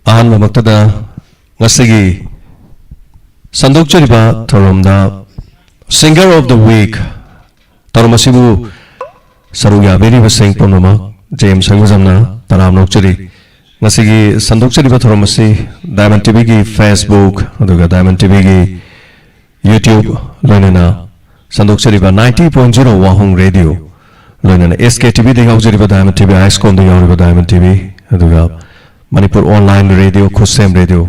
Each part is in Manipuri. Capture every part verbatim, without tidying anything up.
ꯑꯍꯥꯟꯕꯃꯛꯇꯗ ꯉꯁꯤꯒꯤ ꯁꯟꯗꯣꯛꯆꯔꯤꯕ ꯊꯧꯔꯝꯗ Singer of the Week ꯊꯧꯔꯝ ꯑꯁꯤꯕꯨ ꯁꯔꯨꯛ ꯌꯥꯕꯤꯔꯤꯕꯁꯤꯡ ꯄꯨꯝꯅꯃꯛ ꯖꯦ ꯑꯦꯝ ꯁꯪꯒꯨꯖꯝꯅ ꯇꯔꯥꯝꯅ ꯑꯣꯛꯆꯔꯤ꯫ ꯉꯁꯤꯒꯤ ꯁꯟꯗꯣꯛꯆꯔꯤꯕ ꯊꯧꯔꯝ ꯑꯁꯤ Diamond ꯇꯤ ꯚꯤꯒꯤ Facebook ꯑꯗꯨꯒ Diamond ꯇꯤ ꯚꯤꯒꯤ YouTube ꯂꯣꯏꯅꯅ ꯁꯟꯗꯣꯛꯆꯔꯤꯕ ninety point zero Wahong radio, ꯂꯣꯏꯅꯅ ꯑꯦꯁ ꯀꯦ ꯇꯤ ꯚꯤꯗ ꯌꯥꯎꯖꯔꯤꯕ Diamond ꯇꯤ ꯚꯤ, ꯑꯥꯏꯁꯀꯣꯝꯗ ꯌꯥꯎꯔꯤꯕ Diamond ꯇꯤ ꯚꯤ, ꯑꯗꯨꯒ Manipur online radio, Khutsem radio,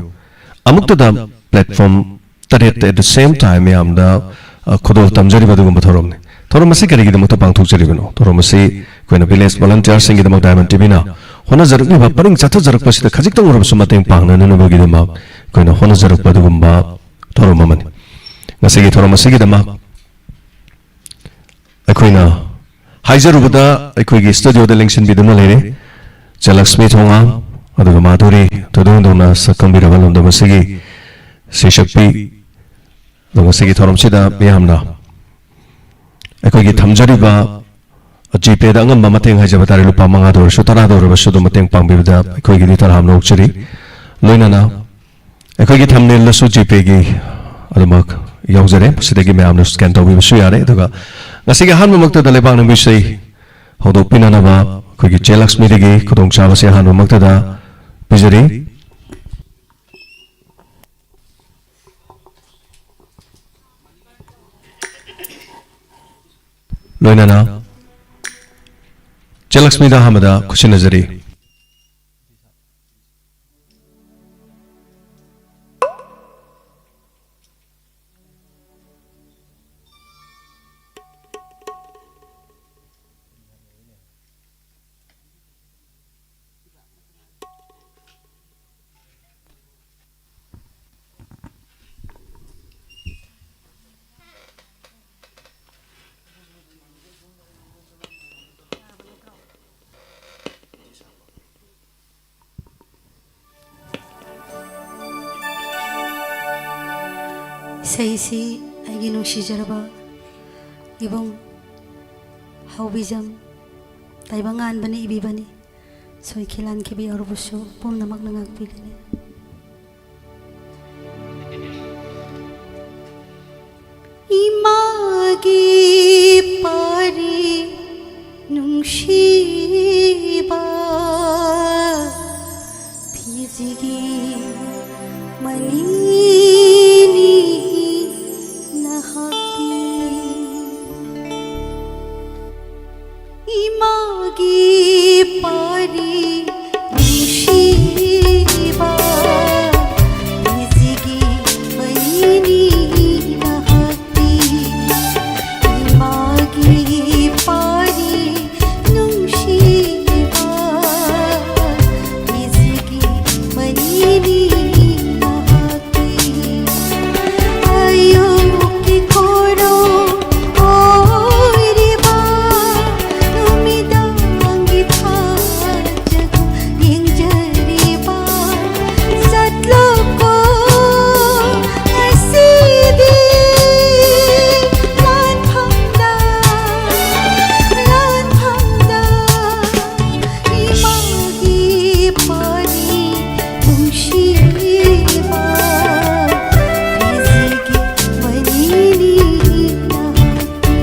ꯑꯃꯨꯛꯇꯗ platform ꯇꯔꯦꯠꯇ at the same time ꯃꯌꯥꯝꯗ, ꯑ, ꯈꯨꯗꯣꯜ ꯇꯝꯖꯔꯤꯕ ꯑꯗꯨꯒꯨꯝꯕ ꯊꯧꯔꯝꯅꯤ꯫ ꯊꯧꯔꯝ ꯑꯁꯤ ꯀꯔꯤꯒꯤꯗꯃꯛꯇ ꯄꯥꯡꯊꯣꯛꯆꯔꯤꯕꯅꯣ? ꯊꯧꯔꯝ ꯑꯁꯤ ꯑꯩꯈꯣꯏꯅ village volunteerꯁꯤꯡꯒꯤꯗꯃꯛ Diamond ꯇꯤ ꯚꯤꯅ ꯍꯣꯠꯅꯖꯔꯛꯂꯤꯕ, ꯄꯔꯤꯡ ꯆꯠꯊꯖꯔꯛꯄꯁꯤꯗ ꯈꯖꯤꯛꯇꯪ ꯑꯣꯏꯔꯕꯁꯨ ꯃꯇꯦꯡ ꯄꯥꯡꯅꯅꯕꯒꯤꯗꯃꯛ ꯑꯩꯈꯣꯏꯅ ꯍꯣꯠꯅꯖꯔꯛꯄ ꯑꯗꯨꯒꯨꯝꯕ ꯊꯧꯔꯝ ꯑꯃꯅꯤ꯫ ꯉꯁꯤꯒꯤ ꯊꯧꯔꯝ ꯑꯁꯤꯒꯤꯗꯃꯛ ꯑꯩꯈꯣꯏꯅ ꯍꯥꯏꯖꯔꯨꯕꯗ ꯑꯩꯈꯣꯏꯒꯤ studioꯗ ꯂꯦꯡꯁꯤꯟꯕꯤꯗꯨꯅ ꯂꯩꯔꯦ ꯆꯦꯂꯛꯁꯃꯤ ꯊꯣꯉꯥꯝ, ꯑꯗꯨꯒ ꯃꯥꯙꯨꯔꯤ ꯊꯣꯏꯗꯣꯡꯗꯧꯅ ꯁꯛꯈꯪꯕꯤꯔꯕ ꯂꯝꯗꯝ ꯑꯁꯤꯒꯤ ꯁꯩꯁꯛꯄꯤ꯫ ꯑꯗꯣ ꯉꯁꯤꯒꯤ ꯊꯧꯔꯝꯁꯤꯗ ꯃꯤꯌꯥꯝꯅ ꯑꯩꯈꯣꯏꯒꯤ ꯊꯝꯖꯔꯤꯕ GPayꯗ ꯑꯉꯝꯕ ꯃꯇꯦꯡ ꯍꯥꯏꯖꯕ ꯇꯥꯔꯦ, ꯂꯨꯄꯥ ꯃꯉꯥꯗ ꯑꯣꯏꯔꯁꯨ ꯇꯔꯥꯗ ꯑꯣꯏꯔꯕꯁꯨ ꯑꯗꯨꯝ ꯃꯇꯦꯡ ꯄꯥꯡꯕꯤꯕꯗ ꯑꯩꯈꯣꯏꯒꯤꯗꯤ ꯇꯔꯥꯝꯅ ꯑꯣꯛꯆꯔꯤ꯫ ꯂꯣꯏꯅꯅ ꯑꯩꯈꯣꯏꯒꯤ thumbnailꯗꯁꯨ GPayꯒꯤ ꯑꯗꯨꯃꯛ ꯌꯥꯎꯖꯔꯦ, ꯃꯁꯤꯗꯒꯤ ꯃꯌꯥꯝꯅ scan ꯇꯧꯕꯤꯕꯁꯨ ꯌꯥꯔꯦ꯫ ꯑꯗꯨꯒ ꯉꯁꯤꯒꯤ ꯑꯍꯥꯟꯕꯃꯛꯇꯗ ꯂꯩꯕꯥꯛ ꯅꯤꯡꯕ ꯏꯁꯩ ꯍꯧꯗꯣꯛꯄꯤꯅꯅꯕ ꯑꯩꯈꯣꯏꯒꯤ ꯆꯦ ꯂꯛꯁꯃꯤꯗꯒꯤ ꯈꯨꯗꯣꯡꯆꯥꯕꯁꯤ ꯑꯍꯥꯟꯕꯃꯛꯇꯗ ꯄꯤꯖꯔꯤ꯫ ꯂꯣꯏꯅꯅ ꯆꯦ ꯂꯛꯁꯃꯤꯗ ꯑꯍꯥꯟꯕꯗ ꯈꯨꯠꯁꯤꯟꯅꯖꯔꯤ꯫ ꯏꯁꯩꯁꯤ ꯑꯩꯒꯤ ꯅꯨꯡꯁꯤꯖꯔꯕ ꯏꯕꯨꯡ ꯍꯥꯎꯕꯤꯖꯝ ꯇꯥꯏꯕꯪꯉꯥꯟꯕꯅ ꯏꯕꯤꯕꯅꯤ꯫ ꯁꯣꯏꯈꯤ ꯂꯥꯟꯈꯤꯕ ꯌꯥꯎꯔꯕꯁꯨ ꯄꯨꯝꯅꯃꯛꯅ ꯉꯥꯛꯄꯤꯒꯅꯤ꯫ ꯏꯃꯥꯒꯤ ꯄꯥꯔꯤ ꯅꯨꯡꯁꯤꯕ ꯐꯤꯖꯤꯒꯤ ꯃꯅꯤꯅꯤ ꯅꯍꯥꯛꯇꯤ꯫ ꯏꯃꯥꯒꯤ ꯄꯥꯔꯤ ꯅꯨꯡꯁꯤꯕ ꯐꯤꯖꯤꯒꯤ ꯃꯅꯤꯅꯤ ꯅꯍꯥꯛꯇꯤ꯫ ꯏꯃꯥꯒꯤ ꯄꯥꯔꯤ ꯅꯨꯡꯁꯤꯕ ꯐꯤꯖꯤꯒꯤ ꯃꯅꯤꯅꯤ ꯅꯍꯥꯛꯇꯤ꯫ ꯑꯌꯨꯛꯀꯤ ꯈꯣꯏꯔꯧ ꯑꯣꯏꯔꯤꯕ ꯅꯨꯃꯤꯗꯥꯡꯒꯤ ꯊꯥꯖꯒꯨꯝ ꯌꯦꯡꯖꯔꯤꯕ ꯆꯠꯂꯣꯀꯣ ꯉꯁꯤꯗꯤ ꯂꯥꯟꯐꯝꯗ, ꯂꯥꯟꯐꯝꯗ ꯏꯃꯥꯒꯤ ꯄꯥꯔꯤ ꯅꯨꯡꯁꯤꯕ ꯐꯤꯖꯤꯒꯤ ꯃꯅꯤꯅꯤ ꯅꯍꯥꯛꯇꯤ꯫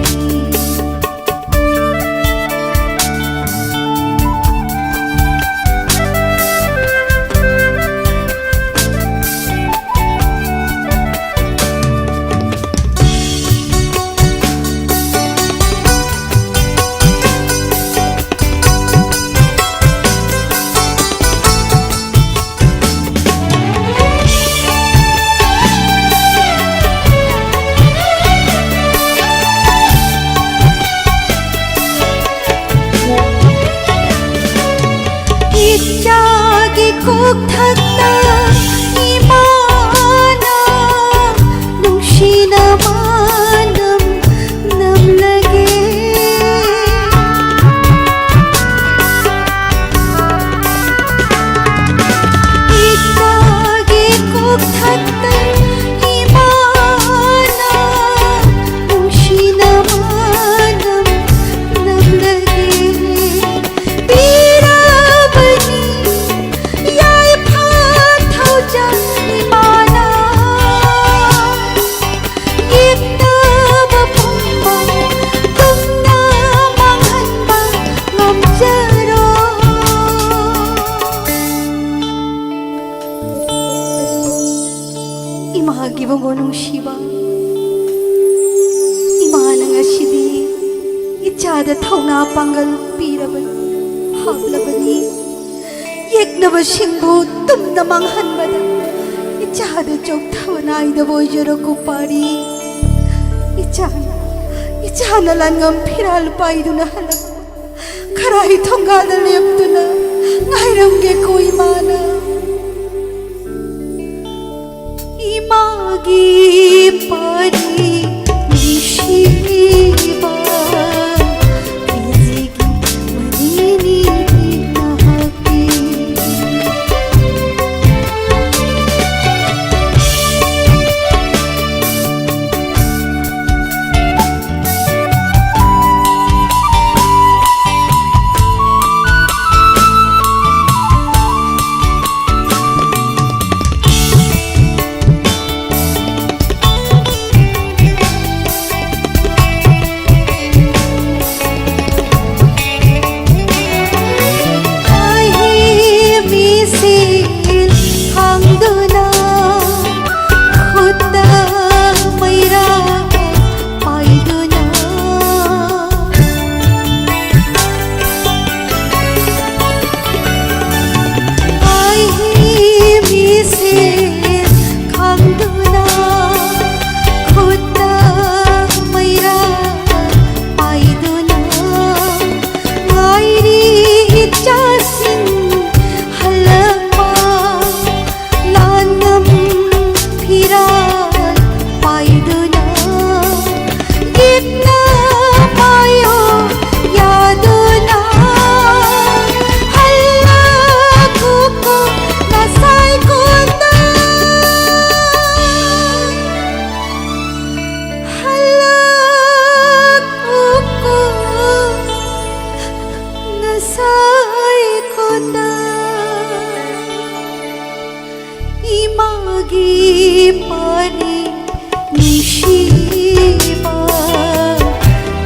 ꯏꯆꯥꯒꯤ ꯀꯣꯛꯊꯛꯇ ꯏꯃꯥꯅ ꯅꯨꯡꯁꯤꯅ ꯃꯥꯅꯝ ꯅꯝꯂꯒꯦ꯫ ꯏꯆꯥꯒꯤ ꯀꯣꯛꯊꯛꯇ ꯏꯃꯥꯅ ꯅꯨꯡꯁꯤꯅ ꯃꯥꯅꯝ ꯅꯝꯂꯒꯦ꯫ ꯄꯤꯔꯕ ꯏꯕꯨꯡꯉꯣ ꯅꯨꯡꯁꯤꯕ, ꯏꯃꯥꯅ ꯉꯁꯤꯗꯤ ꯏꯆꯥꯗ ꯊꯧꯅꯥ ꯄꯥꯡꯒꯜ ꯄꯤꯔꯕꯅꯤ, ꯍꯥꯞꯂꯕꯅꯤ꯫ ꯌꯦꯛꯅꯕꯁꯤꯡꯕꯨ ꯇꯨꯝꯅ ꯃꯥꯡꯍꯟꯕꯗ ꯏꯆꯥꯗ ꯆꯣꯛꯊꯕ ꯅꯥꯏꯗꯕ ꯑꯣꯏꯖꯔꯣ ꯀꯨꯄꯥꯔꯤ꯫ ꯏꯆꯥ, ꯏꯆꯥꯅ ꯂꯥꯟꯉꯝ ꯐꯤꯔꯥꯜ ꯄꯥꯏꯗꯨꯅ ꯍꯜꯂꯛꯄ ꯈꯔꯥꯏ ꯊꯣꯡꯒꯥꯗ ꯂꯦꯞꯇꯨꯅ ꯉꯥꯏꯔꯝꯒꯦꯀꯣ ꯏꯃꯥꯅ꯫ ꯏꯃꯥꯒꯤ ꯄꯥꯔꯤ ꯅꯨꯡꯁꯤꯕ, ꯀꯦꯖꯤꯒꯤ ꯃꯅꯤꯅꯤ ꯅꯍꯥꯛꯀꯤ꯫ ꯃꯤꯁꯦꯜ ꯊꯥꯡꯗꯨꯅ, ꯈꯨꯠꯇ ꯃꯩꯔꯥ ꯄꯥꯏꯗꯨꯅ꯫ ꯑꯩꯒꯤ ꯃꯤꯁꯦꯜ ꯈꯪꯗꯨꯅ, ꯈꯨꯠꯇ ꯃꯩꯔꯥ ꯄꯥꯏꯗꯨꯅ ꯉꯥꯏꯔꯤ ꯏꯆꯥꯁꯤꯡ ꯍꯜꯂꯛꯄ꯫ ꯂꯥꯟꯉꯝ ꯐꯤꯔꯥꯜ ꯄꯥꯏꯗꯨꯅ, ꯌꯦꯛꯅ ꯄꯥꯏꯌꯣ ꯌꯥꯗꯨꯅ, ꯍꯜꯂꯛꯎꯀꯣ ꯉꯁꯥꯏ ꯀꯣꯟꯅ꯫ ꯍꯜꯂꯛꯎꯀꯣ ꯉꯁꯥꯏ ꯀꯣꯟꯅ꯫ ꯏꯃꯥꯒꯤ ꯄꯥꯔꯤ ꯅꯨꯡꯁꯤꯕ,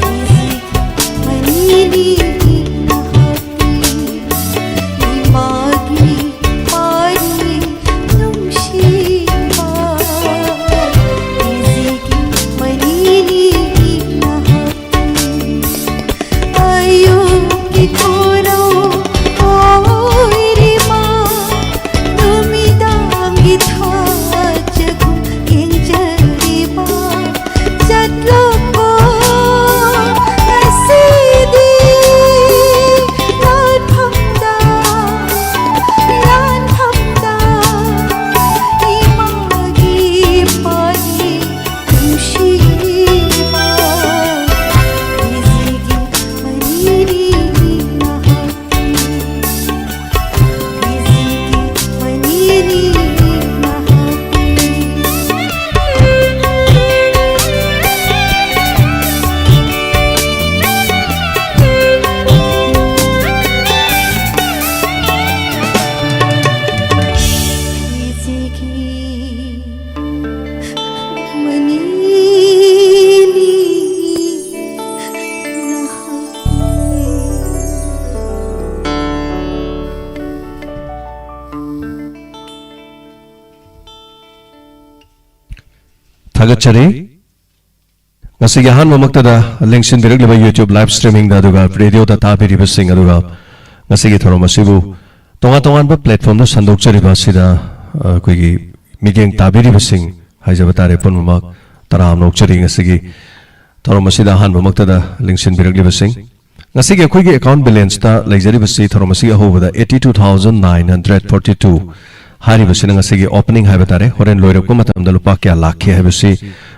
ꯀꯦꯖꯤꯒꯤ ꯃꯅꯤꯅꯤ ꯅꯍꯥꯛꯀꯤ꯫ ꯏꯃꯥꯒꯤ ꯄꯥꯔꯤ ꯅꯨꯡꯁꯤꯕ꯫ ꯊꯥꯒꯠꯆꯔꯤ꯫ ꯉꯁꯤꯒꯤ ꯑꯍꯥꯟꯕꯃꯛꯇꯗ ꯂꯦꯡꯁꯤꯟꯕꯤꯔꯛꯂꯤꯕ YouTube live streamingꯗ, ꯑꯗꯨꯒ radioꯗ ꯇꯥꯕꯤꯔꯤꯕꯁꯤꯡ, ꯑꯗꯨꯒ ꯉꯁꯤꯒꯤ ꯊꯧꯔꯝ ꯑꯁꯤꯕꯨ ꯇꯣꯉꯥꯟ ꯇꯣꯉꯥꯟꯕ platformꯗ ꯁꯟꯗꯣꯛꯆꯔꯤꯕ ꯑꯁꯤꯗ, ꯑ, ꯑꯩꯈꯣꯏꯒꯤ ꯃꯤꯠꯌꯦꯡ ꯇꯥꯕꯤꯔꯤꯕꯁꯤꯡ ꯍꯥꯏꯖꯕ ꯇꯥꯔꯦ, ꯄꯨꯝꯅꯃꯛ ꯇꯔꯥꯝꯅ ꯑꯣꯛꯆꯔꯤ꯫ ꯉꯁꯤꯒꯤ ꯊꯧꯔꯝ ꯑꯁꯤꯗ ꯑꯍꯥꯟꯕꯃꯛꯇꯗ ꯂꯦꯡꯁꯤꯟꯕꯤꯔꯛꯂꯤꯕꯁꯤꯡ, ꯉꯁꯤꯒꯤ ꯑꯩꯈꯣꯏꯒꯤ account balanceꯇ ꯂꯩꯖꯔꯤꯕꯁꯤ ꯊꯧꯔꯝ ꯑꯁꯤꯒꯤ ꯑꯍꯧꯕꯗ eighty two thousand nine hundred forty two ꯍꯥꯏꯔꯤꯕꯁꯤꯅ ꯉꯁꯤꯒꯤ opening ꯍꯥꯏꯕ ꯇꯥꯔꯦ꯫ ꯍꯣꯔꯦꯟ ꯂꯣꯏꯔꯛꯄ ꯃꯇꯝꯗ ꯂꯨꯄꯥ ꯀꯌꯥ ꯂꯥꯛꯈꯤ ꯍꯥꯏꯕꯁꯤ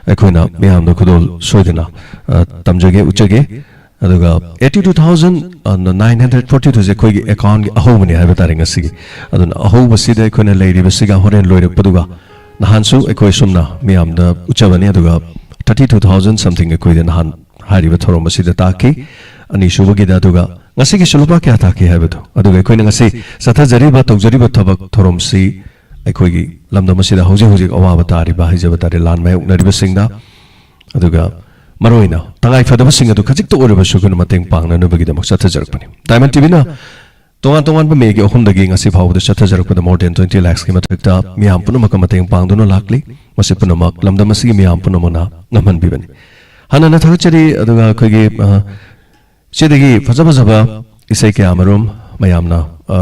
ꯑꯩꯈꯣꯏꯅ ꯃꯤꯌꯥꯝꯗ ꯈꯨꯗꯣꯜ ꯁꯣꯏꯗꯅ, ꯑ, ꯇꯝꯖꯒꯦ, ꯎꯠꯆꯒꯦ꯫ ꯑꯗꯨꯒ eighty two thousand nine hundred forty twoꯁꯦ ꯑꯩꯈꯣꯏꯒꯤ accountꯀꯤ ꯑꯍꯧꯕꯅꯤ ꯍꯥꯏꯕ ꯇꯥꯔꯦ ꯉꯁꯤꯒꯤ꯫ ꯑꯗꯨꯅ ꯑꯍꯧꯕꯁꯤꯗ ꯑꯩꯈꯣꯏꯅ ꯂꯩꯔꯤꯕꯁꯤꯒ ꯍꯣꯔꯦꯟ ꯂꯣꯏꯔꯛꯄꯗꯨꯒ, ꯅꯍꯥꯟꯁꯨ ꯑꯩꯈꯣꯏ ꯁꯨꯝꯅ ꯃꯤꯌꯥꯝꯗ ꯎꯠꯆꯕꯅꯤ, ꯑꯗꯨꯒ thirty two thousand something ꯑꯩꯈꯣꯏꯗ ꯅꯍꯥꯟ ꯍꯥꯏꯔꯤꯕ ꯊꯧꯔꯝ ꯑꯁꯤꯗ ꯇꯥꯈꯤ꯫ ꯑꯅꯤꯁꯨꯕꯒꯤꯗ, ꯑꯗꯨꯒ ꯉꯁꯤꯒꯤꯁꯨ ꯂꯨꯄꯥ ꯀꯌꯥ ꯇꯥꯈꯤ ꯍꯥꯏꯕꯗꯣ, ꯑꯗꯨꯒ ꯑꯩꯈꯣꯏꯅ ꯉꯁꯤ ꯆꯠꯊꯖꯔꯤꯕ, ꯇꯧꯖꯔꯤꯕ ꯊꯕꯛ ꯊꯧꯔꯝꯁꯤ ꯑꯩꯈꯣꯏꯒꯤ ꯂꯝꯗꯝ ꯑꯁꯤꯗ ꯍꯧꯖꯤꯛ ꯍꯧꯖꯤꯛ ꯑꯋꯥꯕ ꯇꯥꯔꯤꯕ ꯍꯥꯏꯖꯕ ꯇꯥꯔꯦ, ꯂꯥꯟ ꯃꯥꯌꯣꯛꯅꯔꯤꯕꯁꯤꯡꯗ, ꯑꯗꯨꯒ ꯃꯔꯨꯑꯣꯏꯅ ꯇꯉꯥꯏ ꯐꯗꯕꯁꯤꯡ ꯑꯗꯨ ꯈꯖꯤꯛꯇ ꯑꯣꯏꯔꯕꯁꯨ ꯑꯩꯈꯣꯏꯅ ꯃꯇꯦꯡ ꯄꯥꯡꯅꯅꯕꯒꯤꯗꯃꯛ ꯆꯠꯊꯖꯔꯛꯄꯅꯤ꯫ Diamond TVꯅ ꯇꯣꯉꯥꯟ ꯇꯣꯉꯥꯟꯕ Mayꯒꯤ ꯑꯍꯨꯝꯗꯒꯤ ꯉꯁꯤ ꯐꯥꯎꯕꯗ ꯆꯠꯊꯖꯔꯛꯄꯗ more than twenty lakhsꯀꯤ ꯃꯊꯛꯇ ꯃꯤꯌꯥꯝ ꯄꯨꯝꯅꯃꯛꯀ ꯃꯇꯦꯡ ꯄꯥꯡꯗꯨꯅ ꯂꯥꯛꯂꯤ꯫ ꯃꯁꯤ ꯄꯨꯝꯅꯃꯛ ꯂꯝꯗꯝ ꯑꯁꯤꯒꯤ ꯃꯤꯌꯥꯝ ꯄꯨꯝꯅꯃꯛꯅ ꯉꯝꯍꯟꯕꯤꯕꯅꯤ꯫ ꯍꯥꯟꯅꯅ ꯊꯥꯒꯠꯆꯔꯤ, ꯑꯗꯨꯒ ꯑꯩꯈꯣꯏꯒꯤ, ꯑ, ꯁꯤꯗꯒꯤ ꯐꯖ ꯐꯖꯕ ꯏꯁꯩ ꯀꯌꯥ ꯃꯔꯨꯝ ꯃꯌꯥꯝꯅ, ꯑ,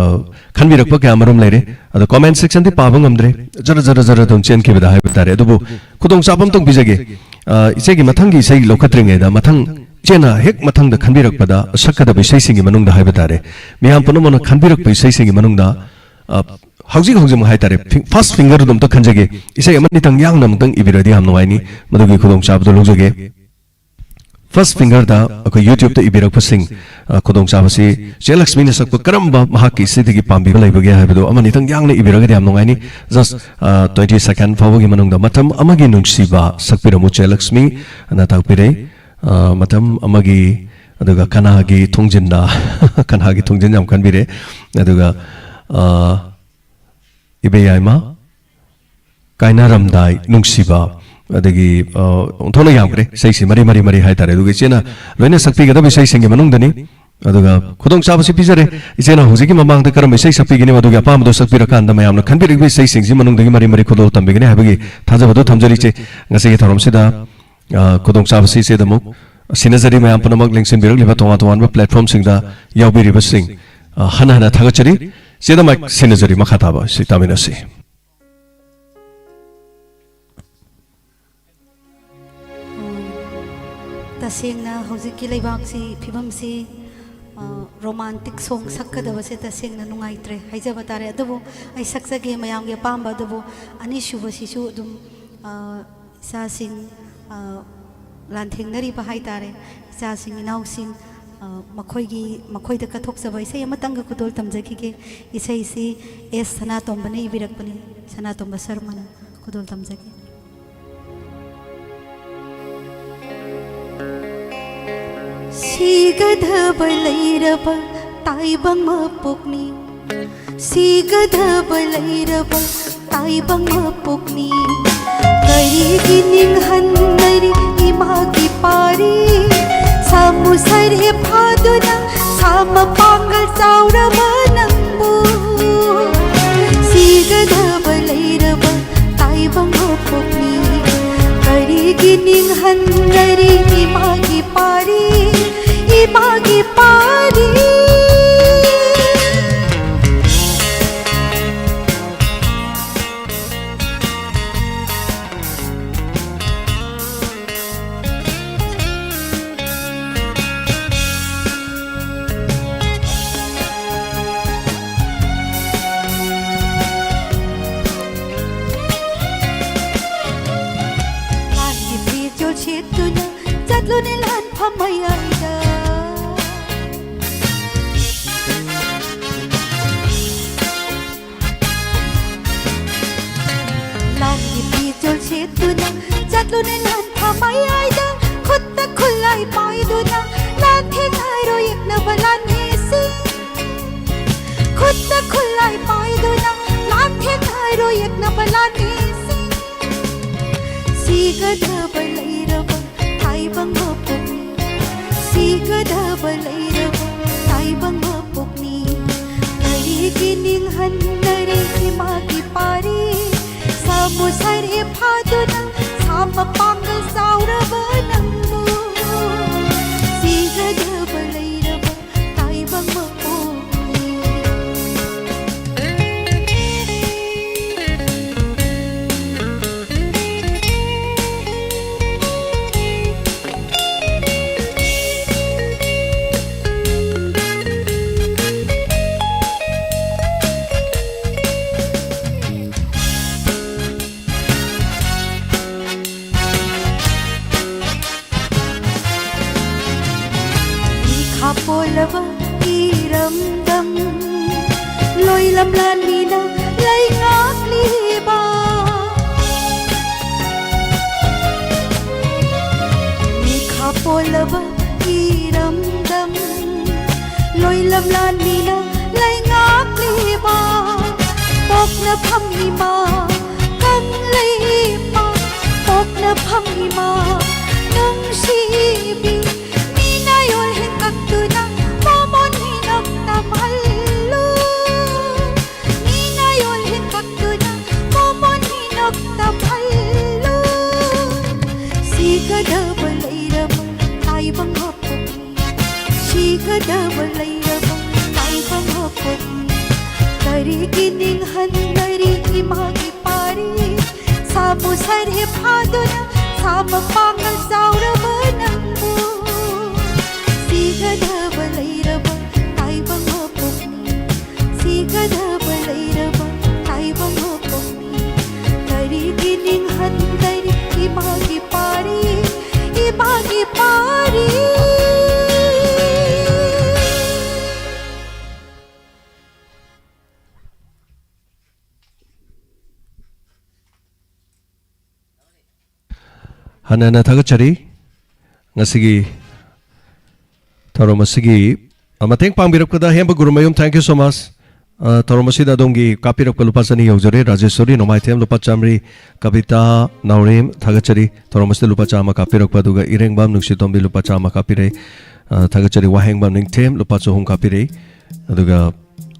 ꯈꯟꯕꯤꯔꯛꯄ ꯀꯌꯥ ꯃꯔꯨꯝ ꯂꯩꯔꯦ꯫ ꯑꯗꯣ comment sectionꯗꯤ ꯄꯥꯕ ꯉꯝꯗ꯭ꯔꯦ, ꯖꯔ ꯖꯔ ꯖꯔ ꯑꯗꯨꯝ ꯆꯦꯟꯈꯤꯕꯗ ꯍꯥꯏꯕ ꯇꯥꯔꯦ꯫ ꯑꯗꯨꯕꯨ ꯈꯨꯗꯣꯡꯆꯥꯕ ꯑꯃꯇꯪ ꯄꯤꯖꯒꯦ꯫ ꯑ, ꯏꯆꯦꯒꯤ ꯃꯊꯪꯒꯤ ꯏꯁꯩ ꯂꯧꯈꯠꯇ꯭ꯔꯤꯉꯩꯗ, ꯃꯊꯪ ꯏꯆꯦꯅ ꯍꯦꯛ ꯃꯊꯪꯗ ꯈꯟꯕꯤꯔꯛꯄꯗ ꯁꯛꯀꯗꯕ ꯏꯁꯩꯁꯤꯡꯒꯤ ꯃꯅꯨꯡꯗ ꯍꯥꯏꯕ ꯇꯥꯔꯦ, ꯃꯤꯌꯥꯝ ꯄꯨꯝꯅꯃꯛꯅ ꯈꯟꯕꯤꯔꯛꯄ ꯏꯁꯩꯁꯤꯡꯒꯤ ꯃꯅꯨꯡꯗ, ꯑ, ꯍꯧꯖꯤꯛ ꯍꯧꯖꯤꯛꯃꯛ ꯍꯥꯏ ꯇꯥꯔꯦ, ꯐꯤ-, first fingerꯗꯣ ꯑꯝꯇ ꯈꯟꯖꯒꯦ꯫ ꯏꯁꯩ ꯑꯃꯅꯤꯇꯪ ꯌꯥꯡꯅ ꯑꯃꯨꯛꯇꯪ ꯏꯕꯤꯔꯗꯤ ꯌꯥꯝ ꯅꯨꯡꯉꯥꯏꯅꯤ꯫ ꯃꯗꯨꯒꯤ ꯈꯨꯗꯣꯡꯆꯥꯕꯗꯣ ꯂꯧꯖꯒꯦ꯫ First fingerꯗ ꯑꯩꯈꯣꯏ YouTubeꯇ ꯏꯕꯤꯔꯛꯄꯁꯤꯡ, ꯑ, ꯈꯨꯗꯣꯡꯆꯥꯕꯁꯤ ꯆꯦ ꯂꯛꯁꯃꯤꯅ ꯁꯛꯄ ꯀꯔꯝꯕ ꯃꯍꯥꯛꯀꯤ ꯏꯁꯩꯗꯒꯤ ꯄꯥꯝꯕꯤꯕ ꯂꯩꯕꯒꯦ ꯍꯥꯏꯕꯗꯣ ꯑꯃꯅꯤꯇꯪ ꯌꯥꯡꯅ ꯏꯕꯤꯔꯒꯗꯤ ꯌꯥꯝ ꯅꯨꯡꯉꯥꯏꯅꯤ꯫ Just, ꯑ, twenty second ꯐꯥꯎꯕꯒꯤ ꯃꯅꯨꯡꯗ "ꯃꯇꯝ ꯑꯃꯒꯤ ꯅꯨꯡꯁꯤꯕ" ꯁꯛꯄꯤꯔꯝꯃꯨ ꯆꯦ ꯂꯛꯁꯃꯤ ꯑꯅ ꯇꯥꯛꯄꯤꯔꯦ꯫ ꯑ, "ꯃꯇꯝ ꯑꯃꯒꯤ", ꯑꯗꯨꯒ "ꯀꯅꯥꯒꯤ ꯊꯣꯡꯖꯤꯟꯗ", ꯀꯅꯥꯒꯤ ꯊꯣꯡꯖꯤꯟ ꯌꯥꯝ ꯈꯟꯕꯤꯔꯦ꯫ ꯑꯗꯨꯒ, ꯑ, "ꯏꯕꯦ ꯌꯥꯏꯃ", "ꯀꯥꯏꯅꯔꯝꯗꯥꯏ ꯅꯨꯡꯁꯤꯕ", ꯑꯗꯒꯤ, ꯑ, ꯑꯣꯟꯊꯣꯛꯅ ꯌꯥꯝꯈ꯭ꯔꯦ ꯏꯁꯩꯁꯤ, ꯃꯔꯤ, ꯃꯔꯤ, ꯃꯔꯤ ꯍꯥꯏꯇꯥꯔꯦ꯫ ꯑꯗꯨꯒ ꯏꯆꯦꯅ ꯂꯣꯏꯅ ꯁꯛꯄꯤꯒꯗꯕ ꯏꯁꯩꯁꯤꯡꯒꯤ ꯃꯅꯨꯡꯗꯅꯤ꯫ ꯑꯗꯨꯒ ꯈꯨꯗꯣꯡꯆꯥꯕꯁꯤ ꯄꯤꯖꯔꯦ꯫ ꯏꯆꯦꯅ ꯍꯧꯖꯤꯛꯀꯤ ꯃꯃꯥꯡꯗ ꯀꯔꯝꯕ ꯏꯁꯩ ꯁꯛꯄꯤꯒꯅꯤ, ꯃꯗꯨꯒꯤ ꯑꯄꯥꯝꯕꯗꯣ ꯁꯛꯄꯤꯔꯀꯥꯟꯗ ꯃꯌꯥꯝꯅ ꯈꯟꯕꯤꯔꯛꯂꯤꯕ ꯏꯁꯩꯁꯤꯡꯁꯤ ꯃꯅꯨꯡꯗꯒꯤ ꯃꯔꯤ ꯃꯔꯤ ꯈꯨꯗꯣꯜ ꯇꯝꯕꯤꯒꯅꯤ ꯍꯥꯏꯕꯒꯤ ꯊꯥꯖꯕꯗꯨ ꯊꯝꯖꯔꯤ꯫ ꯏꯆꯦ, ꯉꯁꯤꯒꯤ ꯊꯧꯔꯝꯁꯤꯗ, ꯑ, ꯈꯨꯗꯣꯡꯆꯥꯕꯁꯤ ꯏꯆꯦꯗ ꯑꯃꯨꯛ ꯁꯤꯟꯅꯖꯔꯤ꯫ ꯃꯌꯥꯝ ꯄꯨꯝꯅꯃꯛ ꯂꯦꯡꯁꯤꯟꯕꯤꯔꯛꯂꯤꯕ ꯇꯣꯉꯥꯟ ꯇꯣꯉꯥꯟꯕ platformꯁꯤꯡꯗ ꯌꯥꯎꯕꯤꯔꯤꯕꯁꯤꯡ, ꯑ, ꯍꯟꯅ ꯍꯟꯅ ꯊꯥꯒꯠꯆꯔꯤ꯫ ꯏꯆꯦꯗ mic ꯁꯤꯟꯅꯖꯔꯤ꯫ ꯃꯈꯥ ꯇꯥꯕ ꯏꯆꯦ ꯇꯥꯃꯤꯟꯅꯁꯤ꯫ ꯇꯁꯦꯡꯅ ꯍꯧꯖꯤꯛꯀꯤ ꯂꯩꯕꯥꯛꯁꯤ ꯐꯤꯕꯝꯁꯤ, ꯑ, romantic song ꯁꯛꯀꯗꯕꯁꯦ ꯇꯁꯦꯡꯅ ꯅꯨꯡꯉꯥꯏꯇ꯭ꯔꯦ ꯍꯥꯏꯖꯕ ꯇꯥꯔꯦ꯫ ꯑꯗꯨꯕꯨ ꯑꯩ ꯁꯛꯆꯒꯦ ꯃꯌꯥꯝꯒꯤ ꯑꯄꯥꯝꯕ꯫ ꯑꯗꯨꯕꯨ ꯑꯅꯤꯁꯨꯕꯁꯤꯁꯨ ꯑꯗꯨꯝ, ꯑ, ꯏꯆꯥꯁꯤꯡ, ꯑ, ꯂꯥꯟꯊꯦꯡꯅꯔꯤꯕ ꯍꯥꯏ ꯇꯥꯔꯦ, ꯏꯆꯥꯁꯤꯡ ꯏꯅꯥꯎꯁꯤꯡ, ꯑ, ꯃꯈꯣꯏꯒꯤ, ꯃꯈꯣꯏꯗ ꯀꯠꯊꯣꯛꯆꯕ ꯏꯁꯩ ꯑꯃꯇꯪꯒ ꯈꯨꯗꯣꯜ ꯇꯝꯖꯈꯤꯒꯦ꯫ ꯏꯁꯩꯁꯤ ꯑꯦꯁ ꯁꯅꯥꯇꯣꯝꯕꯅ ꯏꯕꯤꯔꯛꯄꯅꯤ꯫ ꯁꯅꯥꯇꯣꯝꯕ ꯁꯔꯃꯅ꯫ ꯈꯨꯗꯣꯜ ꯇꯝꯖꯒꯦ꯫ ꯁꯤꯒꯗꯕ ꯂꯩꯔꯕ ꯇꯥꯏꯕꯪ ꯃꯄꯣꯛꯅꯤ꯫ ꯁꯤꯒꯗꯕ ꯂꯩꯔꯕ ꯇꯥꯏꯕꯪ ꯃꯄꯣꯛꯅꯤ꯫ ꯀꯔꯤꯒꯤ ꯅꯤꯡꯍꯟꯅꯔꯤ ꯏꯃꯥꯒꯤ ꯄꯥꯔꯤ? ꯁꯥꯃꯨ ꯁꯔꯦꯞ ꯐꯥꯗꯨꯅ ꯁꯥ ꯃꯄꯥꯡꯒꯜ ꯆꯥꯎꯔꯕ ꯅꯪꯕꯨ꯫ ꯁꯤꯒꯗꯕ ꯂꯩꯔꯕ ꯇꯥꯏꯕꯪ ꯃꯄꯣꯛꯅꯤ꯫ ꯀꯔꯤꯒꯤ ꯅꯤꯡꯍꯟꯅꯔꯤ ꯏꯃꯥꯒꯤ ꯄꯥꯔꯤ, ꯏꯃꯥꯒꯤ ꯄꯥꯔꯤ? ꯂꯥꯟꯒꯤ ꯐꯤꯖꯣꯜ ꯁꯦꯠꯇꯨꯅ ꯆꯠꯂꯨꯅꯦ ꯂꯥꯟꯐꯝ ꯃꯌꯥꯏꯗ꯫ ꯂꯥꯟꯒꯤ ꯐꯤꯖꯣꯜ ꯁꯦꯠꯇꯨꯅ ꯆꯠꯂꯨꯅꯦ ꯂꯥꯟꯐꯝ ꯃꯌꯥꯏꯗ꯫ ꯈꯨꯠꯇ ꯈꯨꯠꯂꯥꯏ ꯄꯥꯏꯗꯨꯅ ꯂꯥꯟꯊꯦꯡꯅꯔꯣ ꯌꯦꯛꯅꯕ ꯂꯥꯟꯃꯤꯁꯤꯡ꯫ ꯈꯨꯠꯇ ꯈꯨꯠꯂꯥꯏ ꯄꯥꯏꯗꯨꯅ ꯂꯥꯟꯊꯦꯡꯅꯔꯣ ꯌꯦꯛꯅꯕ ꯂꯥꯟꯃꯤꯁꯤꯡ꯫ ꯁꯤꯒꯗꯕ ꯂꯩꯔꯕ ꯇꯥꯏꯕꯪ ꯃꯄꯣꯛꯅꯤ꯫ ꯁꯤꯒꯗꯕ ꯂꯩꯔꯕ ꯅꯔꯤ ꯏꯃꯥꯒꯤ ꯄꯥꯔꯤ ꯁꯥꯃꯨ ꯁꯔꯤ ꯐꯥꯗꯨꯅ ꯁꯥ ꯃꯄꯥꯡꯒꯜ ꯆꯥꯎꯔꯕ ꯅꯪꯕꯨ ꯁꯤꯒꯗꯕ ꯂꯩꯔꯕ ꯇꯥꯏꯕꯪ ꯃꯄꯣꯛꯅꯤ꯫ ꯃꯤꯈꯥ ꯄꯣꯜꯂꯕ ꯏꯔꯝꯗꯝ ꯂꯣꯏꯂꯝ ꯂꯥꯟꯃꯤꯅ ꯂꯩꯉꯥꯛꯂꯤꯕ ꯃꯤꯈꯥ ꯄꯣꯜꯂꯕ ꯏꯔꯝꯗꯝ ꯂꯣꯏꯂꯝ ꯂꯥꯟꯃꯤꯅ ꯂꯩꯉꯥꯛꯂꯤꯕ ꯄꯣꯛꯅꯐꯝ ꯏꯃꯥ ꯀꯪꯂꯩꯄꯥꯛ ꯄꯣꯛꯅꯐꯝ ꯏꯃꯥ ꯅꯨꯡꯁꯤꯕꯤ ꯃꯤꯅ ꯌꯣꯜ ꯍꯦꯟꯀꯛꯇꯨꯅ ꯃꯣꯃꯣꯟ ꯍꯤꯅꯣꯛ ꯇꯝꯍꯜꯂꯨ꯫ ꯃꯤꯅ ꯌꯣꯜ ꯍꯦꯟꯀꯛꯇꯨꯅ ꯃꯣꯃꯣꯟ ꯍꯤꯅꯣꯛ ꯇꯝꯍꯜꯂꯨ꯫ ꯁꯤꯒꯗꯕ ꯂꯩꯔꯕ ꯇꯥꯏꯕꯪ ꯃꯄꯣꯛꯅꯤ꯫ ꯁꯤꯒꯗꯕ ꯂꯩꯔꯕ ꯇꯥꯏꯕꯪ ꯃꯄꯣꯛꯅꯤ꯫ ꯀꯔꯤꯒꯤ ꯅꯤꯡꯍꯟꯅꯔꯤ ꯏꯃꯥꯒꯤ ꯄꯥꯔꯤ ꯁꯥꯃꯨ ꯁꯔꯦ ꯐꯥꯗꯨꯅ ꯁꯥ ꯃꯄꯥꯡꯒꯜ ꯆꯥꯎꯔꯕ ꯅꯪꯕꯨ꯫ ꯁꯤꯒꯗꯕ ꯂꯩꯔꯕ ꯇꯥꯏꯕꯪ ꯃꯄꯣꯛꯅꯤ꯫ ꯁꯤꯒꯗꯕ ꯂꯩꯔꯕ ꯇꯥꯏꯕꯪ ꯃꯄꯣꯛꯅꯤ꯫ ꯀꯔꯤꯒꯤ ꯅꯤꯡꯍꯟꯅꯔꯤ ꯏꯃꯥꯒꯤ ꯄꯥꯔꯤ ꯏꯃꯥꯒꯤ ꯄꯥꯔꯤ꯫ ꯍꯟꯅ ꯍꯟꯅ ꯊꯥꯒꯠꯆꯔꯤ꯫ ꯉꯁꯤꯒꯤ ꯊꯧꯔꯝ ꯑꯁꯤꯒꯤ ꯃꯇꯦꯡ ꯄꯥꯡꯕꯤꯔꯛꯄꯗ ꯍꯦꯝꯕ Gurumayum, thank you so much꯫ ꯑ, ꯊꯧꯔꯝ ꯑꯁꯤꯗ ꯑꯗꯣꯝꯒꯤ ꯀꯥꯞꯄꯤꯔꯛꯄ ꯂꯨꯄꯥ ꯆꯅꯤ ꯌꯧꯖꯔꯦ꯫ ꯔꯥꯖꯦꯁꯣꯔꯤ ꯅꯣꯡꯃꯥꯏꯊꯦꯝ ꯂꯨꯄꯥ ꯆꯥꯃꯔꯤ, ꯀꯕꯤꯇꯥ ꯅꯥꯎꯔꯦꯝ ꯊꯥꯒꯠꯆꯔꯤ꯫ ꯊꯧꯔꯝ ꯑꯁꯤꯗ ꯂꯨꯄꯥ ꯆꯥꯝꯃ ꯀꯥꯞꯄꯤꯔꯛꯄ, ꯑꯗꯨꯒ ꯏꯔꯦꯡꯕꯝ ꯅꯨꯡꯁꯤꯇꯣꯝꯕꯤ ꯂꯨꯄꯥ ꯆꯥꯝꯃ ꯀꯥꯞꯄꯤꯔꯛꯏ꯫ ꯑ, ꯊꯥꯒꯠꯆꯔꯤ꯫ ꯋꯥꯍꯦꯡꯕꯝ ꯅꯤꯡꯊꯦꯝ ꯂꯨꯄꯥ ꯆꯍꯨꯝ ꯀꯥꯞꯄꯤꯔꯛꯏ꯫ ꯑꯗꯨꯒ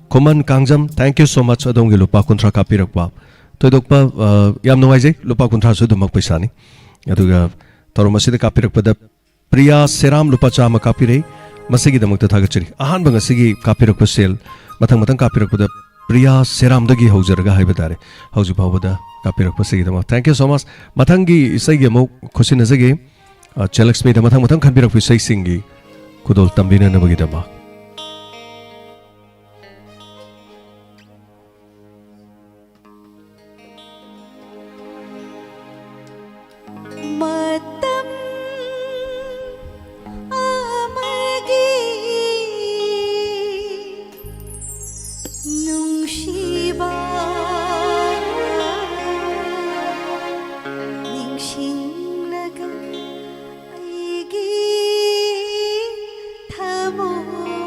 ꯈꯨꯃꯟ Kangjam, thank you so much, ꯑꯗꯣꯝꯒꯤ ꯂꯨꯄꯥ ꯀꯨꯟꯊ꯭ꯔꯥ ꯀꯥꯞꯄꯤꯔꯛꯄ꯫ ꯊꯣꯏꯗꯣꯛꯄ, ꯑ, ꯌꯥꯝ ꯅꯨꯡꯉꯥꯏꯖꯩ, ꯂꯨꯄꯥ ꯀꯨꯟꯊ꯭ꯔꯥꯁꯨ ꯑꯗꯨꯃꯛ ꯄꯩꯁꯥꯅꯤ꯫ ꯑꯗꯨꯒ ꯊꯧꯔꯝ ꯑꯁꯤꯗ ꯀꯥꯞꯄꯤꯔꯛꯄꯗ ꯄ꯭ꯔꯤꯌꯥ ꯁꯦꯔꯥꯝ ꯂꯨꯄꯥ ꯆꯥꯝꯃ ꯀꯥꯞꯄꯤꯔꯦ꯫ ꯃꯁꯤꯒꯤꯗꯃꯛꯇ ꯊꯥꯒꯠꯆꯔꯤ꯫ ꯑꯍꯥꯟꯕ ꯉꯁꯤꯒꯤ ꯀꯥꯞꯄꯤꯔꯛꯄ ꯁꯦꯜ, ꯃꯊꯪ ꯃꯊꯪ ꯀꯥꯞꯄꯤꯔꯛꯄꯗ ꯄ꯭ꯔꯤꯌꯥ ꯁꯦꯔꯥꯝꯗꯒꯤ ꯍꯧꯖꯔꯒ ꯍꯥꯏꯕ ꯇꯥꯔꯦ, ꯍꯧꯖꯤꯛ ꯐꯥꯎꯕꯗ ꯀꯥꯞꯄꯤꯔꯛꯄꯁꯤꯒꯤꯗꯃꯛ thank you so much꯫ ꯃꯊꯪꯒꯤ ꯏꯁꯩꯒꯤ ꯑꯃꯨꯛ ꯈꯨꯠꯁꯤꯟꯅꯖꯒꯦ꯫ ꯑ, ꯆꯦꯂꯛꯁꯃꯤꯗ ꯃꯊꯪ ꯃꯊꯪ ꯈꯟꯕꯤꯔꯛꯄ ꯏꯁꯩꯁꯤꯡꯒꯤ ꯈꯨꯗꯣꯜ ꯇꯝꯕꯤꯅꯅꯕꯒꯤꯗꯃꯛ꯫ ꯃꯇꯝ ꯑꯃꯒꯤ ꯅꯨꯡꯁꯤꯕ ꯅꯤꯡꯁꯤꯡꯂꯒ ꯑꯩꯒꯤ ꯊꯃꯣꯏ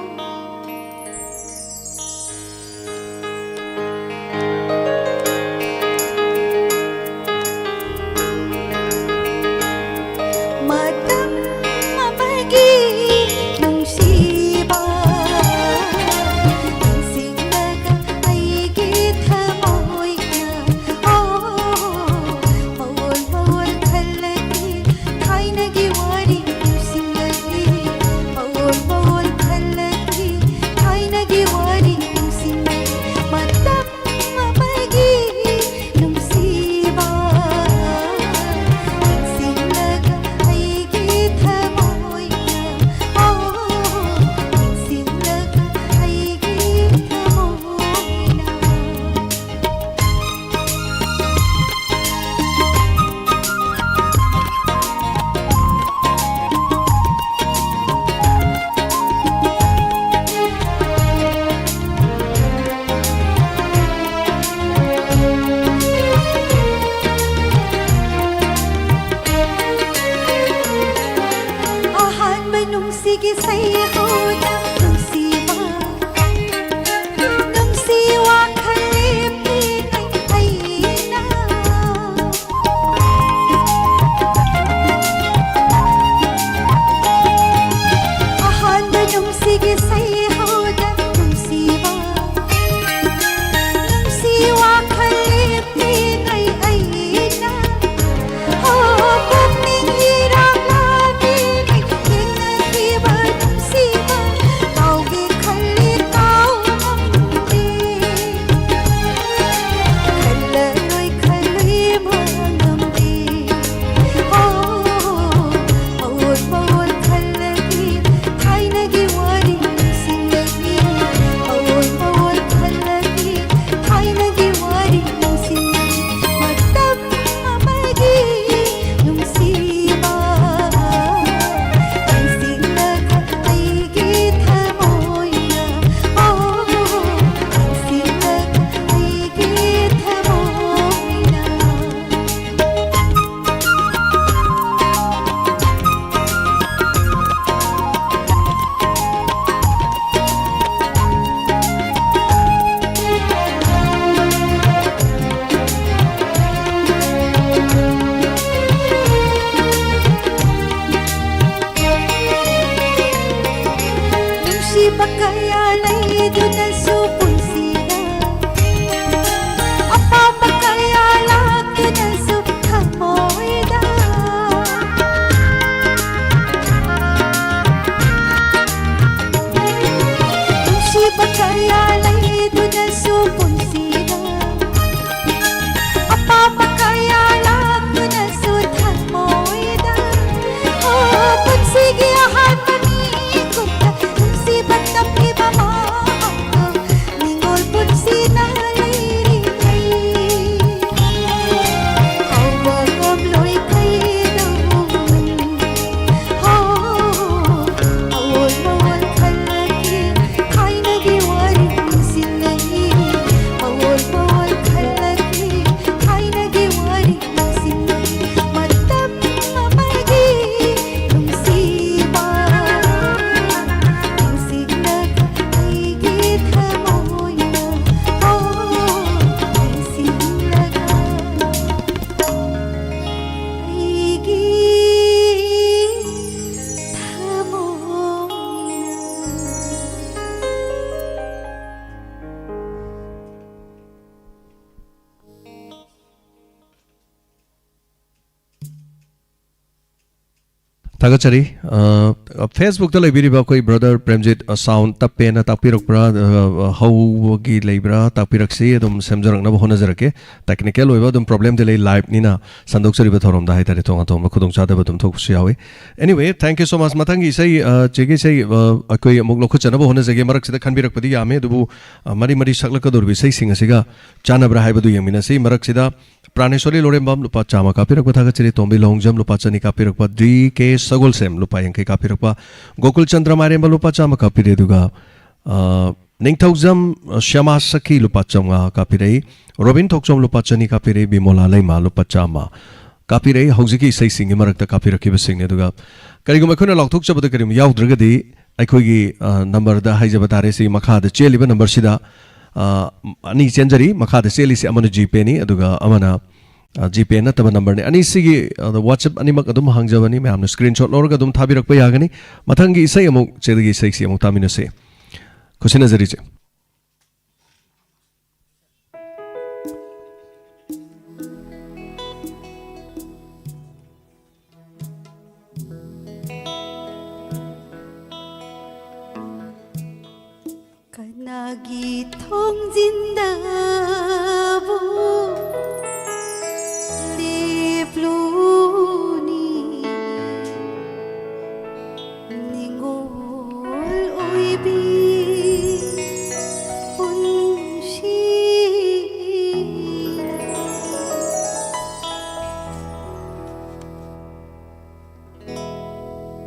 ꯀꯌꯥ ꯂꯩꯗꯨꯅꯁꯨ ꯄꯨꯟꯁꯤꯗ, ꯑꯄꯥꯝꯕ ꯀꯌꯥ ꯂꯥꯛꯇꯨꯅꯁꯨ ꯊꯃꯣꯏꯗ, ꯑꯣ, ꯄꯨꯟꯁꯤꯒꯤ ꯑꯍꯥꯟꯕ ꯃꯤꯀꯨꯞꯇ ꯅꯨꯡꯁꯤꯕ ꯇꯝꯕꯤꯕ ꯃꯍꯥꯛꯇꯣ ꯅꯤꯡꯉꯣꯜ ꯄꯨꯟꯁꯤꯅ ꯂꯩꯔꯤꯉꯩ꯫ ꯍꯧꯕ ꯉꯝꯂꯣꯏ ꯀꯩꯗꯧꯅꯨꯡ꯫ ꯍꯣ, ꯑꯑꯣꯟꯕ ꯋꯥꯈꯜꯂꯛꯀꯤ ꯊꯥꯏꯅꯒꯤ ꯋꯥꯔꯤ ꯅꯤꯡꯁꯤꯡꯂꯛꯏ꯫ ꯑꯑꯣꯟꯕ ꯋꯥꯈꯜꯂꯛꯀꯤ ꯊꯥꯏꯅꯒꯤ ꯋꯥꯔꯤ ꯅꯤꯡꯁꯤꯡꯂꯛꯏ꯫ ꯃꯇꯝ ꯑꯃꯒꯤ ꯅꯨꯡꯁꯤꯕ ꯅꯤꯡꯁꯤꯡꯂꯒ ꯑꯩꯒꯤ ꯊꯃꯣꯏꯅ, ꯑꯣ, ꯅꯤꯡꯁꯤꯡꯂꯒ ꯑꯩꯒꯤ ꯊꯃꯣꯏꯅ꯫ ꯊꯥꯒꯠꯆꯔꯤ꯫ ꯑ, Facebook-ꯇ ꯂꯩꯕꯤꯔꯤꯕ ꯑꯩꯈꯣꯏ brother ꯄ꯭ꯔꯦꯝꯖꯤꯠ, ꯑ, sound ꯇꯞꯄꯦꯅ ꯇꯥꯛꯄꯤꯔꯛꯄ꯭ꯔꯥ? ꯑ, ꯑ, ꯍꯧꯕꯒꯤ ꯂꯩꯕ꯭ꯔꯥ? ꯇꯥꯛꯄꯤꯔꯛꯁꯤ, ꯑꯗꯨꯝ ꯁꯦꯝꯖꯔꯛꯅꯕ ꯍꯣꯠꯅꯖꯔꯛꯀꯦ꯫ Technical ꯑꯣꯏꯕ ꯑꯗꯨꯝ problemꯗꯤ ꯂꯩ, live-ꯅꯤꯅ ꯁꯟꯗꯣꯛꯆꯔꯤꯕ ꯊꯧꯔꯝꯗ ꯍꯥꯏꯇꯥꯔꯦ, ꯇꯣꯉꯥꯟ ꯇꯣꯉꯥꯟꯕ ꯈꯨꯗꯣꯡꯆꯥꯗꯕ ꯑꯗꯨꯝ ꯊꯣꯛꯄꯁꯨ ꯌꯥꯎꯏ꯫ Anyway, thank you so much꯫ ꯃꯊꯪꯒꯤ ꯏꯁꯩ, ꯑ, ꯆꯦꯒꯤ ꯏꯁꯩ, ꯑ, ꯑꯩꯈꯣꯏ ꯑꯃꯨꯛ ꯂꯧꯈꯠꯆꯅꯕ ꯍꯣꯠꯅꯖꯒꯦ꯫ ꯃꯔꯛꯁꯤꯗ ꯈꯟꯕꯤꯔꯛꯄꯗꯤ ꯌꯥꯝꯃꯦ, ꯑꯗꯨꯕꯨ, ꯑ, ꯃꯔꯤ ꯃꯔꯤ ꯁꯛꯂꯛꯀꯗꯧꯔꯤꯕ ꯏꯁꯩꯁꯤꯡ ꯑꯁꯤꯒ ꯆꯥꯟꯅꯕ꯭ꯔꯥ ꯍꯥꯏꯕꯗꯨ ꯌꯦꯡꯃꯤꯟꯅꯁꯤ꯫ ꯃꯔꯛꯁꯤꯗ ꯄ꯭ꯔꯥꯅꯦꯁꯣꯔꯤ ꯂꯣꯔꯦꯝꯕꯝ ꯂꯨꯄꯥ ꯆꯥꯝꯃ ꯀꯥꯞꯄꯤꯔꯛꯄ ꯊꯥꯒꯠꯆꯔꯤ꯫ ꯇꯣꯝꯕꯤ ꯂꯣꯡꯖꯝ ꯂꯨꯄꯥ ꯆꯅꯤ ꯀꯥꯞꯄꯤꯔꯛꯄ꯫ ꯗꯤ ꯀꯦ ꯁꯒꯣꯜꯁꯦꯝ ꯂꯨꯄꯥ ꯌꯥꯡꯈꯩ ꯀꯥꯞꯄꯤꯔꯛꯄ꯫ ꯒꯣꯀꯨꯜ ꯆꯟꯗ꯭ꯔ ꯃꯥꯏꯔꯦꯝꯕ ꯂꯨꯄꯥ ꯆꯥꯝꯃ ꯀꯥꯞꯄꯤꯔꯦ꯫ ꯑꯗꯨꯒ, ꯑ, ꯅꯤꯡꯊꯧꯖꯝ, ꯑ, ꯁ꯭ꯌꯥꯃꯥ ꯁꯈꯤ ꯂꯨꯄꯥ ꯆꯥꯝꯃꯉꯥ ꯀꯥꯞꯄꯤꯔꯛꯏ꯫ ꯔꯣꯕꯤꯟ ꯊꯣꯛꯆꯣꯝ ꯂꯨꯄꯥ ꯆꯅꯤ ꯀꯥꯞꯄꯤꯔꯛꯏ꯫ ꯕꯤꯃꯣꯂꯥ ꯂꯩꯃ ꯂꯨꯄꯥ ꯆꯥꯝꯃ ꯀꯥꯞꯄꯤꯔꯛꯏ꯫ ꯍꯧꯖꯤꯛꯀꯤ ꯏꯁꯩꯁꯤꯡꯒꯤ ꯃꯔꯛꯇ ꯀꯥꯞꯄꯤꯔꯛꯈꯤꯕꯁꯤꯡꯅꯤ꯫ ꯑꯗꯨꯒ ꯀꯔꯤꯒꯨꯝꯕ ꯑꯩꯈꯣꯏꯅ ꯂꯥꯎꯊꯣꯛꯆꯕꯗ ꯀꯔꯤꯒꯨꯝꯕ ꯌꯥꯎꯗ꯭ꯔꯒꯗꯤ ꯑꯩꯈꯣꯏꯒꯤ, ꯑ, number-ꯗ ꯍꯥꯏꯖꯕ ꯇꯥꯔꯦ, ꯁꯤ ꯃꯈꯥꯗ ꯆꯦꯜꯂꯤꯕ number-ꯁꯤꯗ, ꯑ, ꯑꯅꯤ ꯆꯦꯟꯖꯔꯤ꯫ ꯃꯈꯥꯗ ꯆꯦꯜꯂꯤꯁꯤ ꯑꯃꯅ GPay-ꯅꯤ, ꯑꯗꯨꯒ ꯑꯃꯅ, ꯑ, GPay ꯅꯠꯇꯕ number-ꯅꯤ꯫ ꯑꯅꯤꯁꯤꯒꯤ, ꯑ, WhatsApp ꯑꯅꯤꯃꯛ ꯑꯗꯨꯝ ꯍꯥꯡꯖꯕꯅꯤ, ꯃꯌꯥꯝꯅ screenshot ꯂꯧꯔꯒ ꯑꯗꯨꯝ ꯊꯥꯕꯤꯔꯛꯄ ꯌꯥꯒꯅꯤ꯫ ꯃꯊꯪꯒꯤ ꯏꯁꯩ ꯑꯃꯨꯛ, ꯆꯦꯜꯂꯤꯒꯤ ꯏꯁꯩꯁꯤ ꯑꯃꯨꯛ ꯇꯥꯃꯤꯟꯅꯁꯤ꯫ ꯈꯨꯠꯁꯤꯟꯅꯖꯔꯤꯁꯦ꯫ ꯅꯥꯒꯤ ꯊꯣꯡꯖꯤꯟꯗꯕꯨ ꯂꯦꯞꯂꯨꯅꯤ꯫ ꯅꯤꯡꯉꯣꯜ ꯑꯣꯏꯕꯤ ꯄꯨꯟꯁꯤꯅ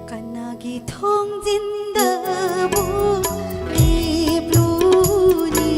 ꯀꯅꯥꯒꯤ ꯊꯣꯡꯖꯤꯟꯗꯕꯨ ꯂꯦꯞꯂꯨꯅꯤ?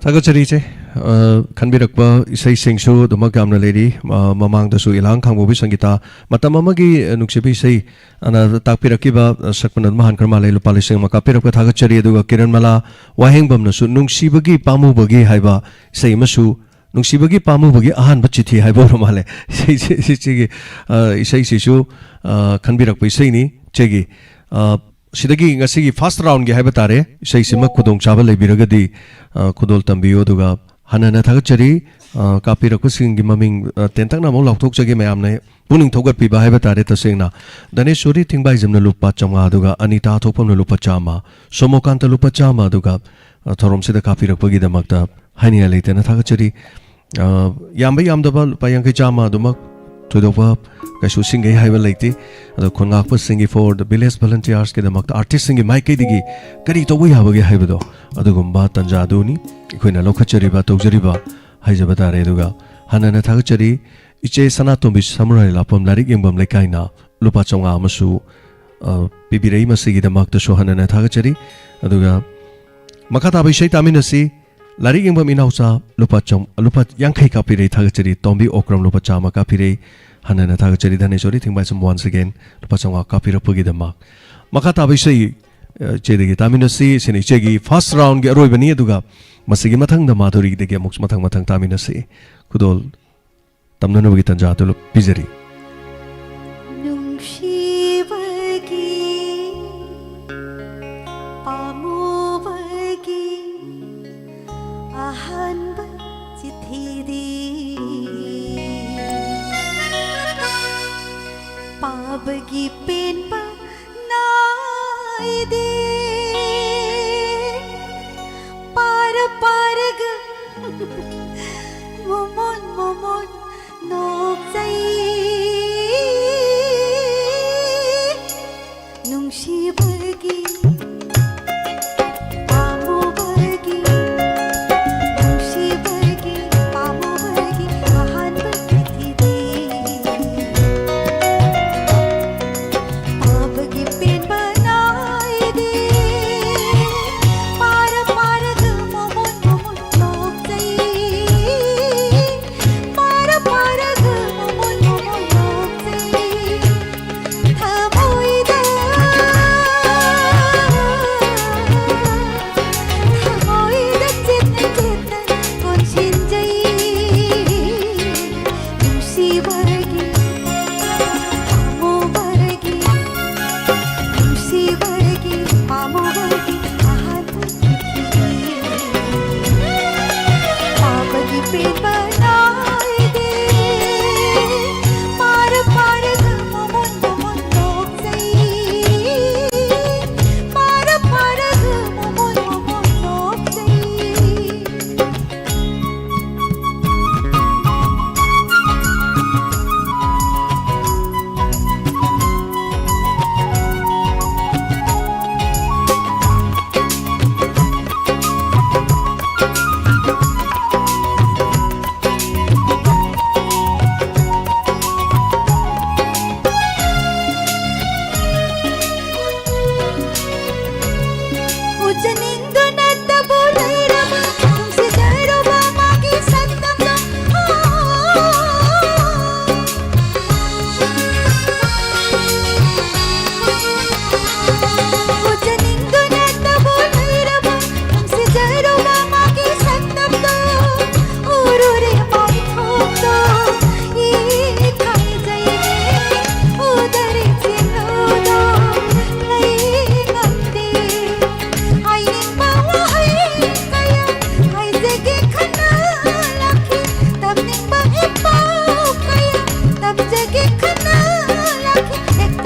ꯊꯥꯒꯠꯆꯔꯤ, ꯏꯆꯦ꯫ ꯑ, ꯈꯟꯕꯤꯔꯛꯄ ꯏꯁꯩꯁꯤꯡꯁꯨ ꯑꯗꯨꯃꯛ ꯌꯥꯝꯅ ꯂꯩꯔꯤ꯫ ꯑ, ꯃꯃꯥꯡꯗꯁꯨ ꯏꯂꯥꯡ ꯈꯥꯡꯕꯣꯛꯄꯤ ꯁꯪꯒꯤꯇꯥ, ꯃꯇꯝ ꯑꯃꯒꯤ, ꯑ, ꯅꯨꯡꯁꯤꯕ ꯏꯁꯩ ꯑꯅ ꯇꯥꯛꯄꯤꯔꯛꯈꯤꯕ, ꯑ, ꯁꯛꯄꯅ ꯑꯗꯨꯝ ꯍꯥꯟꯈ꯭ꯔ ꯃꯥꯜꯂꯦ, ꯂꯨꯄꯥ ꯂꯤꯁꯤꯡ ꯑꯃ ꯀꯥꯞꯄꯤꯔꯛꯄ ꯊꯥꯒꯠꯆꯔꯤ꯫ ꯑꯗꯨꯒ ꯀꯤꯔꯟꯃꯂꯥ ꯋꯥꯍꯦꯡꯕꯝꯅꯁꯨ ꯅꯨꯡꯁꯤꯕꯒꯤ ꯄꯥꯝꯃꯨꯕꯒꯤ ꯍꯥꯏꯕ ꯏꯁꯩ ꯑꯃꯁꯨ, ꯅꯨꯡꯁꯤꯕꯒꯤ ꯄꯥꯝꯃꯨꯕꯒꯤ ꯑꯍꯥꯟꯕ ꯆꯤꯊꯤ ꯍꯥꯏꯕ ꯑꯣꯏꯔ ꯃꯥꯜꯂꯦ꯫ ꯏꯁꯩꯁꯤ-, ꯏꯆꯦꯒꯤ, ꯑ, ꯏꯁꯩꯁꯤꯁꯨ, ꯑ, ꯈꯟꯕꯤꯔꯛꯄ ꯏꯁꯩꯅꯤ꯫ ꯏꯆꯦꯒꯤ, ꯑ, ꯁꯤꯗꯒꯤ ꯉꯁꯤꯒꯤ first roundꯒꯤ ꯍꯥꯏꯕ ꯇꯥꯔꯦ, ꯏꯁꯩꯁꯤꯃ ꯈꯨꯗꯣꯡꯆꯥꯕ ꯂꯩꯕꯤꯔꯒꯗꯤ, ꯑ, ꯈꯨꯗꯣꯜ ꯇꯝꯕꯤꯌꯨ꯫ ꯑꯗꯨꯒ ꯍꯟꯅ ꯍꯟꯅ ꯊꯥꯒꯠꯆꯔꯤ, ꯑ, ꯀꯥꯞꯄꯤꯔꯛꯄꯁꯤꯡꯒꯤ ꯃꯃꯤꯡ, ꯑ, ꯇꯦꯟꯇꯛꯅ ꯑꯃꯨꯛ ꯂꯥꯎꯊꯣꯛꯆꯒꯦ ꯃꯌꯥꯝꯅ ꯄꯨꯛꯅꯤꯡ ꯊꯧꯒꯠꯄꯤꯕ ꯍꯥꯏꯕ ꯇꯥꯔꯦ꯫ ꯇꯁꯦꯡꯅ ꯙꯅꯦꯁꯣꯔꯤ ꯊꯤꯡꯕꯥꯏꯖꯝꯅ ꯂꯨꯄꯥ ꯆꯥꯝꯃꯉꯥ, ꯑꯗꯨꯒ ꯑꯅꯤꯇꯥ ꯊꯣꯛꯐꯝꯅ ꯂꯨꯄꯥ ꯆꯥꯝꯃ, ꯁꯣꯃꯣꯀꯥꯟꯇ ꯂꯨꯄꯥ ꯆꯥꯝꯃ, ꯑꯗꯨꯒ, ꯑ, ꯊꯧꯔꯝꯁꯤꯗ ꯀꯥꯞꯄꯤꯔꯛꯄꯒꯤꯗꯃꯛꯇ ꯍꯥꯏꯅꯤꯡꯉꯥꯏ ꯂꯩꯇꯅ ꯊꯥꯒꯠꯆꯔꯤ꯫ ꯑ, ꯌꯥꯝꯕ ꯌꯥꯝꯗꯕ ꯂꯨꯄꯥ ꯌꯥꯡꯈꯩ ꯆꯥꯝꯃ ꯑꯗꯨꯃꯛ ꯊꯣꯏꯗꯣꯛꯄ ꯀꯩꯁꯨ ꯁꯤꯡꯒꯩ ꯍꯥꯏꯕ ꯂꯩꯇꯦ꯫ ꯑꯗꯣ ꯈꯨꯟꯉꯥꯛꯄꯁꯤꯡꯒꯤ, for the village volunteersꯀꯤꯗꯃꯛꯇ, artistꯁꯤꯡꯒꯤ ꯃꯥꯏꯀꯩꯗꯒꯤ ꯀꯔꯤ ꯇꯧꯕ ꯌꯥꯕꯒꯦ ꯍꯥꯏꯕꯗꯣ, ꯑꯗꯨꯒꯨꯝꯕ ꯇꯥꯟꯖꯥ ꯑꯗꯨꯅꯤ ꯑꯩꯈꯣꯏꯅ ꯂꯧꯈꯠꯆꯔꯤꯕ, ꯇꯧꯖꯔꯤꯕ ꯍꯥꯏꯖꯕ ꯇꯥꯔꯦ꯫ ꯑꯗꯨꯒ ꯍꯟꯅ ꯍꯟꯅ ꯊꯥꯒꯠꯆꯔꯤ꯫ ꯏꯆꯦ ꯁꯅꯥꯇꯣꯝꯕꯤ ꯁꯃꯨꯔꯥꯏ ꯂꯥꯛꯄꯝ ꯂꯥꯏꯔꯤꯛ ꯌꯦꯡꯐꯝ ꯂꯩꯀꯥꯏꯅ ꯂꯨꯄꯥ ꯆꯥꯝꯃꯉꯥ ꯑꯃꯁꯨ, ꯑ, ꯄꯤꯕꯤꯔꯛꯏ꯫ ꯃꯁꯤꯒꯤꯗꯃꯛꯇꯁꯨ ꯍꯟꯅ ꯍꯟꯅ ꯊꯥꯒꯠꯆꯔꯤ꯫ ꯑꯗꯨꯒ ꯃꯈꯥ ꯇꯥꯕ ꯏꯁꯩ ꯇꯥꯃꯤꯟꯅꯁꯤ꯫ ꯂꯥꯏꯔꯤꯛ ꯌꯦꯡꯐꯝ ꯏꯅꯥꯎꯆꯥ ꯂꯨꯄꯥ ꯆꯥꯝ-, ꯂꯨꯄꯥ ꯌꯥꯡꯈꯩ ꯀꯥꯞꯄꯤꯔꯛꯏ, ꯊꯥꯒꯠꯆꯔꯤ꯫ ꯇꯣꯝꯕꯤ ꯑꯣꯀ꯭ꯔꯝ ꯂꯨꯄꯥ ꯆꯥꯝꯃ ꯀꯥꯞꯄꯤꯔꯛꯏ, ꯍꯟꯅ ꯍꯟꯅ ꯊꯥꯒꯠꯆꯔꯤ꯫ ꯙꯅꯦꯁꯣꯔꯤ ꯊꯤꯡꯕꯥꯏꯁꯝ once again ꯂꯨꯄꯥ ꯆꯥꯝꯃꯉꯥ ꯀꯥꯞꯄꯤꯔꯛꯄꯒꯤꯗꯃꯛ꯫ ꯃꯈꯥ ꯇꯥꯕ ꯏꯁꯩ, ꯑ, ꯏꯆꯦꯗꯒꯤ ꯇꯥꯃꯤꯟꯅꯁꯤ꯫ ꯁꯤꯅ ꯏꯆꯦꯒꯤ first roundꯒꯤ ꯑꯔꯣꯏꯕꯅꯤ, ꯑꯗꯨꯒ ꯃꯁꯤꯒꯤ ꯃꯊꯪꯗ ꯃꯥꯙꯨꯔꯤꯗꯒꯤ ꯑꯃꯨꯛ ꯃꯊꯪ ꯃꯊꯪ ꯇꯥꯃꯤꯟꯅꯁꯤ꯫ ꯈꯨꯗꯣꯜ ꯇꯝꯅꯅꯕꯒꯤ ꯇꯥꯟꯖꯥ ꯑꯗꯨ ꯄꯤꯖꯔꯤ꯫ ꯅꯨꯡꯁꯤꯕꯒꯤ ꯄꯥꯝꯃꯨꯕꯒꯤ ꯑꯍꯥꯟꯕ ꯆꯤꯊꯤꯗꯤ ꯄꯥꯕꯒꯤ ꯄꯦꯟꯕ ꯅꯥꯏꯗꯦ꯫ ꯄꯥꯔ ꯄꯥꯔꯒ ꯃꯣꯃꯣꯟ ꯃꯣꯃꯣꯟ ꯅꯣꯛꯆꯩ꯫ ꯅꯨꯡꯁꯤꯕꯒꯤ ꯄꯥꯝꯃꯨꯕꯒꯤ, ꯅꯨꯡꯁꯤꯕꯒꯤ ꯄꯥꯝꯃꯨꯕꯒꯤ ꯑꯍꯥꯟꯕ ꯆꯤꯊꯤꯗꯤ ꯄꯥꯕꯒꯤ ꯄꯦꯟꯕ ꯅꯥꯏꯗꯦ꯫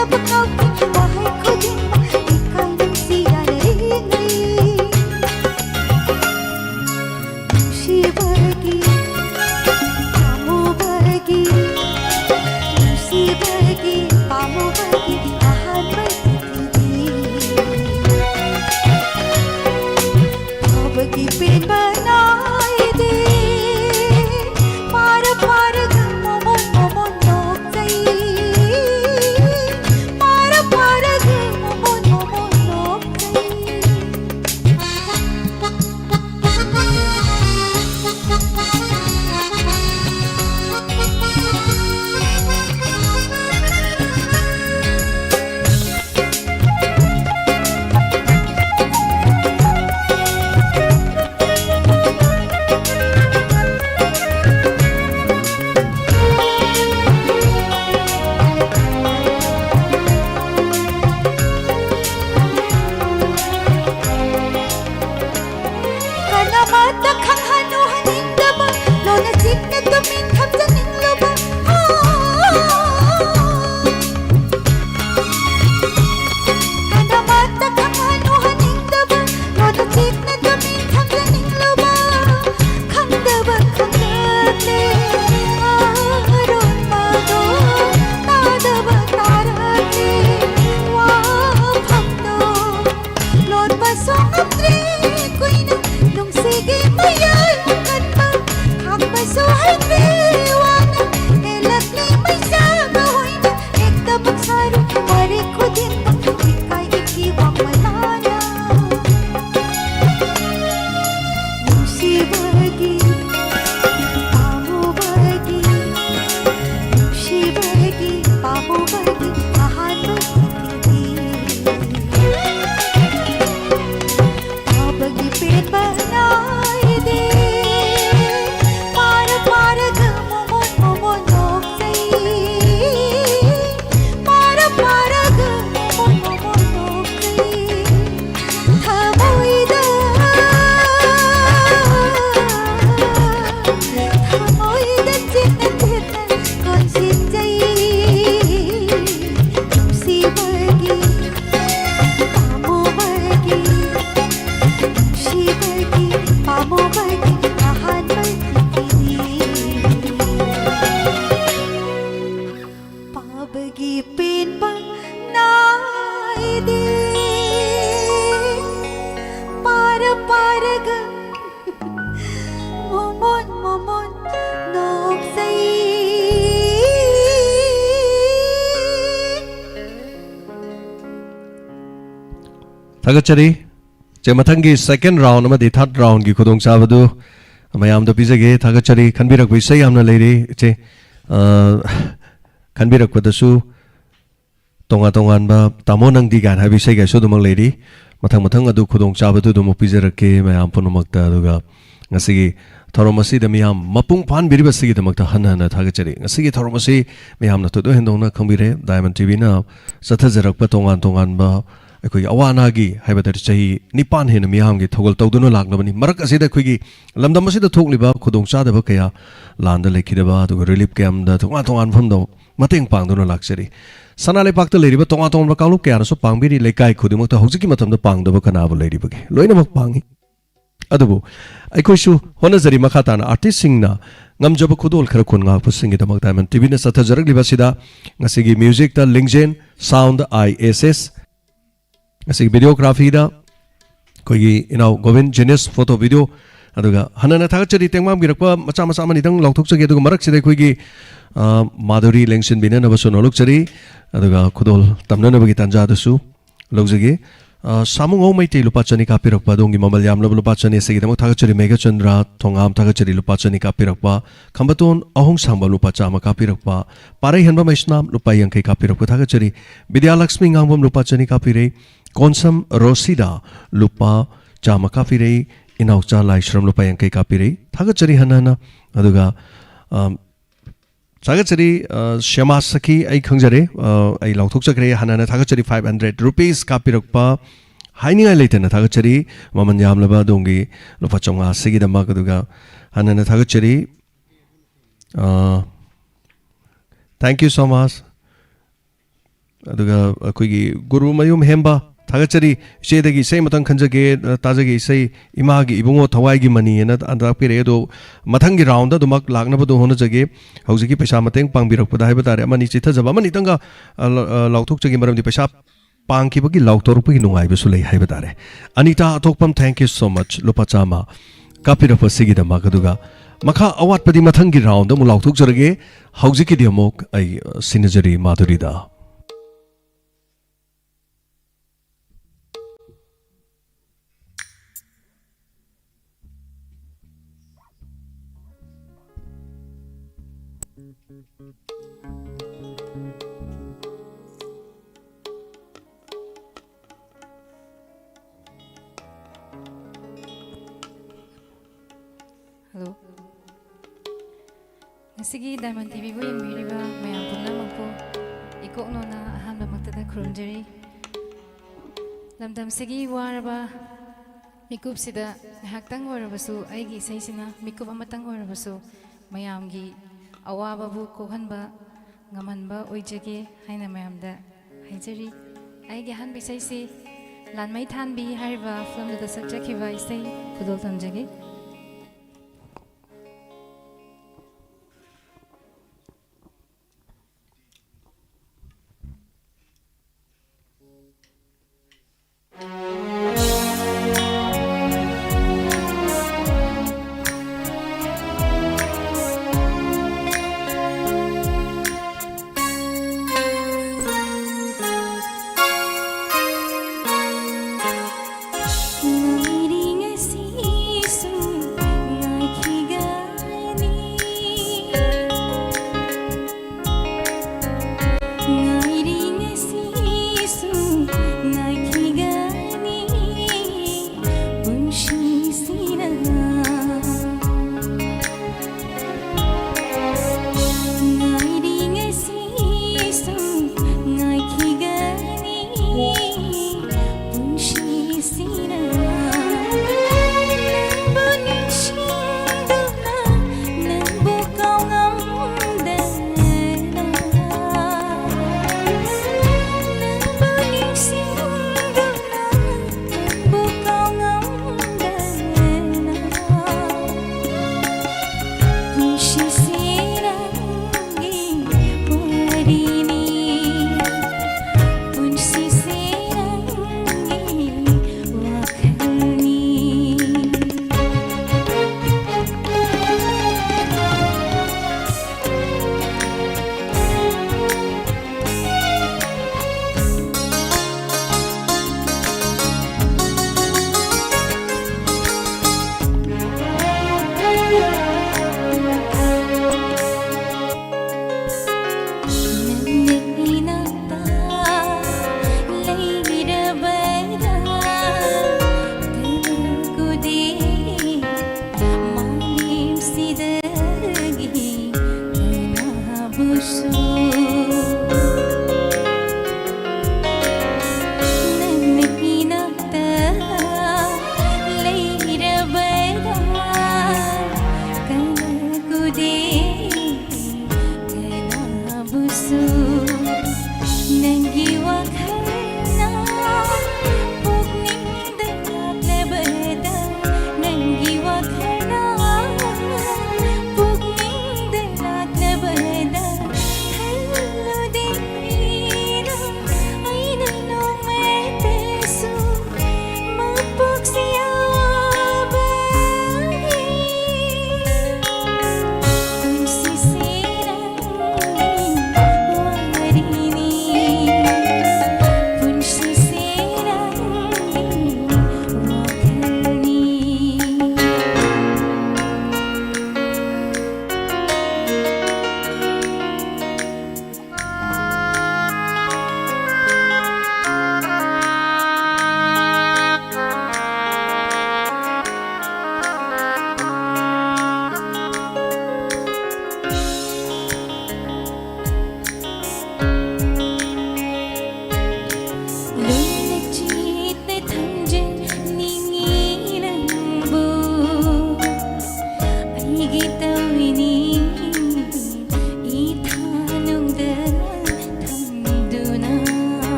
ꯋꯥꯍꯩ ꯈꯨꯗꯤꯡꯃꯛ ꯏꯀꯥꯏ ꯅꯨꯡꯁꯤ ꯌꯥꯅꯔꯤꯉꯩ꯫ ꯅꯨꯡꯁꯤꯕꯒꯤ, ꯄꯥꯝꯃꯨꯕꯒꯤ, ꯅꯨꯡꯁꯤꯕꯒꯤ, ꯄꯥꯝꯃꯨꯕꯒꯤ ꯑꯍꯥꯟꯕ ꯆꯤꯊꯤꯗꯤ꯫ ꯐꯥꯕꯒꯤ ꯄꯦꯟꯕ ꯅꯥꯏꯗꯦ꯫ ꯐꯥꯔ ꯐꯥꯔꯒ ꯃꯣꯃꯣꯟ ꯃꯣꯃꯣꯟ ꯅꯣꯛꯆꯩ꯫ ꯐꯥꯔ ꯐꯥꯔꯒ ꯊꯥꯒꯠꯆꯔꯤ꯫ ꯆꯦ, ꯃꯊꯪꯒꯤ second round ꯑꯃꯗꯤ third roundꯒꯤ ꯈꯨꯗꯣꯡꯆꯥꯕꯗꯨ ꯃꯌꯥꯝꯗ ꯄꯤꯖꯒꯦ꯫ ꯊꯥꯒꯠꯆꯔꯤ꯫ ꯈꯟꯕꯤꯔꯛꯄ ꯏꯁꯩ ꯌꯥꯝꯅ ꯂꯩꯔꯤ, ꯏꯆꯦ꯫ ꯑ, ꯈꯟꯕꯤꯔꯛꯄꯗꯁꯨ ꯇꯣꯉꯥꯟ ꯇꯣꯉꯥꯟꯕ "ꯇꯥꯃꯣ ꯅꯪꯗꯤ" ꯀꯥꯏꯅ ꯍꯥꯏꯕ ꯏꯁꯩꯒꯁꯨ ꯑꯗꯨꯃꯛ ꯂꯩꯔꯤ꯫ ꯃꯊꯪ ꯃꯊꯪ ꯑꯗꯨ ꯈꯨꯗꯣꯡꯆꯥꯕꯗꯨ ꯑꯗꯨꯃꯛ ꯄꯤꯖꯔꯛꯀꯦ ꯃꯌꯥꯝ ꯄꯨꯝꯅꯃꯛꯇ꯫ ꯑꯗꯨꯒ ꯉꯁꯤꯒꯤ ꯊꯧꯔꯝ ꯑꯁꯤꯗ ꯃꯤꯌꯥꯝ ꯃꯄꯨꯡ ꯐꯥꯍꯟꯕꯤꯔꯤꯕ ꯑꯁꯤꯒꯤꯗꯃꯛꯇ ꯍꯟꯅ ꯍꯟꯅ ꯊꯥꯒꯠꯆꯔꯤ꯫ ꯉꯁꯤꯒꯤ ꯊꯧꯔꯝ ꯑꯁꯤ ꯃꯤꯌꯥꯝꯅ ꯊꯣꯏꯗꯣꯛ ꯍꯦꯟꯗꯣꯛꯅ ꯈꯪꯕꯤꯔꯦ꯫ Diamond TVꯅ ꯆꯠꯊꯖꯔꯛꯄ ꯇꯣꯉꯥꯟ ꯇꯣꯉꯥꯟꯕ ꯑꯩꯈꯣꯏꯒꯤ ꯑꯋꯥ ꯑꯅꯥꯒꯤ ꯍꯥꯏꯕ ꯇꯥꯔꯦ, ꯆꯍꯤ ꯅꯤꯄꯥꯟ ꯍꯦꯟꯅ ꯃꯤꯌꯥꯝꯒꯤ ꯊꯧꯒꯜ ꯇꯧꯗꯨꯅ ꯂꯥꯛꯂꯕꯅꯤ꯫ ꯃꯔꯛ ꯑꯁꯤꯗ ꯑꯩꯈꯣꯏꯒꯤ ꯂꯝꯗꯝ ꯑꯁꯤꯗ ꯊꯣꯛꯂꯤꯕ ꯈꯨꯗꯣꯡꯆꯥꯗꯕ ꯀꯌꯥ, ꯂꯥꯟꯗ ꯂꯩꯈꯤꯗꯕ, ꯑꯗꯨꯒ relief campꯇ ꯇꯣꯉꯥꯟ ꯇꯣꯉꯥꯟꯕ ꯃꯐꯝꯗ ꯃꯇꯦꯡ ꯄꯥꯡꯗꯨꯅ ꯂꯥꯛꯆꯔꯤ꯫ ꯁꯅꯥ ꯂꯩꯄꯥꯛꯇ ꯂꯩꯔꯤꯕ ꯇꯣꯉꯥꯟ ꯇꯣꯉꯥꯟꯕ ꯀꯥꯡꯂꯨꯞ ꯀꯌꯥꯅꯁꯨ ꯄꯥꯡꯕꯤꯔꯤ꯫ ꯂꯩꯀꯥꯏ ꯈꯨꯗꯤꯡꯃꯛꯇ ꯍꯧꯖꯤꯛꯀꯤ ꯃꯇꯝꯗ ꯄꯥꯡꯗꯕ ꯀꯅꯥꯕꯨ ꯂꯩꯔꯤꯕꯒꯦ? ꯂꯣꯏꯅꯃꯛ ꯄꯥꯡꯉꯤ꯫ ꯑꯗꯨꯕꯨ ꯑꯩꯈꯣꯏꯁꯨ ꯍꯣꯠꯅꯖꯔꯤ꯫ ꯃꯈꯥ ꯇꯥꯅ artistꯁꯤꯡꯅ ꯉꯝꯖꯕ ꯈꯨꯗꯣꯜ ꯈꯔ ꯈꯨꯟ ꯉꯥꯛꯄꯁꯤꯡꯒꯤꯗꯃꯛ Diamond TVꯅ ꯆꯠꯊꯖꯔꯛꯂꯤꯕ ꯑꯁꯤꯗ ꯉꯁꯤꯒꯤ musicꯇ ꯂꯤꯡꯖꯦꯜ, sound ISS, ꯉꯁꯤꯒꯤ videographyꯗ ꯑꯩꯈꯣꯏꯒꯤ ꯏꯅꯥꯎ ꯒꯣꯕꯤꯟ Genius Photo Video, ꯑꯗꯨꯒ ꯍꯟꯅꯅ ꯊꯥꯒꯠꯆꯔꯤ꯫ ꯇꯦꯡꯕꯥꯡꯕꯤꯔꯛꯄ ꯃꯆꯥ ꯃꯆꯥ ꯑꯃꯅꯤꯗꯪ ꯂꯥꯎꯊꯣꯛꯆꯒꯦ, ꯑꯗꯨꯒ ꯃꯔꯛꯁꯤꯗ ꯑꯩꯈꯣꯏꯒꯤ, ꯑ, ꯃꯥꯙꯨꯔꯤ ꯂꯦꯡꯁꯤꯟꯕꯤꯅꯅꯕꯁꯨ ꯅꯣꯂꯨꯛꯆꯔꯤ, ꯑꯗꯨꯒ ꯈꯨꯗꯣꯜ ꯇꯝꯅꯅꯕꯒꯤ ꯇꯥꯟꯖꯥꯗꯨꯁꯨ ꯂꯧꯖꯒꯦ꯫ ꯑ, ꯁꯥꯃꯨꯉꯧ ꯃꯩꯇꯩ ꯂꯨꯄꯥ ꯆꯅꯤ ꯀꯥꯞꯄꯤꯔꯛꯄ, ꯑꯗꯣꯝꯒꯤ ꯃꯃꯜ ꯌꯥꯝꯂꯕ ꯂꯨꯄꯥ ꯆꯅꯤ ꯑꯁꯤꯒꯤꯗꯃꯛ ꯊꯥꯒꯠꯆꯔꯤ꯫ ꯃꯦꯘꯆꯟꯗ꯭ꯔ ꯊꯣꯉꯥꯝ ꯊꯥꯒꯠꯆꯔꯤ, ꯂꯨꯄꯥ ꯆꯅꯤ ꯀꯥꯞꯄꯤꯔꯛꯄ꯫ ꯈꯝꯕꯇꯣꯟ ꯑꯍꯣꯡꯁꯥꯡꯕ ꯂꯨꯄꯥ ꯆꯥꯝꯃ ꯀꯥꯞꯄꯤꯔꯛꯄ꯫ ꯄꯥꯔꯩꯍꯟꯕ ꯃꯩꯁꯅꯥꯝ ꯂꯨꯄꯥ ꯌꯥꯡꯈꯩ ꯀꯥꯞꯄꯤꯔꯛꯄ ꯊꯥꯒꯠꯆꯔꯤ꯫ ꯕꯤꯗ꯭ꯌꯥꯂꯛꯁꯃꯤ ꯉꯥꯡꯕꯝ ꯂꯨꯄꯥ ꯆꯅꯤ ꯀꯥꯞꯄꯤꯔꯦ꯫ ꯀꯣꯟꯁꯝ ꯔꯣꯁꯤꯗꯥ ꯂꯨꯄꯥ ꯆꯥꯝꯃ ꯀꯥꯞꯄꯤꯔꯦ꯫ ꯏꯅꯥꯎꯆꯥ ꯂꯥꯏꯁ꯭ꯔꯝ ꯂꯨꯄꯥ ꯌꯥꯡꯈꯩ ꯀꯥꯞꯄꯤꯔꯦ꯫ ꯊꯥꯒꯠꯆꯔꯤ ꯍꯟꯅ ꯍꯟꯅ꯫ ꯑꯗꯨꯒ, ꯑꯝ, ꯊꯥꯒꯠꯆꯔꯤ, ꯑ, ꯁ꯭ꯌꯥꯃꯥ ꯁꯈꯤ, ꯑꯩ ꯈꯪꯖꯔꯦ, ꯑ, ꯑꯩ ꯂꯥꯎꯊꯣꯛꯆꯈ꯭ꯔꯦ꯫ ꯍꯟꯅ ꯍꯟꯅ ꯊꯥꯒꯠꯆꯔꯤ꯫ Five hundred rupees ꯀꯥꯞꯄꯤꯔꯛꯄ, ꯍꯥꯏꯅꯤꯡꯉꯥꯏ ꯂꯩꯇꯅ ꯊꯥꯒꯠꯆꯔꯤ꯫ ꯃꯃꯜ ꯌꯥꯝꯂꯕ ꯑꯗꯣꯝꯒꯤ ꯂꯨꯄꯥ ꯆꯥꯝꯃꯉꯥ ꯑꯁꯤꯒꯤꯗꯃꯛ꯫ ꯑꯗꯨꯒ ꯍꯟꯅ ꯍꯟꯅ ꯊꯥꯒꯠꯆꯔꯤ꯫ ꯑ, thank you so much꯫ ꯑꯗꯨꯒ ꯑꯩꯈꯣꯏꯒꯤ ꯒꯨꯔꯨꯃꯌꯨꯝ ꯍꯦꯝꯕ, ꯊꯥꯒꯠꯆꯔꯤ꯫ ꯏꯆꯦꯗꯒꯤ ꯏꯁꯩ ꯑꯃꯇꯪ ꯈꯟꯖꯒꯦ, ꯑ, ꯇꯥꯖꯒꯦ ꯏꯁꯩ "ꯏꯃꯥꯒꯤ ꯏꯕꯨꯡꯉꯣ ꯊꯋꯥꯏꯒꯤ ꯃꯅꯤ" ꯍꯥꯏꯅ ꯇꯥꯛꯄꯤꯔꯛꯑꯦ꯫ ꯑꯗꯣ ꯃꯊꯪꯒꯤ roundꯗ ꯑꯗꯨꯃꯛ ꯂꯥꯛꯅꯕꯗꯣ ꯍꯣꯠꯅꯖꯒꯦ꯫ ꯍꯧꯖꯤꯛꯀꯤ ꯄꯩꯁꯥ ꯃꯇꯦꯡ ꯄꯥꯡꯕꯤꯔꯛꯄꯗ ꯍꯥꯏꯕ ꯇꯥꯔꯦ, ꯑꯃꯅꯤ ꯆꯤꯠꯊꯖꯕ ꯑꯃꯅꯤꯇꯪꯒ, ꯑ, ꯂ-, ꯑ, ꯂꯥꯎꯊꯣꯛꯆꯒꯦ, ꯃꯔꯝꯗꯤ ꯄꯩꯁꯥ ꯄꯥꯡꯈꯤꯕꯒꯤ ꯂꯥꯎꯊꯣꯔꯛꯄꯒꯤ ꯅꯨꯡꯉꯥꯏꯕꯁꯨ ꯂꯩ ꯍꯥꯏꯕ ꯇꯥꯔꯦ꯫ ꯑꯅꯤꯇꯥ ꯑꯊꯣꯛꯄꯝ, thank you so much, ꯂꯨꯄꯥ ꯆꯥꯝꯃ ꯀꯥꯞꯄꯤꯔꯛꯄꯁꯤꯒꯤꯗꯃꯛ꯫ ꯑꯗꯨꯒ ꯃꯈꯥ ꯑꯋꯥꯠꯄꯗꯤ ꯃꯊꯪꯒꯤ roundꯗ ꯑꯃꯨꯛ ꯂꯥꯎꯊꯣꯛꯆꯔꯒꯦ꯫ ꯍꯧꯖꯤꯛꯀꯤꯗꯤ ꯑꯃꯨꯛ ꯑꯩ, ꯑ, ꯁꯤꯟꯅꯖꯔꯤ ꯃꯥꯙꯨꯔꯤꯗ꯫ ꯍꯜꯂꯣ꯫ ꯉꯁꯤꯒꯤ ꯗꯥꯏꯃꯟ ꯇꯤꯚꯤꯕꯨ ꯌꯦꯡꯕꯤꯔꯤꯕ ꯃꯌꯥꯝ ꯄꯨꯝꯅꯃꯛꯄꯨ ꯏꯀꯣꯛꯅꯣꯅ ꯑꯍꯥꯟꯕꯃꯛꯇꯗ ꯈꯨꯔꯨꯝꯖꯔꯤ꯫ ꯂꯝꯗꯝꯁꯤꯒꯤ ꯋꯥꯔꯕ ꯃꯤꯀꯨꯞꯁꯤꯗ ꯉꯥꯏꯍꯥꯛꯇꯪ ꯑꯣꯏꯔꯕꯁꯨ, ꯑꯩꯒꯤ ꯏꯁꯩꯁꯤꯅ ꯃꯤꯀꯨꯞ ꯑꯃꯇꯪ ꯑꯣꯏꯔꯕꯁꯨ ꯃꯌꯥꯝꯒꯤ ꯑꯋꯥꯕꯕꯨ ꯀꯣꯛꯍꯟꯕ ꯉꯝꯍꯟꯕ ꯑꯣꯏꯖꯒꯦ ꯍꯥꯏꯅ ꯃꯌꯥꯝꯗ ꯍꯥꯏꯖꯔꯤ꯫ ꯑꯩꯒꯤ ꯑꯍꯥꯟꯕ ꯏꯁꯩꯁꯤ ꯂꯥꯟꯃꯩ ꯊꯥꯟꯕꯤ ꯍꯥꯏꯔꯤꯕ ꯐꯤꯂꯝꯗꯨꯗ ꯁꯛꯆꯈꯤꯕ ꯏꯁꯩ ꯈꯨꯗꯣꯜ ꯇꯝꯖꯒꯦ꯫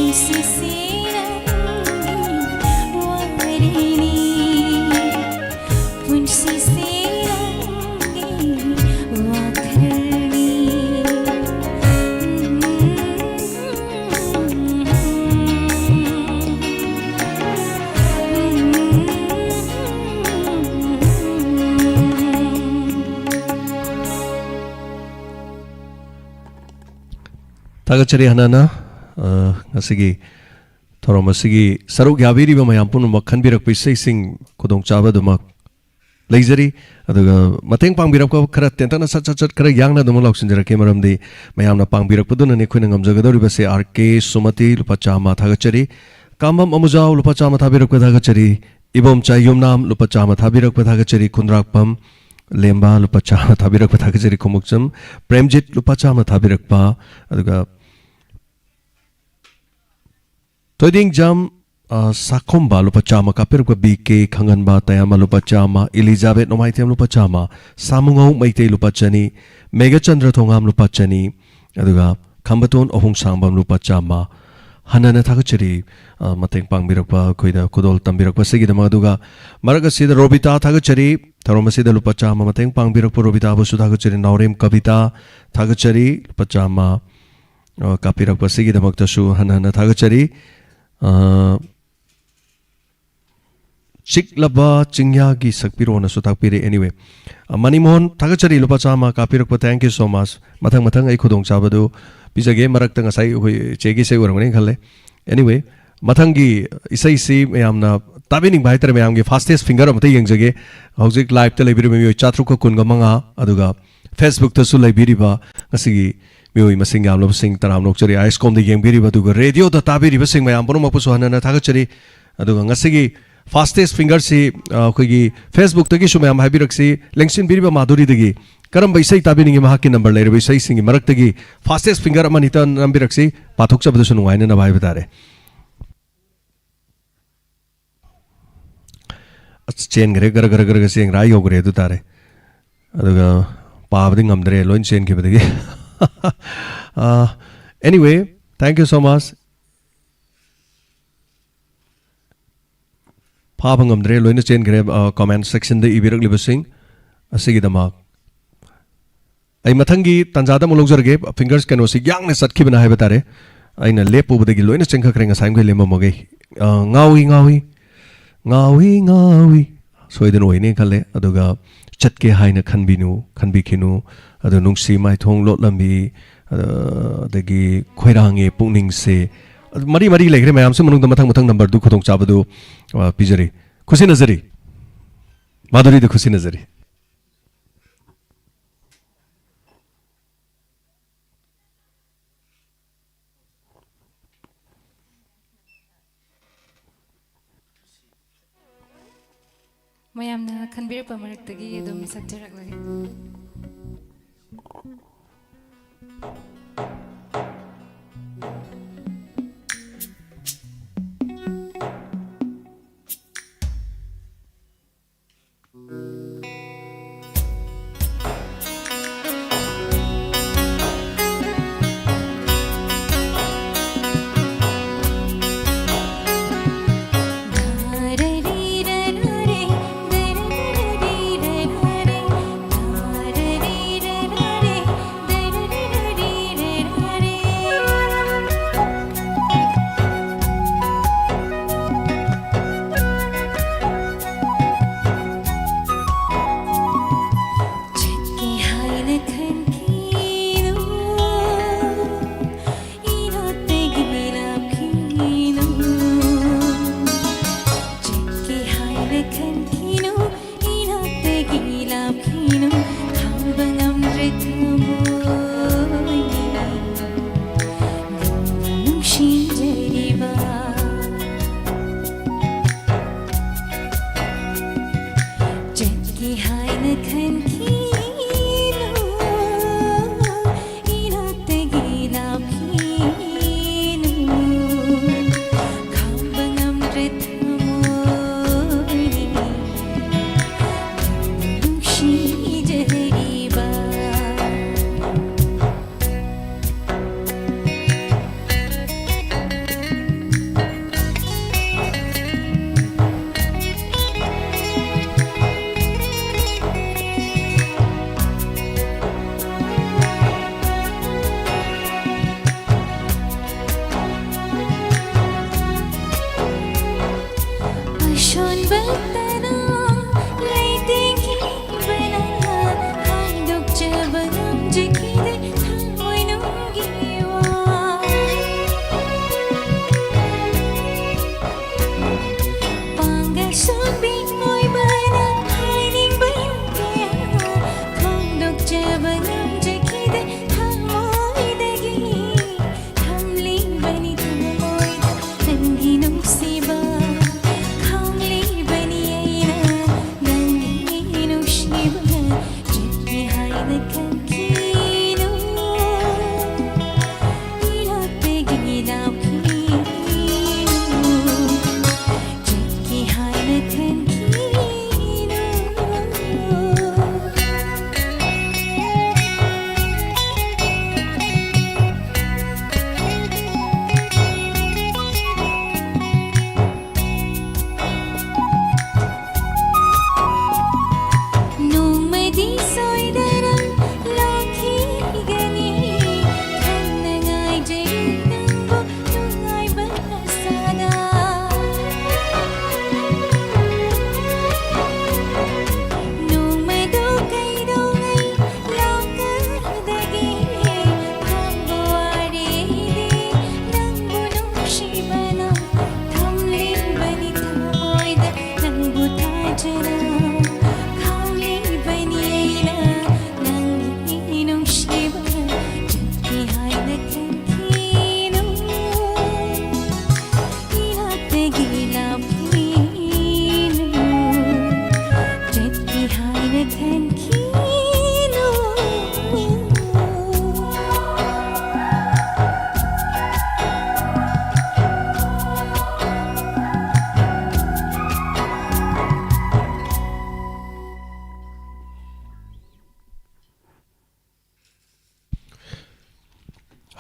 ꯄꯨꯟꯁꯤꯁꯦ ꯅꯪꯒꯤ ꯋꯥꯔꯤꯅꯤ, ꯄꯨꯟꯁꯤꯁꯦ ꯅꯪꯒꯤ ꯋꯥꯈꯜꯅꯤ꯫ ꯊꯥꯒꯠꯆꯔꯤ ꯍꯥꯟꯅꯅ, ꯑ, ꯉꯁꯤꯒꯤ ꯊꯧꯔꯝ ꯑꯁꯤꯒꯤ ꯁꯔꯨꯛ ꯌꯥꯕꯤꯔꯤꯕ ꯃꯌꯥꯝ ꯄꯨꯝꯅꯃꯛ ꯈꯟꯕꯤꯔꯛꯄ ꯏꯁꯩꯁꯤꯡ ꯈꯨꯗꯣꯡꯆꯥꯕ ꯑꯗꯨꯃꯛ ꯂꯩꯖꯔꯤ꯫ ꯑꯗꯨꯒ ꯃꯇꯦꯡ ꯄꯥꯡꯕꯤꯔꯛꯄ ꯈꯔ ꯇꯦꯟꯇꯛꯅ ꯁꯠ ꯁꯠ ꯁꯠ ꯈꯔ ꯌꯥꯡꯅ ꯑꯗꯨꯃꯛ ꯂꯥꯎꯁꯤꯟꯖꯔꯛꯀꯦ, ꯃꯔꯝꯗꯤ ꯃꯌꯥꯝꯅ ꯄꯥꯡꯕꯤꯔꯛꯄꯗꯨꯅꯅꯤ ꯑꯩꯈꯣꯏꯅ ꯉꯝꯖꯒꯗꯧꯔꯤꯕꯁꯦ꯫ ꯑꯥꯔ ꯀꯦ ꯁꯨꯃꯇꯤ ꯂꯨꯄꯥ ꯆꯥꯝꯃ ꯊꯥꯒꯠꯆꯔꯤ꯫ ꯀꯥꯝꯕꯝ ꯑꯃꯨꯖꯥꯎ ꯂꯨꯄꯥ ꯆꯥꯝꯃ ꯊꯥꯕꯤꯔꯛꯄ ꯊꯥꯒꯠꯆꯔꯤ꯫ ꯏꯕꯣꯝꯆꯥ ꯌꯨꯝꯅꯥꯝ ꯂꯨꯄꯥ ꯆꯥꯝꯃ ꯊꯥꯕꯤꯔꯛꯄ ꯊꯥꯒꯠꯆꯔꯤ꯫ ꯈꯨꯟꯗ꯭ꯔꯥꯛꯄꯝ ꯂꯦꯝꯕ ꯂꯨꯄꯥ ꯆꯥꯝꯃ ꯊꯥꯕꯤꯔꯛꯄ ꯊꯥꯒꯠꯆꯔꯤ꯫ ꯈꯣꯡꯎꯞꯆꯝ ꯄ꯭ꯔꯦꯝꯖꯤꯠ ꯂꯨꯄꯥ ꯆꯥꯝꯃ ꯊꯥꯕꯤꯔꯛꯄ, ꯑꯗꯨꯒ ꯊꯣꯏꯗꯤꯡꯖꯝ, ꯑ, ꯁꯥꯈꯣꯝꯕ ꯂꯨꯄꯥ ꯆꯥꯝꯃ ꯀꯥꯞꯄꯤꯔꯛꯄ, ꯕꯤ ꯀꯦ ꯈꯪꯍꯟꯕ ꯇꯌꯥꯝꯕ ꯂꯨꯄꯥ ꯆꯥꯝꯃ, ꯏꯂꯤꯖꯥꯕꯦꯠ ꯅꯣꯡꯃꯥꯏꯊꯦꯝ ꯂꯨꯄꯥ ꯆꯥꯝꯃ, ꯁꯥꯃꯨꯉꯧ ꯃꯩꯇꯩ ꯂꯨꯄꯥ ꯆꯅꯤ, ꯃꯦꯘꯆꯟꯗ꯭ꯔ ꯊꯣꯉꯥꯝ ꯂꯨꯄꯥ ꯆꯅꯤ, ꯑꯗꯨꯒ ꯈꯝꯕꯇꯣꯟ ꯑꯍꯣꯡꯁꯥꯡꯕꯝ ꯂꯨꯄꯥ ꯆꯥꯝꯃ꯫ ꯍꯟꯅꯅ ꯊꯥꯒꯠꯆꯔꯤ, ꯑ, ꯃꯇꯦꯡ ꯄꯥꯡꯕꯤꯔꯛꯄ, ꯑꯩꯈꯣꯏꯗ ꯈꯨꯗꯣꯜ ꯇꯝꯕꯤꯔꯛꯄ ꯑꯁꯤꯒꯤꯗꯃꯛ꯫ ꯑꯗꯨꯒ ꯃꯔꯛ ꯑꯁꯤꯗ ꯔꯣꯕꯤꯇꯥ ꯊꯥꯒꯠꯆꯔꯤ, ꯊꯧꯔꯝ ꯑꯁꯤꯗ ꯂꯨꯄꯥ ꯆꯥꯝꯃ ꯃꯇꯦꯡ ꯄꯥꯡꯕꯤꯔꯛꯄ ꯔꯣꯕꯤꯇꯥꯕꯨꯁꯨ ꯊꯥꯒꯠꯆꯔꯤ꯫ ꯅꯥꯎꯔꯦꯝ ꯀꯕꯤꯇꯥ ꯊꯥꯒꯠꯆꯔꯤ, ꯂꯨꯄꯥ ꯆꯥꯝꯃ, ꯑ, ꯀꯥꯞꯄꯤꯔꯛꯄ ꯑꯁꯤꯒꯤꯗꯃꯛꯇꯁꯨ ꯍꯟꯅ ꯍꯟꯅ ꯊꯥꯒꯠꯆꯔꯤ꯫ ꯑ, ꯆꯤꯛꯂꯕ ꯆꯤꯡꯌꯥꯒꯤ ꯁꯛꯄꯤꯔꯣꯅꯁꯨ ꯇꯥꯛꯄꯤꯔꯦ꯫ Anyway, ꯑ, ꯃꯅꯤꯃꯣꯍꯟ ꯊꯥꯒꯠꯆꯔꯤ, ꯂꯨꯄꯥ ꯆꯥꯝꯃ ꯀꯥꯞꯄꯤꯔꯛꯄ, thank you so much꯫ ꯃꯊꯪ ꯃꯊꯪ ꯑꯩ ꯈꯨꯗꯣꯡꯆꯥꯕꯗꯨ ꯄꯤꯖꯒꯦ꯫ ꯃꯔꯛꯇ ꯉꯁꯥꯏ ꯑꯩꯈꯣꯏ ꯆꯦꯒꯤ ꯏꯁꯩ ꯑꯣꯏꯔꯝꯒꯅꯤ ꯈꯜꯂꯦ꯫ Anyway, ꯃꯊꯪꯒꯤ ꯏꯁꯩꯁꯤ ꯃꯌꯥꯝꯅ ꯇꯥꯕꯤꯅꯤꯡꯕ ꯍꯥꯏꯇꯥꯔꯦ, ꯃꯌꯥꯝꯒꯤ fastest finger ꯑꯃꯇ ꯌꯦꯡꯖꯒꯦ꯫ ꯍꯧꯖꯤꯛ live ꯇ ꯂꯩꯕꯤꯔꯤꯕ ꯃꯤꯑꯣꯏ ꯆꯥꯇ꯭ꯔꯨꯛꯀ ꯀꯨꯟꯒ ꯃꯉꯥ, ꯑꯗꯨꯒ Facebook ꯇꯁꯨ ꯂꯩꯕꯤꯔꯤꯕ ꯉꯁꯤꯒꯤ ꯃꯤꯑꯣꯏ ꯃꯁꯤꯡ ꯌꯥꯝꯂꯕꯁꯤꯡ ꯇꯔꯥꯝꯅ ꯑꯣꯛꯆꯔꯤ꯫ ꯑꯥꯏ ꯑꯦꯁ ꯀꯣꯝꯗ ꯌꯦꯡꯕꯤꯔꯤꯕ ꯑꯗꯨꯒ ꯔꯦꯗꯤꯑꯣꯗ ꯇꯥꯕꯤꯔꯤꯕꯁꯤꯡ ꯃꯌꯥꯝ ꯄꯨꯝꯅꯃꯛꯄꯨꯁꯨ ꯍꯟꯅ ꯍꯟꯅ ꯊꯥꯒꯠꯆꯔꯤ꯫ ꯑꯗꯨꯒ ꯉꯁꯤꯒꯤ fastest finger ꯁꯤ, ꯑ, ꯑꯩꯈꯣꯏꯒꯤ Facebook ꯇꯒꯤꯁꯨ ꯃꯌꯥꯝ ꯍꯥꯏꯕꯤꯔꯛꯁꯤ, ꯂꯦꯡꯁꯤꯟꯕꯤꯔꯤꯕ ꯃꯥꯙꯨꯔꯤꯗꯒꯤ ꯀꯔꯝꯕ ꯏꯁꯩ ꯇꯥꯕꯤꯅꯤꯡꯉꯤ, ꯃꯍꯥꯛꯀꯤ number ꯂꯩꯔꯕ ꯏꯁꯩꯁꯤꯡꯒꯤ ꯃꯔꯛꯇꯒꯤ fastest finger ꯑꯃ ꯑꯅꯤꯇ ꯅꯝꯕꯤꯔꯛꯁꯤ, ꯄꯥꯊꯣꯛꯆꯕꯗꯁꯨ ꯅꯨꯡꯉꯥꯏꯅꯅꯕ ꯍꯥꯏꯕ ꯇꯥꯔꯦ꯫ ꯑꯁ, ꯆꯦꯟꯈ꯭ꯔꯦ, ꯒꯔ ꯒꯔ ꯒꯔ ꯒꯔ ꯆꯦꯟꯈ꯭ꯔꯦ, ꯑꯥ ꯌꯧꯈ꯭ꯔꯦ ꯑꯗꯨ ꯇꯥꯔꯦ꯫ ꯑꯗꯨꯒ ꯄꯥꯕꯗꯤ ꯉꯝꯗ꯭ꯔꯦ, ꯂꯣꯏ ꯆꯦꯟꯈꯤꯕꯗꯒꯤ꯫ ꯑ, anyway, thank you so much꯫ ꯐꯥꯕ ꯉꯝꯗ꯭ꯔꯦ, ꯂꯣꯏꯅ ꯆꯦꯟꯈ꯭ꯔꯦ꯫ ꯑ, comment section ꯗ ꯏꯕꯤꯔꯛꯂꯤꯕꯁꯤꯡ ꯑꯁꯤꯒꯤꯗꯃꯛ ꯑꯩ ꯃꯊꯪꯒꯤ ꯇꯥꯟꯖꯥꯗ ꯑꯃꯨꯛ ꯂꯧꯖꯔꯒꯦ꯫ Fingers ꯀꯩꯅꯣꯁꯤ ꯌꯥꯡꯅ ꯆꯠꯈꯤꯕꯅ ꯍꯥꯏꯕ ꯇꯥꯔꯦ꯫ ꯑꯩꯅ ꯂꯦꯞꯄꯨꯕꯗꯒꯤ ꯂꯣꯏꯅ ꯆꯦꯟꯈꯠꯈ꯭ꯔꯦ ꯉꯁꯥꯏ ꯃꯈꯩ ꯂꯦꯝꯃꯝꯃꯒꯩ꯫ ꯑ, ꯉꯥꯎꯏ, ꯉꯥꯎꯏ, ꯉꯥꯎꯏ, ꯉꯥꯎꯏ꯫ ꯁꯣꯏꯗꯅ ꯑꯣꯏꯅꯤ ꯈꯜꯂꯦ꯫ ꯑꯗꯨꯒ ꯆꯠꯀꯦ ꯍꯥꯏꯅ ꯈꯟꯕꯤꯅꯨ, ꯈꯟꯕꯤꯈꯤꯅꯨ꯫ ꯑꯗꯨ ꯅꯨꯡꯁꯤ ꯃꯥꯏꯊꯣꯡ ꯂꯣꯠꯂꯝꯃꯤ, ꯑ, ꯑꯗꯒꯤ ꯈꯣꯏꯔꯥꯡꯉꯦ ꯄꯨꯛꯅꯤꯡꯁꯦ꯫ ꯑꯗꯨ ꯃꯔꯤ ꯃꯔꯤ ꯂꯩꯈ꯭ꯔꯦ ꯃꯌꯥꯝꯁꯤ ꯃꯅꯨꯡꯗ ꯃꯊꯪ ꯃꯊꯪ number ꯗꯨ ꯈꯨꯗꯣꯡꯆꯥꯕꯗꯨ, ꯑ, ꯄꯤꯖꯔꯤ꯫ ꯈꯨꯠꯁꯤꯟꯅꯖꯔꯤ꯫ ꯃꯥꯙꯨꯔꯤꯗ ꯈꯨꯠꯁꯤꯟꯅꯖꯔꯤ꯫ ꯃꯌꯥꯝꯅ ꯈꯟꯕꯤꯔꯛꯄ ꯃꯔꯛꯇꯒꯤ ꯑꯗꯨꯝ ꯁꯛꯆꯔꯛꯂꯒꯦ꯫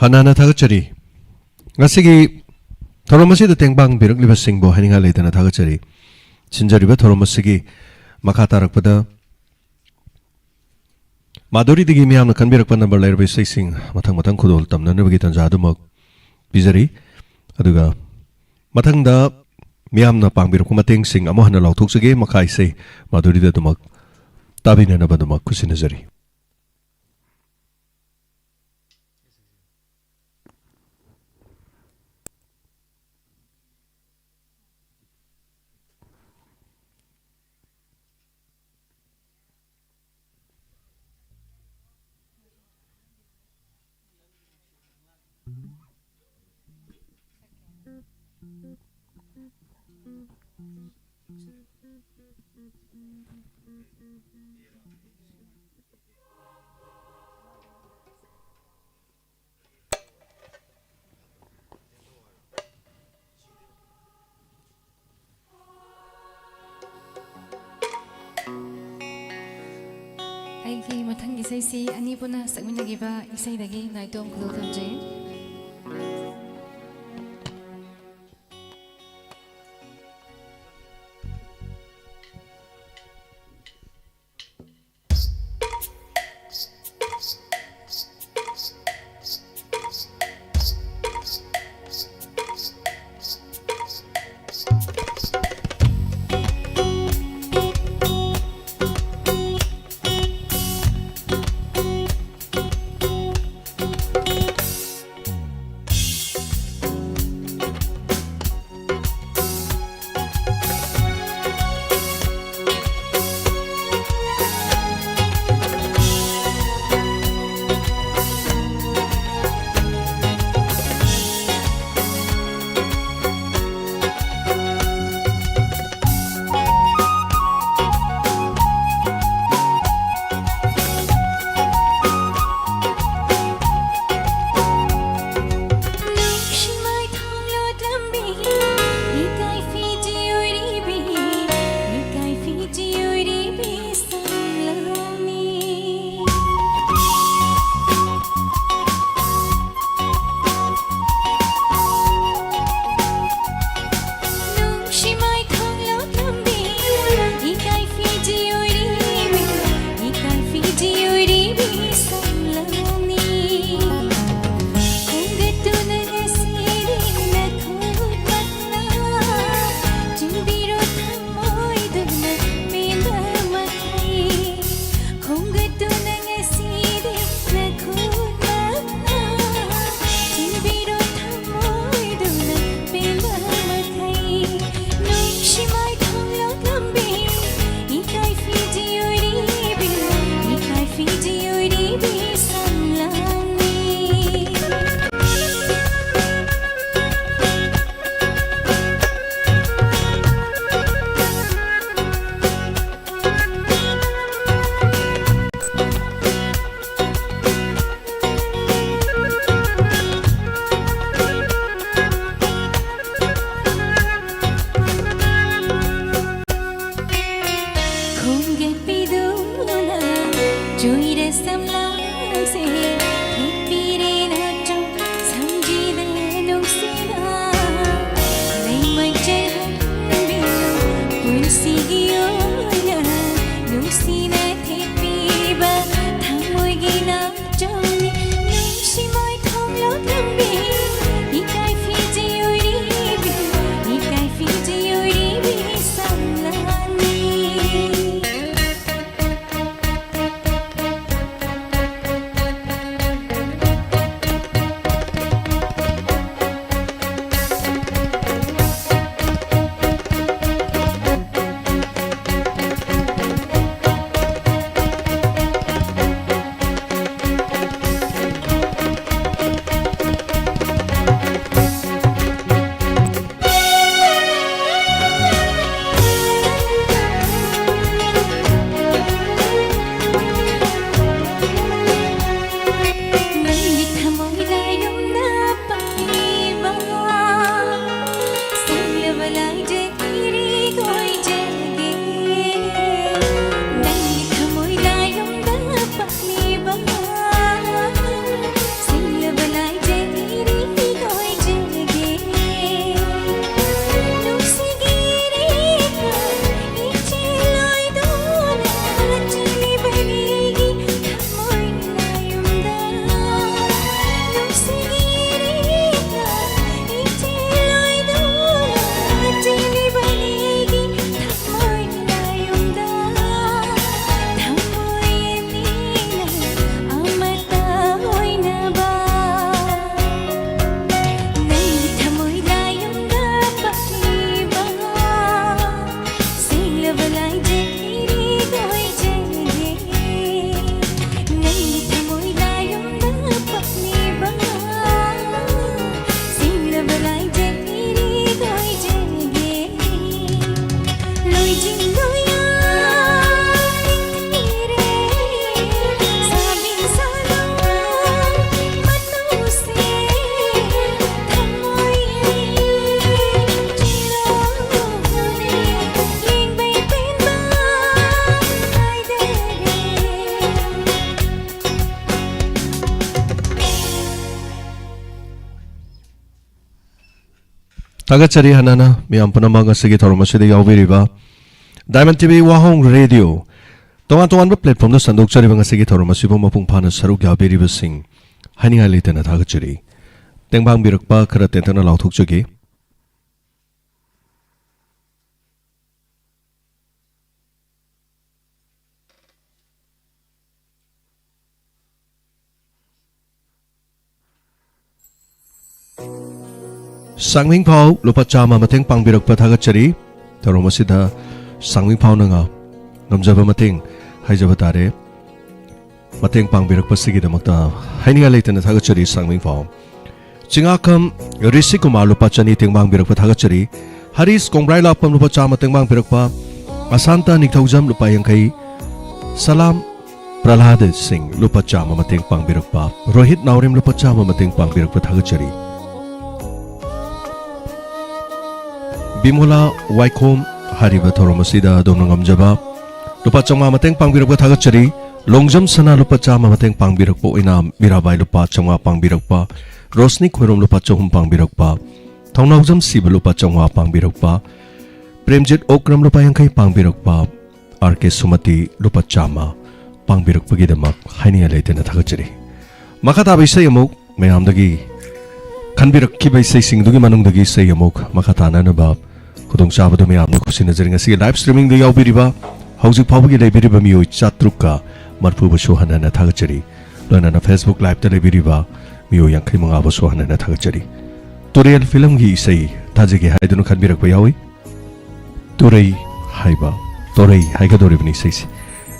ꯍꯥꯟꯅ ꯊꯥꯒꯠꯆꯔꯤ꯫ ꯉꯁꯤꯒꯤ ꯊꯧꯔꯝ ꯑꯁꯤꯗ ꯇꯦꯡꯕꯥꯡꯕꯤꯔꯛꯂꯤꯕꯁꯤꯡꯕꯨ ꯍꯥꯏꯅꯤꯡꯉꯥꯏ ꯂꯩꯇꯅ ꯊꯥꯒꯠꯆꯔꯤ꯫ ꯁꯤꯟꯖꯔꯤꯕ ꯊꯧꯔꯝ ꯑꯁꯤꯒꯤ ꯃꯈꯥ ꯇꯥꯔꯛꯄꯗ ꯃꯥꯙꯨꯔꯤꯗꯒꯤ ꯃꯤꯌꯥꯝꯅ ꯈꯟꯕꯤꯔꯛꯄ ꯅꯝꯕꯔ ꯂꯩꯔꯕ ꯏꯁꯩꯁꯤꯡ ꯃꯊꯪ ꯃꯊꯪ ꯈꯨꯗꯣꯜ ꯇꯝꯅꯅꯕꯒꯤ ꯇꯥꯟꯖꯥ ꯑꯗꯨꯃꯛ ꯄꯤꯖꯔꯤ꯫ ꯑꯗꯨꯒ ꯃꯊꯪꯗ ꯃꯤꯌꯥꯝꯅ ꯄꯥꯡꯕꯤꯔꯛꯄ ꯃꯇꯦꯡꯁꯤꯡ ꯑꯃꯨꯛ ꯍꯟꯅ ꯂꯥꯎꯊꯣꯛꯆꯒꯦ꯫ ꯃꯈꯥ ꯏꯁꯩ ꯃꯥꯙꯨꯔꯤꯗ ꯑꯗꯨꯃꯛ ꯇꯥꯕꯤꯅꯅꯕ ꯑꯗꯨꯃꯛ ꯈꯨꯠꯁꯤꯟꯅꯖꯔꯤ꯫ ꯑꯩꯒꯤ ꯃꯊꯪꯒꯤ ꯏꯁꯩꯁꯤ ꯑꯅꯤ ꯄꯨꯟꯅ ꯁꯛꯃꯤꯟꯅꯈꯤꯕ ꯏꯁꯩꯗꯒꯤ ꯅꯥꯏꯇꯣꯝ ꯈꯨꯗꯣꯜ ꯇꯝꯖꯩ꯫ ꯊꯥꯒꯠꯆꯔꯤ ꯍꯥꯟꯅꯅ ꯃꯤꯌꯥꯝ ꯄꯨꯝꯅꯃꯛ ꯉꯁꯤꯒꯤ ꯊꯧꯔꯝ ꯑꯁꯤꯗ ꯌꯥꯎꯕꯤꯔꯤꯕ Diamond T V ꯋꯥꯍꯣꯡ ꯔꯦꯗꯤꯑꯣ ꯇꯣꯉꯥꯟ ꯇꯣꯉꯥꯟꯕ platformꯗ ꯁꯟꯗꯣꯛꯆꯔꯤꯕ ꯉꯁꯤꯒꯤ ꯊꯧꯔꯝ ꯑꯁꯤꯕꯨ ꯃꯄꯨꯡ ꯐꯥꯅ ꯁꯔꯨꯛ ꯌꯥꯕꯤꯔꯤꯕꯁꯤꯡ ꯍꯥꯏꯅꯤꯡꯉꯥꯏ ꯂꯩꯇꯅ ꯊꯥꯒꯠꯆꯔꯤ꯫ ꯇꯦꯡꯕꯥꯡꯕꯤꯔꯛꯄ ꯈꯔ ꯇꯦꯟꯇꯛꯅ ꯂꯥꯎꯊꯣꯛꯆꯒꯦ꯫ ꯁꯥꯡꯃꯤꯡꯐꯥꯎ ꯂꯨꯄꯥ ꯆꯥꯝꯃ ꯃꯇꯦꯡ ꯄꯥꯡꯕꯤꯔꯛꯄ ꯊꯥꯒꯠꯆꯔꯤ꯫ ꯊꯧꯔꯝ ꯑꯁꯤꯗ ꯁꯥꯡꯃꯤꯡꯐꯥꯎꯅ ꯉ-, ꯉꯝꯖꯕ ꯃꯇꯦꯡ ꯍꯥꯏꯖꯕ ꯇꯥꯔꯦ꯫ ꯃꯇꯦꯡ ꯄꯥꯡꯕꯤꯔꯛꯄꯁꯤꯒꯤꯗꯃꯛꯇ ꯍꯥꯏꯅꯤꯡꯉꯥꯏ ꯂꯩꯇꯅ ꯊꯥꯒꯠꯆꯔꯤ ꯁꯥꯡꯃꯤꯡꯐꯥꯎ꯫ ꯆꯤꯡꯉꯥꯈꯝ ꯔꯤꯁꯤ ꯀꯨꯃꯥꯔ ꯂꯨꯄꯥ ꯆꯅꯤ ꯇꯦꯡꯕꯥꯡꯕꯤꯔꯛꯄ ꯊꯥꯒꯠꯆꯔꯤ꯫ ꯍꯔꯤꯁ ꯀꯣꯡꯕ꯭ꯔꯥꯏ ꯂꯥꯛꯄꯝ ꯂꯨꯄꯥ ꯆꯥꯝꯃ ꯇꯦꯡꯕꯥꯡꯕꯤꯔꯛꯄ꯫ ꯑꯁꯥꯟꯇ ꯅꯤꯡꯊꯧꯖꯝ ꯂꯨꯄꯥ ꯌꯥꯡꯈꯩ꯫ ꯁꯂꯥꯝ ꯄ꯭ꯔꯍꯂꯥꯗ ꯁꯤꯡ ꯂꯨꯄꯥ ꯆꯥꯝꯃ ꯃꯇꯦꯡ ꯄꯥꯡꯕꯤꯔꯛꯄ꯫ ꯔꯣꯍꯤꯠ ꯅꯥꯎꯔꯦꯝ ꯂꯨꯄꯥ ꯆꯥꯝꯃ ꯃꯇꯦꯡ ꯄꯥꯡꯕꯤꯔꯛꯄ ꯊꯥꯒꯠꯆꯔꯤ꯫ ꯕꯤꯃꯣꯂꯥ ꯋꯥꯏꯈꯣꯝ ꯍꯥꯏꯔꯤꯕ ꯊꯧꯔꯝ ꯑꯁꯤꯗ ꯑꯗꯣꯝꯅ ꯉꯝꯖꯕ ꯂꯨꯄꯥ ꯆꯥꯝꯃꯉꯥ ꯃꯇꯦꯡ ꯄꯥꯡꯕꯤꯔꯛꯄ ꯊꯥꯒꯠꯆꯔꯤ꯫ ꯂꯣꯡꯖꯝ ꯁꯅꯥ ꯂꯨꯄꯥ ꯆꯥꯝꯃ ꯃꯇꯦꯡ ꯄꯥꯡꯕꯤꯔꯛꯄ ꯑꯣꯏꯅ ꯃꯤꯔꯥꯕꯥꯏ ꯂꯨꯄꯥ ꯆꯥꯝꯃꯉꯥ ꯄꯥꯡꯕꯤꯔꯛꯄ, ꯔꯣꯁꯅꯤ ꯈꯣꯏꯔꯣꯝ ꯂꯨꯄꯥ ꯆꯍꯨꯝ ꯄꯥꯡꯕꯤꯔꯛꯄ, ꯊꯧꯅꯥꯎꯖꯝ ꯁꯤꯕ ꯂꯨꯄꯥ ꯆꯥꯝꯃꯉꯥ ꯄꯥꯡꯕꯤꯔꯛꯄ, ꯄ꯭ꯔꯦꯝꯖꯤꯠ ꯑꯣꯀ꯭ꯔꯝ ꯂꯨꯄꯥ ꯌꯥꯡꯈꯩ ꯄꯥꯡꯕꯤꯔꯛꯄ, ꯑꯥꯔ ꯀꯦ ꯁꯨꯃꯇꯤ ꯂꯨꯄꯥ ꯆꯥꯝꯃ ꯄꯥꯡꯕꯤꯔꯛꯄꯒꯤꯗꯃꯛ ꯍꯥꯏꯅꯤꯡꯉꯥꯏ ꯂꯩꯇꯅ ꯊꯥꯒꯠꯆꯔꯤ꯫ ꯃꯈꯥ ꯇꯥꯕ ꯏꯁꯩ ꯑꯃꯨꯛ ꯃꯌꯥꯝꯗꯒꯤ ꯈꯟꯕꯤꯔꯛꯈꯤꯕ ꯏꯁꯩꯁꯤꯡꯗꯨꯒꯤ ꯃꯅꯨꯡꯗꯒꯤ ꯏꯁꯩ ꯑꯃꯨꯛ ꯃꯈꯥ ꯇꯥꯅꯅꯕ ꯈꯨꯗꯣꯡꯆꯥꯕꯗꯨ ꯃꯌꯥꯝꯅ ꯈꯨꯠꯁꯤꯟꯅꯖꯔꯤ꯫ ꯉꯁꯤꯒꯤ live streamingꯗ ꯌꯥꯎꯕꯤꯔꯤꯕ ꯍꯧꯖꯤꯛ ꯐꯥꯎꯕꯒꯤ ꯂꯩꯕꯤꯔꯤꯕ ꯃꯤꯑꯣꯏ ꯆꯥꯇ꯭ꯔꯨꯛꯀ ꯃꯔꯤꯐꯨꯕꯨꯁꯨ ꯍꯟꯅ ꯍꯟꯅ ꯊꯥꯒꯠꯆꯔꯤ꯫ ꯂꯣꯏꯅꯅ Facebook liveꯇ ꯂꯩꯕꯤꯔꯤꯕ ꯃꯤꯑꯣꯏ ꯌꯥꯡꯈꯩ ꯃꯉꯥꯕꯨꯁꯨ ꯍꯟꯅ ꯍꯟꯅ ꯊꯥꯒꯠꯆꯔꯤ꯫ ꯇꯨꯔꯦꯜ ꯐꯤꯂꯝꯒꯤ ꯏꯁꯩ ꯇꯥꯖꯒꯦ ꯍꯥꯏꯗꯨꯅ ꯈꯟꯕꯤꯔꯛꯄ ꯌꯥꯎꯏ꯫ ꯇꯨꯔꯩ ꯍꯥꯏꯕ, ꯇꯣꯔꯩ ꯍꯥꯏꯒꯗꯧꯔꯤꯕꯅꯤ ꯏꯁꯩꯁꯦ꯫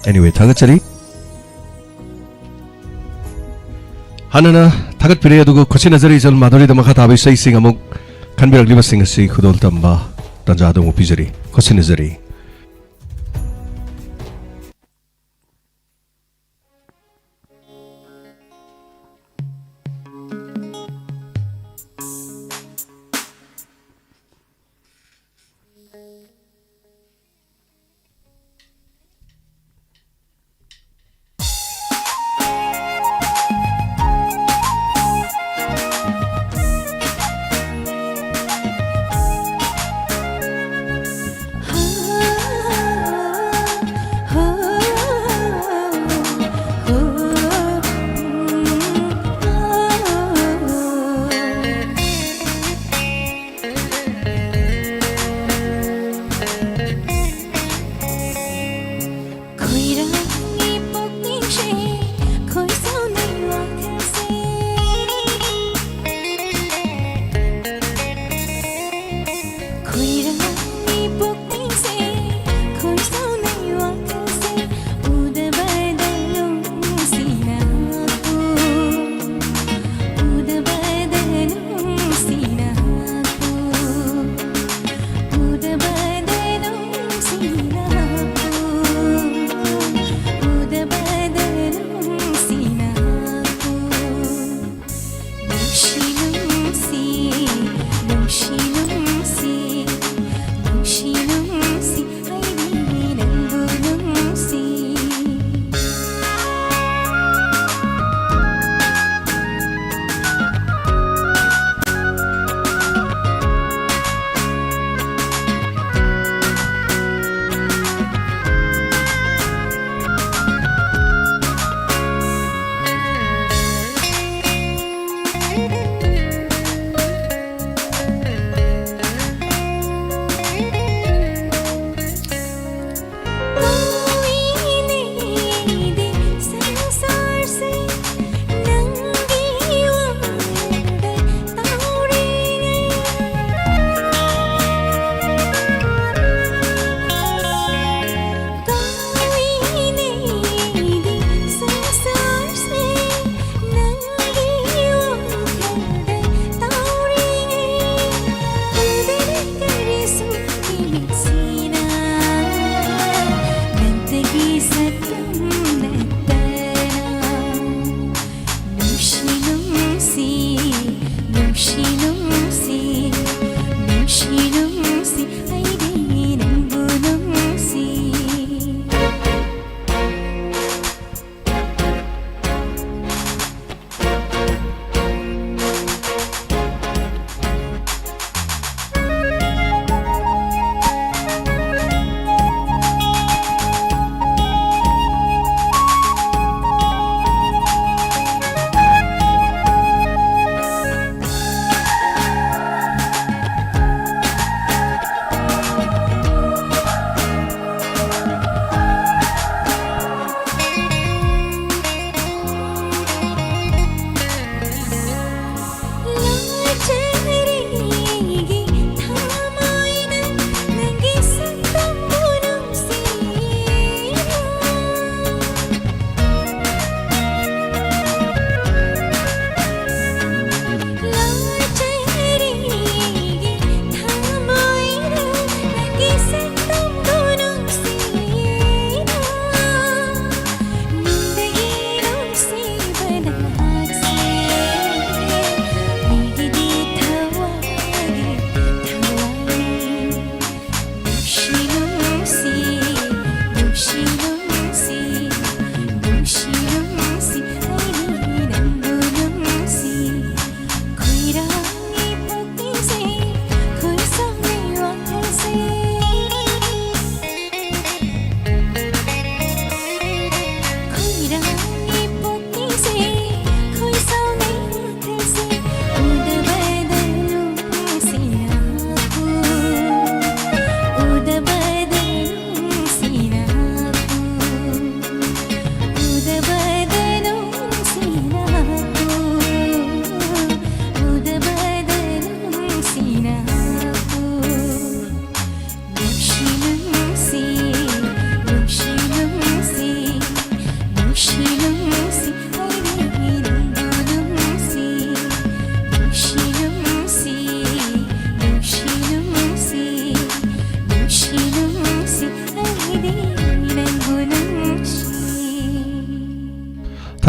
Anyway, ꯊꯥꯒꯠꯆꯔꯤ꯫ ꯍꯥꯟꯅꯅ ꯊꯥꯒꯠꯄꯤꯔꯦ, ꯑꯗꯨꯒ ꯈꯨꯠꯁꯤꯟꯅꯖꯔꯤ ꯏꯆꯜ ꯃꯥꯙꯨꯔꯤꯗ ꯃꯈꯥ ꯇꯥꯕ ꯏꯁꯩꯁꯤꯡ ꯑꯃꯨꯛ ꯈꯟꯕꯤꯔꯛꯂꯤꯕꯁꯤꯡ ꯑꯁꯤ ꯈꯨꯗꯣꯜ ꯇꯝꯕ ꯇꯥꯟꯖꯥꯗꯨ ꯑꯃꯨꯛ ꯄꯤꯖꯔꯤ꯫ ꯈꯨꯠꯁꯤꯟꯅꯖꯔꯤ꯫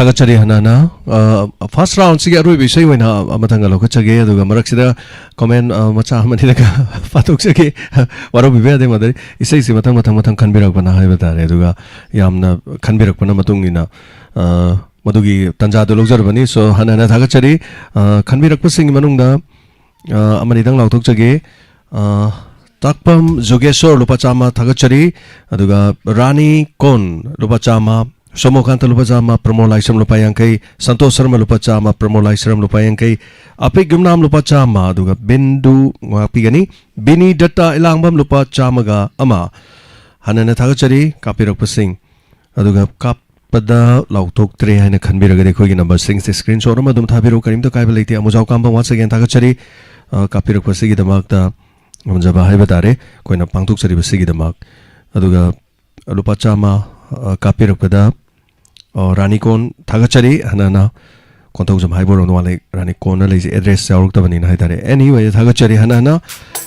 ꯊꯥꯒꯠꯆꯔꯤ ꯍꯟꯅ ꯍꯟꯅ꯫ ꯐꯥꯔꯁ ꯔꯥꯎꯟꯁꯤꯒꯤ ꯑꯔꯣꯏꯕ ꯏꯁꯩ ꯑꯣꯏꯅ ꯃꯊꯪꯒ ꯂꯧꯈꯠꯆꯒꯦ, ꯑꯗꯨꯒ ꯃꯔꯛꯁꯤꯗ ꯀꯣꯃꯦꯟ ꯃꯆꯥ ꯑꯃꯅꯤꯗꯒ ꯄꯥꯊꯣꯛꯆꯒꯦ꯫ ꯋꯥꯔꯧꯕꯤꯕ ꯌꯥꯗꯦ ꯃꯗꯨꯗꯤ꯫ ꯏꯁꯩꯁꯤ ꯃꯊꯪ ꯃꯊꯪ ꯃꯊꯪ ꯈꯟꯕꯤꯔꯛꯄꯅ ꯍꯥꯏꯕ ꯇꯥꯔꯦ, ꯑꯗꯨꯒ ꯌꯥꯝꯅ ꯈꯟꯕꯤꯔꯛꯄꯅ ꯃꯇꯨꯡ ꯏꯟꯅ, ꯑ, ꯃꯗꯨꯒꯤ ꯇꯥꯟꯖꯥꯗꯨ ꯂꯧꯖꯔꯕꯅꯤ꯫ ꯁꯣ, ꯍꯟꯅ ꯍꯟꯅ ꯊꯥꯒꯠꯆꯔꯤ꯫ ꯑ, ꯈꯟꯕꯤꯔꯛꯄꯁꯤꯡꯒꯤ ꯃꯅꯨꯡꯗ, ꯑ, ꯑꯃꯅꯤꯗꯪ ꯂꯥꯎꯊꯣꯛꯆꯒꯦ꯫ ꯑ, ꯇꯥꯛꯄꯝ ꯖꯣꯒꯦꯁꯣꯔ, ꯂꯨꯄꯥ ꯆꯥꯝꯃ ꯊꯥꯒꯠꯆꯔꯤ꯫ ꯑꯗꯨꯒ ꯔꯥꯅꯤ ꯀꯣꯟ, ꯂꯨꯄꯥ ꯆꯥꯝꯃ, ꯁꯣꯃꯣꯀꯥꯟꯇ, ꯂꯨꯄꯥ ꯆꯥꯝꯃ, ꯄ꯭ꯔꯃꯣ ꯂꯥꯏꯁ꯭ꯔꯝ, ꯂꯨꯄꯥ ꯌꯥꯡꯈꯩ, ꯁꯟꯇꯣꯁ ꯁꯔꯃ, ꯂꯨꯄꯥ ꯆꯥꯝꯃ, ꯄ꯭ꯔꯃꯣ ꯂꯥꯏꯁ꯭ꯔꯝ, ꯂꯨꯄꯥ ꯌꯥꯡꯈꯩ, ꯑꯄꯤꯛ ꯌꯨꯝꯅꯥꯝ, ꯂꯨꯄꯥ ꯆꯥꯝꯃ, ꯑꯗꯨꯒ ꯕꯤꯟꯗꯨ ꯉꯥꯛꯄꯤꯒꯅꯤ, ꯕꯤꯅꯤ ꯗꯠꯇ ꯏꯂꯥꯡꯕꯝ, ꯂꯨꯄꯥ ꯆꯥꯝꯃꯒ ꯑꯃ꯫ ꯍꯟꯅ ꯍꯟꯅ ꯊꯥꯒꯠꯆꯔꯤ ꯀꯥꯞꯄꯤꯔꯛꯄꯁꯤꯡ꯫ ꯑꯗꯨꯒ ꯀꯥꯞꯄꯗ ꯂꯥꯎꯊꯣꯛꯇ꯭ꯔꯦ ꯍꯥꯏꯅ ꯈꯟꯕꯤꯔꯒꯗꯤ ꯑꯩꯈꯣꯏꯒꯤ ꯅꯝꯕꯔꯁꯤꯡꯁꯦ ꯁ꯭ꯀ꯭ꯔꯤꯟ ꯁꯣꯠ ꯑꯃ ꯑꯗꯨꯝ ꯊꯥꯕꯤꯔꯛꯎ, ꯀꯔꯤꯝꯇ ꯀꯥꯏꯕ ꯂꯩꯇꯦ꯫ ꯑꯃꯨꯖꯥꯎ ꯀꯥꯝꯕꯝ, ꯋꯥꯟꯁ ꯑꯒꯦꯟ ꯊꯥꯒꯠꯆꯔꯤ꯫ ꯑ, ꯀꯥꯞꯄꯤꯔꯛꯄꯁꯤꯒꯤꯗꯃꯛꯇ ꯉꯝꯖꯕ ꯍꯥꯏꯕ ꯇꯥꯔꯦ, ꯑꯩꯈꯣꯏꯅ ꯄꯥꯡꯊꯣꯛꯆꯔꯤꯕꯁꯤꯒꯤꯗꯃꯛ꯫ ꯑꯗꯨꯒ ꯂꯨꯄꯥ ꯆꯥꯝꯃ, ꯑ, ꯀꯥꯞꯄꯤꯔꯛꯄꯗ, ꯑ, ꯔꯥꯅꯤ ꯀꯣꯟ ꯊꯥꯒꯠꯆꯔꯤ꯫ ꯍꯟꯅ ꯍꯟꯅ ꯀꯣꯟꯊꯧꯖꯝ ꯍꯥꯏꯕꯣꯔꯣꯝ ꯅꯣꯡꯉꯥꯜꯂꯩ ꯔꯥꯅꯤ ꯀꯣꯟꯅ ꯂꯩꯖꯩ, ꯑꯦꯗ꯭ꯔꯦꯁ ꯌꯥꯎꯔꯛꯇꯕꯅꯤꯅ ꯍꯥꯏꯇꯥꯔꯦ꯫ Anyway, ꯊꯥꯒꯠꯆꯔꯤ ꯍꯟꯅ ꯍꯟꯅ꯫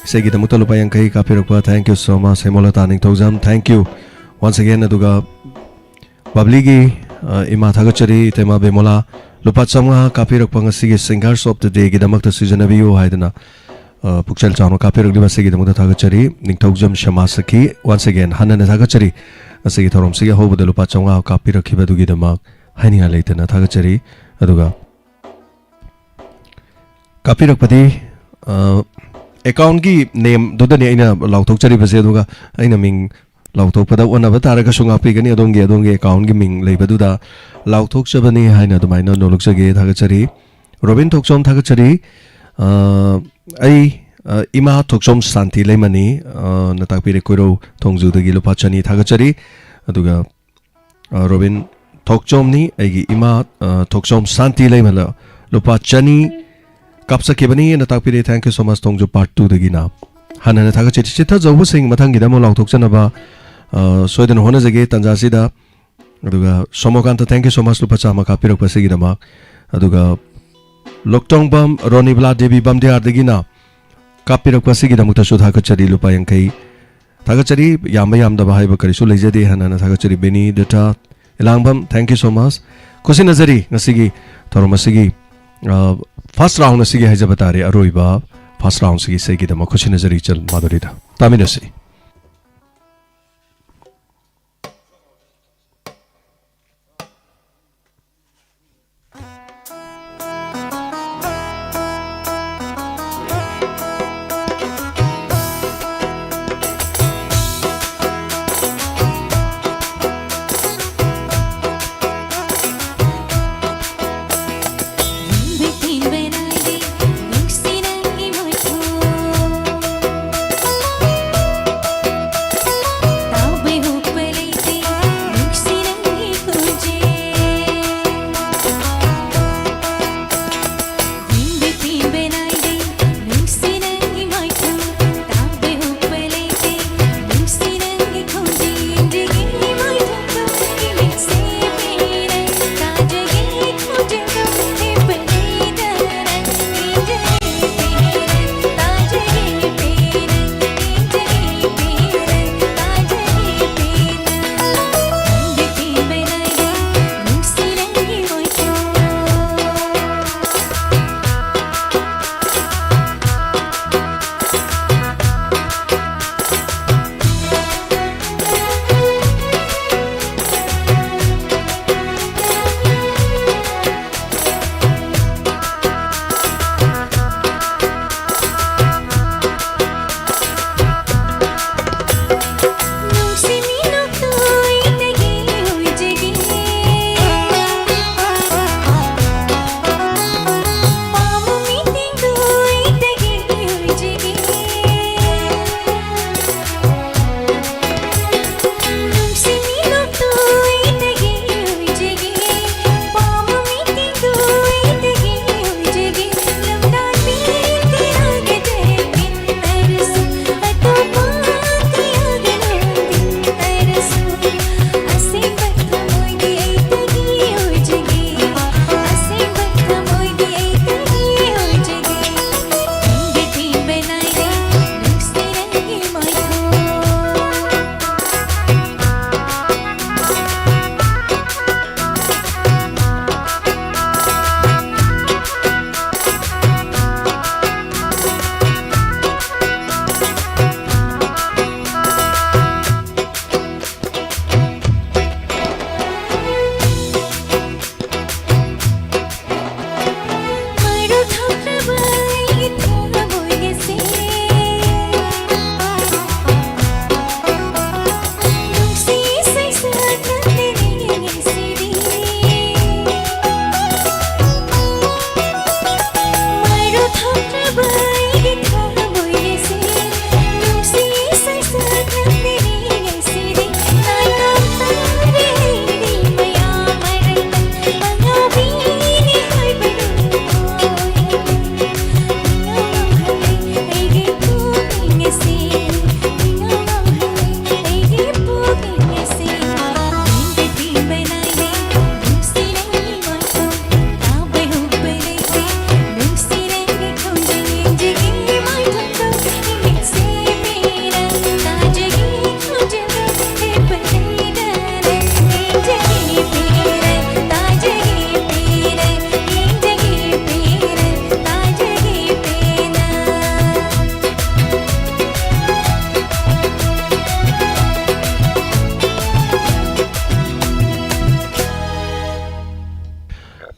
ꯏꯁꯩꯒꯤꯗꯃꯛꯇ ꯂꯨꯄꯥ ꯌꯥꯡꯈꯩ ꯀꯥꯞꯄꯤꯔꯛꯄ, thank you so much, ꯍꯦꯃꯣꯂꯇꯥ Ningthoujam, thank you once again꯫ ꯑꯗꯨꯒ ꯕꯕ꯭ꯂꯤꯒꯤ, ꯑ, ꯏꯃꯥ ꯊꯥꯒꯠꯆꯔꯤ, ꯏꯇꯩꯃ ꯕꯦꯃꯣꯂꯥ, ꯂꯨꯄꯥ ꯆꯥꯝꯃꯉꯥ ꯀꯥꯞꯄꯤꯔꯛꯄ, ꯉꯁꯤꯒꯤ Singers of the Dayꯒꯤꯗꯃꯛꯇ ꯁꯤꯖꯤꯟꯅꯕꯤꯌꯨ ꯍꯥꯏꯗꯅ, ꯑ, ꯄꯨꯛꯆꯦꯜ ꯆꯥꯎꯅ ꯀꯥꯞꯄꯤꯔꯛꯂꯤꯕ ꯑꯁꯤꯒꯤꯗꯃꯛꯇ ꯊꯥꯒꯠꯆꯔꯤ꯫ ꯅꯤꯡꯊꯧꯖꯝ ꯁꯃꯥꯖ ꯁꯈꯤ, once again ꯍꯟꯅ ꯍꯟꯅ ꯊꯥꯒꯠꯆꯔꯤ꯫ ꯉꯁꯤꯒꯤ ꯊꯧꯔꯝꯁꯤꯒꯤ ꯑꯍꯧꯕꯗ ꯂꯨꯄꯥ ꯆꯥꯝꯃꯉꯥ ꯀꯥꯞꯄꯤꯔꯛꯈꯤꯕꯗꯨꯒꯤꯗꯃꯛ ꯍꯥꯏꯅꯤꯡꯉꯥꯏ ꯂꯩꯇꯅ ꯊꯥꯒꯠꯆꯔꯤ꯫ ꯑꯗꯨꯒ ꯀꯥꯞꯄꯤꯔꯛꯄꯗꯤ, ꯑ, ꯑꯦꯀꯥꯎꯟꯒꯤ ꯅꯦꯝꯗꯨꯗꯅꯤ ꯑꯩꯅ ꯂꯥꯎꯊꯣꯛꯆꯔꯤꯕꯁꯦ, ꯑꯗꯨꯒ ꯑꯩꯅ ꯃꯤꯡ ꯂꯥꯎꯊꯣꯛꯄꯗ ꯑꯣꯟꯅꯕ ꯇꯥꯔꯒꯁꯨ ꯉꯥꯛꯄꯤꯒꯅꯤ꯫ ꯑꯗꯣꯝꯒꯤ, ꯑꯗꯣꯝꯒꯤ ꯑꯦꯀꯥꯎꯟꯒꯤ ꯃꯤꯡ ꯂꯩꯕꯗꯨꯗ ꯂꯥꯎꯊꯣꯛꯆꯕꯅꯤ ꯍꯥꯏꯅ ꯑꯗꯨꯃꯥꯏꯅ ꯅꯣꯂꯨꯛꯆꯒꯦ, ꯊꯥꯒꯠꯆꯔꯤ꯫ ꯔꯣꯕꯤꯟ ꯊꯣꯛꯆꯣꯝ ꯊꯥꯒꯠꯆꯔꯤ꯫ ꯑ, ꯑꯩ, ꯑ, ꯏꯃꯥ ꯊꯣꯛꯆꯣꯝ ꯁꯥꯟꯇꯤ ꯂꯩꯃꯅꯤ, ꯑ, ꯅ ꯇꯥꯛꯄꯤꯔꯦ, ꯀꯣꯏꯔꯧ ꯊꯣꯡꯖꯨꯗꯒꯤ ꯂꯨꯄꯥ ꯆꯅꯤ ꯊꯥꯒꯠꯆꯔꯤ꯫ ꯑꯗꯨꯒ ꯑ, ꯔꯣꯕꯤꯟ ꯊꯣꯛꯆꯣꯝꯅꯤ, ꯑꯩꯒꯤ ꯏꯃꯥ, ꯑ, ꯊꯣꯛꯆꯣꯝ ꯁꯥꯟꯇꯤ ꯂꯩꯃꯅ ꯂꯨꯄꯥ ꯆꯅꯤ ꯀꯥꯞꯆꯈꯤꯕꯅꯤ ꯑꯅ ꯇꯥꯛꯄꯤꯔꯦ꯫ Thank you so much, Thongju part twoꯗꯒꯤꯅ꯫ ꯍꯟꯅ ꯍꯟꯅ ꯊꯥꯒꯠꯆꯔꯤ꯫ ꯆꯤꯊꯖꯧꯕꯁꯤꯡ ꯃꯊꯪꯒꯤꯗ ꯑꯃꯨꯛ ꯂꯥꯎꯊꯣꯛꯆꯅꯕ, ꯑ, ꯁꯣꯏꯗꯅ ꯍꯣꯠꯅꯖꯒꯦ ꯇꯥꯟꯖꯥꯁꯤꯗ꯫ ꯑꯗꯨꯒ ꯁꯣꯃꯣꯀꯥꯟꯇ, thank you so much, ꯂꯨꯄꯥ ꯆꯥꯝꯃ ꯀꯥꯞꯄꯤꯔꯛꯄ ꯑꯁꯤꯒꯤꯗꯃꯛ꯫ ꯑꯗꯨꯒ ꯂꯣꯛꯇꯣꯡꯕꯝ ꯔꯣꯅꯤꯕꯂꯥ ꯗꯦꯕꯤ ꯕꯝꯗꯤꯌꯥꯔꯗꯒꯤꯅ ꯀꯥꯞꯄꯤꯔꯛꯄ ꯑꯁꯤꯒꯤꯗꯃꯛꯇꯁꯨ ꯊꯥꯒꯠꯆꯔꯤ, ꯂꯨꯄꯥ ꯌꯥꯡꯈꯩ꯫ ꯊꯥꯒꯠꯆꯔꯤ, ꯌꯥꯝꯕ ꯌꯥꯝꯗꯕ ꯍꯥꯏꯕ ꯀꯔꯤꯁꯨ ꯂꯩꯖꯗꯦ꯫ ꯍꯟꯅ ꯍꯟꯅ ꯊꯥꯒꯠꯆꯔꯤ꯫ Beni Datta Ilangbam, thank you so much꯫ ꯈꯨꯠꯁꯤꯟꯅꯖꯔꯤ ꯉꯁꯤꯒꯤ ꯊꯧꯔꯝ ꯑꯁꯤꯒꯤ, ꯑ, first round ꯑꯁꯤꯒꯤ ꯍꯥꯏꯖꯕ ꯇꯥꯔꯦ, ꯑꯔꯣꯏꯕ first round ꯑꯁꯤꯒꯤ ꯏꯁꯩꯒꯤꯗꯃꯛ ꯈꯨꯠꯁꯤꯟꯅꯖꯔꯤ ꯏꯆꯜ ꯃꯥꯙꯨꯔꯤꯗ꯫ ꯇꯥꯃꯤꯟꯅꯁꯤ꯫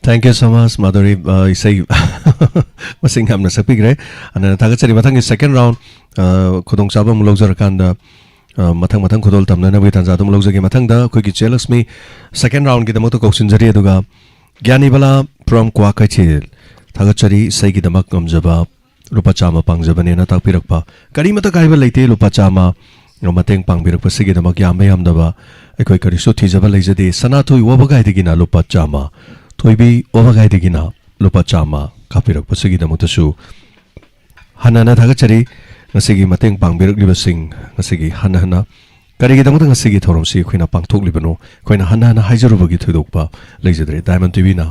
Thank you so much, Madhuri. Uh, ꯏꯁꯩ ꯃꯁꯤꯡ ꯌꯥꯝꯅ ꯁꯛꯄꯤꯈ꯭ꯔꯦ꯫ ꯑꯅꯅ ꯊꯥꯒꯠꯆꯔꯤ꯫ ꯃꯊꯪꯒꯤ second round, uh, ꯈꯨꯗꯣꯡꯆꯥꯕ ꯑꯃꯨꯛ ꯂꯧꯖꯔꯀꯥꯟꯗ, uh, ꯃꯊꯪ ꯃꯊꯪ ꯈꯨꯗꯣꯜ ꯇꯝꯅꯅꯕꯒꯤ ꯇꯥꯟꯖꯥꯗꯨ ꯑꯃꯨꯛ ꯂꯧꯖꯒꯦ꯫ ꯃꯊꯪꯗ ꯑꯩꯈꯣꯏꯒꯤ ꯆꯦꯂꯛꯁꯃꯤ second roundꯒꯤꯗꯃꯛꯇ ꯀꯧꯁꯤꯟꯖꯔꯤ꯫ ꯑꯗꯨꯒ ꯒ꯭ꯌꯥꯅꯤꯕꯂꯥ from ꯀ꯭ꯋꯥꯀꯩꯊꯦꯜ, ꯊꯥꯒꯠꯆꯔꯤ꯫ ꯏꯁꯩꯒꯤꯗꯃꯛ ꯉꯝꯖꯕ ꯂꯨꯄꯥ ꯆꯥꯝꯃ ꯄꯥꯡꯖꯕꯅꯦꯅ ꯇꯥꯛꯄꯤꯔꯛꯄ, ꯀꯔꯤꯃꯇ ꯀꯥꯏꯕ ꯂꯩꯇꯦ꯫ ꯂꯨꯄꯥ ꯆꯥꯝꯃ ꯃꯇꯦꯡ ꯄꯥꯡꯕꯤꯔꯛꯄꯁꯤꯒꯤꯗꯃꯛ ꯌꯥꯝꯕ ꯌꯥꯝꯗꯕ ꯑꯩꯈꯣꯏ ꯀꯔꯤꯁꯨ ꯊꯤꯖꯕ ꯂꯩꯖꯗꯦ꯫ ꯁꯅꯥꯊꯣꯏ ꯋꯥꯕꯒꯥꯏꯗꯒꯤꯅ ꯂꯨꯄꯥ ꯆꯥꯝꯃ, ꯊꯣꯏꯕꯤ ꯋꯥꯕꯒꯥꯏꯗꯒꯤꯅ ꯂꯨꯄꯥ ꯆꯥꯝꯃ ꯀꯥꯞꯄꯤꯔꯛꯄꯁꯤꯒꯤꯗꯃꯛꯇꯁꯨ ꯍꯟꯅ ꯍꯟꯅ ꯊꯥꯒꯠꯆꯔꯤ꯫ ꯉꯁꯤꯒꯤ ꯃꯇꯦꯡ ꯄꯥꯡꯕꯤꯔꯛꯂꯤꯕꯁꯤꯡ ꯉꯁꯤꯒꯤ ꯍꯟꯅ ꯍꯟꯅ ꯀꯔꯤꯒꯤꯗꯃꯛꯇ ꯉꯁꯤꯒꯤ ꯊꯧꯔꯝꯁꯤ ꯑꯩꯈꯣꯏꯅ ꯄꯥꯡꯊꯣꯛꯂꯤꯕꯅꯣ ꯑꯩꯈꯣꯏꯅ ꯍꯟꯅ ꯍꯟꯅ ꯍꯥꯏꯖꯔꯨꯕꯒꯤ ꯊꯣꯏꯗꯣꯛꯄ ꯂꯩꯖꯗ꯭ꯔꯦ꯫ Diamond TVꯅ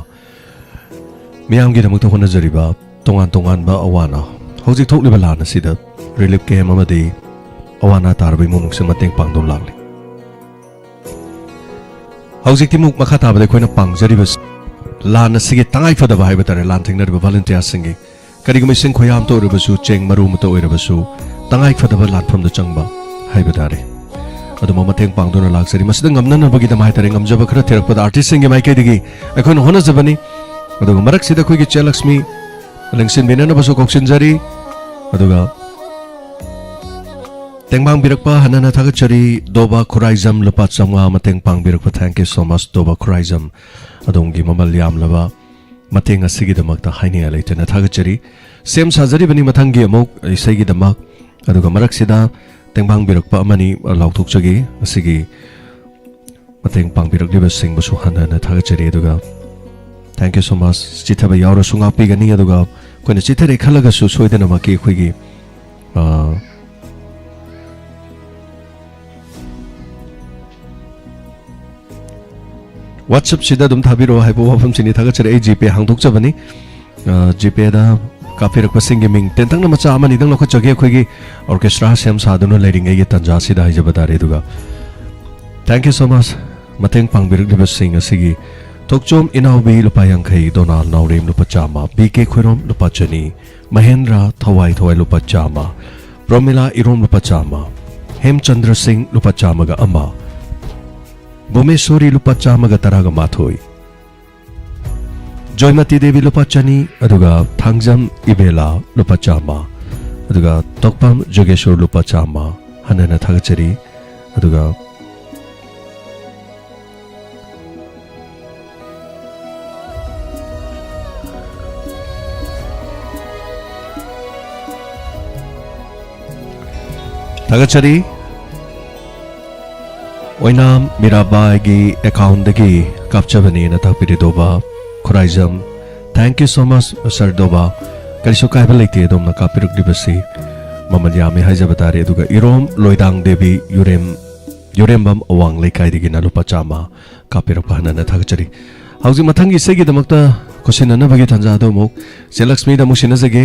ꯃꯤꯌꯥꯝꯒꯤꯗꯃꯛꯇ ꯍꯣꯠꯅꯖꯔꯤꯕ ꯇꯣꯉꯥꯟ ꯇꯣꯉꯥꯟꯕ ꯑꯋꯥ ꯑꯅꯥ, ꯍꯧꯖꯤꯛ ꯊꯣꯛꯂꯤꯕ ꯂꯥꯟ ꯑꯁꯤꯗ relief camp ꯑꯃꯗꯤ ꯑꯋꯥ ꯑꯅꯥ ꯇꯥꯔꯕ ꯏꯃꯨꯡꯁꯤꯡ ꯃꯇꯦꯡ ꯄꯥꯡꯗꯨꯅ ꯂꯥꯛꯂꯤ꯫ ꯍꯧꯖꯤꯛꯇꯤ ꯑꯃꯨꯛ ꯃꯈꯥ ꯇꯥꯕꯗ ꯑꯩꯈꯣꯏꯅ ꯄꯥꯡꯖꯔꯤꯕꯁꯤ ꯂꯥꯟ ꯑꯁꯤꯒꯤ ꯇꯉꯥꯏ ꯐꯗꯕ ꯍꯥꯏꯕ ꯇꯥꯔꯦ, ꯂꯥꯟ ꯊꯦꯡꯅꯔꯤꯕ volunteerꯁꯤꯡꯒꯤ ꯀꯔꯤꯒꯨꯝꯕ ꯏꯁꯤꯡ ꯈꯣꯌꯥ ꯑꯃꯇ ꯑꯣꯏꯔꯕꯁꯨ, ꯆꯦꯡ ꯃꯔꯨ ꯑꯃꯇ ꯑꯣꯏꯔꯕꯁꯨ, ꯇꯉꯥꯏ ꯐꯗꯕ ꯂꯥꯟꯐꯝꯗ ꯆꯪꯕ ꯍꯥꯏꯕ ꯇꯥꯔꯦ꯫ ꯑꯗꯨꯝꯕ ꯃꯇꯦꯡ ꯄꯥꯡꯗꯨꯅ ꯂꯥꯛꯆꯔꯤ꯫ ꯃꯁꯤꯗ ꯉꯝꯅꯅꯕꯒꯤꯗꯃꯛ ꯍꯥꯏꯇꯥꯔꯦ, ꯉꯝꯖꯕ ꯈꯔ ꯊꯤꯔꯛꯄꯗ artistꯁꯤꯡꯒꯤ ꯃꯥꯏꯀꯩꯗꯒꯤ ꯑꯩꯈꯣꯏꯅ ꯍꯣꯠꯅꯖꯕꯅꯤ꯫ ꯑꯗꯨꯒ ꯃꯔꯛꯁꯤꯗ ꯑꯩꯈꯣꯏꯒꯤ ꯆꯦ ꯂꯛꯁꯃꯤ ꯂꯦꯡꯁꯤꯟꯕꯤꯅꯅꯕꯁꯨ ꯀꯧꯁꯤꯟꯖꯔꯤ꯫ ꯑꯗꯨꯒ ꯇꯦꯡꯕꯥꯡꯕꯤꯔꯛꯄ ꯍꯟꯅꯅ ꯊꯥꯒꯠꯆꯔꯤ꯫ ꯗꯣꯕꯥ ꯈꯨꯔꯥꯏꯖꯝ ꯂꯨꯄꯥ ꯆꯥꯝꯃꯉꯥ ꯃꯇꯦꯡ ꯄꯥꯡꯕꯤꯔꯛꯄ, thank you so much ꯗꯣꯕꯥ Khuraijam. ꯑꯗꯣꯝꯒꯤ ꯃꯃꯜ ꯌꯥꯝꯂꯕ ꯃꯇꯦꯡ ꯑꯁꯤꯒꯤꯗꯃꯛꯇ ꯍꯥꯏꯅꯤꯡꯉꯥꯏ ꯂꯩꯇꯅ ꯊꯥꯒꯠꯆꯔꯤ꯫ ꯁꯦꯝ ꯁꯥꯖꯔꯤꯕꯅꯤ ꯃꯊꯪꯒꯤ ꯑꯃꯨꯛ ꯏꯁꯩꯒꯤꯗꯃꯛ꯫ ꯑꯗꯨꯒ ꯃꯔꯛꯁꯤꯗ ꯇꯦꯡꯕꯥꯡꯕꯤꯔꯛꯄ ꯑꯃꯅꯤ, ꯑ, ꯂꯥꯎꯊꯣꯛꯆꯒꯦ꯫ ꯉꯁꯤꯒꯤ ꯃꯇꯦꯡ ꯄꯥꯡꯕꯤꯔꯛꯂꯤꯕꯁꯤꯡꯕꯨꯁꯨ ꯍꯟꯅ ꯍꯟꯅ ꯊꯥꯒꯠꯆꯔꯤ꯫ ꯑꯗꯨꯒ thank you so much꯫ ꯆꯤꯊꯕ ꯌꯥꯎꯔꯁꯨ ꯉꯥꯛꯄꯤꯒꯅꯤ꯫ ꯑꯗꯨꯒ ꯑꯩꯈꯣꯏꯅ ꯆꯤꯊꯔꯦ ꯈꯜꯂꯒꯁꯨ ꯁꯣꯏꯗꯅꯃꯛꯀꯤ ꯑꯩꯈꯣꯏꯒꯤ, ꯑ, WhatsAppꯁꯤꯗ ꯑꯗꯨꯝ ꯊꯥꯕꯤꯔꯛꯑꯣ ꯍꯥꯏꯕ ꯋꯥꯐꯝꯁꯤꯅꯤ ꯊꯥꯒꯠꯆꯔꯤ꯫ ꯑꯩ GPay ꯍꯥꯡꯗꯣꯛꯆꯕꯅꯤ꯫ ꯑ, GPayꯗ ꯀꯥꯞꯄꯤꯔꯛꯄꯁꯤꯡꯒꯤ ꯃꯤꯡ ꯇꯦꯟꯇꯛꯅ ꯃꯆꯥ ꯑꯃꯅꯤꯗꯪ ꯂꯧꯈꯠꯆꯒꯦ꯫ ꯑꯩꯈꯣꯏꯒꯤ orchestra ꯁꯦꯝ ꯁꯥꯗꯨꯅ ꯂꯩꯔꯤꯉꯩꯒꯤ ꯇꯥꯟꯖꯥꯁꯤꯗ ꯍꯥꯏꯖꯕ ꯇꯥꯔꯦ꯫ ꯑꯗꯨꯒ thank you so much꯫ ꯃꯇꯦꯡ ꯄꯥꯡꯕꯤꯔꯛꯂꯤꯕꯁꯤꯡ ꯑꯁꯤꯒꯤ ꯊꯣꯛꯆꯣꯝ ꯏꯅꯥꯎꯕꯤ ꯂꯨꯄꯥ ꯌꯥꯡꯈꯩ, ꯗꯣꯅꯥꯜ ꯅꯥꯎꯔꯦꯝ ꯂꯨꯄꯥ ꯆꯥꯝꯃ, BK ꯈꯣꯏꯔꯣꯝ ꯂꯨꯄꯥ ꯆꯅꯤ, ꯃꯍꯦꯟꯗ꯭ꯔ ꯊꯋꯥꯏ ꯊꯋꯥꯏ ꯂꯨꯄꯥ ꯆꯥꯝꯃ, ꯄ꯭ꯔꯣꯃꯤꯂꯥ ꯏꯔꯣꯝ ꯂꯨꯄꯥ ꯆꯥꯝꯃ, ꯍꯦꯝꯆꯟꯗ꯭ꯔ ꯁꯤꯡ ꯂꯨꯄꯥ ꯆꯥꯝꯃꯒ ꯑꯃ, ꯚꯨꯃꯦꯁꯣꯔꯤ ꯂꯨꯄꯥ ꯆꯥꯝꯃꯒ ꯇꯔꯥꯒ ꯃꯥꯊꯣꯏ, ꯖꯣꯏꯃꯇꯤ ꯗꯦꯕꯤ ꯂꯨꯄꯥ ꯆꯅꯤ, ꯑꯗꯨꯒ ꯊꯥꯡꯖꯝ ꯏꯕꯦꯂꯥ ꯂꯨꯄꯥ ꯆꯥꯝꯃ, ꯑꯗꯨꯒ ꯇꯣꯛꯄꯝ ꯖꯣꯒꯦꯁꯣꯔ ꯂꯨꯄꯥ ꯆꯥꯝꯃ ꯍꯟꯅ ꯍꯟꯅ ꯊꯥꯒꯠꯆꯔꯤ꯫ ꯑꯗꯨꯒ ꯊꯥꯒꯠꯆꯔꯤ꯫ ꯑꯣꯏꯅꯥꯝ ꯃꯤꯔꯥꯕꯥꯏꯒꯤ ꯑꯦꯀꯥꯎꯟꯗꯒꯤ ꯀꯥꯞꯆꯕꯅꯦꯅ ꯇꯥꯛꯄꯤꯔꯤꯗꯣꯕ Khuraijam. Thank you so much, Sir ꯗꯣꯕꯥ꯫ ꯀꯔꯤꯁꯨ ꯀꯥꯏꯕ ꯂꯩꯇꯦ ꯑꯗꯣꯝꯅ ꯀꯥꯞꯄꯤꯔꯛꯂꯤꯕꯁꯤ꯫ ꯃꯃꯜ ꯌꯥꯝꯃꯤ ꯍꯥꯏꯖꯕ ꯇꯥꯔꯦ꯫ ꯑꯗꯨꯒ ꯏꯔꯣꯝ ꯂꯣꯏꯗꯥꯡ ꯗꯦꯕꯤ ꯌꯨꯔꯦꯝ, ꯌꯨꯔꯦꯝꯕꯝ ꯑꯋꯥꯡ ꯂꯩꯀꯥꯏꯗꯒꯤꯅ ꯂꯨꯄꯥ ꯆꯥꯝꯃ ꯀꯥꯞꯄꯤꯔꯛꯄ ꯍꯟꯅ ꯍꯟꯅ ꯊꯥꯒꯠꯆꯔꯤ꯫ ꯍꯧꯖꯤꯛ ꯃꯊꯪꯒꯤ ꯏꯁꯩꯒꯤꯗꯃꯛꯇ ꯈꯨꯠꯁꯤꯟꯅꯅꯕꯒꯤ ꯇꯥꯟꯖꯥꯗꯣ ꯑꯃꯨꯛ ꯆꯦ ꯂꯛꯁꯃꯤꯗ ꯑꯃꯨꯛ ꯁꯤꯟꯅꯖꯒꯦ꯫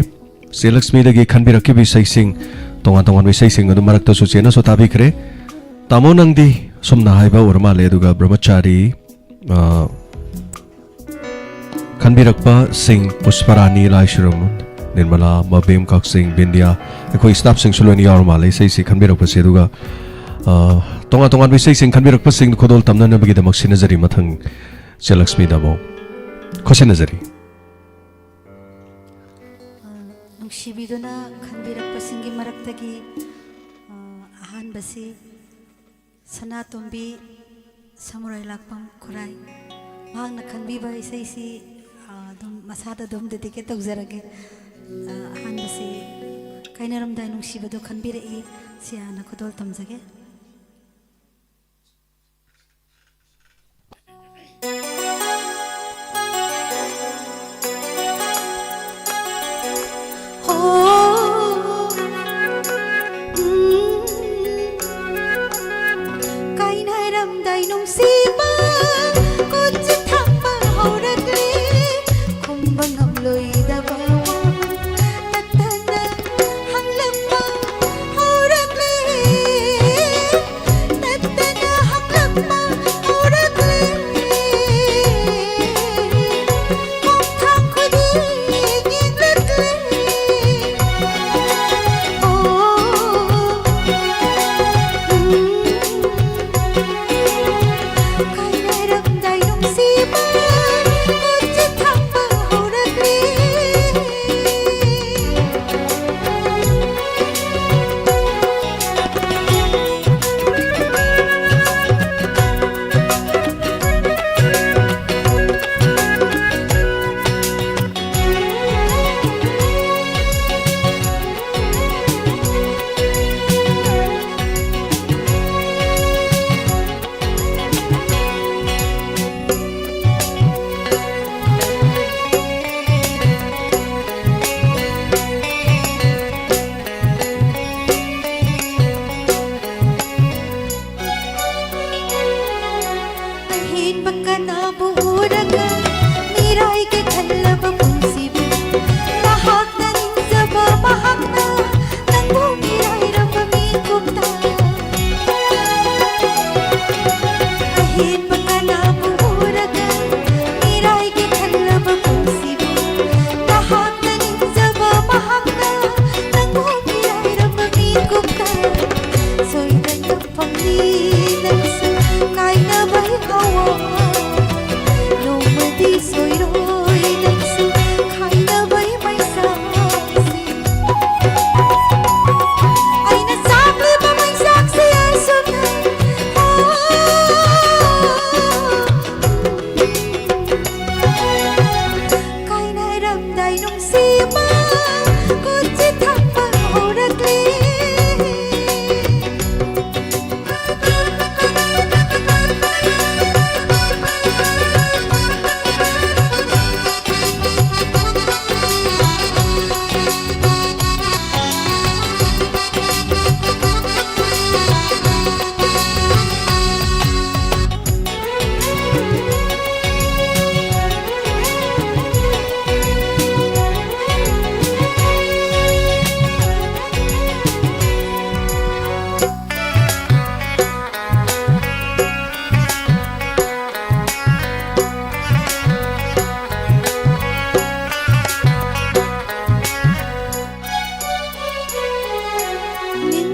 ꯆꯦ ꯂꯛꯁꯃꯤꯗꯒꯤ ꯈꯟꯕꯤꯔꯛꯈꯤꯕ ꯏꯁꯩꯁꯤꯡ, ꯇꯣꯉꯥꯟ ꯇꯣꯉꯥꯟꯕ ꯏꯁꯩꯁꯤꯡ ꯑꯗꯨ ꯃꯔꯛꯇꯁꯨ ꯆꯦꯅꯁꯨ ꯇꯥꯕꯤꯈ꯭ꯔꯦ꯫ ꯇꯥꯃꯣ ꯅꯪꯗꯤ ꯁꯨꯝꯅ ꯍꯥꯏꯕ ꯑꯣꯏꯔ ꯃꯥꯜꯂꯦ, ꯑꯗꯨꯒ ꯕ꯭ꯔꯍꯃꯆꯥꯔꯤ, ꯑ, ꯈꯟꯕꯤꯔꯛꯄꯁꯤꯡ ꯄꯨꯁꯄꯔꯥꯅꯤ ꯂꯥꯏꯁ꯭ꯔꯝ, ꯅꯤꯔꯃꯂꯥ, ꯃꯕꯦꯝ ꯀꯛꯆꯤꯡ, ꯕꯤꯟꯗꯤꯌꯥ, ꯑꯩꯈꯣꯏ ꯁ꯭ꯇꯥꯐꯁꯤꯡꯁꯨ ꯂꯣꯏꯅ ꯌꯥꯎꯔ ꯃꯥꯜꯂꯦ ꯏꯁꯩꯁꯤ ꯈꯟꯕꯤꯔꯛꯄꯁꯦ꯫ ꯑꯗꯨꯒ, ꯑ, ꯇꯣꯉꯥꯟ ꯇꯣꯉꯥꯟꯕ ꯏꯁꯩꯁꯤꯡ ꯈꯟꯕꯤꯔꯛꯄꯁꯤꯡ ꯈꯨꯗꯣꯜ ꯇꯝꯅꯅꯕꯒꯤꯗꯃꯛ ꯁꯤꯟꯅꯖꯔꯤ꯫ ꯃꯊꯪ ꯆꯦ ꯂꯛꯁꯃꯤꯗ ꯑꯃꯨꯛ ꯈꯨꯠꯁꯤꯟꯅꯖꯔꯤ꯫ ꯅꯨꯡꯁꯤꯕꯤꯗꯨꯅ ꯈꯟꯕꯤꯔꯛꯄꯁꯤꯡꯒꯤ ꯃꯔꯛꯇꯒꯤ, ꯑ, ꯑꯍꯥꯟꯕꯁꯤ ꯁꯅꯥꯇꯣꯝꯕꯤ ꯁꯃꯨꯔꯥꯏ ꯂꯥꯛꯄꯝ ꯈꯨꯔꯥꯏ꯫ ꯃꯍꯥꯛꯅ ꯈꯟꯕꯤꯕ ꯏꯁꯩꯁꯤ, ꯑ, ꯑꯗꯨꯝ ꯃꯁꯥꯗ ꯑꯗꯨꯝ ꯗꯦꯗꯤꯀꯦꯠ ꯇꯧꯖꯔꯒꯦ꯫ ꯑ, ꯑꯍꯥꯟꯕꯁꯤ ꯀꯥꯏꯅꯔꯝꯗꯥꯏ ꯅꯨꯡꯁꯤꯕꯗꯣ ꯈꯟꯕꯤꯔꯛꯏ꯫ ꯁꯤ ꯍꯥꯟꯅ ꯈꯨꯗꯣꯜ ꯇꯝꯖꯒꯦ꯫ ꯀꯥꯏꯅꯔꯝꯗꯥꯏ ꯅꯨꯡꯁꯤꯕ ꯀꯣꯟꯁꯤ ꯊꯥꯡꯕ ꯍꯧꯔꯛꯂꯦ꯫ ꯈꯨꯝꯕ ꯉꯝꯂꯣꯏꯗꯕ ꯋꯥ ꯇꯠꯇꯅ ꯍꯪꯂꯛꯄ ꯍꯧꯔꯛꯂꯦ꯫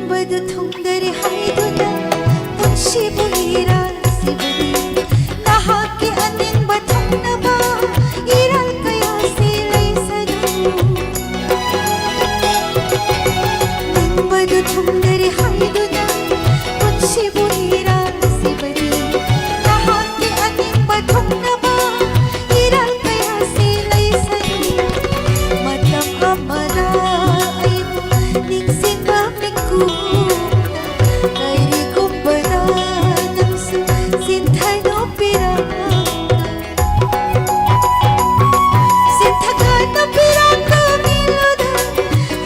ꯕꯗꯨ ꯊꯨꯡꯗꯔꯦ ꯍꯥꯏꯗꯨꯅ ꯄꯨꯟꯁꯤꯕꯨ ꯏꯔꯥꯜꯁꯤꯕꯅꯤ꯫ ꯅꯍꯥꯛꯀꯤ ꯑꯅꯤꯡꯕ ꯊꯨꯡꯅꯕ ꯏꯔꯥꯜ ꯀꯌꯥꯁꯤ ꯂꯩꯁꯅꯨ꯫ ꯅꯤꯡꯕꯗꯨ ꯊꯨꯡꯗꯔꯦ ꯍꯥꯏꯗꯨꯅ ꯄꯨꯟꯁꯤꯕꯨ ꯏꯔꯥꯜꯁꯤꯕꯅꯤ꯫ ꯅꯍꯥꯛꯀꯤ ꯑꯅꯤꯡꯕ ꯊꯨꯡꯅꯕ ꯏꯔꯥꯜ ꯀꯌꯥꯁꯤ ꯂꯩꯁꯅꯨ꯫ ꯃꯇꯝ ꯑꯃꯗ ꯑꯩꯕꯨ ꯅꯤꯡꯁꯤꯡꯕ ꯃꯤꯀꯨꯞꯅ ꯀꯔꯤꯒꯨꯝꯕꯗ ꯅꯪꯁꯨ ꯆꯤꯟꯊꯅꯧ ꯄꯤꯔꯝꯃ꯫ ꯆꯤꯟꯊꯀꯥꯟꯗ ꯄꯤꯔꯝꯕ ꯃꯤꯑꯣꯏꯗ,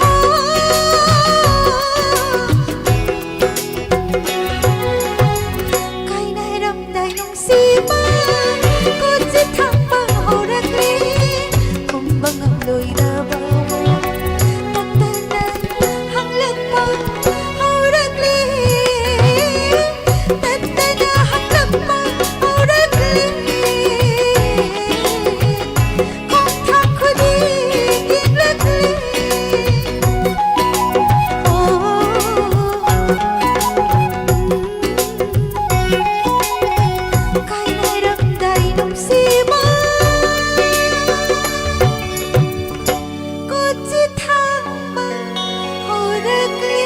ꯑꯣ, ꯀꯥꯏꯅꯔꯝꯗꯥꯏ ꯅꯨꯡꯁꯤꯕ ꯀꯣꯆꯤ ꯊꯥꯡꯕ ꯍꯧꯔꯛꯂꯤ꯫ ꯈꯨꯝꯕ ꯉꯝꯂꯣꯏꯗꯕ ꯋꯥ ꯇꯠꯇꯅ ꯍꯪꯂꯛꯄ ꯍꯧꯔꯛꯂꯤ꯫ ꯇꯠꯇꯅ ꯍꯪꯂꯛꯄ ꯍꯧꯔꯛꯂꯤ꯫ ꯈꯣꯡꯊꯥꯡ ꯈꯨꯗꯤꯡ ꯌꯦꯡꯂꯛꯂꯤ꯫ ꯑꯣ, ꯀꯥꯏꯅꯔꯝꯗꯥꯏ ꯅꯨꯡꯁꯤꯕ ꯀꯣꯆꯤ ꯊꯥꯡꯕ ꯍꯧꯔꯛꯂꯤ꯫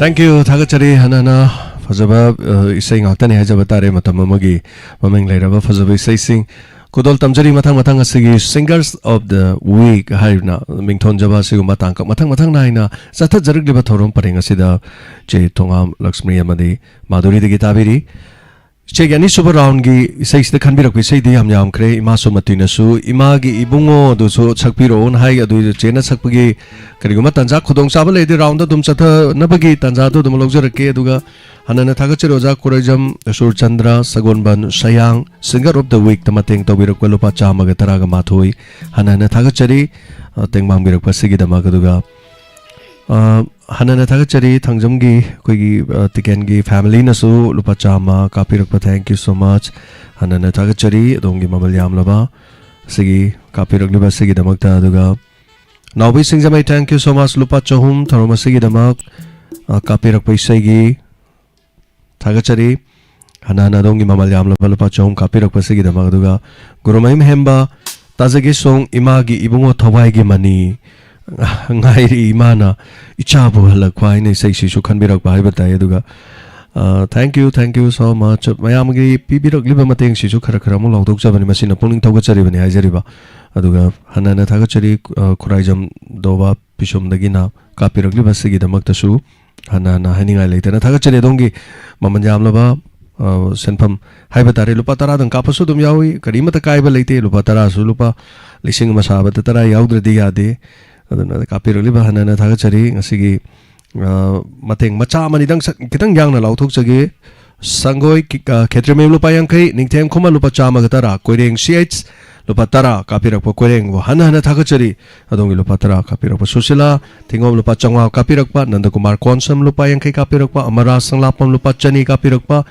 Thank you, ꯊꯥꯒꯠꯆꯔꯤ꯫ ꯍꯟꯅ ꯍꯟꯅ ꯐꯖꯕ, ꯑ, ꯏꯁꯩ ꯉꯥꯛꯇꯅꯤ ꯍꯥꯏꯖꯕ ꯇꯥꯔꯦ꯫ ꯃꯇꯝ ꯑꯃꯒꯤ ꯃꯃꯤꯡ ꯂꯩꯔꯕ ꯐꯖꯕ ꯏꯁꯩꯁꯤꯡ ꯈꯨꯗꯣꯜ ꯇꯝꯖꯔꯤ꯫ ꯃꯊꯪ ꯃꯊꯪ ꯑꯁꯤꯒꯤ Singers of the Week ꯍꯥꯏꯅ ꯃꯤꯡꯊꯣꯟꯖꯕ ꯑꯁꯤꯒꯨꯝꯕ ꯇꯥꯡꯀꯛ ꯃꯊꯪ ꯃꯊꯪ ꯅꯥꯏꯅ ꯆꯠꯊꯖꯔꯛꯂꯤꯕ ꯊꯧꯔꯝ ꯄꯔꯦꯡ ꯑꯁꯤꯗ ꯆꯦ ꯊꯣꯉꯥꯝ ꯂꯛꯁꯃꯤ ꯑꯃꯗꯤ ꯃꯥꯙꯨꯔꯤꯗꯒꯤ ꯇꯥꯕꯤꯔꯤ꯫ ꯏꯆꯦꯒꯤ ꯑꯅꯤꯁꯨꯕ roundꯒꯤ ꯏꯁꯩꯁꯤꯗ ꯈꯟꯕꯤꯔꯛꯄ ꯏꯁꯩꯗꯤ ꯌꯥꯝ ꯌꯥꯝꯈ꯭ꯔꯦ꯫ ꯏꯃꯥꯁꯨ ꯃꯇꯤꯅꯁꯨ ꯏꯃꯥꯒꯤ ꯏꯕꯨꯡꯉꯣ ꯑꯗꯨꯁꯨ ꯁꯛꯄꯤꯔꯛꯑꯣꯅ ꯍꯥꯏ, ꯑꯗꯨ ꯆꯦꯅ ꯁꯛꯄꯒꯤ ꯀꯔꯤꯒꯨꯝꯕ ꯇꯥꯟꯖꯥ ꯈꯨꯗꯣꯡꯆꯥꯕ ꯂꯩꯔꯗꯤ roundꯗ ꯑꯗꯨꯝ ꯆꯠꯊꯅꯕꯒꯤ ꯇꯥꯟꯖꯥꯗꯨ ꯑꯗꯨꯝ ꯂꯧꯖꯔꯛꯀꯦ꯫ ꯑꯗꯨꯒ ꯍꯟꯅ ꯍꯟꯅ ꯊꯥꯒꯠꯆꯔꯤ ꯑꯣꯖꯥ ꯀꯣꯔꯩꯖꯝ ꯁꯨꯔꯆꯟꯗ꯭ꯔ ꯁꯒꯣꯟꯕꯟ ꯁꯌꯥꯡ, Singer of the Weekꯇ ꯃꯇꯦꯡ ꯇꯧꯕꯤꯔꯛꯄ ꯂꯨꯄꯥ ꯆꯥꯝꯃꯒ ꯇꯔꯥꯒ ꯃꯥꯊꯣꯏ ꯍꯟꯅ ꯍꯟꯅ ꯊꯥꯒꯠꯆꯔꯤ, ꯑ, ꯇꯦꯡꯕꯥꯡꯕꯤꯔꯛꯄ ꯑꯁꯤꯒꯤꯗꯃꯛ꯫ ꯑꯗꯨꯒ ꯑ, ꯍꯟꯅ ꯍꯟꯅ ꯊꯥꯒꯠꯆꯔꯤ ꯊꯥꯡꯖꯝꯒꯤ ꯑꯩꯈꯣꯏꯒꯤ, ꯑ, ꯇꯤꯀꯦꯟꯒꯤ familyꯅꯁꯨ ꯂꯨꯄꯥ ꯆꯥꯝꯃ ꯀꯥꯞꯄꯤꯔꯛꯄ, thank you so much꯫ ꯍꯟꯅ ꯍꯟꯅ ꯊꯥꯒꯠꯆꯔꯤ ꯑꯗꯣꯝꯒꯤ ꯃꯃꯜ ꯌꯥꯝꯂꯕ ꯑꯁꯤꯒꯤ ꯀꯥꯞꯄꯤꯔꯛꯂꯤꯕ ꯑꯁꯤꯒꯤꯗꯃꯛꯇ꯫ ꯑꯗꯨꯒ, ꯅꯥꯎꯕꯤ ꯁꯤꯡꯖꯃꯩ, thank you so much, ꯂꯨꯄꯥ ꯆꯍꯨꯝ ꯊꯧꯔꯝ ꯑꯁꯤꯒꯤꯗꯃꯛ, ꯑ, ꯀꯥꯞꯄꯤꯔꯛꯄ ꯏꯁꯩꯒꯤ ꯊꯥꯒꯠꯆꯔꯤ꯫ ꯍꯟꯅ ꯍꯟꯅ ꯑꯗꯣꯝꯒꯤ ꯃꯃꯜ ꯌꯥꯝꯂꯕ ꯂꯨꯄꯥ ꯆꯍꯨꯝ ꯀꯥꯞꯄꯤꯔꯛꯄꯁꯤꯒꯤꯗꯃꯛ꯫ ꯑꯗꯨꯒ ꯒꯨꯔꯨꯃꯌꯨꯝ ꯍꯦꯝꯕ, ꯇꯥꯖꯒꯦ ꯁꯣꯡ ꯏꯃꯥꯒꯤ ꯏꯕꯨꯡꯉꯣ ꯊꯋꯥꯏꯒꯤ ꯃꯅꯤ, ꯉꯥꯏꯔꯤ ꯏꯃꯥꯅ ꯏꯆꯥꯕꯨ ꯍꯜꯂꯛꯄ ꯍꯥꯏꯅ ꯏꯁꯩꯁꯤꯁꯨ ꯈꯟꯕꯤꯔꯛꯄ ꯍꯥꯏꯕ ꯇꯥꯏ꯫ ꯑꯗꯨꯒ, ꯑ, thank you, thank you so much꯫ ꯃꯌꯥꯝꯒꯤ ꯄꯤꯕꯤꯔꯛꯂꯤꯕ ꯃꯇꯦꯡꯁꯤꯁꯨ ꯈꯔ ꯈꯔ ꯑꯃꯨꯛ ꯂꯥꯎꯊꯣꯛꯆꯕꯅꯤ, ꯃꯁꯤꯅ ꯄꯨꯛꯅꯤꯡ ꯊꯧꯒꯠꯆꯔꯤꯕꯅꯤ ꯍꯥꯏꯖꯔꯤꯕ꯫ ꯑꯗꯨꯒ ꯍꯟꯅ ꯍꯟꯅ ꯊꯥꯒꯠꯆꯔꯤ, ꯑ, ꯈꯨꯔꯥꯏꯖꯝ ꯗꯣꯕꯥ ꯄꯤꯁꯨꯝꯗꯒꯤꯅ ꯀꯥꯞꯄꯤꯔꯛꯂꯤꯕ ꯑꯁꯤꯒꯤꯗꯃꯛꯇꯁꯨ ꯍꯟꯅ ꯍꯟꯅ ꯍꯥꯏꯅꯤꯡꯉꯥꯏ ꯂꯩꯇꯅ ꯊꯥꯒꯠꯆꯔꯤ꯫ ꯑꯗꯣꯝꯒꯤ ꯃꯃꯜ ꯌꯥꯝꯂꯕ, ꯑ, ꯁꯦꯟꯐꯝ ꯍꯥꯏꯕ ꯇꯥꯔꯦ, ꯂꯨꯄꯥ ꯇꯔꯥꯗꯪ ꯀꯥꯞꯄꯁꯨ ꯑꯗꯨꯝ ꯌꯥꯎꯏ, ꯀꯔꯤꯃꯠꯇ ꯀꯥꯏꯕ ꯂꯩꯇꯦ꯫ ꯂꯨꯄꯥ ꯇꯔꯥꯁꯨ ꯂꯨꯄꯥ ꯂꯤꯁꯤꯡ ꯑꯃ ꯁꯥꯕꯗ ꯇꯔꯥ ꯌꯥꯎꯗ꯭ꯔꯗꯤ ꯌꯥꯗꯦ꯫ ꯑꯗꯨꯅ ꯀꯥꯞꯄꯤꯔꯛꯂꯤꯕ ꯍꯟꯅ ꯍꯟꯅ ꯊꯥꯒꯠꯆꯔꯤ꯫ ꯉꯁꯤꯒꯤ, ꯑ, ꯃꯇꯦꯡ ꯃꯆꯥ ꯑꯃꯅꯤꯗꯪ ꯁꯛ-, ꯈꯤꯇꯪ ꯌꯥꯡꯅ ꯂꯥꯎꯊꯣꯛꯆꯒꯦ꯫ ꯁꯪꯒꯣꯏ ꯀꯤ-, ꯑ, ꯈꯦꯇ꯭ꯔꯤꯃꯌꯨꯝ ꯂꯨꯄꯥ ꯌꯥꯡꯈꯩ, ꯅꯤꯡꯊꯦꯝ ꯈꯨꯃꯟ ꯂꯨꯄꯥ ꯆꯥꯝꯃꯒ ꯇꯔꯥ, ꯀꯣꯏꯔꯦꯡ ꯁꯤ ꯑꯩꯆ ꯂꯨꯄꯥ ꯇꯔꯥ ꯀꯥꯞꯄꯤꯔꯛꯄ, ꯀꯣꯏꯔꯦꯡꯕꯨ ꯍꯟꯅ ꯍꯟꯅ ꯊꯥꯒꯠꯆꯔꯤ꯫ ꯑꯗꯣꯝꯒꯤ ꯂꯨꯄꯥ ꯇꯔꯥ ꯀꯥꯞꯄꯤꯔꯛꯄ꯫ ꯁꯨꯁꯤꯂꯥ ꯊꯤꯡꯒꯣꯝ ꯂꯨꯄꯥ ꯆꯥꯝꯃꯉꯥ ꯀꯥꯞꯄꯤꯔꯛꯄ, ꯅꯟꯗꯀꯨꯃꯥꯔ ꯀꯣꯟꯁꯝ ꯂꯨꯄꯥ ꯌꯥꯡꯈꯩ ꯀꯥꯞꯄꯤꯔꯛꯄ, ꯑꯃꯔꯥ ꯁꯪꯂꯥꯞꯄꯝ ꯂꯨꯄꯥ ꯆꯅꯤ ꯀꯥꯞꯄꯤꯔꯛꯄ,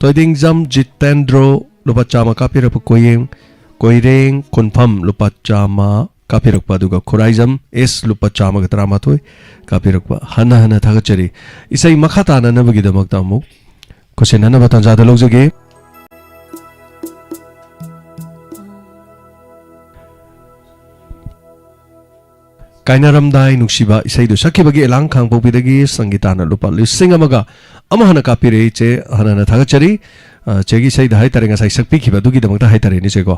ꯊꯣꯏꯗꯤꯡꯖꯝ ꯖꯤꯇꯦꯟꯗ꯭ꯔꯣ ꯂꯨꯄꯥ ꯆꯥꯝꯃ ꯀꯥꯞꯄꯤꯔꯛꯄ, ꯀꯣꯌꯦꯡ, ꯀꯣꯏꯔꯦꯡ ꯈꯨꯟꯐꯝ ꯂꯨꯄꯥ ꯆꯥꯝꯃ ꯀꯥꯞꯄꯤꯔꯛꯄ, ꯑꯗꯨꯒ ꯈꯨꯔꯥꯏꯖꯝ ꯑꯦꯁ ꯂꯨꯄꯥ ꯆꯥꯝꯃꯒ ꯇꯔꯥꯃꯥꯊꯣꯏ ꯀꯥꯞꯄꯤꯔꯛꯄ, ꯍꯟꯅ ꯍꯟꯅ ꯊꯥꯒꯠꯆꯔꯤ꯫ ꯏꯁꯩ ꯃꯈꯥ ꯇꯥꯅꯅꯕꯒꯤꯗꯃꯛꯇ ꯑꯃꯨꯛ ꯈꯨꯠꯁꯤꯟꯅꯅꯕ ꯇꯥꯟꯖꯥꯗ ꯂꯧꯖꯒꯦ꯫ ꯀꯥꯏꯅꯔꯝꯗꯥꯏ ꯅꯨꯡꯁꯤꯕ ꯏꯁꯩꯗꯨ ꯁꯛꯈꯤꯕꯒꯤ ꯑꯦꯂꯥꯡ ꯈꯥꯡꯄꯣꯛꯄꯤꯗꯒꯤ ꯁꯪꯒꯤꯇꯥꯅ ꯂꯨꯄꯥ ꯂꯤꯁꯤꯡ ꯑꯃꯒ ꯑꯃ ꯍꯟꯅ ꯀꯥꯞꯄꯤꯔꯛꯏ꯫ ꯏꯆꯦ, ꯍꯟꯅ ꯍꯟꯅ ꯊꯥꯒꯠꯆꯔꯤ꯫ ꯑ, ꯆꯦꯒꯤ ꯏꯁꯩꯗ ꯍꯥꯏꯇꯥꯔꯦ, ꯉꯁꯥꯏ ꯁꯛꯄꯤꯈꯤꯕ ꯑꯗꯨꯒꯤꯗꯃꯛꯇ ꯍꯥꯏꯇꯥꯔꯦꯅꯦ, ꯏꯆꯦꯀꯣ꯫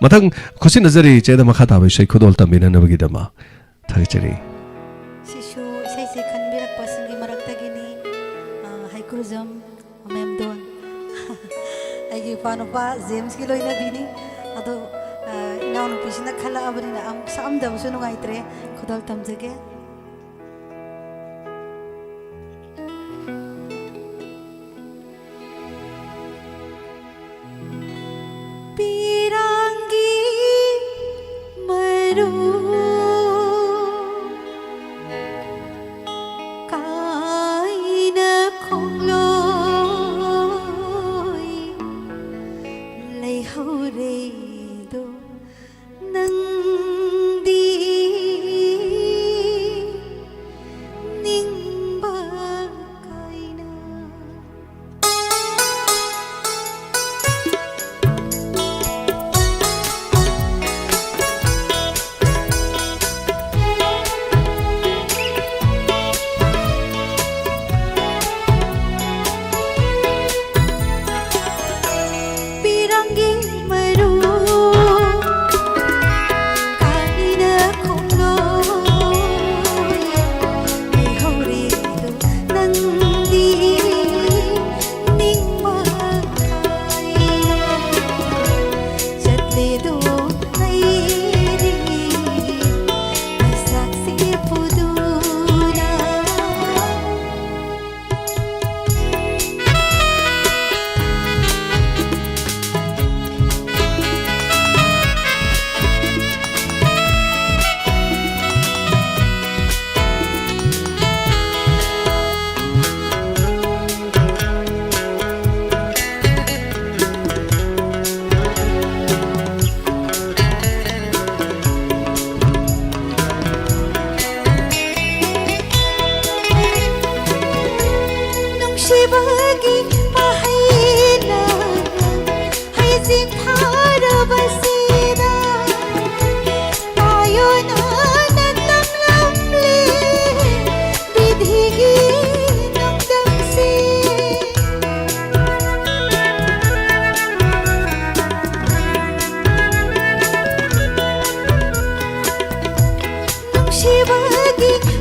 ꯃꯊꯪ ꯈꯨꯠꯁꯤꯟꯅꯖꯔꯤ ꯏꯆꯦꯗ ꯃꯈꯥ ꯇꯥꯕ ꯏꯁꯩ ꯈꯨꯗꯣꯜ ꯇꯝꯕꯤꯅꯅꯕꯒꯤꯗꯃꯛ꯫ ꯊꯥꯒꯠꯆꯔꯤ꯫ ꯁꯤꯁꯨ ꯏꯁꯩꯁꯦ ꯈꯟꯕꯤꯔꯛꯄꯁꯤꯡꯒꯤ ꯃꯔꯛꯇꯒꯤꯅꯤ, ꯑ, ꯍꯩꯀ꯭ꯔꯨꯖꯝ ꯃꯦꯝꯗꯣꯟ꯫ ꯑꯩꯒꯤ ꯏꯄꯥ ꯅꯨꯄꯥ ꯖꯦꯝꯁꯀꯤ ꯂꯣꯏꯅꯕꯤꯅꯤ꯫ ꯑꯗꯣ, ꯑ, ꯏꯅꯥꯎꯅꯨꯄꯤꯁꯤꯅ ꯈꯜꯂꯛꯑꯕꯅꯤꯅ ꯑꯃꯨꯛ ꯁꯛꯑꯝꯗꯕꯁꯨ ꯅꯨꯡꯉꯥꯏꯇ꯭ꯔꯦ꯫ ꯈꯨꯗꯣꯜ ꯇꯝꯖꯒꯦ꯫ ꯄꯤꯔꯥꯡꯒꯤ ꯃꯔꯨ ꯀꯥꯏꯅ ꯈꯣꯡꯂꯣꯏ ꯂꯩꯍꯧꯔꯦꯗꯣ ꯅꯪꯗꯤ꯫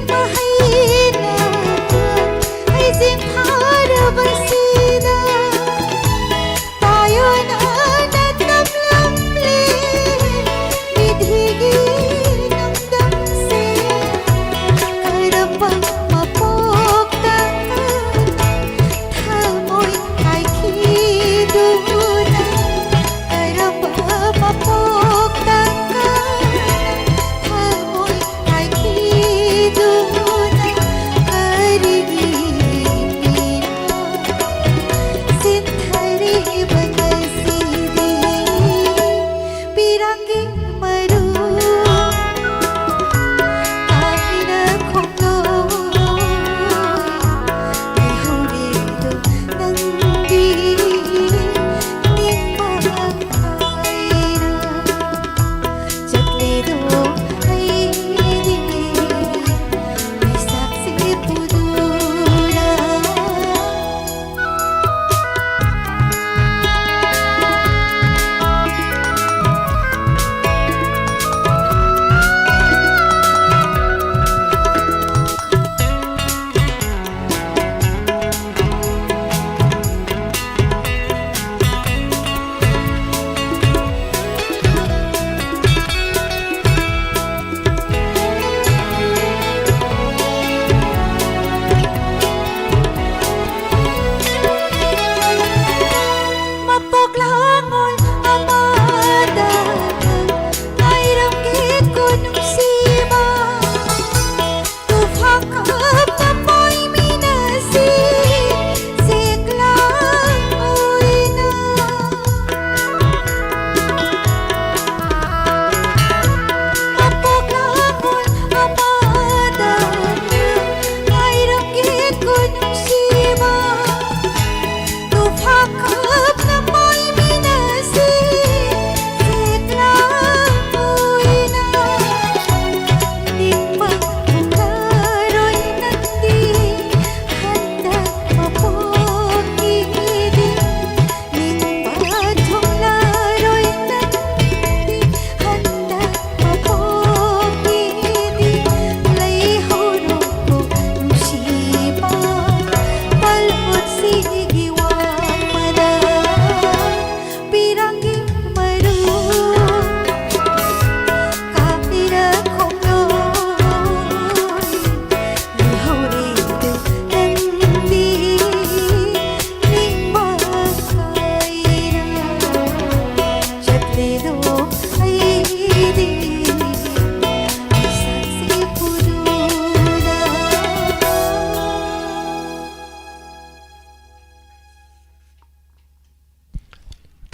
ꯃꯍꯩꯅ ꯍꯩꯁꯤꯡ ꯐꯥꯔꯕꯁꯤꯗ ꯇꯥꯏꯑꯣꯟꯅꯅ ꯇꯝꯂꯝꯂꯦ ꯅꯤꯡꯊꯤꯒꯤ ꯅꯣꯡꯗꯝꯁꯦ꯫ ꯀꯔꯝꯕ ꯃꯄꯣꯛꯇ ꯊꯃꯣꯏ ꯀꯥꯏꯈꯤꯗꯨꯅ, ꯀꯔꯝꯕ ꯃꯄꯣꯛꯇ ꯊꯃꯣꯏ ꯀꯥꯏꯈꯤꯗꯨꯅ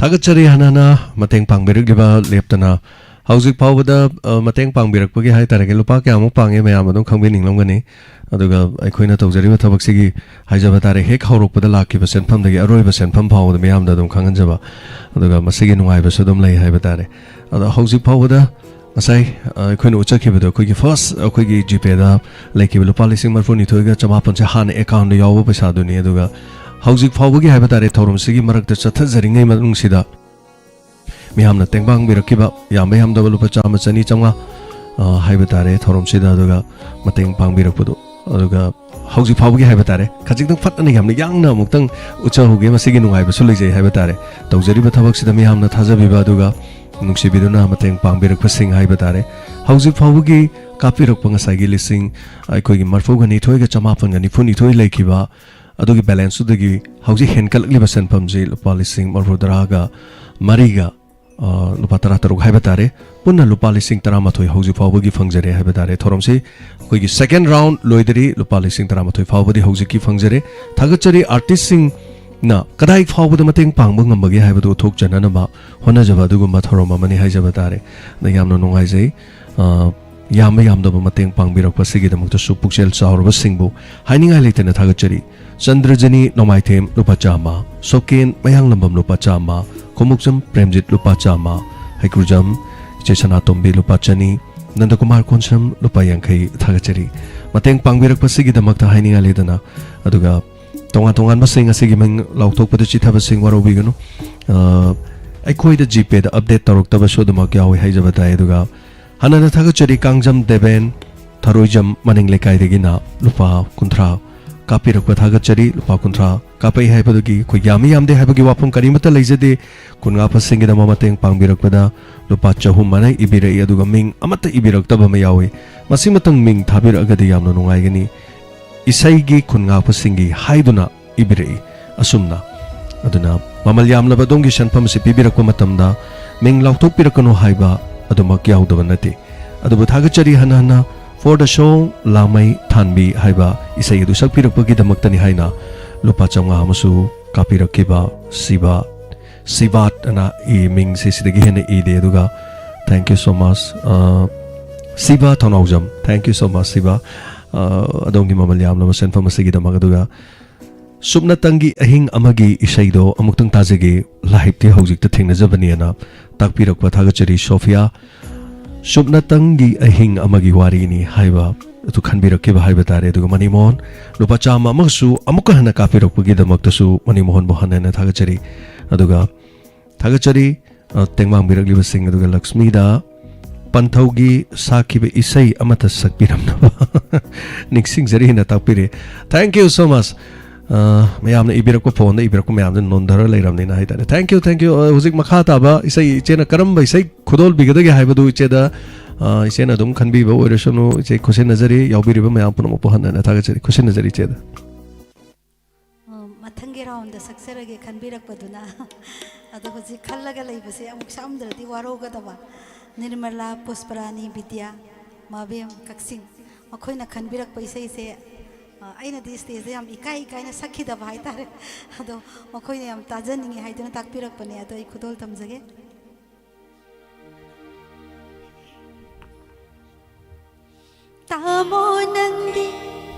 ꯊꯥꯒꯠꯆꯔꯤ ꯍꯥꯟꯅꯅ ꯃꯇꯦꯡ ꯄꯥꯡꯕꯤꯔꯛꯂꯤꯕ ꯂꯦꯞꯇꯅ꯫ ꯍꯧꯖꯤꯛ ꯐꯥꯎꯕꯗ, ꯑ, ꯃꯇꯦꯡ ꯄꯥꯡꯕꯤꯔꯛꯄꯒꯤ ꯍꯥꯏꯇꯥꯔꯦ, ꯂꯨꯄꯥ ꯀꯌꯥꯃꯨꯛ ꯄꯥꯡꯉꯦ ꯃꯌꯥꯝ ꯑꯗꯨꯝ ꯈꯪꯕꯤꯅꯤꯡꯂꯝꯒꯅꯤ꯫ ꯑꯗꯨꯒ ꯑꯩꯈꯣꯏꯅ ꯇꯧꯖꯔꯤꯕ ꯊꯕꯛꯁꯤꯒꯤ ꯍꯥꯏꯖꯕ ꯇꯥꯔꯦ, ꯍꯦꯛ ꯍꯧꯔꯛꯄꯗ ꯂꯥꯛꯈꯤꯕ ꯁꯦꯟꯐꯝꯗꯒꯤ ꯑꯔꯣꯏꯕ ꯁꯦꯟꯐꯝ ꯐꯥꯎꯕꯗ ꯃꯤꯌꯥꯝꯗ ꯑꯗꯨꯝ ꯈꯪꯍꯟꯖꯕ꯫ ꯑꯗꯨꯒ ꯃꯁꯤꯒꯤ ꯅꯨꯡꯉꯥꯏꯕꯁꯨ ꯑꯗꯨꯝ ꯂꯩ ꯍꯥꯏꯕ ꯇꯥꯔꯦ꯫ ꯑꯗꯣ ꯍꯧꯖꯤꯛ ꯐꯥꯎꯕꯗ ꯉꯁꯥꯏ, ꯑ, ꯑꯩꯈꯣꯏꯅ ꯎꯠꯆꯈꯤꯕꯗꯣ, ꯑꯩꯈꯣꯏꯒꯤ first, ꯑꯩꯈꯣꯏꯒꯤ GPayꯗ ꯂꯩꯈꯤꯕ ꯂꯨꯄꯥ ꯂꯤꯁꯤꯡ ꯃꯔꯤꯐꯨꯅꯤꯊꯣꯏꯒ ꯆꯃꯥꯄꯟꯁꯦ ꯍꯥꯟꯅ accountꯗ ꯌꯥꯎꯕ ꯄꯩꯁꯥꯗꯨꯅꯤ꯫ ꯑꯗꯨꯒ ꯍꯧꯖꯤꯛ ꯐꯥꯎꯕꯒꯤ ꯍꯥꯏꯕ ꯇꯥꯔꯦ, ꯊꯧꯔꯝꯁꯤꯒꯤ ꯃꯔꯛꯇ ꯆꯠꯊꯖꯔꯤꯉꯩ ꯃꯅꯨꯡꯁꯤꯗ ꯃꯤꯌꯥꯝꯅ ꯇꯦꯡꯕꯥꯡꯕꯤꯔꯛꯈꯤꯕ, ꯌꯥꯝꯕ ꯌꯥꯝꯗꯕ ꯂꯨꯄꯥ ꯆꯥꯝꯃ, ꯆꯅꯤ, ꯆꯥꯝꯃꯉꯥ, ꯑ, ꯍꯥꯏꯕ ꯇꯥꯔꯦ, ꯊꯧꯔꯝꯁꯤꯗ ꯑꯗꯨꯒ ꯃꯇꯦꯡ ꯄꯥꯡꯕꯤꯔꯛꯄꯗꯣ꯫ ꯑꯗꯨꯒ ꯍꯧꯖꯤꯛ ꯐꯥꯎꯕꯒꯤ ꯍꯥꯏꯕ ꯇꯥꯔꯦ, ꯈꯖꯤꯛꯇꯪ ꯐꯠꯅ ꯌꯥꯝꯅ ꯌꯥꯡꯅ ꯑꯃꯨꯛꯇꯪ ꯎꯠꯆꯍꯧꯒꯦ꯫ ꯃꯁꯤꯒꯤ ꯅꯨꯡꯉꯥꯏꯕꯁꯨ ꯂꯩꯖꯩ ꯍꯥꯏꯕ ꯇꯥꯔꯦ꯫ ꯇꯧꯖꯔꯤꯕ ꯊꯕꯛꯁꯤꯗ ꯃꯤꯌꯥꯝꯅ ꯊꯥꯖꯕꯤꯕ ꯑꯗꯨꯒ ꯅꯨꯡꯁꯤꯕꯤꯗꯨꯅ ꯃꯇꯦꯡ ꯄꯥꯡꯕꯤꯔꯛꯄꯁꯤꯡ ꯍꯥꯏꯕ ꯇꯥꯔꯦ꯫ ꯍꯧꯖꯤꯛ ꯐꯥꯎꯕꯒꯤ ꯀꯥꯞꯄꯤꯔꯛꯄ ꯉꯁꯥꯏꯒꯤ ꯂꯤꯁꯤꯡ, ꯑꯩꯈꯣꯏꯒꯤ ꯃꯔꯤꯐꯨꯒ ꯅꯤꯊꯣꯏꯒ ꯆꯃꯥꯄꯟꯒ ꯅꯤꯐꯨꯅꯤꯊꯣꯏ ꯂꯩꯈꯤꯕ ꯑꯗꯨꯒꯤ balanceꯇꯨꯗꯒꯤ ꯍꯧꯖꯤꯛ ꯍꯦꯟꯒꯠꯂꯛꯂꯤꯕ ꯁꯦꯟꯐꯝꯁꯤ ꯂꯨꯄꯥ ꯂꯤꯁꯤꯡ ꯃꯔꯤꯐꯨꯇꯔꯥꯒ ꯃꯔꯤꯒ, ꯑ, ꯂꯨꯄꯥ ꯇꯔꯥꯇꯔꯨꯛ ꯍꯥꯏꯕ ꯇꯥꯔꯦ꯫ ꯄꯨꯟꯅ ꯂꯨꯄꯥ ꯂꯤꯁꯤꯡ ꯇꯔꯥꯃꯥꯊꯣꯏ ꯍꯧꯖꯤꯛ ꯐꯥꯎꯕꯒꯤ ꯐꯪꯖꯔꯦ ꯍꯥꯏꯕ ꯇꯥꯔꯦ꯫ ꯊꯧꯔꯝꯁꯤ ꯑꯩꯈꯣꯏꯒꯤ second round ꯂꯣꯏꯗꯔꯤ, ꯂꯨꯄꯥ ꯂꯤꯁꯤꯡ ꯇꯔꯥꯃꯥꯊꯣꯏ ꯐꯥꯎꯕꯗꯤ ꯍꯧꯖꯤꯛꯀꯤ ꯐꯪꯖꯔꯦ꯫ ꯊꯥꯒꯠꯆꯔꯤ artistꯁꯤꯡꯅ ꯀꯗꯥꯏ ꯐꯥꯎꯕꯗ ꯃꯇꯦꯡ ꯄꯥꯡꯕ ꯉꯝꯕꯒꯦ ꯍꯥꯏꯕꯗꯨ ꯎꯠꯊꯣꯛꯆꯅꯅꯕ ꯍꯣꯠꯅꯖꯕ ꯑꯗꯨꯒꯨꯝꯕ ꯊꯧꯔꯝ ꯑꯃꯅꯤ ꯍꯥꯏꯖꯕ ꯇꯥꯔꯦ꯫ ꯑꯗ ꯌꯥꯝꯅ ꯅꯨꯡꯉꯥꯏꯖꯩ꯫ ꯑ, ꯌꯥꯝꯕ ꯌꯥꯝꯗꯕ ꯃꯇꯦꯡ ꯄꯥꯡꯕꯤꯔꯛꯄꯁꯤꯒꯤꯗꯃꯛꯇꯁꯨ ꯄꯨꯛꯆꯦꯜ ꯆꯥꯎꯔꯕꯁꯤꯡꯕꯨ ꯍꯥꯏꯅꯤꯡꯉꯥꯏ ꯂꯩꯇꯅ ꯊꯥꯒꯠꯆꯔꯤ꯫ ꯆꯟꯗ꯭ꯔꯖꯅꯤ ꯅꯣꯡꯃꯥꯏꯊꯦꯝ ꯂꯨꯄꯥ ꯆꯥꯝꯃ, ꯁꯣꯀꯦꯟ ꯃꯌꯥꯡꯂꯝꯕꯝ ꯂꯨꯄꯥ ꯆꯥꯝꯃ, ꯈꯣꯡꯎꯞꯖꯝ ꯄ꯭ꯔꯦꯝꯖꯤꯠ ꯂꯨꯄꯥ ꯆꯥꯝꯃ, ꯍꯩꯀ꯭ꯔꯨꯖꯝ ꯏꯆꯦ ꯁꯅꯥꯇꯣꯝꯕꯤ ꯂꯨꯄꯥ ꯆꯅꯤ, ꯅꯟꯗꯀꯨꯃꯥꯔ ꯀꯣꯟꯁꯝ ꯂꯨꯄꯥ ꯌꯥꯡꯈꯩ ꯊꯥꯒꯠꯆꯔꯤ꯫ ꯃꯇꯦꯡ ꯄꯥꯡꯕꯤꯔꯛꯄꯁꯤꯒꯤꯗꯃꯛꯇ ꯍꯥꯏꯅꯤꯡꯉꯥꯏ ꯂꯩꯇꯅ꯫ ꯑꯗꯨꯒ ꯇꯣꯉꯥꯟ ꯇꯣꯉꯥꯟꯕꯁꯤꯡ ꯑꯁꯤꯒꯤ ꯃꯤꯡ ꯂꯥꯎꯊꯣꯛꯄꯗ ꯆꯤꯊꯕꯁꯤꯡ ꯋꯥꯔꯧꯕꯤꯒꯅꯨ꯫ ꯑ, ꯑꯩꯈꯣꯏꯗ GPayꯗ update ꯇꯧꯔꯛꯇꯕꯁꯨ ꯑꯗꯨꯃꯛ ꯌꯥꯎꯏ ꯍꯥꯏꯖꯕ ꯇꯥꯏ꯫ ꯑꯗꯨꯒ ꯍꯥꯟꯅꯅ ꯊꯥꯒꯠꯆꯔꯤ ꯀꯥꯡꯖꯝ ꯗꯦꯕꯦꯟ, ꯊꯔꯣꯏꯖꯝ ꯃꯅꯤꯡ ꯂꯩꯀꯥꯏꯗꯒꯤꯅ ꯂꯨꯄꯥ ꯀꯨꯟꯊ꯭ꯔꯥ ꯀꯥꯞꯄꯤꯔꯛꯄ ꯊꯥꯒꯠꯆꯔꯤ꯫ ꯂꯨꯄꯥ ꯀꯨꯟꯊ꯭ꯔꯥ ꯀꯥꯞꯄꯛꯏ ꯍꯥꯏꯕꯗꯨꯒꯤ ꯑꯩꯈꯣꯏ ꯌꯥꯝꯃꯤ ꯌꯥꯝꯗꯦ ꯍꯥꯏꯕꯒꯤ ꯋꯥꯐꯝ ꯀꯔꯤꯃꯠꯇ ꯂꯩꯖꯗꯦ꯫ ꯈꯨꯟꯉꯥꯛꯄꯁꯤꯡꯒꯤꯗꯃꯛ ꯃꯇꯦꯡ ꯄꯥꯡꯕꯤꯔꯛꯄꯗ ꯂꯨꯄꯥ ꯆꯍꯨꯝ ꯃꯅꯥ ꯏꯕꯤꯔꯛꯏ, ꯑꯗꯨꯒ ꯃꯤꯡ ꯑꯃꯠꯇ ꯏꯕꯤꯔꯛꯇꯕ ꯑꯃ ꯌꯥꯎꯏ꯫ ꯃꯁꯤꯃꯇꯪ ꯃꯤꯡ ꯊꯥꯕꯤꯔꯛꯑꯒꯗꯤ ꯌꯥꯝꯅ ꯅꯨꯡꯉꯥꯏꯒꯅꯤ꯫ ꯏꯁꯩꯒꯤ ꯈꯨꯟꯉꯥꯛꯄꯁꯤꯡꯒꯤ ꯍꯥꯏꯗꯨꯅ ꯏꯕꯤꯔꯛꯏ꯫ ꯑꯁꯨꯝꯅ, ꯑꯗꯨꯅ ꯃꯃꯜ ꯌꯥꯝꯂꯕ ꯑꯗꯣꯝꯒꯤ ꯁꯦꯟꯐꯝ ꯑꯁꯤ ꯄꯤꯕꯤꯔꯛꯄ ꯃꯇꯝꯗ ꯃꯤꯡ ꯂꯥꯎꯊꯣꯛꯄꯤꯔꯛꯀꯅꯨ ꯍꯥꯏꯕ ꯑꯗꯨꯃꯛ ꯌꯥꯎꯗꯕ ꯅꯠꯇꯦ꯫ ꯑꯗꯨꯕꯨ ꯊꯥꯒꯠꯆꯔꯤ ꯍꯟꯅ ꯍꯟꯅ For the Song ꯂꯥꯡꯃꯩ ꯊꯥꯟꯕꯤ ꯍꯥꯏꯕ ꯏꯁꯩ ꯑꯗꯨ ꯁꯛꯄꯤꯔꯛꯄꯒꯤꯗꯃꯛꯇꯅꯤ ꯍꯥꯏꯅ ꯂꯨꯄꯥ ꯆꯥꯝꯃꯉꯥ ꯑꯃꯁꯨ ꯀꯥꯞꯄꯤꯔꯛꯈꯤꯕ ꯁꯤꯕ ꯁꯤꯕꯥꯠ ꯑꯅ ꯏ, ꯃꯤꯡꯁꯦ ꯁꯤꯗꯒꯤ ꯍꯦꯟꯅ ꯏꯗꯦ꯫ ꯑꯗꯨꯒ thank you so much, ꯑ, ꯁꯤꯕꯥ ꯊꯧꯅꯥꯎꯖꯝ, thank you so much, Shiva. ꯑ, ꯑꯗꯣꯝꯒꯤ ꯃꯃꯜ ꯌꯥꯝꯂꯕ ꯁꯦꯟꯐꯝ ꯑꯁꯤꯒꯤꯗꯃꯛ꯫ ꯑꯗꯨꯒ ꯁꯨꯞꯅꯇꯪꯒꯤ ꯑꯍꯤꯡ ꯑꯃꯒꯤ ꯏꯁꯩꯗꯣ ꯑꯃꯨꯛꯇꯪ ꯇꯥꯖꯒꯦ, ꯂꯥꯏꯞꯇꯤ ꯍꯧꯖꯤꯛꯇ ꯊꯦꯡꯅꯖꯕꯅꯦꯅ ꯇꯥꯛꯄꯤꯔꯛꯄ ꯊꯥꯒꯠꯆꯔꯤ ꯁꯣꯐꯤꯌꯥ꯫ ꯁꯨꯞꯅꯇꯪꯒꯤ ꯑꯍꯤꯡ ꯑꯃꯒꯤ ꯋꯥꯔꯤꯅꯤ ꯍꯥꯏꯕ ꯑꯗꯨ ꯈꯟꯕꯤꯔꯛꯈꯤꯕ ꯍꯥꯏꯕ ꯇꯥꯔꯦ꯫ ꯑꯗꯨꯒ ꯃꯅꯤꯃꯣꯍꯟ ꯂꯨꯄꯥ ꯆꯥꯝꯃ ꯑꯃꯒꯁꯨ ꯑꯃꯨꯛꯀ ꯍꯟꯅ ꯀꯥꯞꯄꯤꯔꯛꯄꯒꯤꯗꯃꯛꯇꯁꯨ ꯃꯅꯤꯃꯣꯍꯟꯕꯨ ꯍꯟꯅ ꯍꯟꯅ ꯊꯥꯒꯠꯆꯔꯤ꯫ ꯑꯗꯨꯒ ꯊꯥꯒꯠꯆꯔꯤ, ꯑ, ꯇꯦꯡꯕꯥꯡꯕꯤꯔꯛꯂꯤꯕꯁꯤꯡ꯫ ꯑꯗꯨꯒ ꯂꯛꯁꯃꯤꯗ ꯄꯟꯊꯧꯒꯤ ꯁꯥꯈꯤꯕ ꯏꯁꯩ ꯑꯃꯠꯇ ꯁꯛꯄꯤꯔꯝꯅꯕ ꯅꯤꯡꯁꯤꯡꯖꯔꯤꯅ ꯇꯥꯛꯄꯤꯔꯤ꯫ Thank you so much꯫ ꯑ, ꯃꯌꯥꯝꯅ ꯏꯕꯤꯔꯛꯄ, ꯐꯣꯟꯗ ꯏꯕꯤꯔꯛꯄ ꯃꯌꯥꯝꯗꯨ ꯅꯣꯟꯊꯔ ꯂꯩꯔꯕꯅꯤꯅ ꯍꯥꯏꯇꯥꯔꯦ꯫ Thank you, thank you꯫ ꯑ, ꯍꯧꯖꯤꯛ ꯃꯈꯥ ꯇꯥꯕ ꯏꯁꯩ ꯏꯆꯦꯅ ꯀꯔꯝꯕ ꯏꯁꯩ ꯈꯨꯗꯣꯜꯕꯤꯒꯗꯒꯦ ꯍꯥꯏꯕꯗꯨ ꯏꯆꯦꯗ, ꯑ, ꯏꯆꯦꯅ ꯑꯗꯨꯝ ꯈꯟꯕꯤꯕ ꯑꯣꯏꯔꯁꯅꯨ꯫ ꯏꯆꯦ ꯈꯨꯠꯁꯤꯟꯅꯖꯔꯤ, ꯌꯥꯎꯕꯤꯔꯤꯕ ꯃꯌꯥꯝ ꯄꯨꯝꯅꯃꯛꯄꯨ ꯍꯟꯅ ꯍꯟꯅ ꯊꯥꯒꯠꯆꯔꯤ, ꯈꯨꯠꯁꯤꯟꯅꯖꯔꯤ ꯏꯆꯦꯗ꯫ ꯑ, ꯃꯊꯪꯒꯤ ꯔꯥꯎꯟꯗ ꯁꯛꯆꯔꯒꯦ ꯈꯟꯕꯤꯔꯛꯄꯗꯨꯅ꯫ ꯑꯗꯣ ꯍꯧꯖꯤꯛ ꯈꯜꯂꯒ ꯂꯩꯕꯁꯦ ꯑꯃꯨꯛ ꯁꯛꯑꯝꯗ꯭ꯔꯗꯤ ꯋꯥꯔꯧꯒꯗꯕ꯫ ꯅꯤꯔꯃꯂꯥ, ꯄꯨꯁꯄꯔꯥꯅꯤ, ꯕꯤꯗ꯭ꯌꯥ, ꯃꯥꯕꯦꯝ, ꯀꯛꯆꯤꯡ, ꯃꯈꯣꯏꯅ ꯈꯟꯕꯤꯔꯛꯄ ꯏꯁꯩꯁꯦ, ꯑ, ꯑꯩꯅꯗꯤ ꯁ꯭ꯇꯦꯖꯇ ꯌꯥꯝ ꯏꯀꯥꯏ ꯏꯀꯥꯏꯅ ꯁꯛꯈꯤꯗꯕ ꯍꯥꯏꯇꯥꯔꯦ꯫ ꯑꯗꯣ ꯃꯈꯣꯏꯅ ꯌꯥꯝ ꯇꯥꯖꯅꯤꯡꯉꯤ ꯍꯥꯏꯗꯨꯅ ꯇꯥꯛꯄꯤꯔꯛꯄꯅꯦ꯫ ꯑꯗꯣ ꯑꯩ ꯈꯨꯗꯣꯜ ꯇꯝꯖꯒꯦ꯫ ꯇꯥꯃꯣ ꯅꯪꯗꯤ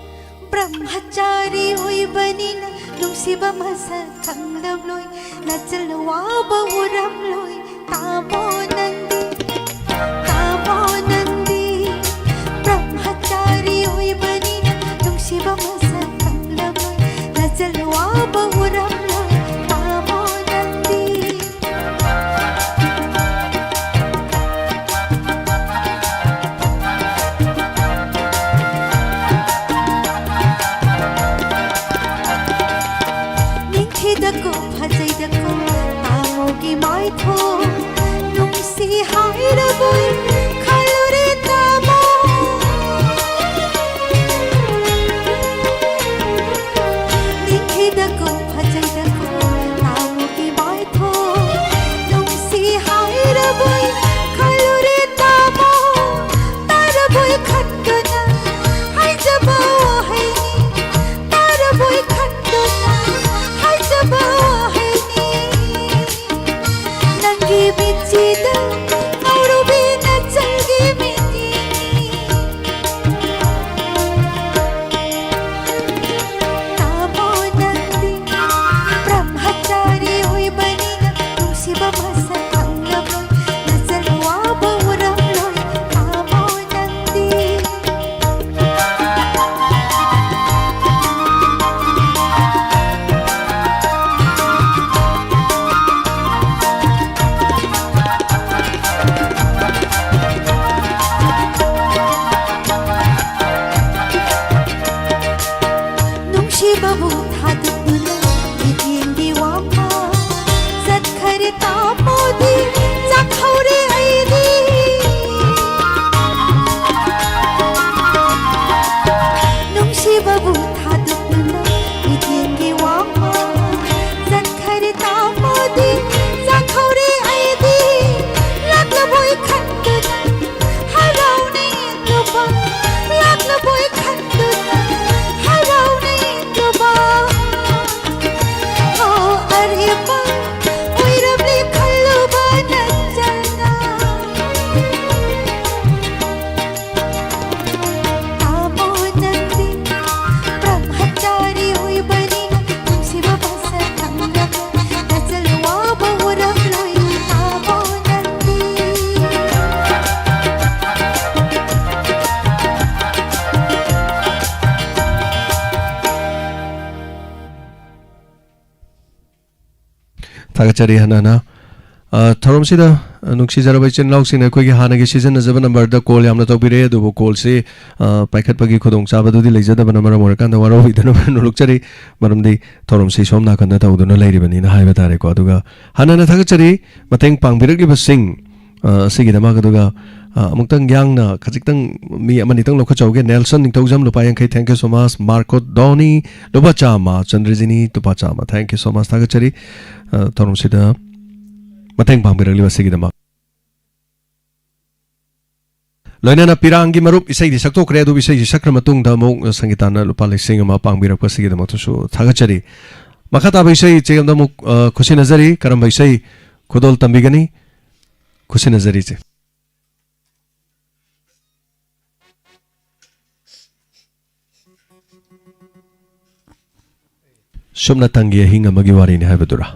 ꯕ꯭ꯔꯍ꯭ꯃꯆꯥꯔꯤ ꯑꯣꯏꯕꯅꯤꯅ ꯅꯨꯡꯁꯤꯕ ꯃꯁꯛ ꯈꯪꯂꯝꯂꯣꯏ, ꯅꯆꯜꯅ ꯋꯥꯕ ꯎꯔꯝꯂꯣꯏ꯫ ꯇꯥꯃꯣ ꯅꯪꯗꯤ, ꯇꯥꯃꯣ ꯅꯪꯗꯤ ꯕ꯭ꯔꯍ꯭ꯃꯆꯥꯔꯤ ꯑꯣꯏꯕꯅꯤꯅ ꯅꯨꯡꯁꯤꯕ ꯃꯁꯛ ꯈꯪꯂꯝꯂꯣꯏ, ꯅꯆꯜꯅ ꯋꯥꯕ ꯎꯔꯝꯂꯣꯏ꯫ ꯇꯥꯃꯣ ꯅꯪꯗꯤ꯫ ꯅꯤꯡꯊꯤꯗꯀꯣ ꯐꯖꯩꯗꯀꯣ ꯇꯥꯃꯣꯒꯤ ꯃꯥꯏꯊꯣꯡ, ꯅꯨꯡꯁꯤ ꯊꯥꯒꯠꯆꯔꯤ ꯍꯟꯅ ꯍꯟꯅ꯫ ꯑ, ꯊꯧꯔꯝꯁꯤꯗ, ꯑ, ꯅꯨꯡꯁꯤꯖꯔꯕ ꯏꯆꯤꯟ ꯏꯅꯥꯎꯁꯤꯡꯅ ꯑꯩꯈꯣꯏꯒꯤ ꯍꯥꯟꯅꯒꯤ ꯁꯤꯖꯤꯟꯅꯖꯕ ꯅꯝꯕꯔꯗ ꯀꯣꯜ ꯌꯥꯝꯅ ꯇꯧꯕꯤꯔꯛꯑꯦ, ꯑꯗꯨꯕꯨ ꯀꯣꯜꯁꯤ, ꯑ, ꯄꯥꯏꯈꯠꯄꯒꯤ ꯈꯨꯗꯣꯡꯆꯥꯕꯗꯨꯗꯤ ꯂꯩꯖꯗꯕꯅ ꯃꯔꯝ ꯑꯣꯏꯔꯀꯥꯟꯗ ꯋꯥꯔꯧꯕꯤꯗꯅꯕ ꯅꯣꯂꯨꯛꯆꯔꯤ꯫ ꯃꯔꯝꯗꯤ ꯊꯧꯔꯝꯁꯤ ꯁꯣꯝ ꯅꯥꯀꯟꯗ ꯇꯧꯗꯨꯅ ꯂꯩꯔꯤꯕꯅꯤꯅ ꯍꯥꯏꯕ ꯇꯥꯔꯦꯀꯣ꯫ ꯑꯗꯨꯒ ꯍꯟꯅ ꯍꯟꯅ ꯊꯥꯒꯠꯆꯔꯤ ꯃꯇꯦꯡ ꯄꯥꯡꯕꯤꯔꯛꯂꯤꯕꯁꯤꯡ, ꯑ, ꯑꯁꯤꯒꯤꯗꯃꯛ꯫ ꯑꯗꯨꯒ, ꯑ, ꯑꯃꯨꯛꯇꯪ ꯌꯥꯡꯅ ꯈꯖꯤꯛꯇꯪ ꯃꯤ ꯑꯃꯅꯤꯇꯪ ꯂꯧꯈꯠꯆꯍꯧꯒꯦ꯫ ꯅꯦꯜꯁꯟ ꯅꯤꯡꯊꯧꯖꯝ, ꯂꯨꯄꯥ ꯌꯥꯡꯈꯩ, thank you so much꯫ Marco Doni, ꯂꯨꯄꯥ ꯆꯥꯝꯃ꯫ ꯆꯟꯗ꯭ꯔꯖꯤꯅꯤ, ꯂꯨꯄꯥ ꯆꯥꯝꯃ, thank you so much꯫ ꯊꯥꯒꯠꯆꯔꯤ꯫ ꯑ, ꯊꯧꯔꯝꯁꯤꯗ ꯃꯇꯦꯡ ꯄꯥꯡꯕꯤꯔꯛꯂꯤꯕ ꯑꯁꯤꯒꯤꯗꯃꯛ꯫ ꯂꯣꯏꯅꯅ ꯄꯤꯔꯥꯡꯒꯤ ꯃꯔꯨꯞ ꯏꯁꯩꯗꯤ ꯁꯛꯇꯣꯛꯈ꯭ꯔꯦ, ꯑꯗꯨꯕꯨ ꯏꯁꯩꯁꯤ ꯁꯛꯈ꯭ꯔ ꯃꯇꯨꯡꯗ ꯑꯃꯨꯛ ꯁꯪꯒꯤꯇꯥꯅ ꯂꯨꯄꯥ ꯂꯤꯁꯤꯡ ꯑꯃ ꯄꯥꯡꯕꯤꯔꯛꯄ ꯑꯁꯤꯒꯤꯗꯃꯛꯇꯁꯨ ꯊꯥꯒꯠꯆꯔꯤ꯫ ꯃꯈꯥ ꯇꯥꯕ ꯏꯁꯩ ꯏꯆꯦ ꯑꯝꯗ ꯑꯃꯨꯛ, ꯑ, ꯈꯨꯠꯁꯤꯟꯅꯖꯔꯤ꯫ ꯀꯔꯝꯕ ꯏꯁꯩ ꯈꯨꯗꯣꯜ ꯇꯝꯕꯤꯒꯅꯤ? ꯈꯨꯠꯁꯤꯟꯅꯖꯔꯤ ꯏꯆꯦ꯫ ꯁꯨꯞꯅꯇꯪꯒꯤ ꯑꯍꯤꯡ ꯑꯃꯒꯤ ꯋꯥꯔꯤꯅꯤ ꯍꯥꯏꯕꯗꯨꯔꯥ?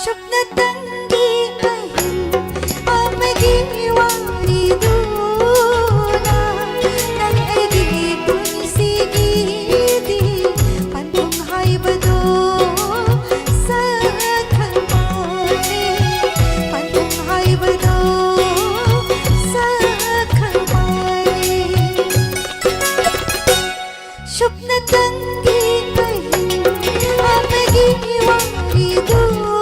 ꯁꯨꯞꯅꯇꯪꯒꯤ ꯑꯍꯤꯡ ꯑꯃꯒꯤ ꯋꯥꯔꯤꯗꯨꯅ ꯅꯪ ꯑꯩꯒꯤ ꯄꯨꯟꯁꯤꯒꯤꯗꯤ ꯄꯟꯊꯨꯡ ꯍꯥꯏꯕꯗꯣ ꯁꯛꯈꯪ ꯃꯥꯜꯂꯤ, ꯄꯟꯊꯨꯡ ꯍꯥꯏꯕꯗꯣ ꯁꯛꯈꯪ ꯃꯥꯜꯂꯤ꯫ ꯁꯨꯞꯅꯇꯪꯒꯤ ꯑꯍꯤꯡ ꯑꯃꯒꯤ ꯋꯥꯔꯤꯗꯨꯅ,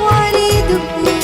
ꯋꯥꯔꯤꯗꯨꯅ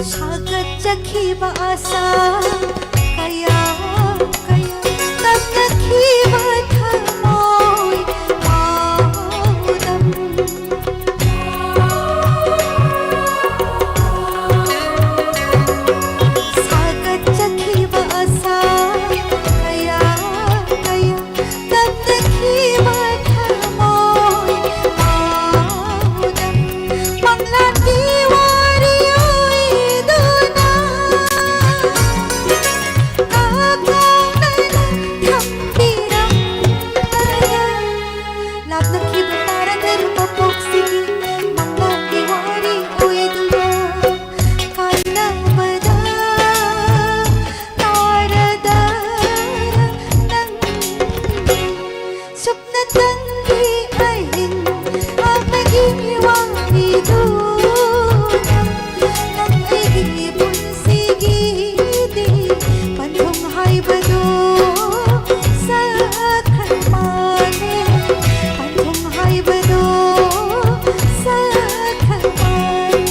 ꯁꯥꯒꯠꯆꯈꯤꯕ ꯑꯁꯥ ꯀꯌꯥ ꯀꯌꯥ ꯇꯝꯅꯈꯤꯕ ꯊꯃꯣꯏ ꯄꯥꯎꯗꯝ ꯁꯥꯒꯠꯆꯈꯤꯕ ꯑꯁꯥ ꯀꯌꯥ ꯀꯌꯥ ꯇꯝꯅꯈꯤꯕ ꯊꯃꯣꯏ ꯄꯥꯎꯗꯝ ꯃꯪꯂꯥꯟꯒꯤ ꯋꯥꯔꯤ ꯑꯣꯏꯗꯨꯅ ꯀꯥꯎꯊꯣꯛꯅꯅ ꯊꯝꯕꯤꯔꯝꯂꯒ ꯂꯥꯞꯅꯈꯤꯕ ꯇꯥꯔꯗ꯭ꯔꯕ ꯄꯣꯛꯁꯤꯒꯤ ꯃꯪꯂꯥꯟꯒꯤ ꯋꯥꯔꯤ ꯑꯣꯏꯗꯨꯅ ꯀꯥꯏꯅꯕꯗ ꯇꯥꯔꯗ ꯅꯪ ꯁꯨꯞꯅꯇꯪꯒꯤ ꯑꯍꯤꯡ ꯑꯃꯒꯤ ꯋꯥꯔꯤꯗꯨ ꯅꯪ ꯑꯩꯒꯤ ꯄꯨꯟꯁꯤꯒꯤꯗꯤ ꯄꯟꯊꯨꯡ ꯍꯥꯏꯕꯗꯨ ꯁꯛꯈ꯭ꯔ ꯃꯥꯜꯂꯦ꯫ ꯄꯟꯊꯨꯡ ꯍꯥꯏꯕꯗꯨ ꯁꯛꯈ꯭ꯔ ꯃꯥꯜꯂꯦ꯫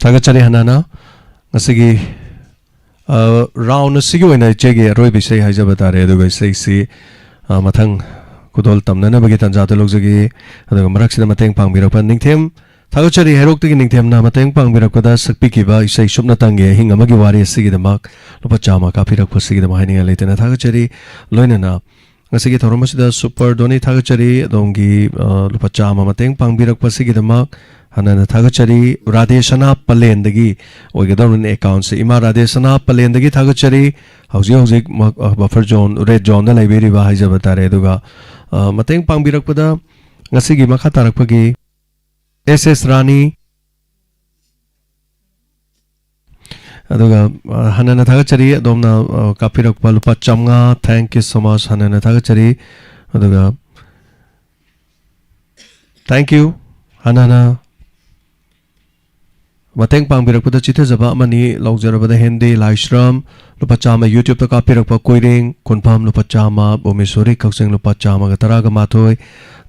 ꯊꯥꯒꯠꯆꯔꯤ ꯍꯟꯅ ꯍꯟꯅ꯫ ꯉꯁꯤꯒꯤ, ꯑ, ꯔꯥꯎꯟ ꯑꯁꯤꯒꯤ ꯑꯣꯏꯅ ꯏꯆꯦꯒꯤ ꯑꯔꯣꯏꯕ ꯏꯁꯩ ꯍꯥꯏꯖꯕ ꯇꯥꯔꯦ꯫ ꯑꯗꯨꯒ ꯏꯁꯩꯁꯤ, ꯑ, ꯃꯊꯪ ꯈꯨꯗꯣꯜ ꯇꯝꯅꯅꯕꯒꯤ ꯇꯥꯟꯖꯥꯗꯨ ꯂꯧꯖꯒꯦ꯫ ꯑꯗꯨꯒ ꯃꯔꯛꯁꯤꯗ ꯃꯇꯦꯡ ꯄꯥꯡꯕꯤꯔꯛꯄ ꯅꯤꯡꯊꯦꯝ ꯊꯥꯒꯠꯆꯔꯤ, ꯍꯩꯔꯣꯛꯇꯒꯤ ꯅꯤꯡꯊꯦꯝꯅ ꯃꯇꯦꯡ ꯄꯥꯡꯕꯤꯔꯛꯄꯗ ꯁꯛꯄꯤꯈꯤꯕ ꯏꯁꯩ ꯁꯨꯞꯅꯇꯪꯒꯤ ꯑꯍꯤꯡ ꯑꯃꯒꯤ ꯋꯥꯔꯤ ꯑꯁꯤꯒꯤꯗꯃꯛ ꯂꯨꯄꯥ ꯆꯥꯝꯃ ꯀꯥꯞꯄꯤꯔꯛꯄꯁꯤꯒꯤꯗꯃꯛ ꯍꯥꯏꯅꯤꯡꯉꯥꯏ ꯂꯩꯇꯅ ꯊꯥꯒꯠꯆꯔꯤ꯫ ꯂꯣꯏꯅꯅ ꯉꯁꯤꯒꯤ ꯊꯧꯔꯝ ꯑꯁꯤꯗ ꯁꯨꯄꯔ ꯙꯣꯅꯤ ꯊꯥꯒꯠꯆꯔꯤ, ꯑꯗꯣꯝꯒꯤ, ꯑ, ꯂꯨꯄꯥ ꯆꯥꯝꯃ ꯃꯇꯦꯡ ꯄꯥꯡꯕꯤꯔꯛꯄꯁꯤꯒꯤꯗꯃꯛ ꯍꯟꯅ ꯍꯟꯅ ꯊꯥꯒꯠꯆꯔꯤ꯫ ꯔꯥꯙꯦ ꯁꯅꯥ ꯄꯂꯦꯟꯗꯒꯤ ꯑꯣꯏꯒꯗꯧꯔꯤꯕꯅꯤ ꯑꯦꯀꯥꯎꯟꯁꯦ꯫ ꯏꯃꯥ ꯔꯥꯙꯦ ꯁꯅꯥ ꯄꯂꯦꯟꯗꯒꯤ ꯊꯥꯒꯠꯆꯔꯤ꯫ ꯍꯧꯖꯤꯛ ꯍꯧꯖꯤꯛ ꯃ-, ꯑ, ꯕꯐꯔ ꯖꯣꯟ, ꯔꯦꯗ ꯖꯣꯟꯗ ꯂꯩꯕꯤꯔꯤꯕ ꯍꯥꯏꯖꯕ ꯇꯥꯔꯦ꯫ ꯑꯗꯨꯒ, ꯑ, ꯃꯇꯦꯡ ꯄꯥꯡꯕꯤꯔꯛꯄꯗ ꯉꯁꯤꯒꯤ ꯃꯈꯥ ꯇꯥꯔꯛꯄꯒꯤ ꯑꯦꯁ ꯑꯦꯁ ꯔꯥꯅꯤ, ꯑꯗꯨꯒ, ꯑ, ꯍꯟꯅ ꯍꯟꯅ ꯊꯥꯒꯠꯆꯔꯤ꯫ ꯑꯗꯣꯝꯅ, ꯑ, ꯀꯥꯞꯄꯤꯔꯛꯄ ꯂꯨꯄꯥ ꯆꯥꯝꯃꯉꯥ, thank you so much, ꯍꯟꯅ ꯍꯟꯅ ꯊꯥꯒꯠꯆꯔꯤ꯫ ꯑꯗꯨꯒ Thank you. ꯍꯟꯅ ꯍꯟꯅ ꯃꯇꯦꯡ ꯄꯥꯡꯕꯤꯔꯛꯄꯗ ꯆꯤꯊꯖꯕ ꯑꯃꯅꯤ꯫ ꯂꯧꯖꯔꯕꯗ ꯍꯦꯟꯗꯦ ꯂꯥꯏꯁ꯭ꯔꯝ ꯂꯨꯄꯥ ꯆꯥꯝꯃ, YouTube-ꯇ ꯀꯥꯞꯄꯤꯔꯛꯄ ꯀꯣꯏꯔꯦꯡ ꯈꯨꯟꯐꯝ ꯂꯨꯄꯥ ꯆꯥꯝꯃ, ꯚꯨꯃꯦꯁꯣꯔꯤ ꯀꯛꯆꯤꯡ ꯂꯨꯄꯥ ꯆꯥꯝꯃꯒ ꯇꯔꯥꯒ ꯃꯥꯊꯣꯏ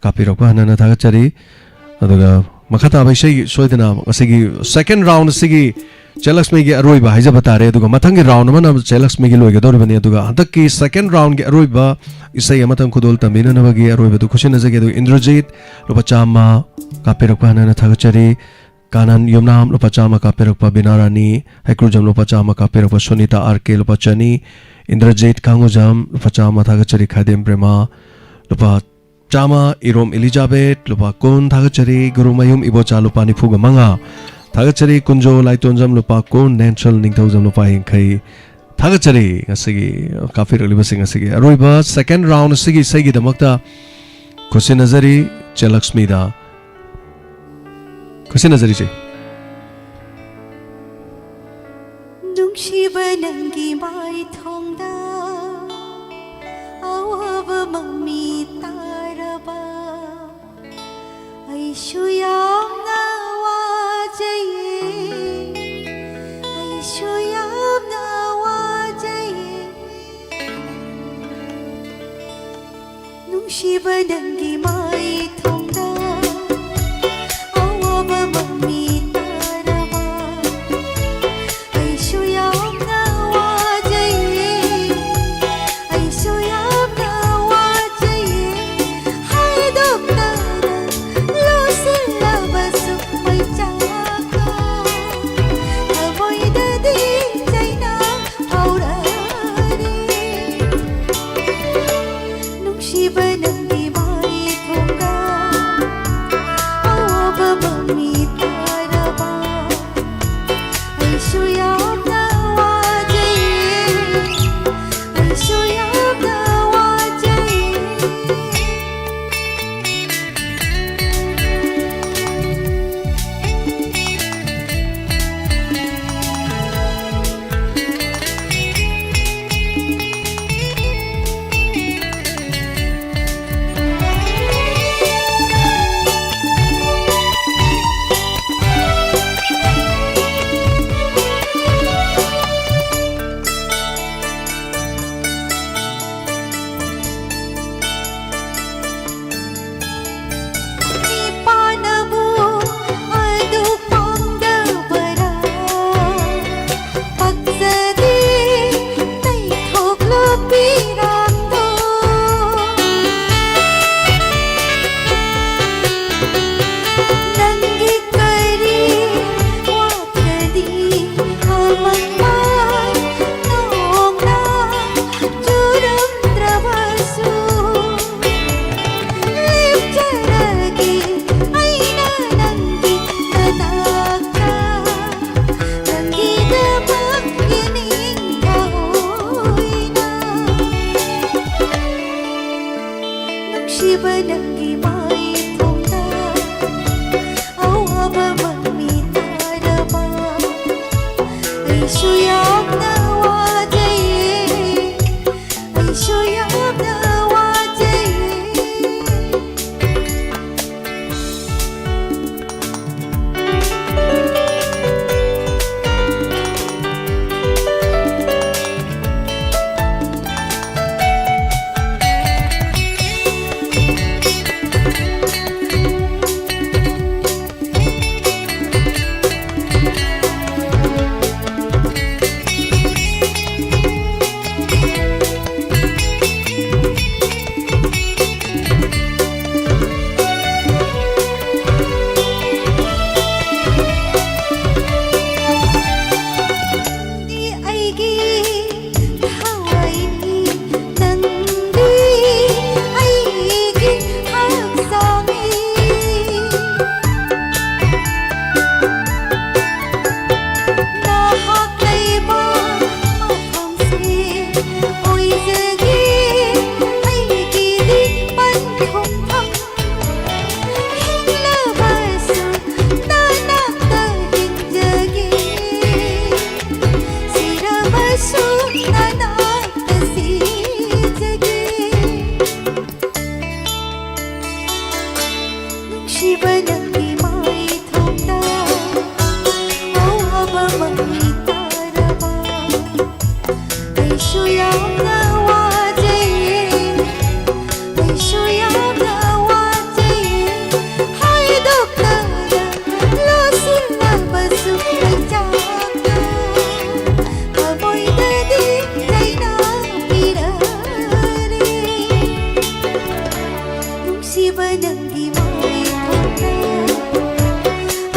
ꯀꯥꯞꯄꯤꯔꯛꯄ ꯍꯟꯅ ꯍꯟꯅ ꯊꯥꯒꯠꯆꯔꯤ꯫ ꯑꯗꯨꯒ ꯃꯈꯥ ꯇꯥꯕ ꯏꯁꯩ ꯁꯣꯏꯗꯅ ꯉꯁꯤꯒꯤ second round ꯑꯁꯤꯒꯤ ꯆꯦꯂꯛꯁꯃꯤꯒꯤ ꯑꯔꯣꯏꯕ ꯍꯥꯏꯖꯕ ꯇꯥꯔꯦ꯫ ꯑꯗꯨꯒ ꯃꯊꯪꯒꯤ round ꯑꯃꯅ ꯆꯦꯂꯛꯁꯃꯤꯒꯤ ꯂꯣꯏꯒꯗꯧꯔꯤꯕꯅꯤ꯫ ꯑꯗꯨꯒ ꯍꯟꯗꯛꯀꯤ second round-ꯒꯤ ꯑꯔꯣꯏꯕ ꯏꯁꯩ ꯑꯃꯇꯪ ꯈꯨꯗꯣꯜ ꯇꯝꯕꯤꯅꯅꯕꯒꯤ ꯑꯔꯣꯏꯕꯗꯨ ꯈꯨꯠꯁꯤꯟꯅꯖꯒꯦ꯫ ꯑꯗꯨꯒ ꯏꯟꯗ꯭ꯔꯖꯤꯠ ꯂꯨꯄꯥ ꯆꯥꯝꯃ ꯀꯥꯞꯄꯤꯔꯛꯄ ꯍꯟꯅ ꯍꯟꯅ ꯊꯥꯒꯠꯆꯔꯤ꯫ ꯀꯥꯅꯟ ꯌꯨꯝꯅꯥꯝ ꯂꯨꯄꯥ ꯆꯥꯝꯃ ꯀꯥꯞꯄꯤꯔꯛꯄ, ꯕꯤꯅꯥ ꯔꯥꯅꯤ ꯍꯩꯀ꯭ꯔꯨꯖꯝ ꯂꯨꯄꯥ ꯆꯥꯝꯃ ꯀꯥꯞꯄꯤꯔꯛꯄ, ꯁꯨꯅꯤꯇꯥ ꯑꯥꯔ ꯀꯦ ꯂꯨꯄꯥ ꯆꯅꯤ, ꯏꯟꯗ꯭ꯔꯖꯤꯠ ꯀꯥꯡꯉꯨꯖꯝ ꯂꯨꯄꯥ ꯆꯥꯝꯃ ꯊꯥꯒꯠꯆꯔꯤ꯫ ꯈꯥꯏꯗꯦꯝ ꯄ꯭ꯔꯦꯃ ꯂꯨꯄꯥ ꯆꯥꯝꯃ, ꯏꯔꯣꯝ ꯏꯂꯤꯖꯥꯕꯦꯠ ꯂꯨꯄꯥ ꯀꯨꯟ ꯊꯥꯒꯠꯆꯔꯤ꯫ ꯒꯨꯔꯨꯃꯌꯨꯝ ꯏꯕꯣꯆꯥ ꯂꯨꯄꯥ ꯅꯤꯐꯨꯒ ꯃꯉꯥ ꯊꯥꯒꯠꯆꯔꯤ꯫ ꯀꯨꯟꯖꯣ ꯂꯥꯏꯇꯣꯟꯖꯝ ꯂꯨꯄꯥ ꯀꯨꯟ, ꯅꯦꯟꯁꯜ ꯅꯤꯡꯊꯧꯖꯝ ꯂꯨꯄꯥ ꯌꯥꯡꯈꯩ ꯊꯥꯒꯠꯆꯔꯤ꯫ ꯉꯁꯤꯒꯤ ꯀꯥꯞꯄꯤꯔꯛꯂꯤꯕꯁꯤꯡ ꯑꯁꯤꯒꯤ ꯑꯔꯣꯏꯕ second round ꯑꯁꯤꯒꯤ ꯏꯁꯩꯒꯤꯗꯃꯛꯇ ꯈꯨꯠꯁꯤꯟꯅꯖꯔꯤ ꯆꯦꯂꯛꯁꯃꯤꯗ꯫ ꯈꯨꯠꯁꯤꯟꯅꯖꯔꯤꯁꯦ꯫ ꯅꯨꯡꯁꯤꯕ ꯅꯪꯒꯤ ꯃꯥꯏꯊꯣꯡꯗ ꯑꯋꯥꯕ ꯃꯃꯤ ꯇꯥꯔꯕ ꯑꯩꯁꯨ ꯌꯥꯝꯅ ꯋꯥꯖꯩꯌꯦ, ꯑꯩꯁꯨ ꯌꯥꯝꯅ ꯋꯥꯖꯩꯌꯦ꯫ ꯅꯨꯡꯁꯤꯕ ꯅꯪꯒꯤ ꯃꯥꯏꯊꯣꯡꯗ ꯑꯋꯥꯕ ꯃꯃꯤ ꯇꯥꯔꯕ ꯑꯩꯁꯨ ꯌꯥꯝꯅ ꯋꯥꯖꯩꯌꯦ, ꯑꯩꯁꯨ ꯌꯥꯝꯅ ꯋꯥꯖꯩꯌꯦ꯫ ꯍꯥꯏꯗꯣꯛꯇꯅ ꯂꯣꯠꯁꯤꯜꯂꯕꯁꯨ ꯃꯩꯆꯥꯛꯇꯣ ꯊꯃꯣꯏꯗꯗꯤ ꯆꯩꯅꯥ ꯐꯥꯎꯔꯔꯦ꯫ ꯅꯨꯡꯁꯤꯕ ꯅꯪꯒꯤ ꯃꯥꯏꯊꯣꯡꯗ ꯅꯨꯡꯁꯤꯕ ꯅꯪꯒꯤ ꯃꯥꯏꯊꯣꯡꯗ ꯑꯋꯥꯕ ꯃꯃꯤ ꯇꯥꯔꯕ ꯑꯩꯁꯨ ꯌꯥꯝꯅ ꯋꯥꯖꯩꯌꯦ, ꯑꯩꯁꯨ ꯌꯥꯝꯅ ꯋꯥꯖꯩꯌꯦ꯫ ꯅꯪꯗꯤ ꯑꯩꯒꯤ ꯊꯋꯥꯏꯅꯤ, ꯅꯪꯗꯤ ꯑꯩꯒꯤ ꯍꯛꯆꯥꯡꯅꯤ꯫ ꯅꯍꯥꯛ ꯂꯩꯕ ꯃꯐꯝꯁꯦ ꯑꯣꯏꯖꯒꯦ ꯑꯩꯒꯤꯗꯤ ꯄꯟꯊꯨꯡꯐꯝ꯫ ꯍꯤꯡꯂꯕꯁꯨ ꯅꯅꯥꯛꯇ ꯍꯤꯡꯖꯒꯦ, ꯁꯤꯔꯕꯁꯨ ꯅꯅꯥꯛꯇ ꯁꯤꯖꯒꯦ꯫ ꯅꯨꯡꯁꯤꯕ ꯅꯪꯒꯤ ꯃꯥꯏꯊꯣꯡꯗ ꯑꯋꯥꯕ ꯃꯃꯤ ꯇꯥꯔꯕ ꯑꯩꯁꯨ ꯌꯥꯝꯅ ꯋꯥꯖꯩꯌꯦ, ꯑꯩꯁꯨ ꯌꯥꯝꯅ ꯋꯥꯖꯩꯌꯦ꯫ ꯍꯥꯏꯗꯣꯛꯇꯅ ꯂꯣꯠꯁꯤꯜꯂꯕꯁꯨ ꯂꯩꯆꯥꯛꯇꯣ ꯊꯃꯣꯏꯗꯗꯤ ꯆꯩꯅꯥ ꯄꯤꯔꯔꯦ꯫ ꯅꯨꯡꯁꯤꯕ ꯅꯪꯒꯤ ꯃꯥꯏꯊꯣꯡꯗ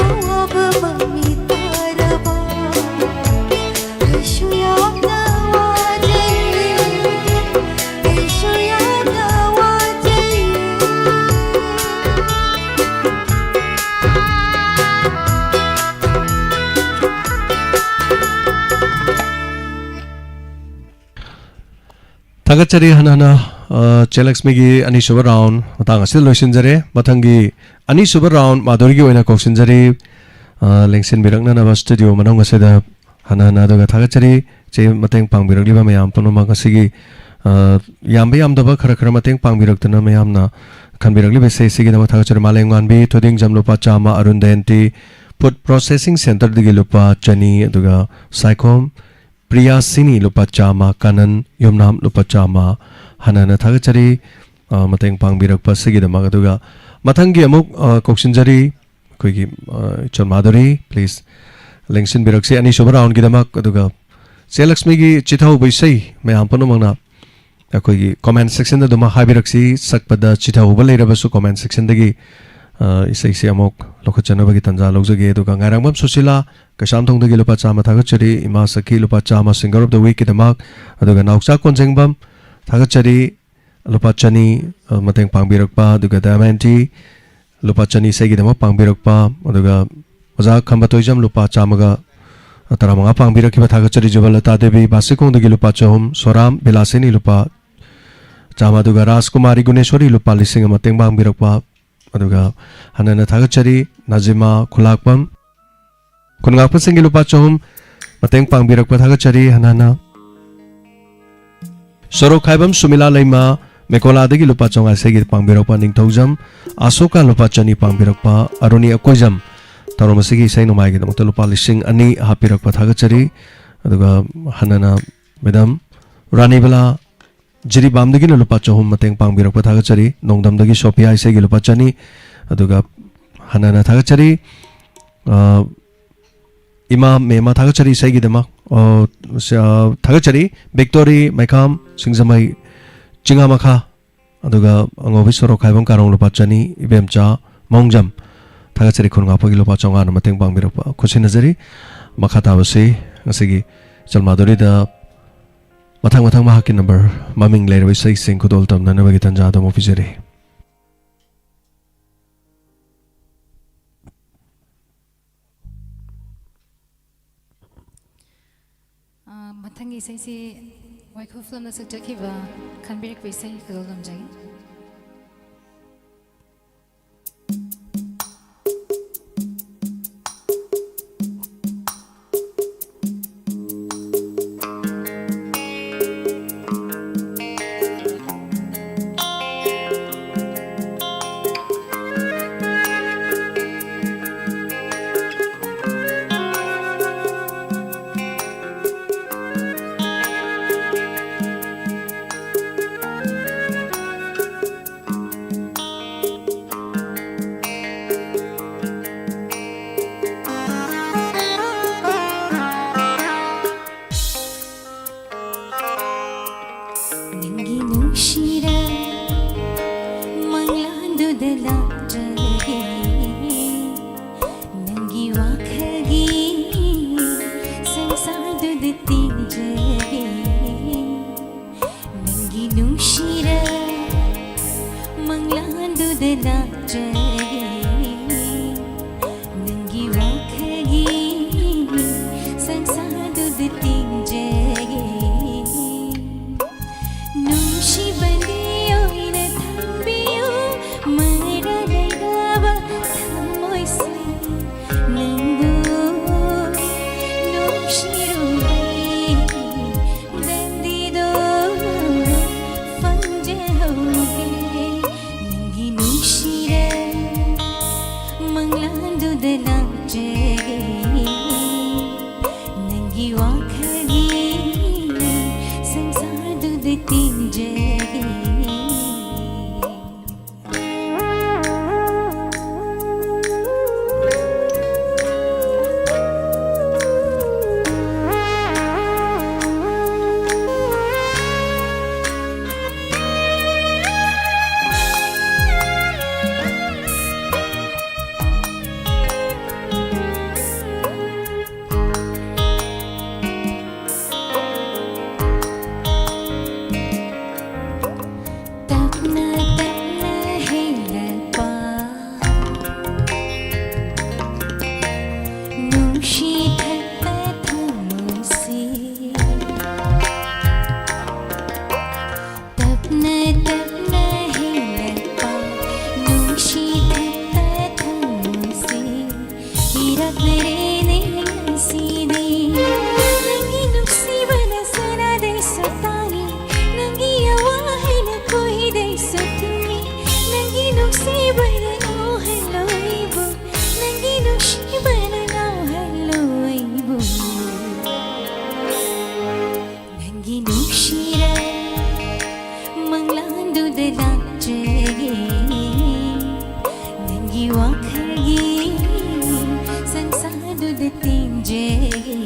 ꯑꯋꯥꯕ ꯃꯃꯤ ꯇꯥꯔꯕ ꯑꯩꯁꯨ ꯌꯥꯝꯅ ꯋꯥꯖꯩ, ꯑꯩꯁꯨ ꯌꯥꯝꯅ ꯋꯥꯖꯩ꯫ ꯊꯥꯒꯠꯆꯔꯤ ꯍꯟꯅ ꯍꯟꯅ ꯑ, ꯆꯦꯂꯛꯁꯃꯤꯒꯤ ꯑꯅꯤꯁꯨꯕ ꯔꯥꯎꯟ ꯃꯇꯥꯡ ꯑꯁꯤꯗ ꯂꯣꯏꯁꯤꯟꯖꯔꯦ꯫ ꯃꯊꯪꯒꯤ ꯑꯅꯤꯁꯨꯕ ꯔꯥꯎꯟ ꯃꯥꯙꯨꯔꯤꯒꯤ ꯑꯣꯏꯅ ꯀꯧꯁꯤꯟꯖꯔꯤ꯫ ꯑ, ꯂꯦꯡꯁꯤꯟꯕꯤꯔꯛꯅꯅꯕ ꯁ꯭ꯇꯨꯗꯤꯑꯣ ꯃꯅꯨꯡ ꯑꯁꯤꯗ ꯍꯟꯅ ꯍꯟꯅ ꯑꯗꯨꯒ ꯊꯥꯒꯠꯆꯔꯤ꯫ ꯆꯦ ꯃꯇꯦꯡ ꯄꯥꯡꯕꯤꯔꯛꯂꯤꯕ ꯃꯌꯥꯝ ꯄꯨꯝꯅꯃꯛ ꯑꯁꯤꯒꯤ, ꯑ, ꯌꯥꯝꯕ ꯌꯥꯝꯗꯕ ꯈꯔ ꯈꯔ ꯃꯇꯦꯡ ꯄꯥꯡꯕꯤꯔꯛꯇꯨꯅ ꯃꯌꯥꯝꯅ ꯈꯟꯕꯤꯔꯛꯂꯤꯕ ꯏꯁꯩ ꯑꯁꯤꯒꯤꯗꯃꯛ ꯊꯥꯒꯠꯆꯔꯤ꯫ ꯃꯥꯂꯦꯝꯉꯥꯟꯕꯤ, ꯊꯣꯏꯗꯤꯡꯖꯝ ꯂꯨꯄꯥ ꯆꯥꯝꯃ, ꯑꯔꯨꯟ ꯗꯌꯟꯇꯤ, ꯐꯨꯗ ꯄ꯭ꯔꯣꯁꯦꯁꯤꯡ ꯁꯦꯟꯇꯔꯗꯒꯤ ꯂꯨꯄꯥ ꯆꯅꯤ, ꯑꯗꯨꯒ ꯁꯥꯏꯈꯣꯝ ꯄ꯭ꯔꯤꯌꯥꯁꯤꯅꯤ ꯂꯨꯄꯥ ꯆꯥꯝꯃ, ꯀꯥꯅꯟ ꯌꯨꯝꯅꯥꯝ ꯂꯨꯄꯥ ꯆꯥꯝꯃ, ꯍꯟꯅ ꯍꯟꯅ ꯊꯥꯒꯠꯆꯔꯤ, ꯑ, ꯃꯇꯦꯡ ꯄꯥꯡꯕꯤꯔꯛꯄ ꯑꯁꯤꯒꯤꯗꯃꯛ꯫ ꯑꯗꯨꯒ ꯃꯊꯪꯒꯤ ꯑꯃꯨꯛ, ꯑ, ꯀꯧꯁꯤꯟꯖꯔꯤ ꯑꯩꯈꯣꯏꯒꯤ, ꯑ, ꯏꯆꯜ ꯃꯥꯙꯨꯔꯤ, please ꯂꯦꯡꯁꯤꯟꯕꯤꯔꯛꯁꯤ ꯑꯅꯤꯁꯨꯕ ꯔꯥꯎꯟꯒꯤꯗꯃꯛ꯫ ꯑꯗꯨꯒ ꯆꯦ ꯂꯛꯁꯃꯤꯒꯤ ꯆꯤꯊꯍꯧꯕ ꯏꯁꯩ ꯃꯌꯥꯝ ꯄꯨꯝꯅꯃꯛꯅ ꯑꯩꯈꯣꯏꯒꯤ ꯀꯣꯃꯦꯟ ꯁꯦꯛꯁꯟꯗ ꯑꯗꯨꯃꯛ ꯍꯥꯏꯕꯤꯔꯛꯁꯤ꯫ ꯁꯛꯄꯗ ꯆꯤꯊꯍꯧꯕ ꯂꯩꯔꯕꯁꯨ ꯀꯣꯃꯦꯟ ꯁꯦꯛꯁꯟꯗꯒꯤ, ꯑ, ꯏꯁꯩꯁꯤ ꯑꯃꯨꯛ ꯂꯧꯈꯠꯆꯅꯕꯒꯤ ꯇꯥꯟꯖꯥ ꯂꯧꯖꯒꯦ꯫ ꯑꯗꯨꯒ ꯉꯥꯏꯔꯥꯡꯕꯝ ꯁꯨꯁꯤꯂꯥ, ꯀꯩꯁꯥꯝꯊꯣꯡꯗꯒꯤ ꯂꯨꯄꯥ ꯆꯥꯝꯃ ꯊꯥꯒꯠꯆꯔꯤ꯫ ꯏꯃꯥ ꯁꯈꯤ ꯂꯨꯄꯥ ꯆꯥꯝꯃ Singer of the Weekꯀꯤꯗꯃꯛ꯫ ꯑꯗꯨꯒ ꯅꯥꯎꯆꯥ ꯀꯣꯟꯖꯦꯡꯕꯝ ꯊꯥꯒꯠꯆꯔꯤ, ꯂꯨꯄꯥ ꯆꯅꯤ, ꯑ, ꯃꯇꯦꯡ ꯄꯥꯡꯕꯤꯔꯛꯄ꯫ ꯑꯗꯨꯒ ꯗꯥꯏꯃꯟꯇꯤ ꯂꯨꯄꯥ ꯆꯅꯤ ꯏꯁꯩꯒꯤꯗꯃꯛ ꯄꯥꯡꯕꯤꯔꯛꯄ꯫ ꯑꯗꯨꯒ ꯑꯣꯖꯥ ꯈꯝꯕ ꯇꯣꯏꯖꯝ ꯂꯨꯄꯥ ꯆꯥꯝꯃꯒ ꯇꯔꯥꯃꯉꯥ ꯄꯥꯡꯕꯤꯔꯛꯈꯤꯕ ꯊꯥꯒꯠꯆꯔꯤ꯫ ꯖꯨꯕꯂꯇꯥ ꯗꯦꯕꯤ ꯕꯥꯁꯤꯈꯣꯡꯗꯒꯤ ꯂꯨꯄꯥ ꯆꯍꯨꯝ, ꯁꯣꯔꯥꯝ ꯕꯤꯂꯥꯁꯤꯅꯤ ꯂꯨꯄꯥ ꯆꯥꯝꯃ, ꯑꯗꯨꯒ ꯔꯥꯖꯀꯨꯃꯥꯔꯤ ꯒꯨꯅꯦꯁꯣꯔꯤ ꯂꯨꯄꯥ ꯂꯤꯁꯤꯡ ꯑꯃ ꯃꯇꯦꯡ ꯄꯥꯡꯕꯤꯔꯛꯄ꯫ ꯑꯗꯨꯒ ꯍꯟꯅ ꯍꯟꯅ ꯊꯥꯒꯠꯆꯔꯤ꯫ ꯅꯥꯖꯤꯃꯥ ꯈꯨꯂꯥꯛꯄꯝ, ꯈꯨꯟꯉꯥꯛꯄꯁꯤꯡꯒꯤ ꯂꯨꯄꯥ ꯆꯍꯨꯝ ꯃꯇꯦꯡ ꯄꯥꯡꯕꯤꯔꯛꯄ ꯊꯥꯒꯠꯆꯔꯤ꯫ ꯍꯟꯅ ꯍꯟꯅ ꯁꯣꯔꯣꯛ ꯈꯥꯏꯕꯝ ꯁꯨꯃꯤꯂꯥ ꯂꯩꯃ, ꯃꯦꯀꯣꯂꯥꯗꯒꯤ ꯂꯨꯄꯥ ꯆꯥꯝꯃꯉꯥ ꯏꯁꯩꯒꯤ ꯄꯥꯡꯕꯤꯔꯛꯄ꯫ ꯅꯤꯡꯊꯧꯖꯝ ꯑꯁꯣꯀꯥ ꯂꯨꯄꯥ ꯆꯅꯤ ꯄꯥꯡꯕꯤꯔꯛꯄ꯫ ꯑꯔꯨꯅꯤ ꯑꯀꯣꯏꯖꯝ ꯊꯧꯔꯝ ꯑꯁꯤꯒꯤ ꯏꯁꯩ ꯅꯣꯡꯃꯥꯏꯒꯤꯗꯃꯛꯇ ꯂꯨꯄꯥ ꯂꯤꯁꯤꯡ ꯑꯅꯤ ꯍꯥꯞꯄꯤꯔꯛꯄ ꯊꯥꯒꯠꯆꯔꯤ꯫ ꯑꯗꯨꯒ ꯍꯟꯅꯅ ꯃꯦꯗꯥꯝ ꯔꯥꯅꯤꯕꯂꯥ ꯖꯤꯔꯤꯕꯥꯝꯗꯒꯤꯅ ꯂꯨꯄꯥ ꯆꯍꯨꯝ ꯃꯇꯦꯡ ꯄꯥꯡꯕꯤꯔꯛꯄ ꯊꯥꯒꯠꯆꯔꯤ꯫ ꯅꯣꯡꯗꯝꯗꯒꯤ ꯁꯣꯐꯤꯌꯥ ꯏꯁꯩꯒꯤ ꯂꯨꯄꯥ ꯆꯅꯤ꯫ ꯑꯗꯨꯒ ꯍꯟꯅꯅ ꯊꯥꯒꯠꯆꯔꯤ꯫ ꯑ, ꯏꯃꯥ ꯃꯦꯃꯥ ꯊꯥꯒꯠꯆꯔꯤ ꯏꯁꯩꯒꯤꯗꯃꯛ꯫ ꯑ, ꯁ-, ꯑ, ꯊꯥꯒꯠꯆꯔꯤ꯫ ꯕꯤꯛꯇꯣꯔꯤ ꯃꯩꯈꯥꯝ, ꯁꯤꯡꯖꯃꯩ ꯆꯤꯉꯥ ꯃꯈꯥ, ꯑꯗꯨꯒ ꯑꯉꯧꯕꯤ ꯁꯣꯔꯣꯛ ꯈꯥꯏꯕꯝ ꯀꯥꯔꯣꯡ ꯂꯨꯄꯥ ꯆꯅꯤ, ꯏꯕꯦꯝꯆꯥ ꯃꯣꯡꯖꯝ ꯊꯥꯒꯠꯆꯔꯤ꯫ ꯈꯨꯟꯉꯥꯛꯄꯒꯤ ꯂꯨꯄꯥ ꯆꯥꯝꯃꯉꯥꯅ ꯃꯇꯦꯡ ꯄꯥꯡꯕꯤꯔꯛꯄ ꯈꯨꯠꯁꯤꯟꯅꯖꯔꯤ꯫ ꯃꯈꯥ ꯇꯥꯕꯁꯤ ꯉꯁꯤꯒꯤ ꯏꯆꯜ ꯃꯥꯙꯨꯔꯤꯗ ꯃꯊꯪ ꯃꯊꯪ ꯃꯍꯥꯛꯀꯤ ꯅꯝꯕꯔ ꯃꯃꯤꯡ ꯂꯩꯔꯕ ꯏꯁꯩꯁꯤꯡ ꯈꯨꯗꯣꯜ ꯇꯝꯅꯅꯕꯒꯤ ꯇꯥꯟꯖꯥ ꯑꯗꯨ ꯑꯃꯨꯛ ꯄꯤꯖꯔꯤ꯫ ꯑ, ꯃꯊꯪꯒꯤ ꯏꯁꯩꯁꯤ ꯋꯥꯏꯈꯣ ꯐꯤꯂꯝꯗ ꯁꯛꯆꯈꯤꯕ ꯈꯟꯕꯤꯔꯛꯄ ꯏꯁꯩ ꯈꯨꯗꯣꯜ ꯇꯝꯖꯒꯦ꯫ ꯅꯪꯒꯤ ꯅꯨꯡꯁꯤꯔ ꯃꯪꯂꯥꯟꯗꯨꯗ ꯂꯥꯛꯆꯒꯦ, ꯅꯪꯒꯤ ꯋꯥꯈꯜꯒꯤ ꯁꯪꯁꯥꯔꯗꯨꯗ ꯇꯤꯟꯖꯒꯦ꯫ ꯅꯪꯒꯤ ꯅꯨꯡꯁꯤꯔ ꯃꯪꯂꯥꯟꯗꯨꯗ ꯂꯥꯛꯆꯒꯦ, ꯅꯪꯒꯤ ꯋꯥꯈꯜꯒꯤ ꯁꯪꯁꯥꯔꯗꯨꯗ ꯇꯤꯟꯖꯒꯦ꯫ ꯅꯨꯡꯁꯤꯕꯗꯤ ꯑꯣꯏꯅ ꯊꯝꯕꯤꯌꯨ, ꯃꯔꯥ ꯂꯩꯔꯕ ꯊꯃꯣꯏꯁꯦ ꯅꯪꯕꯨ ꯅꯨꯡꯁꯤꯔꯨꯕꯩ ꯗꯟꯗꯤꯗꯣ ꯐꯪꯖꯍꯧꯒꯦ꯫ ꯅꯪꯒꯤ ꯅꯨꯡꯁꯤꯔ ꯃꯪꯂꯥꯟꯗꯨꯗ ꯂꯥꯛꯆꯒꯦ, ꯅꯪꯒꯤ ꯋꯥꯈꯜꯒꯤ ꯁꯪꯁꯥꯔꯗꯨꯗ ꯇꯤꯟꯖꯒꯦ꯫ ꯅꯪꯒꯤ ꯅꯨꯡꯁꯤꯕꯅ ꯁꯅꯥꯗꯩꯁꯨ ꯇꯥꯡꯉꯤ, ꯅꯪꯒꯤ ꯑꯋꯥꯍꯩꯅ ꯈꯣꯏꯗꯩꯁꯨ ꯊꯨꯝꯃꯤ, ꯅꯪꯒꯤ ꯅꯨꯡꯁꯤꯕꯅ ꯉꯥꯎꯍꯜꯂꯣ ꯑꯩꯕꯨ, ꯅꯪꯒꯤ ꯅꯨꯡꯁꯤꯕꯅ ꯉꯥꯎꯍꯜꯂꯣ ꯑꯩꯕꯨ꯫ ꯅꯪꯒꯤ ꯅꯨꯡꯁꯤꯔ ꯃꯪꯂꯥꯟꯗꯨꯗ ꯂꯥꯛꯆꯒꯦ, ꯅꯪꯒꯤ ꯋꯥꯈꯜꯒꯤ ꯁꯪꯁꯥꯔꯗꯨꯗ ꯇꯤꯟꯖꯒꯦ꯫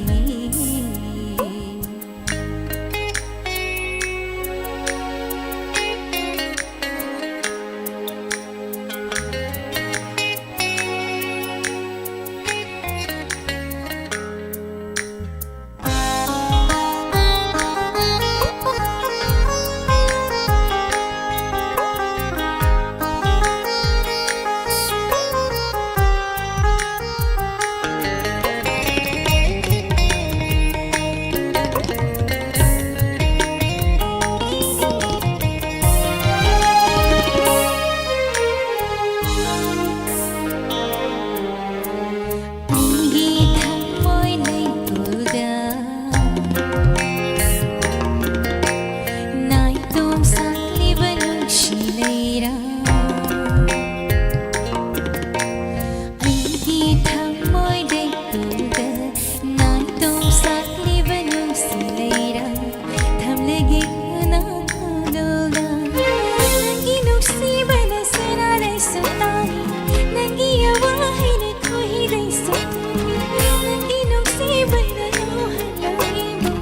ꯑꯩꯒꯤ ꯊꯃꯣꯏ ꯂꯩꯄꯨꯗ ꯅꯥꯏꯇꯣꯝ ꯁꯥꯠꯂꯤꯕ ꯅꯨꯡꯁꯤ ꯂꯩꯔꯥ꯫ ꯑꯩꯒꯤ ꯊꯃꯣꯏ ꯂꯩꯄꯨꯗ ꯅꯥꯏꯇꯣꯝ ꯁꯥꯠꯂꯤꯕ ꯅꯨꯡꯁꯤ ꯂꯩꯔꯥ꯫ ꯊꯝꯂꯒꯦ ꯅꯪ ꯈꯨꯗꯣꯜꯗ꯫ ꯅꯪꯒꯤ ꯅꯨꯡꯁꯤꯕꯅ ꯁꯅꯥꯗꯩꯁꯨ ꯇꯥꯡꯉꯤ, ꯅꯪꯒꯤ ꯑꯋꯥꯍꯩꯅ ꯈꯣꯏꯗꯩꯁꯨ ꯊꯨꯝꯃꯤ, ꯅꯪꯒꯤ ꯅꯨꯡꯁꯤꯕꯅ ꯉꯥꯎꯍꯜꯂꯣ ꯑꯩꯕꯨ,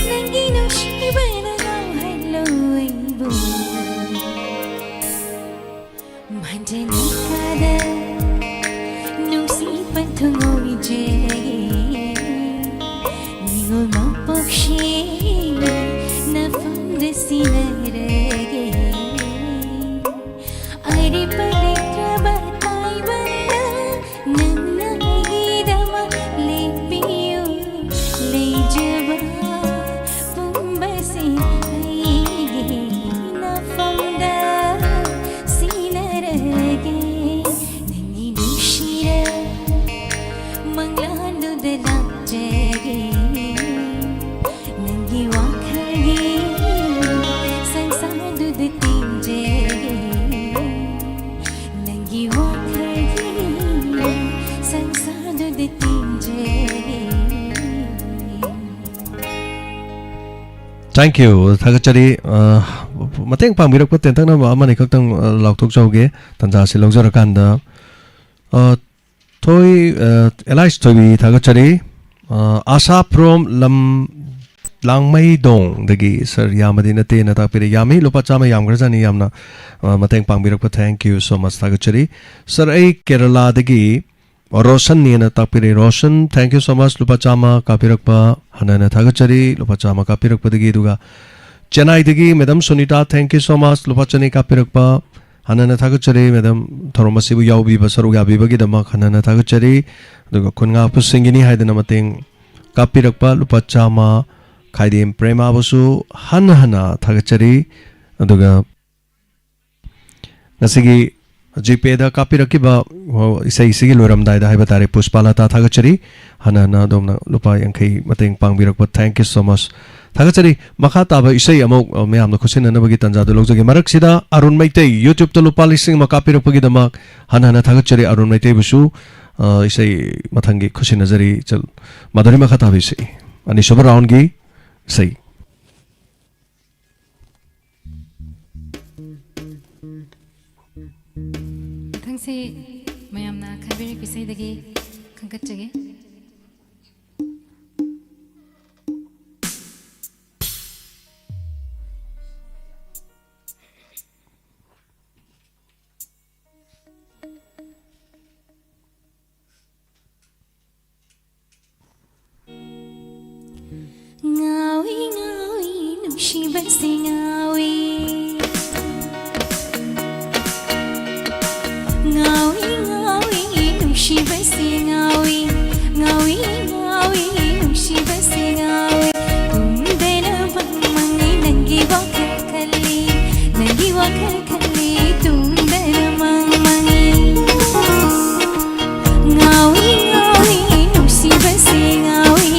ꯅꯪꯒꯤ ꯅꯨꯡꯁꯤꯕꯅ ꯉꯥꯎꯍꯜꯂꯣ ꯑꯩꯕꯨ꯫ ꯃꯥꯟꯖꯅꯤꯀꯥꯗ ꯅꯨꯡꯁꯤ ꯄꯟꯊꯨꯡ ꯑꯣꯏꯖꯒꯦ, ꯅꯤꯉꯣꯜ ꯃꯄꯣꯛꯁꯤ ꯅꯐꯝꯗ ꯁꯤꯟꯅꯔꯒꯦ꯫ ꯑꯔꯦꯞꯄ ꯂꯩꯇ꯭ꯔꯕ ꯇꯥꯏꯕꯪꯗ ꯅꯪꯅ ꯑꯩꯒꯤꯗꯃꯛ ꯂꯦꯞꯄꯤꯌꯨ꯫ ꯂꯩꯖꯕ ꯄꯨꯝꯕꯁꯦ ꯑꯩꯒꯤ ꯅꯐꯝꯗ ꯁꯤꯟꯅꯔꯒꯦ꯫ ꯅꯪꯒꯤ ꯅꯨꯡꯁꯤꯔ Thank you. ꯊꯥꯒꯠꯆꯔꯤ꯫ ꯑ, ꯃꯇꯦꯡ ꯄꯥꯡꯕꯤꯔꯛꯄ ꯇꯦꯟꯇꯛꯅꯕ ꯑꯃꯅꯤ ꯈꯛꯇꯪ, ꯑ, ꯂꯥꯎꯊꯣꯛꯆꯍꯧꯒꯦ, ꯇꯥꯟꯖꯥꯁꯤ ꯂꯧꯖꯔꯀꯥꯟꯗ꯫ ꯑ, ꯊꯣꯏ-, ꯑ, ꯑꯦꯂꯥꯏꯁ ꯊꯣꯏꯕꯤ ꯊꯥꯒꯠꯆꯔꯤ꯫ ꯑ, ꯑꯥꯁꯥ from ꯂꯝ ꯂꯥꯡꯃꯩꯗꯣꯡꯗꯒꯤ, "Sir, ꯌꯥꯝꯕꯗꯤ ꯅꯠꯇꯦꯅ ꯇꯥꯛꯄꯤꯔꯦ꯫" ꯌꯥꯝꯃꯤ, ꯂꯨꯄꯥ ꯆꯥꯝꯃ ꯌꯥꯝꯈ꯭ꯔꯖꯥꯠꯅꯤ, ꯌꯥꯝꯅ, ꯑ, ꯃꯇꯦꯡ ꯄꯥꯡꯕꯤꯔꯛꯄ꯫ Thank you so much, ꯊꯥꯒꯠꯆꯔꯤ꯫ "Sir, ꯑꯩ ꯀꯦꯔꯂꯥꯗꯒꯤ ꯔꯣꯁꯟꯅꯦꯅ ꯇꯥꯛꯄꯤꯔꯦ꯫" Roshan, thank you so much, ꯂꯨꯄꯥ ꯆꯥꯝꯃ ꯀꯥꯞꯄꯤꯔꯛꯄ, ꯍꯟꯅ ꯍꯟꯅ ꯊꯥꯒꯠꯆꯔꯤ, ꯂꯨꯄꯥ ꯆꯥꯝꯃ ꯀꯥꯞꯄꯤꯔꯛꯄꯗꯒꯤ꯫ ꯑꯗꯨꯒ ꯆꯦꯟꯅꯥꯏꯗꯒꯤ madam Sunita, thank you so much, ꯂꯨꯄꯥ ꯆꯅꯤ ꯀꯥꯞꯄꯤꯔꯛꯄ, ꯍꯟꯅ ꯍꯟꯅ ꯊꯥꯒꯠꯆꯔꯤ꯫ ꯃꯦꯗꯥꯝ, ꯊꯧꯔꯝ ꯑꯁꯤꯕꯨ ꯌꯥꯎꯕꯤꯕ, ꯁꯔꯨꯛ ꯌꯥꯕꯤꯕꯒꯤꯗꯃꯛ ꯍꯟꯅ ꯍꯟꯅ ꯊꯥꯒꯠꯆꯔꯤ꯫ ꯑꯗꯨꯒ ꯈꯨꯟꯉꯥꯛꯄꯁꯤꯡꯒꯤꯅꯤ ꯍꯥꯏꯗꯅ ꯃꯇꯦꯡ ꯀꯥꯞꯄꯤꯔꯛꯄ ꯂꯨꯄꯥ ꯆꯥꯝꯃ, ꯈꯥꯏꯗꯦꯝ ꯄ꯭ꯔꯦꯃꯥꯕꯨꯁꯨ ꯍꯟꯅ ꯍꯟꯅ ꯊꯥꯒꯠꯆꯔꯤ꯫ ꯑꯗꯨꯒ ꯉꯁꯤꯒꯤ ꯖꯤꯄꯦꯗ ꯀꯥꯞꯄꯤꯔꯛꯈꯤꯕ, ꯑꯣ, ꯏꯁꯩꯁꯤꯒꯤ ꯂꯣꯏꯔꯝꯗꯥꯏꯗ ꯍꯥꯏꯕ ꯇꯥꯔꯦ, ꯄꯨꯁꯄꯥꯂꯇꯥ ꯊꯥꯒꯠꯆꯔꯤ꯫ ꯍꯟꯅ ꯍꯟꯅ ꯑꯗꯣꯝꯅ ꯂꯨꯄꯥ ꯌꯥꯡꯈꯩ ꯃꯇꯦꯡ ꯄꯥꯡꯕꯤꯔꯛꯄ, thank you so much꯫ ꯊꯥꯒꯠꯆꯔꯤ꯫ ꯃꯈꯥ ꯇꯥꯕ ꯏꯁꯩ ꯑꯃꯨꯛ, ꯑ, ꯃꯌꯥꯝꯅ ꯈꯨꯠꯁꯤꯟꯅꯅꯕꯒꯤ ꯇꯥꯟꯖꯥꯗꯨ ꯂꯧꯖꯒꯦ꯫ ꯃꯔꯛꯁꯤꯗ ꯑꯔꯨꯟ ꯃꯩꯇꯩ, YouTubeꯇ ꯂꯨꯄꯥ ꯂꯤꯁꯤꯡ ꯑꯃ ꯀꯥꯞꯄꯤꯔꯛꯄꯒꯤꯗꯃꯛ ꯍꯟꯅ ꯍꯟꯅ ꯊꯥꯒꯠꯆꯔꯤ꯫ ꯑꯔꯨꯟ ꯃꯩꯇꯩꯕꯨꯁꯨ, ꯑ, ꯏꯁꯩ ꯃꯊꯪꯒꯤ ꯈꯨꯠꯁꯤꯟꯅꯖꯔꯤ꯫ ꯆꯜ-, ꯃꯥꯙꯨꯔꯤ, ꯃꯈꯥ ꯇꯥꯕ ꯏꯁꯩ, ꯑꯅꯤꯁꯨꯕ roundꯒꯤ ꯏꯁꯩ꯫ ꯃꯊꯪꯁꯤ ꯃꯌꯥꯝꯅ ꯈꯟꯕꯤꯔꯛꯄ ꯏꯁꯩꯗꯒꯤ ꯈꯟꯒꯠꯆꯒꯦ꯫ ꯉꯥꯎꯏ ꯉꯥꯎꯏ ꯅꯨꯡꯁꯤꯕꯁꯦ ꯉꯥꯎꯏ꯫ ꯉꯥꯎꯏ ꯉꯥꯎꯏ ꯅꯨꯡꯁꯤꯕꯁꯦ ꯉꯥꯎꯏ꯫ ꯉꯥꯎꯏ ꯉꯥꯎꯏ ꯅꯨꯡꯁꯤꯕꯁꯦ ꯉꯥꯎꯏ꯫ ꯇꯨꯝꯗꯅ ꯃꯪ ꯃꯪꯏ ꯅꯪꯒꯤ ꯋꯥꯈꯜ ꯈꯜꯂꯤ꯫ ꯅꯪꯒꯤ ꯋꯥꯈꯜ ꯈꯜꯂꯤ ꯇꯨꯝꯗꯅ ꯃꯪ ꯃꯪꯏ꯫ ꯉꯥꯎꯏ ꯉꯥꯎꯏ ꯅꯨꯡꯁꯤꯕꯁꯦ ꯉꯥꯎꯏ꯫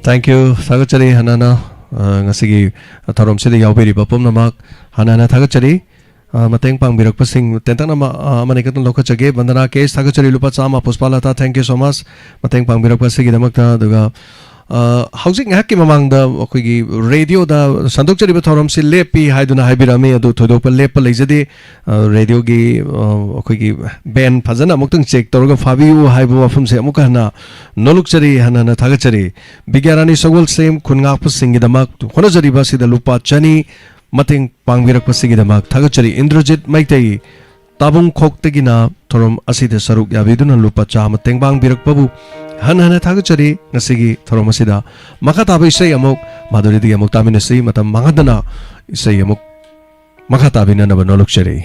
Thank you. ꯊꯥꯒꯠꯆꯔꯤ ꯍꯥꯟꯅꯅ, ꯑ, ꯉꯁꯤꯒꯤ ꯊꯧꯔꯝꯁꯤꯗ ꯌꯥꯎꯕꯤꯔꯤꯕ ꯄꯨꯝꯅꯃꯛ ꯍꯥꯟꯅꯅ ꯊꯥꯒꯠꯆꯔꯤ꯫ ꯑ, ꯃꯇꯦꯡ ꯄꯥꯡꯕꯤꯔꯛꯄꯁꯤꯡ ꯇꯦꯟꯇꯛꯅ ꯑꯃ, ꯑ, ꯑꯃꯅꯤ ꯈꯛꯇꯪ ꯂꯧꯈꯠꯆꯒꯦ꯫ ꯕꯟꯗꯅꯥ ꯀꯦꯁ ꯊꯥꯒꯠꯆꯔꯤ ꯂꯨꯄꯥ ꯆꯥꯝꯃ, ꯄꯨꯁꯄꯥꯂꯥꯇꯥ, thank you so much, ꯃꯇꯦꯡ ꯄꯥꯡꯕꯤꯔꯛꯄ ꯑꯁꯤꯒꯤꯗꯃꯛꯇ꯫ ꯑꯗꯨꯒ, ꯑ, ꯍꯧꯖꯤꯛ ꯉꯥꯏꯍꯥꯛꯀꯤ ꯃꯃꯥꯡꯗ ꯑꯩꯈꯣꯏꯒꯤ ꯔꯦꯗꯤꯑꯣꯗ ꯁꯟꯗꯣꯛꯆꯔꯤꯕ ꯊꯧꯔꯝꯁꯤ ꯂꯦꯞꯄꯤ ꯍꯥꯏꯗꯨꯅ ꯍꯥꯏꯕꯤꯔꯛꯑꯝꯃꯤ, ꯑꯗꯨ ꯊꯣꯏꯗꯣꯛꯄ ꯂꯦꯞꯄ ꯂꯩꯖꯗꯦ꯫ ꯑ, ꯔꯦꯗꯤꯑꯣꯒꯤ, ꯑ, ꯑꯩꯈꯣꯏꯒꯤ ꯕꯦꯟ ꯐꯖꯅ ꯑꯃꯨꯛꯇꯪ ꯆꯦꯛ ꯇꯧꯔꯒ ꯐꯥꯕꯤꯌꯨ ꯍꯥꯏꯕ ꯋꯥꯐꯝꯁꯦ ꯑꯃꯨꯛꯀ ꯍꯟꯅ ꯅꯣꯂꯨꯛꯆꯔꯤ, ꯍꯟꯅ ꯍꯟꯅ ꯊꯥꯒꯠꯆꯔꯤ꯫ ꯕꯤꯒ꯭ꯌꯥꯔꯥꯅꯤ ꯁꯒꯣꯜꯁꯦꯝ ꯈꯨꯟ ꯉꯥꯛꯄꯁꯤꯡꯒꯤꯗꯃꯛ ꯍꯣꯠꯅꯖꯔꯤꯕ ꯑꯁꯤꯗ ꯂꯨꯄꯥ ꯆꯅꯤ ꯃꯇꯦꯡ ꯄꯥꯡꯕꯤꯔꯛꯄꯁꯤꯒꯤꯗꯃꯛ ꯊꯥꯒꯠꯆꯔꯤ꯫ ꯏꯟꯗ꯭ꯔꯖꯤꯠ ꯃꯩꯇꯩ, ꯇꯥꯕꯨꯡꯈꯣꯛꯇꯒꯤꯅ ꯊꯧꯔꯝ ꯑꯁꯤꯗ ꯁꯔꯨꯛ ꯌꯥꯕꯤꯗꯨꯅ ꯂꯨꯄꯥ ꯆꯥꯝꯃ ꯇꯦꯡꯕꯥꯡꯕꯤꯔꯛꯄꯕꯨ ꯍꯟꯅ ꯍꯟꯅ ꯊꯥꯒꯠꯆꯔꯤ꯫ ꯉꯁꯤꯒꯤ ꯊꯧꯔꯝ ꯑꯁꯤꯗ ꯃꯈꯥ ꯇꯥꯕ ꯏꯁꯩ ꯑꯃꯨꯛ ꯃꯥꯙꯨꯔꯤꯗꯒꯤ ꯑꯃꯨꯛ ꯇꯥꯃꯤꯟꯅꯁꯤ꯫ ꯃꯇꯝ ꯃꯥꯡꯍꯟꯗꯅ ꯏꯁꯩ ꯑꯃꯨꯛ ꯃꯈꯥ ꯇꯥꯕꯤꯅꯅꯕ ꯅꯣꯂꯨꯛꯆꯔꯤ꯫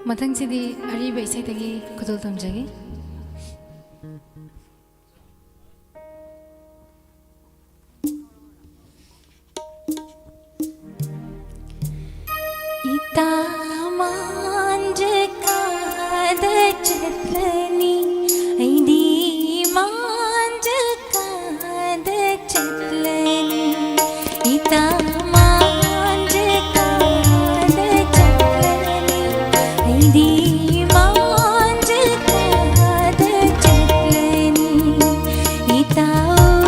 ꯃꯊꯪꯁꯤꯗꯤ ꯑꯔꯤꯕ ꯏꯁꯩꯗꯒꯤ ꯈꯨꯗꯣꯜ ꯇꯝꯖꯒꯦ꯫ ꯏꯇꯥ ꯃꯥꯟꯖ ꯀꯥꯗ ꯆꯠꯂꯅꯤ, ꯑꯩꯗꯤ ꯃꯥꯟꯖ ꯀꯥꯗ ꯆꯠꯂꯅꯤ, ꯏꯇꯥ ꯃꯥꯟꯖ ꯀꯥꯗ ꯆꯠꯂꯅꯤ, ꯑꯩꯗꯤ ꯃꯥꯟꯖ ꯀꯥꯗ ꯆꯠꯂꯅꯤ꯫ ꯏꯇꯥ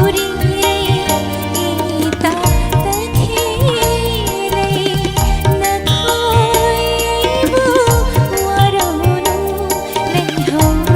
ꯎꯔꯤꯔꯦ, ꯏꯇꯥ ꯇꯈꯦꯜꯂꯦ, ꯅꯈꯣꯏꯕꯨ ꯋꯥꯔꯧꯅꯨ, ꯂꯩꯍꯧꯔꯣ꯫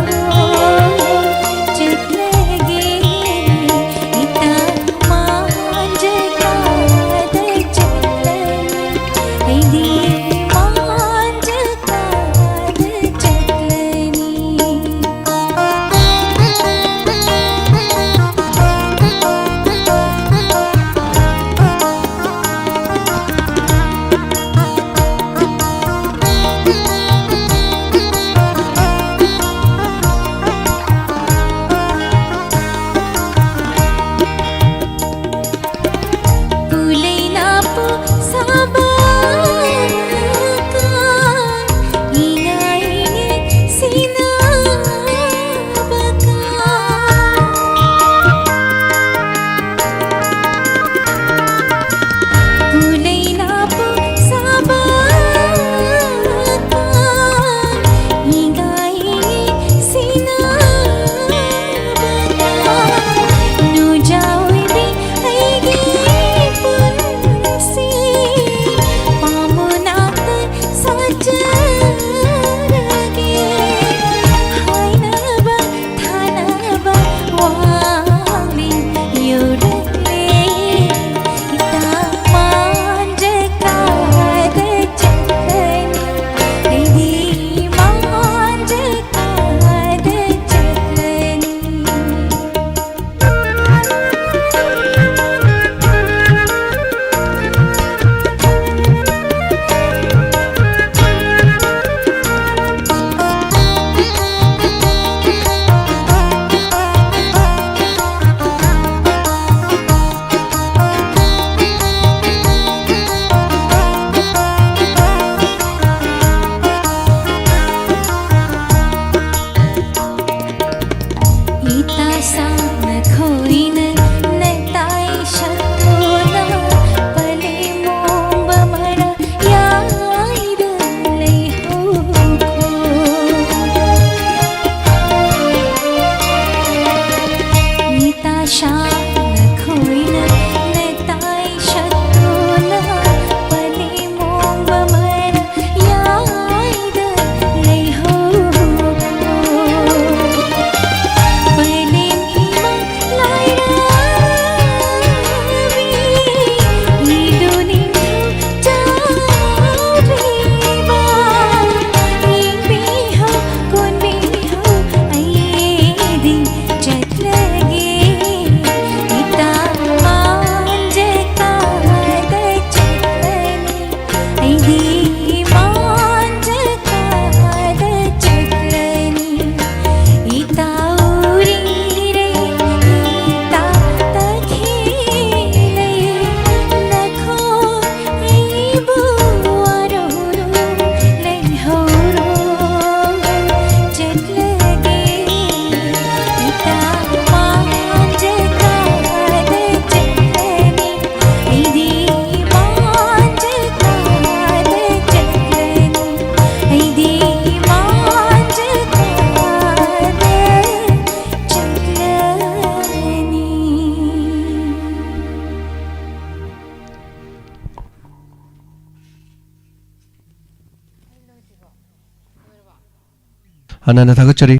ꯑꯅꯟꯅ ꯊꯥꯒꯠꯆꯔꯤ꯫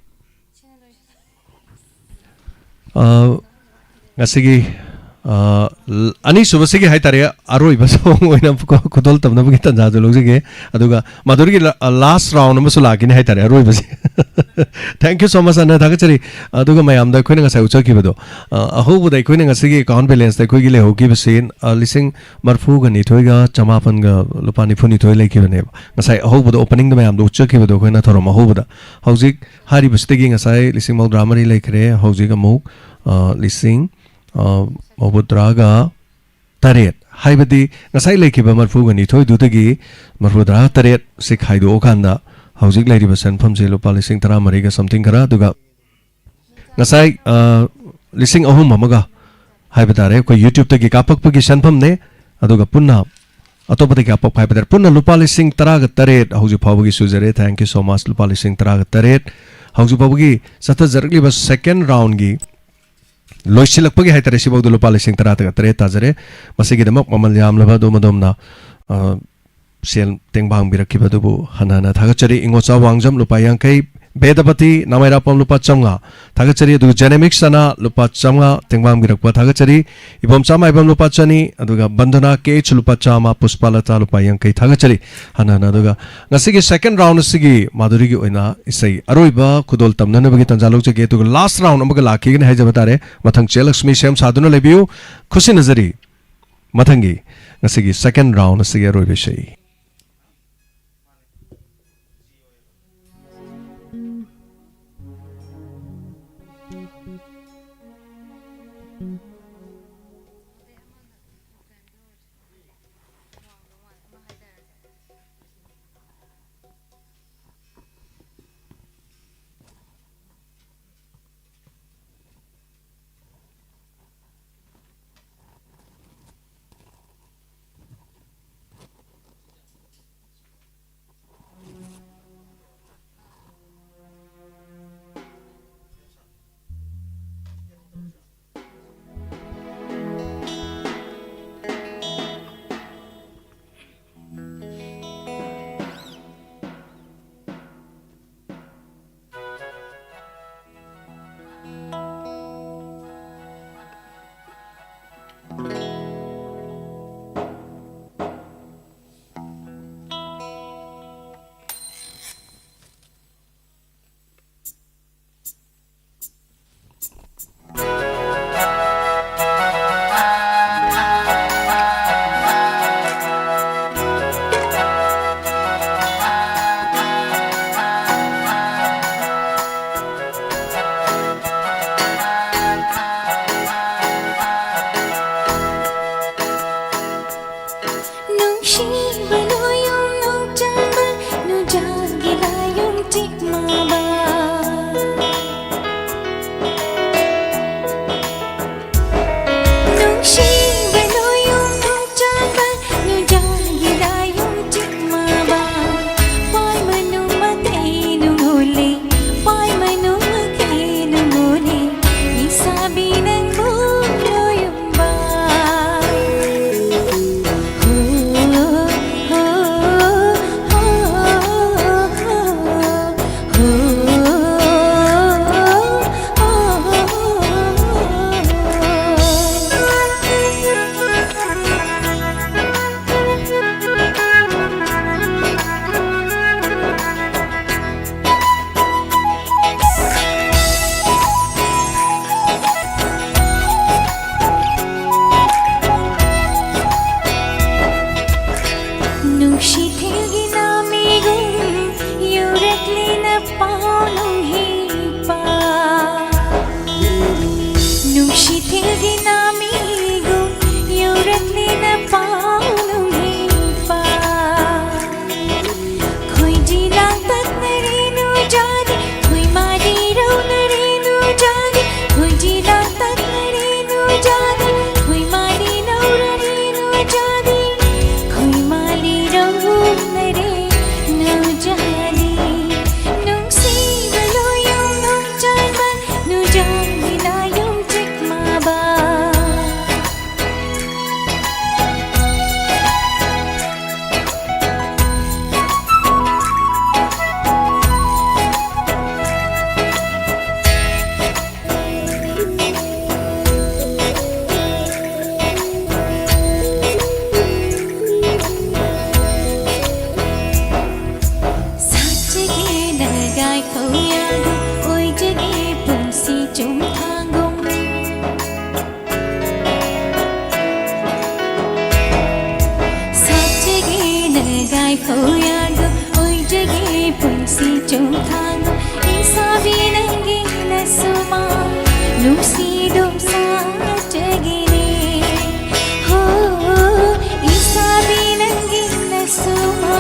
ꯑ, ꯉꯁꯤꯒꯤ, ꯑ, ꯂ-, ꯑꯅꯤꯁꯨꯕꯁꯤꯒꯤ ꯍꯥꯏꯇꯥꯔꯦ, ꯑꯔꯣꯏꯕ song ꯑꯣꯏꯅ ꯈꯨ-, ꯈꯨꯗꯣꯜ ꯇꯝꯅꯕꯒꯤ ꯇꯥꯟꯖꯥꯗꯨ ꯂꯧꯖꯒꯦ꯫ ꯑꯗꯨꯒ ꯃꯗꯨꯗꯒꯤ ꯂ-, ꯑ, last round ꯑꯃꯁꯨ ꯂꯥꯛꯈꯤꯅꯤ ꯍꯥꯏꯇꯥꯔꯦ, ꯑꯔꯣꯏꯕꯁꯦ꯫ Thank you so much, ꯑꯅꯟꯅ ꯊꯥꯒꯠꯆꯔꯤ꯫ ꯑꯗꯨꯒ ꯃꯌꯥꯝꯗ ꯑꯩꯈꯣꯏꯅ ꯉꯁꯥꯏ ꯎꯠꯆꯈꯤꯕꯗꯣ, ꯑ, ꯑꯍꯧꯕꯗ ꯑꯩꯈꯣꯏꯅ ꯉꯁꯤꯒꯤ account balanceꯇ ꯑꯩꯈꯣꯏꯒꯤ ꯂꯩꯍꯧꯈꯤꯕꯁꯤ, ꯑ, ꯂꯤꯁꯤꯡ ꯃꯔꯤꯐꯨꯒ ꯅꯤꯊꯣꯏꯒ ꯆꯃꯥꯄꯟꯒ ꯂꯨꯄꯥ ꯅꯤꯐꯨ ꯅꯤꯊꯣꯏ ꯂꯩꯈꯤꯕꯅꯦꯕ꯫ ꯉꯁꯥꯏ ꯑꯍꯧꯕꯗ openingꯗ ꯃꯌꯥꯝꯗ ꯎꯠꯆꯈꯤꯕꯗꯣ ꯑꯩꯈꯣꯏꯅ ꯊꯧꯔꯝ ꯑꯍꯧꯕꯗ꯫ ꯍꯧꯖꯤꯛ ꯍꯥꯏꯔꯤꯕꯁꯤꯗꯒꯤ ꯉꯁꯥꯏ ꯂꯤꯁꯤꯡ ꯃꯧꯗ꯭ꯔꯥ ꯃꯔꯤ ꯂꯩꯈ꯭ꯔꯦ꯫ ꯍꯧꯖꯤꯛ ꯑꯃꯨꯛ, ꯑ, ꯂꯤꯁꯤꯡ, ꯑ, ꯃꯧꯗ꯭ꯔꯥꯒ ꯇꯔꯦꯠ, ꯍꯥꯏꯕꯗꯤ ꯉꯁꯥꯏ ꯂꯩꯈꯤꯕ ꯃꯔꯤꯐꯨꯒ ꯅꯤꯊꯣꯏꯗꯨꯗꯒꯤ ꯃꯔꯤꯐꯨꯇꯔꯥ ꯇꯔꯦꯠꯁꯤ ꯈꯥꯏꯗꯣꯛꯑꯀꯥꯟꯗ ꯍꯧꯖꯤꯛ ꯂꯩꯔꯤꯕ ꯁꯦꯟꯐꯝꯁꯤ ꯂꯨꯄꯥ ꯂꯤꯁꯤꯡ ꯇꯔꯥꯃꯔꯤꯒ something ꯈꯔ, ꯑꯗꯨꯒ ꯉꯁꯥꯏ, ꯑ, ꯂꯤꯁꯤꯡ ꯑꯍꯨꯝ ꯑꯃꯒ ꯍꯥꯏꯕ ꯇꯥꯔꯦ, ꯑꯩꯈꯣꯏ YouTubeꯇꯒꯤ ꯀꯥꯞꯄꯛꯄꯒꯤ ꯁꯦꯟꯐꯝꯅꯦ꯫ ꯑꯗꯨꯒ ꯄꯨꯟꯅ ꯑꯇꯣꯞꯄꯗꯒꯤ ꯀꯥꯞꯄꯛꯄ ꯍꯥꯏꯕ ꯇꯥꯔꯦ, ꯄꯨꯟꯅ ꯂꯨꯄꯥ ꯂꯤꯁꯤꯡ ꯇꯔꯥꯒ ꯇꯔꯦꯠ ꯍꯧꯖꯤꯛ ꯐꯥꯎꯕꯒꯤ ꯁꯨꯖꯔꯦ꯫ Thank you so much, ꯂꯨꯄꯥ ꯂꯤꯁꯤꯡ ꯇꯔꯥꯒ ꯇꯔꯦꯠ ꯍꯧꯖꯤꯛ ꯐꯥꯎꯕꯒꯤ ꯆꯠꯊꯖꯔꯛꯂꯤꯕ second roundꯒꯤ ꯂꯣꯏꯁꯤꯜꯂꯛꯄꯒꯤ ꯍꯥꯏꯇꯥꯔꯦ, ꯁꯤꯐꯥꯎꯗ ꯂꯨꯄꯥ ꯂꯤꯁꯤꯡ ꯇꯔꯥꯒ ꯇꯔꯦꯠ ꯇꯥꯖꯔꯦ꯫ ꯃꯁꯤꯒꯤꯗꯃꯛ ꯃꯃꯜ ꯌꯥꯝꯂꯕ ꯑꯗꯣꯝ ꯑꯗꯣꯝꯅ, ꯑ, ꯁꯦꯜ ꯇꯦꯡꯕꯥꯡꯕꯤꯔꯛꯈꯤꯕ ꯑꯗꯨꯕꯨ ꯍꯟꯅ ꯍꯟꯅ ꯊꯥꯒꯠꯆꯔꯤ꯫ ꯏꯉꯣꯆꯥ ꯋꯥꯡꯖꯝ ꯂꯨꯄꯥ ꯌꯥꯡꯈꯩ, ꯕꯦꯗꯄꯇꯤ ꯅꯥꯃꯩꯔꯥꯛꯄꯝ ꯂꯨꯄꯥ ꯆꯥꯝꯃꯉꯥ ꯊꯥꯒꯠꯆꯔꯤ꯫ ꯑꯗꯨꯒ Genemic ꯁꯅꯥ ꯂꯨꯄꯥ ꯆꯥꯝꯃꯉꯥ ꯇꯦꯡꯕꯥꯡꯕꯤꯔꯛꯄ ꯊꯥꯒꯠꯆꯔꯤ꯫ ꯏꯕꯣꯝꯆꯥ ꯃꯥꯏꯕꯝ ꯂꯨꯄꯥ ꯆꯅꯤ, ꯑꯗꯨꯒ ꯕꯟꯗꯅꯥ ꯀꯦ ꯑꯩꯆ ꯂꯨꯄꯥ ꯆꯥꯝꯃ, ꯄꯨꯁꯄꯥꯂꯇꯥ ꯂꯨꯄꯥ ꯌꯥꯡꯈꯩ ꯊꯥꯒꯠꯆꯔꯤ꯫ ꯍꯟꯅ ꯍꯟꯅ ꯑꯗꯨꯒ ꯉꯁꯤꯒꯤ second round ꯑꯁꯤꯒꯤ ꯃꯥꯙꯨꯔꯤꯒꯤ ꯑꯣꯏꯅ ꯏꯁꯩ ꯑꯔꯣꯏꯕ ꯈꯨꯗꯣꯜ ꯇꯝꯅꯅꯕꯒꯤ ꯇꯥꯟꯖꯥ ꯂꯧꯖꯒꯦ꯫ ꯑꯗꯨꯒ last round ꯑꯃꯒ ꯂꯥꯛꯈꯤꯒꯅꯤ ꯍꯥꯏꯖꯕ ꯇꯥꯔꯦ꯫ ꯃꯊꯪ ꯆꯦ ꯂꯛꯁꯃꯤ ꯁꯦꯝ ꯁꯥꯗꯨꯅ ꯂꯩꯕꯤꯌꯨ꯫ ꯈꯨꯠꯁꯤꯟꯅꯖꯔꯤ꯫ ꯃꯊꯪꯒꯤ, ꯉꯁꯤꯒꯤ second round ꯑꯁꯤꯒꯤ ꯑꯔꯣꯏꯕ ꯏꯁꯩ꯫ ꯅꯨꯡꯁꯤꯊꯤꯜꯒꯤ ꯅꯥꯃꯤꯒꯨꯝ ꯌꯨꯔꯛꯂꯤꯅ ꯄꯥꯎ ꯅꯨꯡꯍꯤꯛꯄ꯫ ꯅꯨꯡꯁꯤꯊꯤꯜꯒꯤ ꯅꯥꯃꯤꯒꯨꯝ ꯌꯨꯔꯛꯂꯤꯅ ꯄꯥꯎ ꯅꯨꯡꯍꯤꯛꯄ꯫ ꯈꯣꯏꯗꯤ ꯂꯥꯡꯇꯛꯅꯔꯦ ꯅꯨꯖꯥꯗꯤ, ꯈꯣꯏꯃꯥꯗꯤ ꯔꯧꯅꯔꯦ ꯅꯨꯖꯥꯗꯤ, ꯈꯣꯏꯗꯤ ꯂꯥꯡꯇꯛꯅꯔꯦ ꯅꯨꯖꯥꯗꯤ, ꯈꯣꯏꯃꯥꯗꯤ ꯅꯧꯔꯔꯦ ꯅꯨꯖꯥꯗꯤ, ꯈꯣꯏꯃꯥꯗꯤ ꯔꯧꯅꯔꯦ ꯅꯨꯖꯥꯗꯤ꯫ ꯅꯨꯡꯁꯤꯕ ꯂꯣꯌꯨꯝ ꯅꯣꯡꯆꯥꯟꯕ ꯅꯨꯖꯥꯗꯤ ꯂꯥꯌꯨꯝ ꯆꯤꯛꯃꯥꯕ꯫ ꯁꯥꯠꯆꯒꯦ ꯅꯒꯥꯏ ꯐꯧꯌꯥꯒꯨꯝ, ꯑꯣꯏꯖꯒꯦ ꯄꯨꯟꯁꯤ ꯆꯨꯝꯊꯥꯡꯒꯨꯝ꯫ ꯁꯥꯠꯆꯒꯦ ꯅꯒꯥꯏ ꯐꯧꯌꯥꯒꯨꯝ, ꯑꯣꯏꯖꯒꯦ ꯄꯨꯟꯁꯤ ꯆꯨꯝꯊꯥꯡꯒꯨꯝ꯫ ꯏꯁꯥꯕꯤ ꯅꯪꯒꯤ ꯅꯁꯨꯃꯥ ꯅꯨꯡꯁꯤꯗꯨꯝ ꯁꯥꯠꯆꯒꯦꯅꯦ꯫ ꯍꯣ, ꯏꯁꯥꯕꯤ ꯅꯪꯒꯤ ꯅꯁꯨꯃꯥ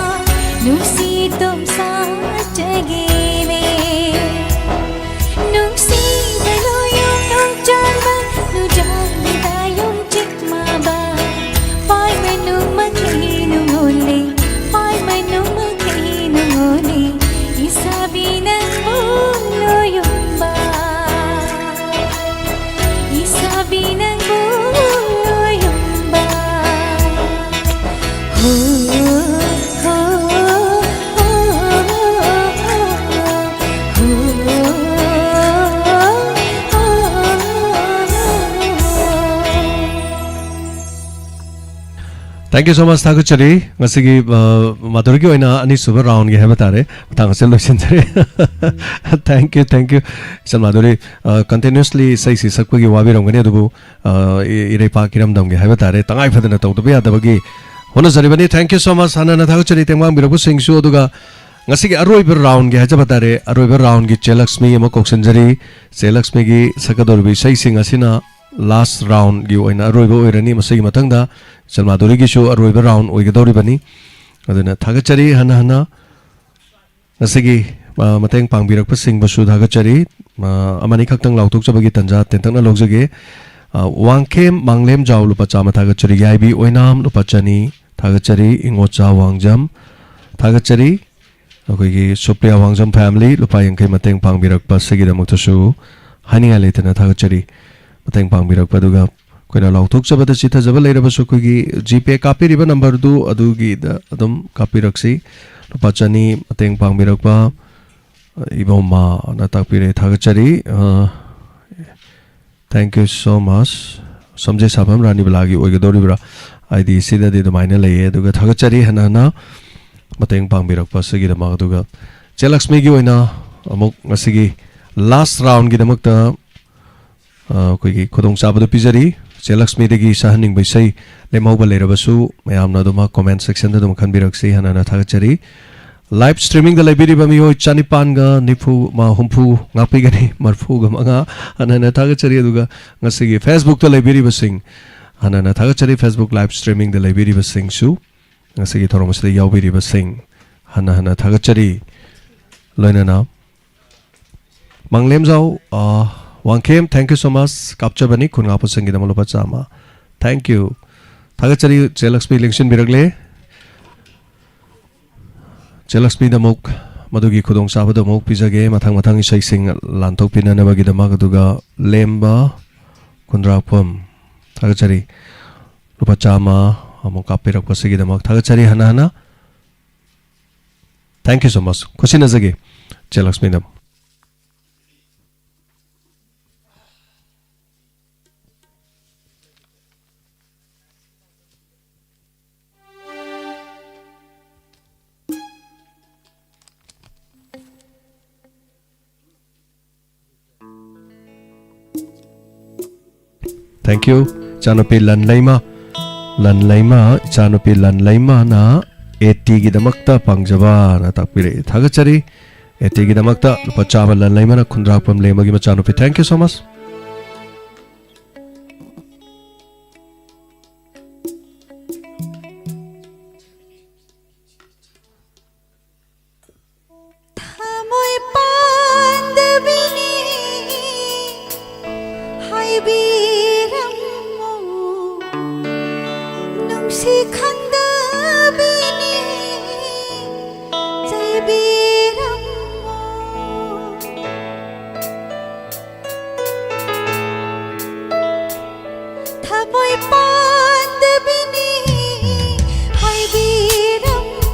ꯅꯨꯡꯁꯤꯗꯨꯝ ꯁꯥꯠꯆꯒꯦꯅꯦ꯫ ꯅꯨꯡꯁꯤꯕ ꯂꯣꯌꯨꯝ ꯅꯣꯡꯆꯥꯟꯕ ꯅꯨꯖꯥꯗꯤ ꯂꯥꯌꯨꯝ ꯆꯤꯛꯃꯥꯕ꯫ ꯄꯥꯏꯃꯅꯨ ꯃꯈꯩ ꯅꯨꯡꯉꯣꯜꯂꯦ, ꯄꯥꯏꯃꯅꯨ ꯃꯈꯩ ꯅꯨꯡꯉꯣꯜꯂꯦ, ꯏꯁꯥꯕꯤ ꯅꯪꯕꯨ ꯂꯣꯌꯨꯝꯕ꯫ ꯏꯁꯥꯕꯤ ꯅꯪꯕꯨ ꯂꯣꯌꯨꯝꯕ꯫ ꯍꯣ, ꯍꯣ, ꯍꯣ, ꯍꯣ꯫ Thank you so much, ꯊꯥꯒꯠꯆꯔꯤ꯫ ꯉꯁꯤꯒꯤ, ꯑ, ꯃꯥꯙꯨꯔꯤꯒꯤ ꯑꯣꯏꯅ ꯑꯅꯤꯁꯨꯕ roundꯒꯤ ꯍꯥꯏꯕ ꯇꯥꯔꯦ, ꯃꯇꯥꯡ ꯑꯁꯤꯗ ꯂꯣꯏꯁꯤꯟꯖꯔꯦ꯫ Thank you, thank you, ꯏꯆꯟ ꯃꯥꯙꯨꯔꯤ꯫ ꯑ, continuously ꯏꯁꯩꯁꯤ ꯁꯛꯄꯒꯤ ꯋꯥꯕꯤꯔꯝꯒꯅꯤ, ꯑꯗꯨꯕꯨ, ꯑ, ꯏ-, ꯏꯔꯩꯄꯥꯛ ꯏꯔꯝꯗꯝꯒꯤ ꯍꯥꯏꯕ ꯇꯥꯔꯦ, ꯇꯉꯥꯏ ꯐꯗꯅ ꯇꯧꯗꯕ ꯌꯥꯗꯕꯒꯤ ꯍꯣꯠꯅꯖꯔꯤꯕꯅꯤ꯫ Thank you so much꯫ ꯍꯥꯟꯅ ꯍꯥꯟꯅ ꯊꯥꯒꯠꯆꯔꯤ ꯇꯦꯡꯕꯥꯡꯕꯤꯔꯛꯄꯁꯤꯡꯁꯨ꯫ ꯑꯗꯨꯒ ꯉꯁꯤꯒꯤ ꯑꯔꯣꯏꯕ roundꯒꯤ ꯍꯥꯏꯖꯕ ꯇꯥꯔꯦ, ꯑꯔꯣꯏꯕ roundꯒꯤ ꯆꯦ ꯂꯛꯁꯃꯤ ꯑꯃ ꯀꯧꯁꯤꯟꯖꯔꯤ꯫ ꯆꯦ ꯂꯛꯁꯃꯤꯒꯤ ꯁꯛꯀꯗꯧꯔꯤꯕ ꯏꯁꯩꯁꯤꯡ ꯑꯁꯤꯅ last roundꯒꯤ ꯑꯣꯏꯅ ꯑꯔꯣꯏꯕ ꯑꯣꯏꯔꯅꯤ꯫ ꯃꯁꯤꯒꯤ ꯃꯊꯪꯗ ꯏꯆꯜ ꯃꯥꯙꯨꯔꯤꯒꯤꯁꯨ ꯑꯔꯣꯏꯕ round ꯑꯣꯏꯒꯗꯧꯔꯤꯕꯅꯤ꯫ ꯑꯗꯨꯅ ꯊꯥꯒꯠꯆꯔꯤ ꯍꯟꯅ ꯍꯟꯅ꯫ ꯉꯁꯤꯒꯤ, ꯑ, ꯃꯇꯦꯡ ꯄꯥꯡꯕꯤꯔꯛꯄꯁꯤꯡꯕꯨꯁꯨ ꯊꯥꯒꯠꯆꯔꯤ꯫ ꯑ, ꯑꯃꯅꯤ ꯈꯛꯇꯪ ꯂꯥꯎꯊꯣꯛꯆꯕꯒꯤ ꯇꯥꯟꯖꯥ ꯇꯦꯟꯇꯛꯅ ꯂꯧꯖꯒꯦ꯫ ꯑ, ꯋꯥꯡꯈꯦꯝ ꯃꯥꯡꯂꯦꯝꯖꯥꯎ ꯂꯨꯄꯥ ꯆꯥꯝꯃ ꯊꯥꯒꯠꯆꯔꯤ꯫ ꯌꯥꯏꯕꯤ ꯑꯣꯏꯅꯥꯝ ꯂꯨꯄꯥ ꯆꯅꯤ ꯊꯥꯒꯠꯆꯔꯤ꯫ ꯏꯉꯣꯆꯥ ꯋꯥꯡꯖꯝ ꯊꯥꯒꯠꯆꯔꯤ꯫ ꯑꯩꯈꯣꯏꯒꯤ ꯁꯨꯄ꯭ꯔꯤꯌꯥ ꯋꯥꯡꯖꯝ family ꯂꯨꯄꯥ ꯌꯥꯡꯈꯩ ꯃꯇꯦꯡ ꯄꯥꯡꯕꯤꯔꯛꯄ ꯑꯁꯤꯒꯤꯗꯃꯛꯇꯁꯨ ꯍꯥꯏꯅꯤꯡꯉꯥꯏ ꯂꯩꯇꯅ ꯊꯥꯒꯠꯆꯔꯤ꯫ ꯃꯇꯦꯡ ꯄꯥꯡꯕꯤꯔꯛꯄ ꯑꯗꯨꯒ ꯑꯩꯈꯣꯏꯅ ꯂꯥꯎꯊꯣꯛꯆꯕꯗ ꯆꯤꯊꯖꯕ ꯂꯩꯔꯕꯁꯨ ꯑꯩꯈꯣꯏꯒꯤ GPay ꯀꯥꯞꯄꯤꯔꯤꯕ numberꯗꯨ ꯑꯗꯨꯒꯤꯗ ꯑꯗꯨꯝ ꯀꯥꯞꯄꯤꯔꯛꯁꯤ꯫ ꯂꯨꯄꯥ ꯆꯅꯤ ꯃꯇꯦꯡ ꯄꯥꯡꯕꯤꯔꯛꯄ ꯏꯕꯣꯝꯃꯅ ꯇꯥꯛꯄꯤꯔꯦ, ꯊꯥꯒꯠꯆꯔꯤ꯫ ꯑ, thank you so much꯫ ꯁꯝꯖꯦ ꯁꯥꯐꯝ ꯔꯥꯅꯤꯕꯂꯥꯒꯤ ꯑꯣꯏꯒꯗꯧꯔꯤꯕ꯭ꯔꯥ? ID ꯁꯤꯗꯗꯤ ꯑꯗꯨꯃꯥꯏꯅ ꯂꯩꯌꯦ꯫ ꯑꯗꯨꯒ ꯊꯥꯒꯠꯆꯔꯤ ꯍꯟꯅ ꯍꯟꯅ ꯃꯇꯦꯡ ꯄꯥꯡꯕꯤꯔꯛꯄ ꯑꯁꯤꯒꯤꯗꯃꯛ꯫ ꯑꯗꯨꯒ ꯆꯦ ꯂꯛꯁꯃꯤꯒꯤ ꯑꯣꯏꯅ ꯑꯃꯨꯛ ꯉꯁꯤꯒꯤ last roundꯒꯤꯗꯃꯛꯇ, ꯑ, ꯑꯩꯈꯣꯏꯒꯤ ꯈꯨꯗꯣꯡꯆꯥꯕꯗꯨ ꯄꯤꯖꯔꯤ꯫ ꯆꯦ ꯂꯛꯁꯃꯤꯗꯒꯤ ꯁꯛꯍꯟꯅꯤꯡꯕ ꯏꯁꯩ ꯂꯦꯝꯍꯧꯕ ꯂꯩꯔꯕꯁꯨ ꯃꯌꯥꯝꯅ ꯑꯗꯨꯃꯛ comment sectionꯗ ꯑꯗꯨꯝ ꯈꯟꯕꯤꯔꯛꯁꯤ꯫ ꯍꯟꯅ ꯍꯟꯅ ꯊꯥꯒꯠꯆꯔꯤ꯫ Live streamingꯗ ꯂꯩꯕꯤꯔꯤꯕ ꯃꯤꯑꯣꯏ ꯆꯅꯤꯄꯥꯟꯒ ꯅꯤꯐꯨ, ꯃ-, ꯍꯨꯝꯐꯨ ꯉꯥꯛꯄꯤꯒꯅꯤ, ꯃꯔꯤꯐꯨꯒ ꯃꯉꯥ ꯍꯟꯅ ꯍꯟꯅ ꯊꯥꯒꯠꯆꯔꯤ꯫ ꯑꯗꯨꯒ ꯉꯁꯤꯒꯤ Facebookꯇ ꯂꯩꯕꯤꯔꯤꯕꯁꯤꯡ ꯍꯟꯅ ꯍꯟꯅ ꯊꯥꯒꯠꯆꯔꯤ꯫ Facebook live streamingꯗ ꯂꯩꯕꯤꯔꯤꯕꯁꯤꯡꯁꯨ, ꯉꯁꯤꯒꯤ ꯊꯧꯔꯝ ꯑꯁꯤꯗ ꯌꯥꯎꯕꯤꯔꯤꯕꯁꯤꯡ ꯍꯟꯅ ꯍꯟꯅ ꯊꯥꯒꯠꯆꯔꯤ꯫ ꯂꯣꯏꯅꯅ ꯃꯥꯡꯂꯦꯝꯖꯥꯎ, ꯑ, Wangkhem, thank you so much꯫ ꯀꯥꯞꯆꯕꯅꯤ ꯈꯨꯟ ꯉꯥꯛꯄꯁꯤꯡꯒꯤꯗꯃꯛ ꯂꯨꯄꯥ ꯆꯥꯝꯃ꯫ Thank you꯫ ꯊꯥꯒꯠꯆꯔꯤ꯫ ꯆꯦ ꯂꯛꯁꯃꯤ ꯂꯦꯡꯁꯤꯟꯕꯤꯔꯛꯂꯦ꯫ ꯆꯦ ꯂꯛꯁꯃꯤꯗ ꯑꯃꯨꯛ ꯃꯗꯨꯒꯤ ꯈꯨꯗꯣꯡꯆꯥꯕꯗꯨ ꯑꯃꯨꯛ ꯄꯤꯖꯒꯦ, ꯃꯊꯪ ꯃꯊꯪ ꯏꯁꯩꯁꯤꯡ ꯂꯥꯟꯊꯣꯛꯄꯤꯅꯅꯕꯒꯤꯗꯃꯛ꯫ ꯑꯗꯨꯒ ꯂꯦꯝꯕ ꯈꯨꯟꯗ꯭ꯔꯥꯛꯐꯝ, ꯊꯥꯒꯠꯆꯔꯤ꯫ ꯂꯨꯄꯥ ꯆꯥꯝꯃ ꯑꯃꯨꯛ ꯀꯥꯞꯄꯤꯔꯛꯄꯁꯤꯒꯤꯗꯃꯛ ꯊꯥꯒꯠꯆꯔꯤ ꯍꯟꯅ ꯍꯟꯅ꯫ Thank you so much꯫ ꯈꯨꯠꯁꯤꯟꯅꯖꯒꯦ ꯆꯦ ꯂꯛꯁꯃꯤꯗ꯫ Thank you꯫ ꯏꯆꯥꯅꯨꯄꯤ ꯂꯟꯂꯩꯃ ꯂꯟꯂꯩꯃ, ꯏꯆꯥꯅꯨꯄꯤ ꯂꯟꯂꯩꯃꯅ ꯑꯦ ꯇꯤꯒꯤꯗꯃꯛꯇ ꯄꯥꯡꯖꯕꯅ ꯇꯥꯛꯄꯤꯔꯛꯏ꯫ ꯊꯥꯒꯠꯆꯔꯤ꯫ ꯑꯦ ꯇꯤꯒꯤꯗꯃꯛꯇ ꯂꯨꯄꯥ ꯆꯥꯝꯃ ꯂꯟꯂꯩꯃꯅ ꯈꯨꯟꯗ꯭ꯔꯥꯛꯄꯝ ꯂꯦꯝꯕꯒꯤ ꯃꯆꯥꯅꯨꯄꯤ꯫ Thank you so much꯫ ꯊꯃꯣꯏ ꯄꯥꯟꯗꯕꯤꯅꯤ ꯍꯥꯏꯕꯤꯔꯝꯃꯣ, ꯅꯨꯡꯁꯤ ꯈꯪꯗꯕꯤꯅꯤ ꯆꯩꯕꯤꯔꯝꯃꯣ꯫ ꯊꯃꯣꯏ ꯄꯥꯟꯗꯕꯤꯅꯤ ꯍꯥꯏꯕꯤꯔꯝꯃꯣ,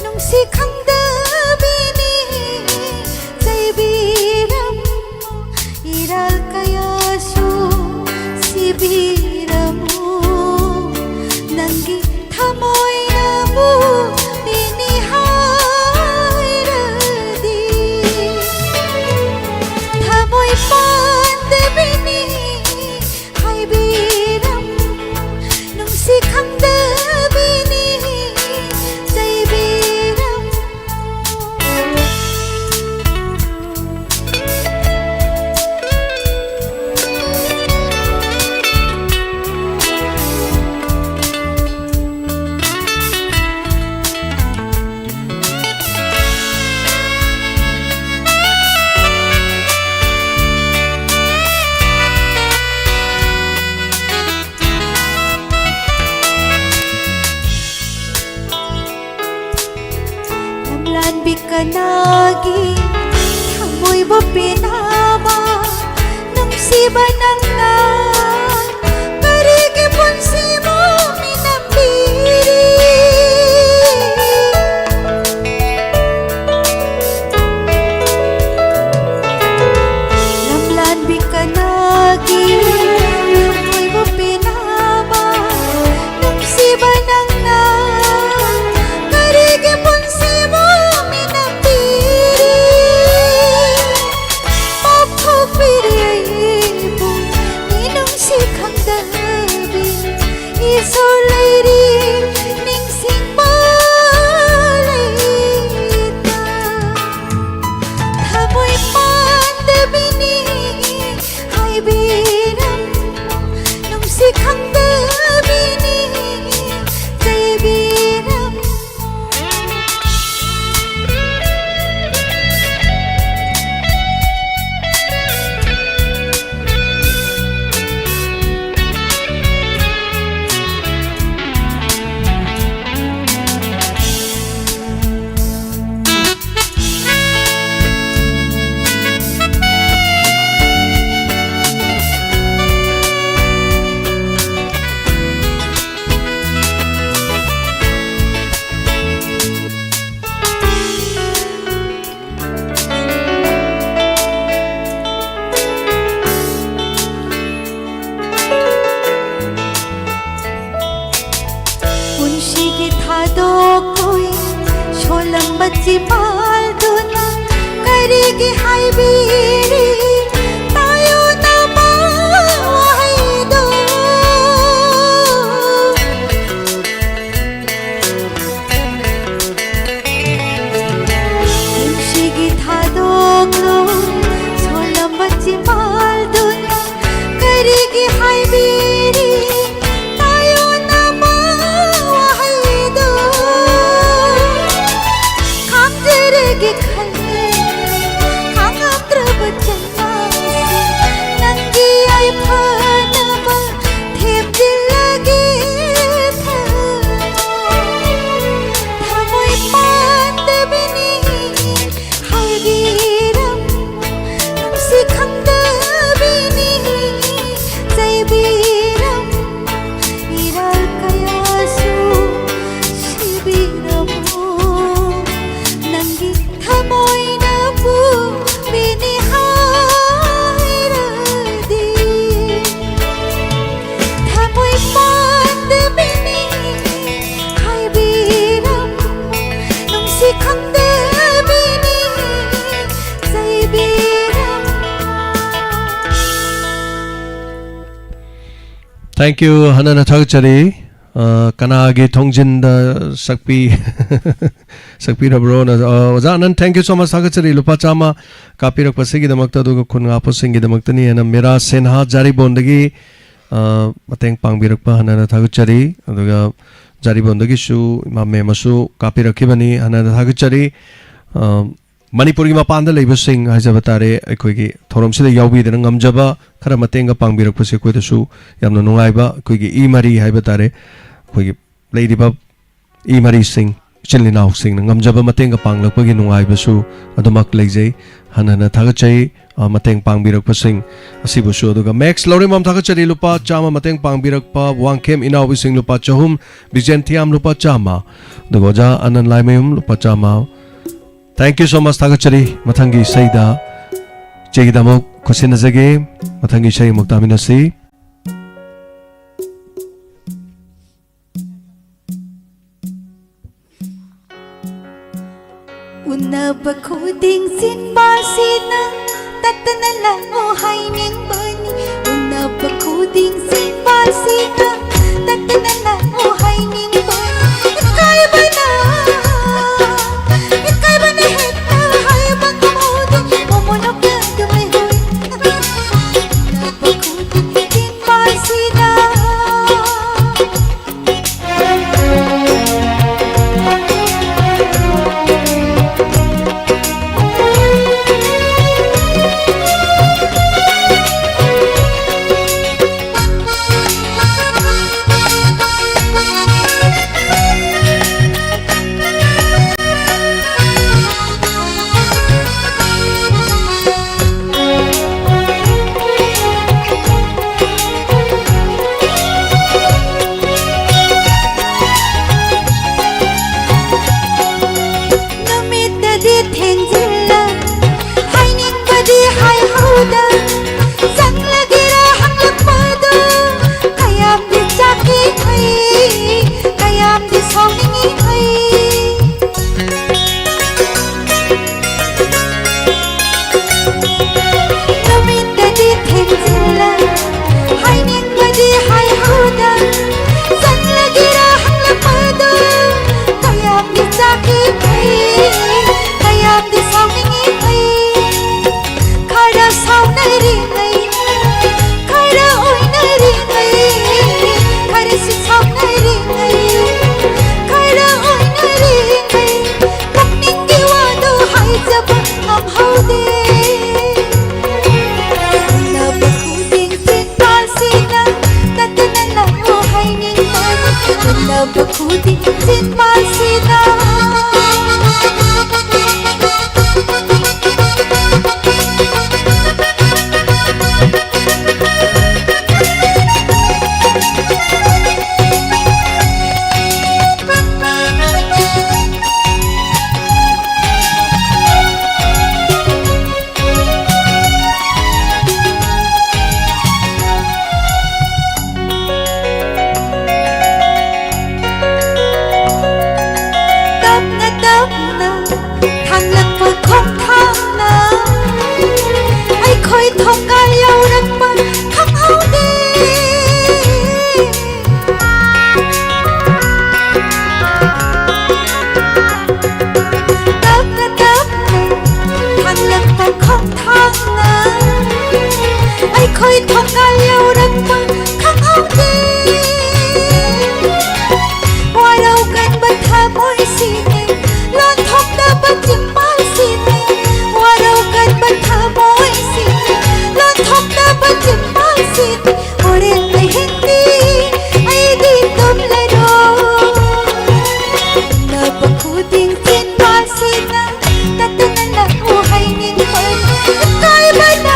ꯅꯨꯡꯁꯤ ꯈꯪꯗꯕꯤꯅꯤ ꯆꯩꯕꯤꯔꯝꯃꯣ, ꯏꯔꯥꯜ ꯀꯌꯥꯁꯨ ꯁꯤꯕꯤꯔꯝꯃꯣ, ꯅꯪꯒꯤ ꯊꯃꯣꯏꯅꯕꯨ ꯄꯦꯟꯅꯤ ꯍꯥꯏꯔꯗꯤ꯫ ꯊꯃꯣꯏ ꯄꯥꯟꯗꯕꯤꯅꯤ ꯍꯥꯏꯕꯤꯔꯝꯃꯣ, ꯅꯨꯡꯁꯤ ꯈꯪꯗꯕꯤꯅꯤ ꯆꯩꯕꯤꯔꯝꯃꯣ꯫ ꯂꯝꯂꯥꯟꯕꯤ ꯀꯅꯥꯒꯤ ꯊꯃꯣꯏꯕꯨ ꯄꯦꯟꯅꯕ ꯅꯨꯡꯁꯤꯕ ꯅꯪꯅ ꯀꯔꯤꯒꯤ ꯄꯨꯟꯁꯤꯕꯨ ꯃꯤꯅꯝꯕꯤꯔꯤ? ꯂꯝꯂꯥꯟꯕꯤ ꯀꯅꯥꯒꯤ ꯊꯃꯣꯏꯕꯨ ꯄꯦꯟꯅꯕ ꯅꯨꯡꯁꯤꯕ ꯅꯪꯅ ꯀꯔꯤꯒꯤ ꯄꯨꯟꯁꯤꯕꯨ ꯃꯤꯅꯝꯕꯤꯔꯤ? ꯄꯥꯞꯊꯣꯛꯄꯤꯔꯤ ꯑꯩꯕꯨ Thank you, ꯍꯟꯅꯅ ꯊꯥꯒꯠꯆꯔꯤ꯫ ꯑ, ꯀꯅꯥꯒꯤ ꯊꯣꯡꯖꯤꯟꯗ ꯁꯛꯄꯤ-, ꯁꯛꯄꯤꯔꯕ꯭ꯔꯣꯅ? ꯑ, ꯑꯣꯖꯥ ꯑꯅꯟ, thank you so much, ꯊꯥꯒꯠꯆꯔꯤ꯫ ꯂꯨꯄꯥ ꯆꯥꯝꯃ ꯀꯥꯞꯄꯤꯔꯛꯄꯁꯤꯒꯤꯗꯃꯛꯇ, ꯑꯗꯨꯒ ꯈꯨꯟ ꯉꯥꯛꯄꯁꯤꯡꯒꯤꯗꯃꯛꯇꯅꯤ ꯍꯥꯏꯅ ꯃꯤꯔꯥ ꯁꯦꯟꯍꯥ ꯖꯥꯔꯤꯕꯣꯟꯗꯒꯤ, ꯑ, ꯃꯇꯦꯡ ꯄꯥꯡꯕꯤꯔꯛꯄ ꯍꯟꯅꯅ ꯊꯥꯒꯠꯆꯔꯤ꯫ ꯑꯗꯨꯒ ꯖꯥꯔꯤꯕꯣꯟꯗꯒꯤꯁꯨ ꯏꯃꯥ ꯃꯦꯝ ꯑꯃꯁꯨ ꯀꯥꯞꯄꯤꯔꯛꯈꯤꯕꯅꯤ, ꯍꯟꯅꯅ ꯊꯥꯒꯠꯆꯔꯤ꯫ ꯑ, ꯃꯅꯤꯄꯨꯔꯒꯤ ꯃꯄꯥꯟꯗ ꯂꯩꯕꯁꯤꯡ ꯍꯥꯏꯖꯕ ꯇꯥꯔꯦ, ꯑꯩꯈꯣꯏꯒꯤ ꯊꯧꯔꯝꯁꯤꯗ ꯌꯥꯎꯕꯤꯗꯅ ꯉꯝꯖꯕ ꯈꯔ ꯃꯇꯦꯡꯒ ꯄꯥꯡꯕꯤꯔꯛꯄꯁꯦ ꯑꯩꯈꯣꯏꯗꯁꯨ ꯌꯥꯝꯅ ꯅꯨꯡꯉꯥꯏꯕ, ꯑꯩꯈꯣꯏꯒꯤ ꯏ ꯃꯔꯤ ꯍꯥꯏꯕ ꯇꯥꯔꯦ, ꯑꯩꯈꯣꯏꯒꯤ ꯂꯩꯔꯤꯕ ꯏ ꯃꯔꯤꯁꯤꯡ, ꯏꯆꯤꯜ ꯏꯅꯥꯎꯁꯤꯡꯅ ꯉꯝꯖꯕ ꯃꯇꯦꯡꯒ ꯄꯥꯡꯂꯛꯄꯒꯤ ꯅꯨꯡꯉꯥꯏꯕꯁꯨ ꯑꯗꯨꯃꯛ ꯂꯩꯖꯩ꯫ ꯍꯟꯅ ꯍꯟꯅ ꯊꯥꯒꯠꯆꯩ, ꯑ, ꯃꯇꯦꯡ ꯄꯥꯡꯕꯤꯔꯛꯄꯁꯤꯡ ꯑꯁꯤꯕꯨꯁꯨ꯫ ꯑꯗꯨꯒ ꯃꯦꯛꯁ ꯂꯧꯔꯦꯝꯕꯝ, ꯊꯥꯒꯠꯆꯔꯤ, ꯂꯨꯄꯥ ꯆꯥꯝꯃ ꯃꯇꯦꯡ ꯄꯥꯡꯕꯤꯔꯛꯄ꯫ ꯋꯥꯡꯈꯦꯝ ꯏꯅꯥꯎꯕꯤꯁꯤꯡ, ꯂꯨꯄꯥ ꯆꯍꯨꯝ꯫ ꯕꯤꯖꯦꯟ ꯊꯤꯌꯥꯝ, ꯂꯨꯄꯥ ꯆꯥꯝꯃ꯫ ꯑꯗꯨꯒ ꯑꯣꯖꯥ ꯑꯅꯟ ꯂꯥꯏꯃꯌꯨꯝ, ꯂꯨꯄꯥ ꯆꯥꯝꯃ꯫ Thank you so much, ꯊꯥꯒꯠꯆꯔꯤ꯫ ꯃꯊꯪꯒꯤ ꯏꯁꯩꯗ ꯏꯆꯦꯒꯤꯗꯃꯛ ꯈꯨꯠꯁꯤꯟꯅꯖꯒꯦ꯫ ꯃꯊꯪꯒꯤ ꯏꯁꯩ ꯑꯃꯨꯛ ꯇꯥꯃꯤꯟꯅꯁꯤ꯫ ꯎꯅꯕ ꯈꯨꯗꯤꯡ ꯆꯤꯟꯕꯥꯜꯁꯤꯅ ꯇꯠꯇꯅ ꯂꯥꯛꯑꯣ ꯍꯥꯏꯅꯤꯡꯕꯅꯤ꯫ ꯎꯅꯕ ꯈꯨꯗꯤꯡ ꯆꯤꯟꯕꯥꯜꯁꯤꯅ ꯇꯠꯇꯅ ꯂꯥꯛꯑꯣ ꯍꯥꯏꯅꯤꯡꯕꯅꯤ꯫ ꯏꯀꯥꯏꯕꯅ, ꯏꯀꯥꯏꯕꯅ ꯍꯦꯛꯇ ꯍꯥꯏꯕ ꯉꯝꯍꯧꯗꯦ꯫ ꯃꯣꯃꯣꯟ ꯑꯣꯐ ꯗ ꯃꯩꯍꯧ꯫ ꯎꯅꯕ ꯈꯨꯗꯤꯡ ꯆꯤꯟꯕꯥꯜꯁꯤꯅ ꯆꯤꯝꯕꯥꯜꯁꯤꯅꯤ, ꯋꯥꯔꯧꯒꯟꯕ ꯊꯃꯣꯏꯁꯤꯅꯤ, ꯂꯣꯟꯊꯣꯛꯅꯕ ꯆꯤꯝꯕꯥꯜꯁꯤꯅꯤ, ꯍꯣꯔꯦꯟ ꯂꯩꯍꯤꯡꯅꯤ ꯑꯩꯗꯤ ꯇꯨꯝꯂꯔꯣꯏ꯫ ꯎꯅꯕ ꯈꯨꯗꯤꯡ ꯆꯤꯝꯕꯥꯜꯁꯤꯅ ꯇꯠꯇꯅ ꯅꯪꯕꯨ ꯍꯥꯏꯅꯤꯡꯕꯅꯤ꯫ ꯏꯀꯥꯏꯕꯅ,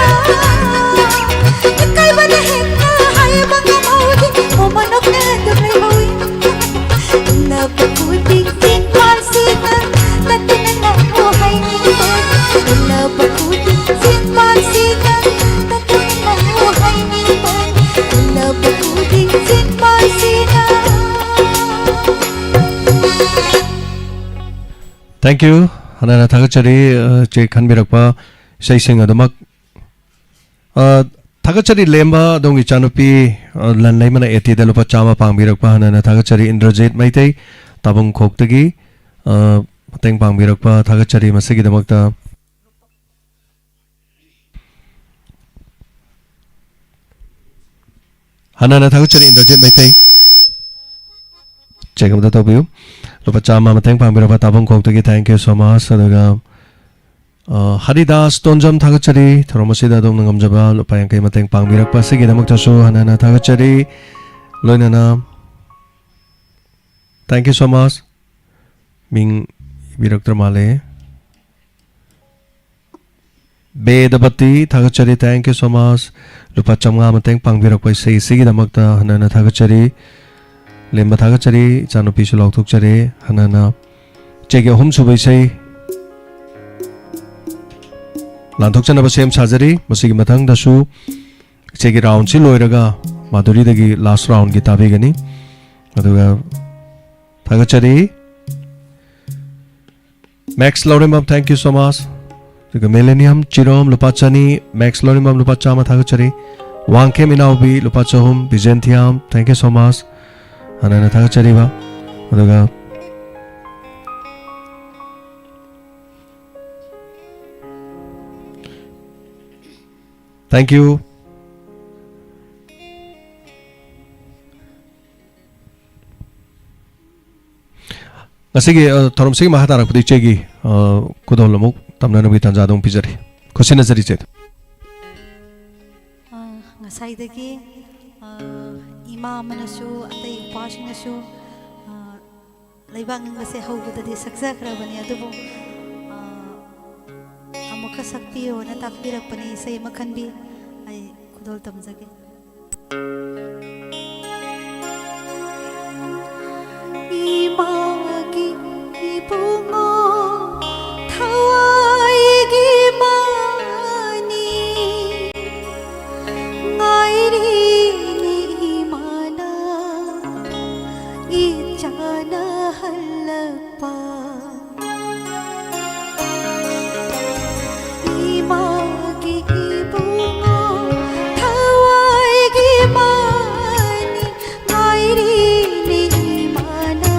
ꯏꯀꯥꯏꯕꯅ ꯍꯦꯟꯅ ꯍꯥꯏꯕ ꯉꯝꯍꯧꯗꯦ꯫ ꯃꯣꯃꯣꯟ ꯅꯣꯛꯅ ꯑꯗꯨꯝ ꯂꯩꯍꯧꯏ꯫ ꯎꯅꯕ ꯈꯨꯗꯤꯡ ꯆꯤꯝꯕꯥꯜꯁꯤꯅ ꯇꯠꯇꯅ ꯅꯪꯕꯨ ꯍꯥꯏꯅꯤꯡꯕꯅꯤ꯫ ꯎꯅꯕ ꯈꯨꯗꯤꯡ ꯆꯤꯝꯕꯥꯜꯁꯤꯅ ꯇꯠꯇꯅ ꯅꯪꯕꯨ ꯍꯥꯏꯅꯤꯡꯕꯅꯤ꯫ ꯎꯅꯕ ꯈꯨꯗꯤꯡ ꯆꯤꯝꯕꯥꯜꯁꯤꯅ꯫ Thank you. ꯍꯟꯅ ꯍꯟꯅ ꯊꯥꯒꯠꯆꯔꯤ, ꯑ, ꯆꯦ ꯈꯟꯕꯤꯔꯛꯄ ꯏꯁꯩꯁꯤꯡ ꯑꯗꯨꯃꯛ꯫ ꯑ, ꯊꯥꯒꯠꯆꯔꯤ ꯂꯦꯝꯕ, ꯑꯗꯣꯝꯒꯤ ꯏꯆꯥꯅꯨꯄꯤ, ꯑ, ꯂꯟ ꯂꯩꯃꯅ ꯑꯦ ꯇꯤꯗ ꯂꯨꯄꯥ ꯆꯥꯝꯃ ꯄꯥꯡꯕꯤꯔꯛꯄ ꯍꯟꯅ ꯍꯟꯅ ꯊꯥꯒꯠꯆꯔꯤ꯫ ꯏꯟꯗ꯭ꯔꯖꯤꯠ ꯃꯩꯇꯩ, ꯇꯥꯕꯨꯡꯈꯣꯛꯇꯒꯤ, ꯑ, ꯃꯇꯦꯡ ꯄꯥꯡꯕꯤꯔꯛꯄ ꯊꯥꯒꯠꯆꯔꯤ꯫ ꯃꯁꯤꯒꯤꯗꯃꯛꯇ ꯍꯟꯅ ꯍꯟꯅ ꯊꯥꯒꯠꯆꯔꯤ, ꯏꯟꯗ꯭ꯔꯖꯤꯠ ꯃꯩꯇꯩ꯫ ꯆꯦꯛ ꯑꯃꯇ ꯇꯧꯕꯤꯌꯨ꯫ ꯂꯨꯄꯥ ꯆꯥꯝꯃ ꯃꯇꯦꯡ ꯄꯥꯡꯕꯤꯔꯛꯄ ꯇꯥꯕꯨꯡꯈꯣꯛꯇꯒꯤ, thank you so much꯫ ꯑꯗꯨꯒ, ꯑ, ꯍꯔꯤꯗꯥꯁ ꯇꯣꯟꯖꯝ ꯊꯥꯒꯠꯆꯔꯤ꯫ ꯊꯧꯔꯝ ꯑꯁꯤꯗ ꯑꯗꯣꯝꯅ ꯉꯝꯖꯕ ꯂꯨꯄꯥ ꯌꯥꯡꯈꯩ ꯃꯇꯦꯡ ꯄꯥꯡꯕꯤꯔꯛꯄ ꯑꯁꯤꯒꯤꯗꯃꯛꯇꯁꯨ ꯍꯟꯅ ꯍꯟꯅ ꯊꯥꯒꯠꯆꯔꯤ꯫ ꯂꯣꯏꯅꯅ, thank you so much꯫ ꯃꯤꯡ ꯏꯕꯤꯔꯛꯇ꯭ꯔ ꯃꯥꯜꯂꯦ꯫ ꯕꯦꯗꯄꯇꯤ ꯊꯥꯒꯠꯆꯔꯤ, thank you so much꯫ ꯂꯨꯄꯥ ꯆꯥꯝꯃꯉꯥ ꯃꯇꯦꯡ ꯄꯥꯡꯕꯤꯔꯛꯄ ꯏꯁꯩ ꯑꯁꯤꯒꯤꯗꯃꯛꯇ ꯍꯟꯅ ꯍꯟꯅ ꯊꯥꯒꯠꯆꯔꯤ꯫ ꯂꯦꯝꯕ ꯊꯥꯒꯠꯆꯔꯤ, ꯏꯆꯥꯅꯨꯄꯤꯁꯨ ꯂꯥꯎꯊꯣꯛꯆꯔꯤ꯫ ꯍꯟꯅ ꯍꯟꯅ ꯏꯆꯦꯒꯤ ꯑꯍꯨꯝꯁꯨꯕ ꯏꯁꯩ ꯂꯥꯟꯊꯣꯛꯆꯅꯕ ꯁꯦꯝ ꯁꯥꯖꯔꯤ꯫ ꯃꯁꯤꯒꯤ ꯃꯊꯪꯗꯁꯨ ꯏꯆꯦꯒꯤ ꯔꯥꯎꯟꯁꯤ ꯂꯣꯏꯔꯒ ꯃꯥꯙꯨꯔꯤꯗꯒꯤ ꯂꯥꯁ ꯔꯥꯎꯟꯒꯤ ꯇꯥꯕꯤꯒꯅꯤ꯫ ꯑꯗꯨꯒ ꯊꯥꯒꯠꯆꯔꯤ꯫ Max Lourembam, thank you so much꯫ ꯑꯗꯨꯒ ꯃꯤꯂꯦꯅꯤꯌꯝ ꯆꯤꯔꯣꯝ ꯂꯨꯄꯥ ꯆꯅꯤ, ꯃꯦꯛꯁ ꯂꯧꯔꯦꯝꯕꯝ ꯂꯨꯄꯥ ꯆꯥꯝꯃ ꯊꯥꯒꯠꯆꯔꯤ꯫ ꯋꯥꯡꯈꯦꯝ ꯏꯅꯥꯎꯕꯤ ꯂꯨꯄꯥ ꯆꯍꯨꯝ, ꯕꯤꯖꯦꯟꯊꯤꯌꯥꯝ, thank you so much꯫ ꯍꯟꯅ ꯍꯟꯅ ꯊꯥꯒꯠꯆꯔꯤꯕ꯫ ꯑꯗꯨꯒ thank you꯫ ꯁꯤꯒꯤ, ꯑ, ꯊꯧꯔꯝꯁꯤꯒꯤ ꯃꯈꯥ ꯇꯥꯔꯛꯄꯗ ꯏꯆꯦꯒꯤ, ꯑ, ꯈꯨꯗꯣꯜ ꯑꯃꯨꯛ ꯇꯝꯅꯅꯕꯒꯤ ꯇꯥꯟꯖꯥꯗꯣ ꯑꯃꯨꯛ ꯄꯤꯖꯔꯤ꯫ ꯈꯨꯠꯁꯤꯟꯅꯖꯔꯤ ꯏꯆꯦꯗ꯫ ꯑ, ꯉꯁꯥꯏꯗꯒꯤ, ꯑ, ꯏꯃꯥ ꯑꯃꯅꯁꯨ, ꯑꯇꯩ ꯏꯄꯥꯁꯤꯡꯅꯁꯨ, ꯑ, ꯂꯩꯕꯥꯛ ꯅꯤꯡꯕꯁꯦ ꯍꯧꯕꯗꯗꯤ ꯁꯛꯆꯈ꯭ꯔꯕꯅꯤ, ꯑꯗꯨꯕꯨ, ꯑ, ꯑꯃꯨꯛꯀ ꯁꯛꯄꯤꯌꯣꯅ ꯇꯥꯛꯄꯤꯔꯛꯄꯅꯤ꯫ ꯏꯁꯩ ꯑꯃ ꯈꯟꯕꯤ, ꯑꯩ ꯈꯨꯗꯣꯜ ꯇꯝꯖꯒꯦ꯫ ꯏꯃꯥꯒꯤ ꯏꯕꯨꯡꯉꯣ ꯊꯋꯥꯏꯒꯤ ꯃꯥꯅꯤ, ꯉꯥꯏꯔꯤꯅꯤ ꯏꯃꯥꯅ ꯏꯆꯥꯅ ꯍꯜꯂꯛꯄ꯫ ꯏꯃꯥꯒꯤ ꯏꯕꯨꯡꯉꯣ ꯊꯋꯥꯏꯒꯤ ꯃꯥꯅꯤ, ꯉꯥꯏꯔꯤꯅꯤ ꯏꯃꯥꯅ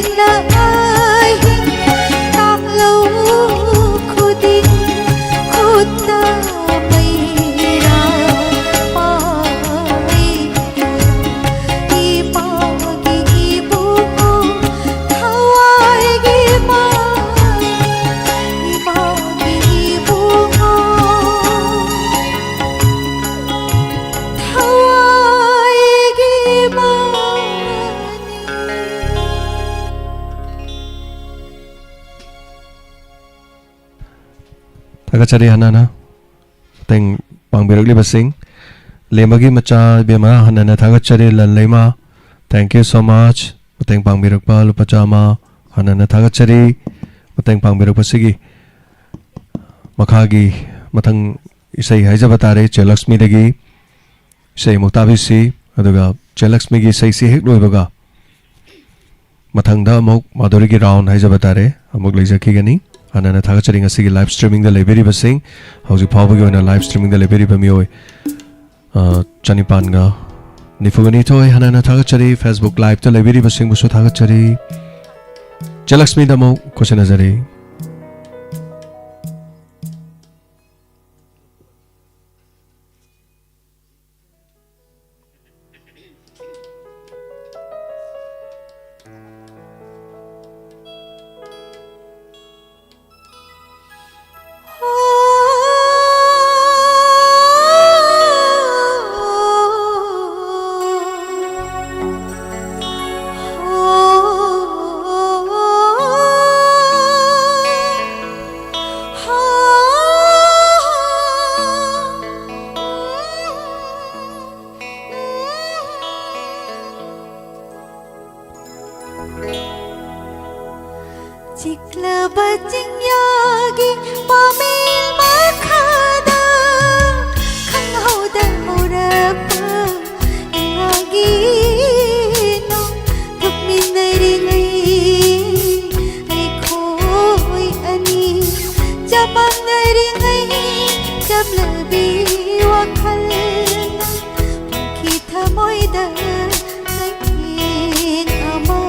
ꯑꯍꯤꯡ ꯇꯥꯡꯂꯧ ꯈꯨꯗꯤꯡ ꯈꯨꯠꯇ ꯃꯩꯔꯥ ꯄꯥꯏꯗꯨꯅ ꯏꯃꯥꯒꯤ ꯏꯕꯨꯡꯉꯣ ꯊꯋꯥꯏꯒꯤ ꯃꯥ, ꯏꯃꯥꯒꯤ ꯏꯕꯨꯡꯉꯣ ꯊꯋꯥꯏꯒꯤ ꯃꯥ꯫ ꯊꯥꯒꯠꯆꯔꯤ ꯍꯥꯟꯅꯅ ꯃꯇꯦꯡ ꯄꯥꯡꯕꯤꯔꯛꯂꯤꯕꯁꯤꯡ꯫ ꯂꯦꯝꯕꯒꯤ ꯃꯆꯥ ꯏꯕꯦꯝꯃ ꯍꯥꯟꯅꯅ ꯊꯥꯒꯠꯆꯔꯤ, ꯂꯟꯂꯩꯃ꯫ Thank you so much꯫ ꯃꯇꯦꯡ ꯄꯥꯡꯕꯤꯔꯛꯄ ꯂꯨꯄꯥ ꯆꯥꯝꯃ ꯍꯥꯟꯅꯅ ꯊꯥꯒꯠꯆꯔꯤ꯫ ꯃꯇꯦꯡ ꯄꯥꯡꯕꯤꯔꯛꯄꯁꯤꯒꯤ ꯃꯈꯥꯒꯤ ꯃꯊꯪ ꯏꯁꯩ ꯍꯥꯏꯖꯕ ꯇꯥꯔꯦ, ꯆꯦꯂꯛꯁꯃꯤꯗꯒꯤ ꯏꯁꯩ ꯑꯃꯨꯛ ꯇꯥꯕꯤꯁꯤ꯫ ꯑꯗꯨꯒ ꯆꯦꯂꯛꯁꯃꯤꯒꯤ ꯏꯁꯩꯁꯤ ꯍꯦꯛ ꯂꯣꯏꯕꯒ ꯃꯊꯪꯗ ꯑꯃꯨꯛ ꯃꯥꯙꯨꯔꯤꯒꯤ ꯔꯥꯎꯟ ꯍꯥꯏꯖꯕ ꯇꯥꯔꯦ, ꯑꯃꯨꯛ ꯂꯩꯖꯈꯤꯒꯅꯤ꯫ ꯍꯥꯟꯅꯅ ꯊꯥꯒꯠꯆꯔꯤ ꯉꯁꯤꯒꯤ ꯂꯥꯏꯚ ꯁ꯭ꯇ꯭ꯔꯤꯃꯤꯡꯗ ꯂꯩꯕꯤꯔꯤꯕꯁꯤꯡ꯫ ꯍꯧꯖꯤꯛ ꯐꯥꯎꯕꯒꯤ ꯑꯣꯏꯅ ꯂꯥꯏꯚ ꯁ꯭ꯇ꯭ꯔꯤꯃꯤꯡꯗ ꯂꯩꯕꯤꯔꯤꯕ ꯃꯤꯑꯣꯏ, ꯑ, ꯆꯅꯤꯄꯥꯟꯒ ꯅꯤꯐꯨꯒ ꯅꯤꯊꯣꯏ ꯍꯥꯟꯅꯅ ꯊꯥꯒꯠꯆꯔꯤ꯫ Facebook ꯂꯥꯏꯚꯇ ꯂꯩꯕꯤꯔꯤꯕꯁꯤꯡꯕꯨꯁꯨ ꯊꯥꯒꯠꯆꯔꯤ꯫ ꯆꯦꯂꯛꯁꯃꯤꯗ ꯑꯃꯨꯛ ꯈꯨꯠꯁꯤꯟꯅꯖꯔꯤ꯫ ꯆꯤꯛꯂꯕ ꯆꯤꯡꯌꯥꯒꯤ ꯄꯥꯃꯦꯜ ꯃꯈꯥꯗ ꯈꯪꯍꯧꯗ ꯍꯧꯔꯛꯄ ꯏꯃꯥꯒꯤ ꯅꯣꯡ ꯊꯣꯛꯃꯤꯟꯅꯔꯤꯉꯩ ꯑꯩꯈꯣꯏ ꯑꯅꯤ ꯆꯃꯥꯡꯅꯔꯤꯉꯩ ꯆꯝꯂꯕꯤ ꯋꯥꯈꯜꯅ ꯄꯨꯡꯈꯤ ꯊꯃꯣꯏꯗ ꯆꯩꯊꯦꯡ ꯑꯃ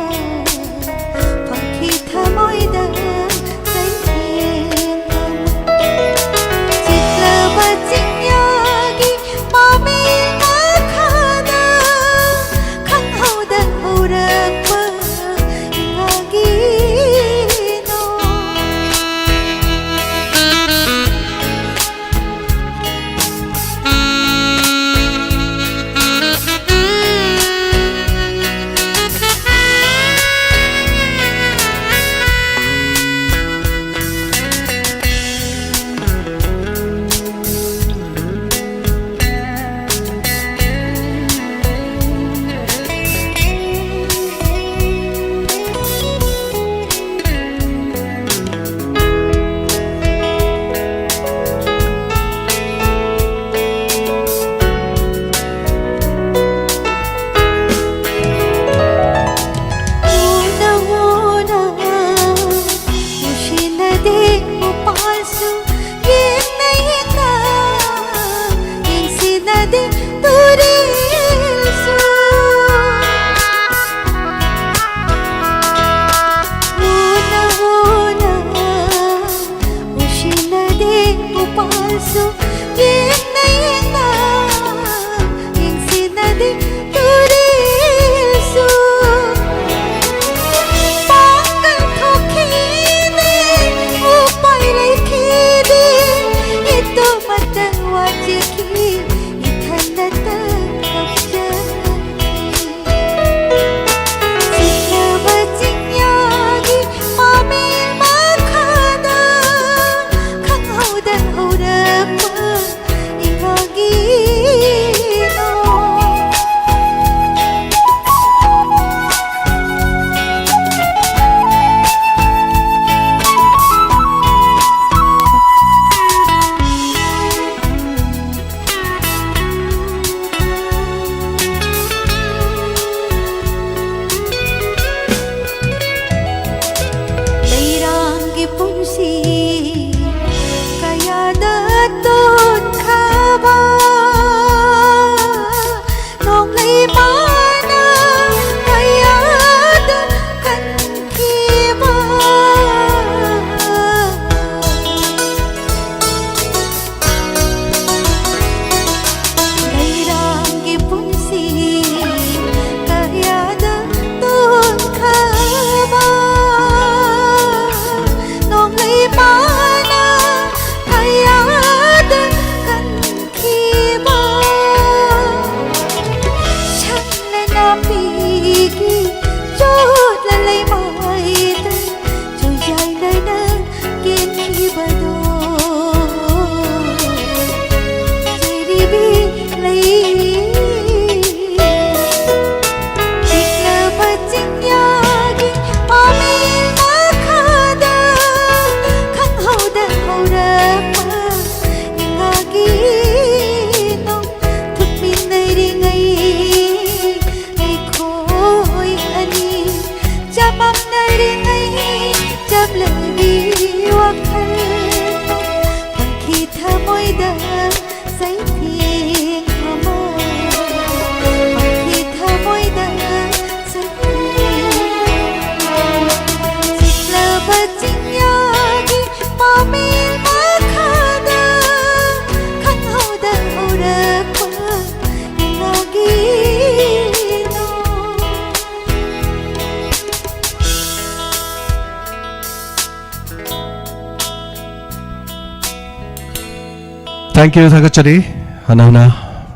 Thank you, ꯊꯥꯒꯠꯆꯔꯤ꯫ ꯍꯟꯅ ꯍꯟꯅ,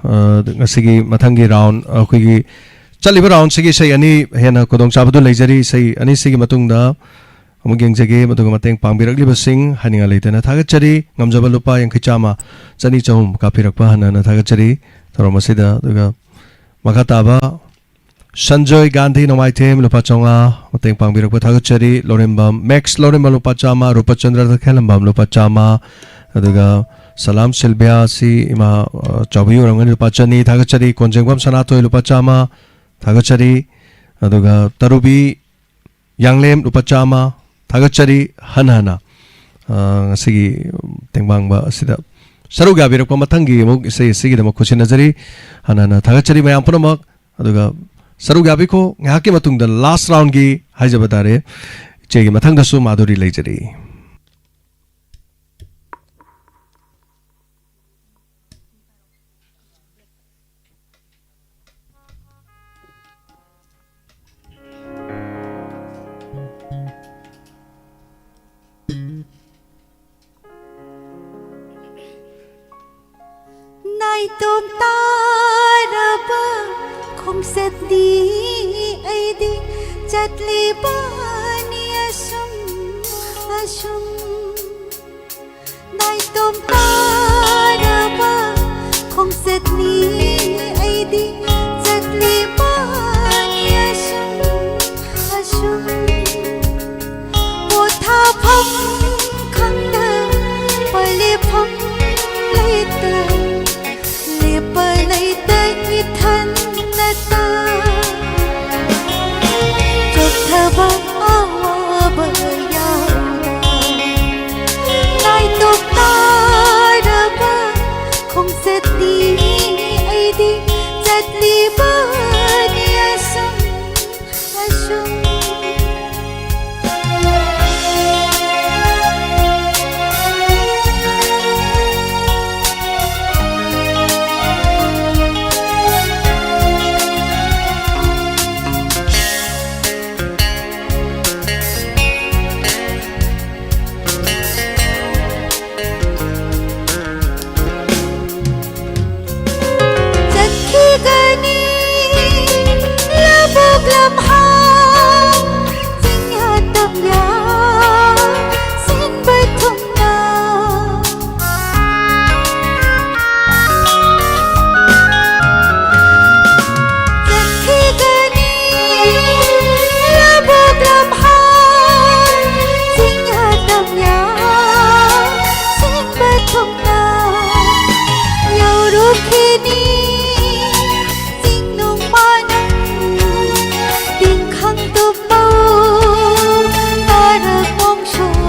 ꯑ, ꯉꯁꯤꯒꯤ ꯃꯊꯪꯒꯤ ꯔꯥꯎꯟ, ꯑꯩꯈꯣꯏꯒꯤ ꯆꯠꯂꯤꯕ ꯔꯥꯎꯟꯁꯤꯒꯤ ꯏꯁꯩ ꯑꯅꯤ ꯍꯦꯟꯅ ꯈꯨꯗꯣꯡꯆꯥꯕꯗꯨ ꯂꯩꯖꯔꯤ꯫ ꯏꯁꯩ ꯑꯅꯤꯁꯤꯒꯤ ꯃꯇꯨꯡꯗ ꯑꯃꯨꯛ ꯌꯦꯡꯖꯒꯦ꯫ ꯃꯗꯨꯒ ꯃꯇꯦꯡ ꯄꯥꯡꯕꯤꯔꯛꯂꯤꯕꯁꯤꯡ ꯍꯥꯏꯅꯤꯡꯉꯥꯏ ꯂꯩꯇꯅ ꯊꯥꯒꯠꯆꯔꯤ꯫ ꯉꯝꯖꯕ ꯂꯨꯄꯥ ꯌꯥꯡꯈꯩ, ꯆꯥꯝꯃ, ꯆꯅꯤ, ꯆꯍꯨꯝ ꯀꯥꯞꯄꯤꯔꯛꯄ ꯍꯟꯅ ꯍꯟꯅ ꯊꯥꯒꯠꯆꯔꯤ꯫ ꯊꯧꯔꯝ ꯑꯁꯤꯗ, ꯑꯗꯨꯒ ꯃꯈꯥ ꯇꯥꯕ ꯁꯟꯖꯣꯏ ꯒꯥꯟꯙꯤ ꯅꯣꯡꯃꯥꯏꯊꯦꯝ ꯂꯨꯄꯥ ꯆꯥꯝꯃꯉꯥ ꯃꯇꯦꯡ ꯄꯥꯡꯕꯤꯔꯛꯄ ꯊꯥꯒꯠꯆꯔꯤ꯫ ꯂꯧꯔꯦꯝꯕꯝ ꯃꯦꯛꯁ ꯂꯧꯔꯦꯝꯕꯝ ꯂꯨꯄꯥ ꯆꯥꯝꯃ, ꯔꯨꯄꯆꯟꯗ꯭ꯔ ꯇꯈꯦꯜꯂꯝꯕꯝ ꯂꯨꯄꯥ ꯆꯥꯝꯃ, ꯑꯗꯨꯒ ꯁꯂꯥꯝ ꯁꯤꯜꯕꯤꯌꯥ ꯁꯤ ꯏꯃꯥ, ꯑ, ꯆꯥꯎꯕꯤ ꯑꯣꯏꯔꯝꯒꯅꯤ, ꯂꯨꯄꯥ ꯆꯅꯤ ꯊꯥꯒꯠꯆꯔꯤ꯫ ꯀꯣꯟꯖꯦꯡꯕꯝ ꯁꯅꯥꯊꯣꯏ ꯂꯨꯄꯥ ꯆꯥꯝꯃ ꯊꯥꯒꯠꯆꯔꯤ꯫ ꯑꯗꯨꯒ ꯇꯔꯨꯕꯤ ꯌꯥꯡꯂꯦꯝ ꯂꯨꯄꯥ ꯆꯥꯝꯃ ꯊꯥꯒꯠꯆꯔꯤ꯫ ꯍꯟꯅ ꯍꯟꯅ, ꯑ, ꯉꯁꯤꯒꯤ ꯇꯦꯡꯕꯥꯡꯕ ꯑꯁꯤꯗ ꯁꯔꯨꯛ ꯌꯥꯕꯤꯔꯛꯄ ꯃꯊꯪꯒꯤ ꯑꯃꯨꯛ ꯏꯁꯩ ꯑꯁꯤꯒꯤꯗꯃꯛ ꯈꯨꯠꯁꯤꯟꯅꯖꯔꯤ꯫ ꯍꯟꯅ ꯍꯟꯅ ꯊꯥꯒꯠꯆꯔꯤ ꯃꯌꯥꯝ ꯄꯨꯝꯅꯃꯛ꯫ ꯑꯗꯨꯒ ꯁꯔꯨꯛ ꯌꯥꯕꯤꯈꯣ꯫ ꯉꯥꯏꯍꯥꯛꯀꯤ ꯃꯇꯨꯡꯗ ꯂꯥꯁ ꯔꯥꯎꯟꯒꯤ ꯍꯥꯏꯖꯕ ꯇꯥꯔꯦ꯫ ꯏꯆꯦꯒꯤ ꯃꯊꯪꯗꯁꯨ ꯃꯥꯙꯨꯔꯤ ꯂꯩꯖꯔꯤ꯫ ꯅꯥꯏꯇꯣꯝ ꯇꯥꯔꯕ ꯈꯣꯡꯆꯠꯅꯤ ꯑꯩꯗꯤ ꯆꯠꯂꯤꯕꯅꯤ ꯑꯁꯨꯝ ꯑꯁꯨꯝ꯫ ꯅꯥꯏꯇꯣꯝ ꯇꯥꯔꯕ ꯈꯣꯡꯆꯠꯅꯤ ꯑꯩꯗꯤ ꯆꯠꯂꯤꯕꯅꯤ ꯑꯁꯨꯝ ꯑꯁꯨꯝ꯫ ꯄꯣꯊꯥꯐꯝ ꯈꯪꯗ ꯄꯂꯦꯐꯝ ꯂꯩꯇ ꯂꯦꯞꯄ ꯂꯩꯇ ꯏꯊꯟꯅꯇ ꯆꯣꯛꯊꯕ ꯑꯋꯥꯕ ꯌꯥꯎꯅ ꯅꯥꯏꯇꯣꯝ ꯇꯥꯔꯕ ꯇꯨꯝꯃꯧ ꯇꯥꯔꯛ ꯃꯣꯡꯁꯣꯡ,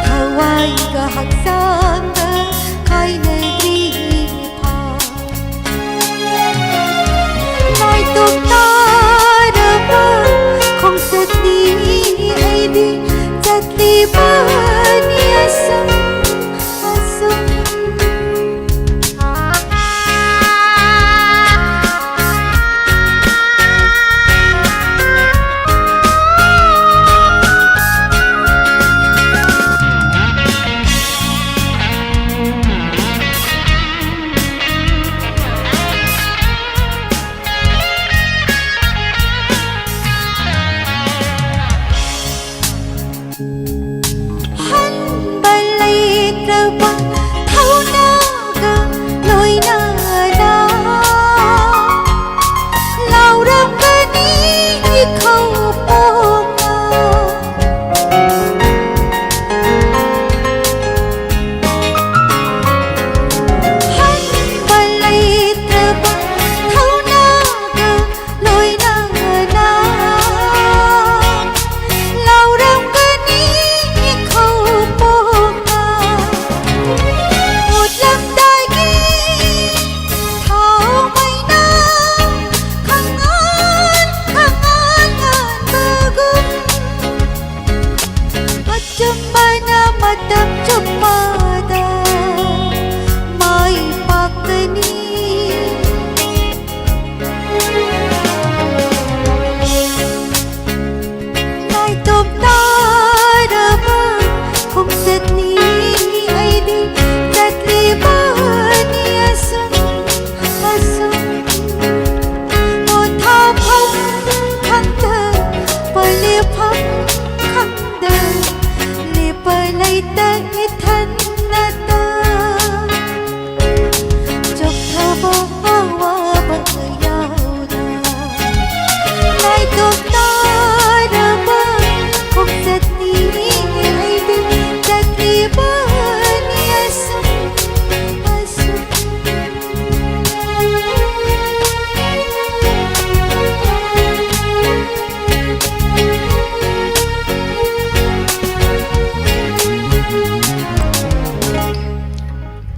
ꯊꯋꯥꯏꯒ ꯍꯛꯆꯥꯡꯒ ꯈꯥꯏꯅꯗ꯭ꯔꯤ ꯐꯥꯎ꯫ ꯅꯥꯏꯇꯣꯝ ꯇꯥꯔꯕ ꯈꯣꯡꯆꯠꯅꯤ ꯑꯩꯗꯤ ꯆꯠꯂꯤꯕꯅꯤ ꯑꯁꯨꯝ ꯑꯁꯨꯝ꯫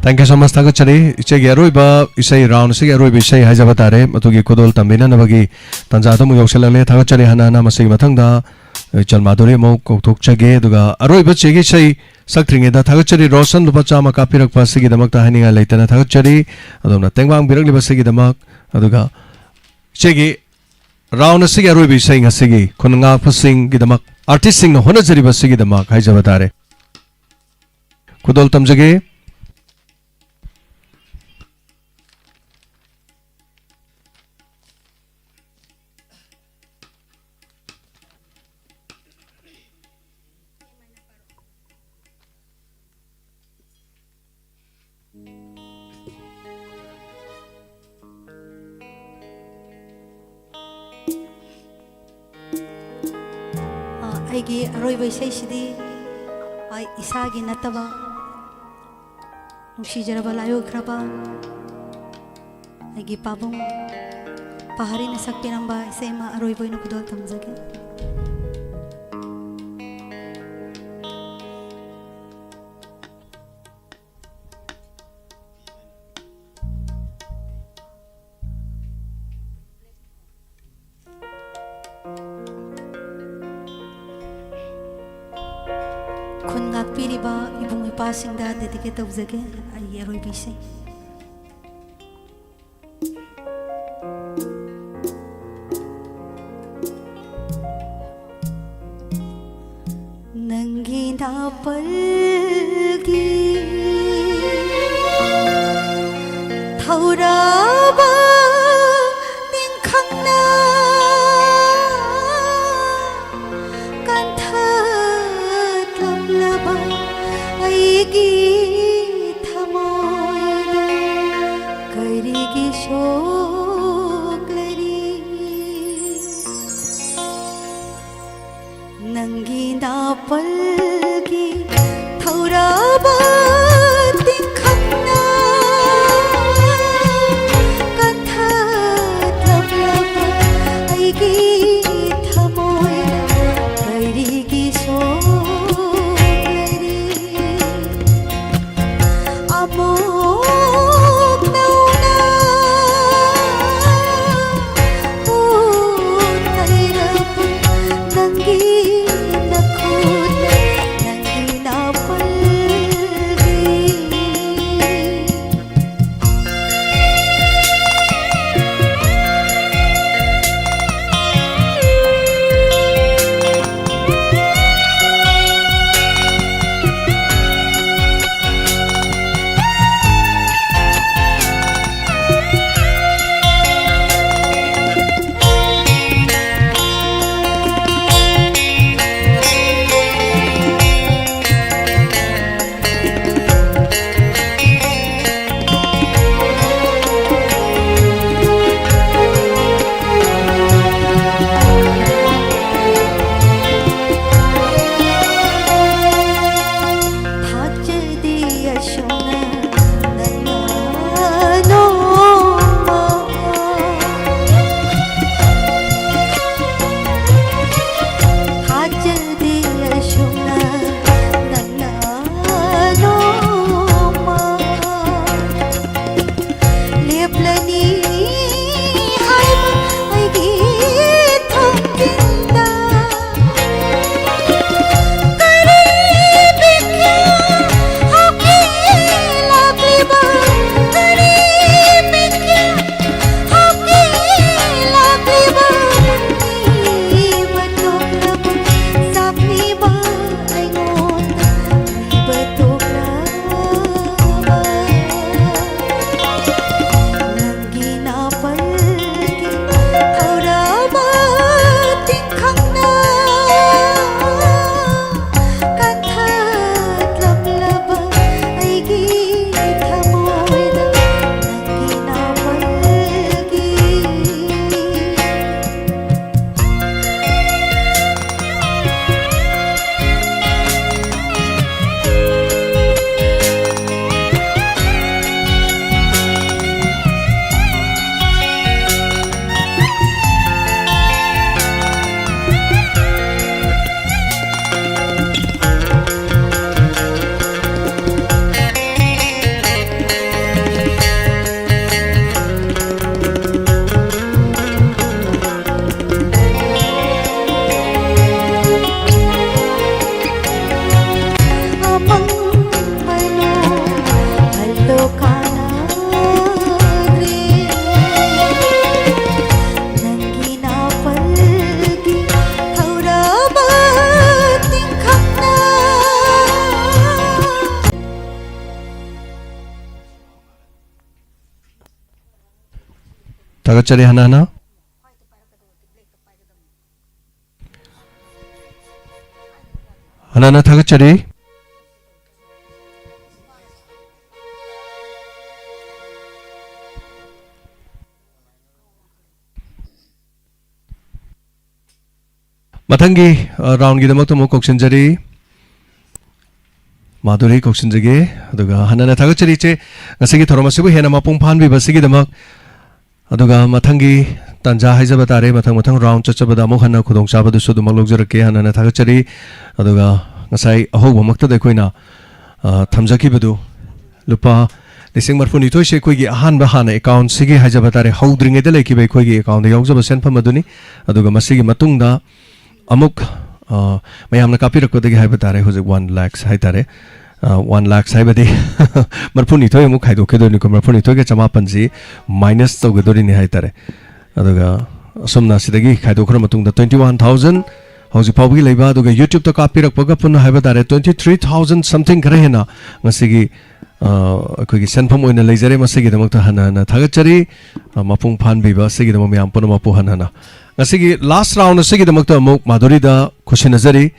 Thank you so much. ꯊꯥꯒꯠꯆꯔꯤ꯫ ꯏꯆꯦꯒꯤ ꯑꯔꯣꯏꯕ ꯏꯁꯩ, ꯔꯥꯎꯟ ꯑꯁꯤꯒꯤ ꯑꯔꯣꯏꯕ ꯏꯁꯩ ꯍꯥꯏꯖꯕ ꯇꯥꯔꯦ, ꯃꯗꯨꯒꯤ ꯈꯨꯗꯣꯜ ꯇꯝꯕꯤꯅꯅꯕꯒꯤ ꯇꯥꯟꯖꯥꯗꯨ ꯑꯃꯨꯛ ꯌꯧꯁꯤꯜꯂꯛꯂꯦ꯫ ꯊꯥꯒꯠꯆꯔꯤ꯫ ꯍꯟꯅ ꯍꯟꯅ ꯃꯁꯤꯒꯤ ꯃꯊꯪꯗ ꯏꯆꯜ ꯃꯥꯙꯨꯔꯤ ꯑꯃꯨꯛ ꯀꯧꯊꯣꯛꯆꯒꯦ꯫ ꯑꯗꯨꯒ ꯑꯔꯣꯏꯕ ꯆꯦꯒꯤ ꯏꯁꯩ ꯁꯛꯇ꯭ꯔꯤꯉꯩꯗ ꯊꯥꯒꯠꯆꯔꯤ꯫ ꯔꯣꯁꯟ ꯂꯨꯄꯥ ꯆꯥꯝꯃ ꯀꯥꯞꯄꯤꯔꯛꯄ ꯑꯁꯤꯒꯤꯗꯃꯛꯇ ꯍꯥꯏꯅꯤꯡꯉꯥꯏ ꯂꯩꯇꯅ ꯊꯥꯒꯠꯆꯔꯤ꯫ ꯑꯗꯣꯝꯅ ꯇꯦꯡꯕꯥꯡꯕꯤꯔꯛꯂꯤꯕ ꯑꯁꯤꯒꯤꯗꯃꯛ꯫ ꯑꯗꯨꯒ ꯏꯆꯦꯒꯤ ꯔꯥꯎꯟ ꯑꯁꯤꯒꯤ ꯑꯔꯣꯏꯕ ꯏꯁꯩ ꯉꯁꯤꯒꯤ ꯈꯨꯟ ꯉꯥꯛꯄꯁꯤꯡꯒꯤꯗꯃꯛ, ꯑꯥꯔꯇꯤꯁꯁꯤꯡꯅ ꯍꯣꯠꯅꯖꯔꯤꯕ ꯑꯁꯤꯒꯤꯗꯃꯛ ꯍꯥꯏꯖꯕ ꯇꯥꯔꯦ꯫ ꯈꯨꯗꯣꯜ ꯇꯝꯖꯒꯦ꯫ ꯑ, ꯑꯩꯒꯤ ꯑꯔꯣꯏꯕ ꯏꯁꯩꯁꯤꯗꯤ ꯑꯩ ꯏꯁꯥꯒꯤ ꯅꯠꯇꯕ, ꯅꯨꯡꯁꯤꯖꯔꯕ ꯂꯥꯏꯑꯣꯏꯈ꯭ꯔꯕ ꯑꯩꯒꯤ ꯄꯥꯕꯨꯡ ꯄꯥꯍꯔꯤꯅ ꯁꯛꯄꯤꯔꯝꯕ ꯏꯁꯩ ꯑꯃ ꯑꯔꯣꯏꯕ ꯑꯣꯏꯅ ꯈꯨꯗꯣꯜ ꯇꯝꯖꯒꯦ꯫ ꯈꯨꯟ ꯉꯥꯛꯄꯤꯔꯤꯕ ꯏꯕꯨꯡ ꯏꯄꯥꯁꯤꯡꯗ dedicate ꯇꯧꯖꯒꯦ ꯑꯩꯒꯤ ꯑꯔꯣꯏꯕ ꯏꯁꯩ꯫ ꯅꯪꯒꯤ ꯅꯥꯄꯜꯒꯤ ꯊꯧꯔꯕ ꯅꯤꯡꯈꯪꯅ ꯀꯟꯊꯠꯂꯝꯂꯕ ꯑꯩꯒꯤ ꯊꯃꯣꯏꯗ ꯀꯔꯤꯒꯤ ꯁꯣꯛꯂꯔꯤ? ꯅꯪꯒꯤ ꯅꯥꯄꯜꯒꯤ ꯊꯧꯔꯕ ꯇꯤꯡꯈꯪꯅ ꯀꯟꯊꯠꯂꯝꯂꯕ ꯑꯩꯒꯤ ꯊꯃꯣꯏꯗ ꯀꯔꯤꯒꯤ ꯁꯣꯛꯂꯔꯤ? ꯑꯃꯨꯛ ꯊꯥꯒꯠꯆꯔꯤ ꯍꯟꯅ ꯍꯟꯅ꯫ ꯍꯟꯅ ꯍꯟꯅ ꯊꯥꯒꯠꯆꯔꯤ꯫ ꯃꯊꯪꯒꯤ, ꯑ, ꯔꯥꯎꯟꯒꯤꯗꯃꯛꯇ ꯑꯃꯨꯛ ꯀꯧꯁꯤꯟꯖꯔꯤ꯫ ꯃꯥꯙꯨꯔꯤ ꯀꯧꯁꯤꯟꯖꯒꯦ꯫ ꯑꯗꯨꯒ ꯍꯟꯅ ꯍꯟꯅ ꯊꯥꯒꯠꯆꯔꯤ ꯏꯆꯦ, ꯉꯁꯤꯒꯤ ꯊꯧꯔꯝ ꯑꯁꯤꯕꯨ ꯍꯦꯟꯅ ꯃꯄꯨꯡ ꯐꯥꯍꯟꯕꯤꯕ ꯑꯁꯤꯒꯤꯗꯃꯛ꯫ ꯑꯗꯨꯒ ꯃꯊꯪꯒꯤ ꯇꯥꯟꯖꯥ ꯍꯥꯏꯖꯕ ꯇꯥꯔꯦ, ꯃꯊꯪ ꯃꯊꯪ ꯔꯥꯎꯟ ꯆꯠꯆꯕꯗ ꯑꯃꯨꯛ ꯍꯟꯅ ꯈꯨꯗꯣꯡꯆꯥꯕꯗꯨꯁꯨ ꯑꯗꯨꯃꯛ ꯂꯧꯖꯔꯛꯀꯦ꯫ ꯍꯟꯅ ꯍꯟꯅ ꯊꯥꯒꯠꯆꯔꯤ꯫ ꯑꯗꯨꯒ ꯉꯁꯥꯏ ꯑꯍꯧꯕꯃꯛꯇꯗ ꯑꯩꯈꯣꯏꯅ, ꯑ, ꯊꯝꯖꯈꯤꯕꯗꯨ ꯂꯨꯄꯥ ꯂꯤꯁꯤꯡ ꯃꯔꯤꯐꯨꯅꯤꯊꯣꯏꯁꯦ ꯑꯩꯈꯣꯏꯒꯤ ꯑꯍꯥꯟꯕ ꯍꯥꯟꯅ ꯑꯦꯀꯥꯎꯟꯁꯤꯒꯤ ꯍꯥꯏꯖꯕ ꯇꯥꯔꯦ, ꯍꯧꯗ꯭ꯔꯤꯉꯩꯗ ꯂꯩꯈꯤꯕ ꯑꯩꯈꯣꯏꯒꯤ ꯑꯦꯀꯥꯎꯟꯗ ꯌꯥꯎꯖꯕ ꯁꯦꯟꯐꯝ ꯑꯗꯨꯅꯤ꯫ ꯑꯗꯨꯒ ꯃꯁꯤꯒꯤ ꯃꯇꯨꯡꯗ ꯑꯃꯨꯛ, ꯑ, ꯃꯌꯥꯝꯅ ꯀꯥꯞꯄꯤꯔꯛꯄꯗꯒꯤ ꯍꯥꯏꯕ ꯇꯥꯔꯦ, ꯍꯧꯖꯤꯛ ꯋꯥꯟ ꯂꯥꯛꯁ ꯍꯥꯏ ꯇꯥꯔꯦ, ꯑ, ꯋꯥꯟ ꯂꯥꯛꯁ ꯍꯥꯏꯕꯗꯤ ꯃꯔꯤꯐꯨꯅꯤꯊꯣꯏ ꯑꯃꯨꯛ ꯈꯥꯏꯗꯣꯛꯈꯤꯗꯣꯏꯅꯤꯀꯣ, ꯃꯔꯤꯐꯨꯅꯤꯊꯣꯏꯒ ꯆꯃꯥꯄꯟꯁꯤ ꯃꯥꯏꯅꯁ ꯇꯧꯒꯗꯣꯔꯤꯅꯤ ꯍꯥꯏ ꯇꯥꯔꯦ꯫ ꯑꯗꯨꯒ ꯑꯁꯨꯝꯅ ꯁꯤꯗꯒꯤ ꯈꯥꯏꯗꯣꯛꯈ꯭ꯔ ꯃꯇꯨꯡꯗ ꯇ꯭ꯋꯦꯟꯇꯤ ꯋꯥꯟ ꯊꯥꯎꯖꯟ ꯍꯧꯖꯤꯛ ꯐꯥꯎꯕꯒꯤ ꯂꯩꯕ, ꯑꯗꯨꯒ ꯌꯨꯇ꯭ꯌꯨꯕꯇ ꯀꯥꯞꯄꯤꯔꯛꯄꯒ ꯄꯨꯟꯅ ꯍꯥꯏꯕ ꯇꯥꯔꯦ, ꯇ꯭ꯋꯦꯟꯇꯤ ꯊ꯭ꯔꯤ ꯊꯥꯎꯖꯟ ꯁꯝꯊꯤꯡ ꯈꯔ ꯍꯦꯟꯅ ꯉꯁꯤꯒꯤ, ꯑ, ꯑꯩꯈꯣꯏꯒꯤ ꯁꯦꯟꯐꯝ ꯑꯣꯏꯅ ꯂꯩꯖꯔꯦ꯫ ꯃꯁꯤꯒꯤꯗꯃꯛꯇ ꯍꯟꯅ ꯍꯟꯅ ꯊꯥꯒꯠꯆꯔꯤ꯫ ꯑ, ꯃꯄꯨꯡ ꯐꯥꯍꯟꯕꯤꯕ ꯑꯁꯤꯒꯤꯗꯃꯛ ꯃꯌꯥꯝ ꯄꯨꯝꯅꯃꯛꯄꯨ ꯍꯟꯅ ꯍꯟꯅ꯫ ꯉꯁꯤꯒꯤ ꯂꯥꯁ ꯔꯥꯎꯟ ꯑꯁꯤꯒꯤꯗꯃꯛꯇ ꯑꯃꯨꯛ ꯃꯥꯙꯨꯔꯤꯗ ꯈꯨꯠꯁꯤꯟꯅꯖꯔꯤ꯫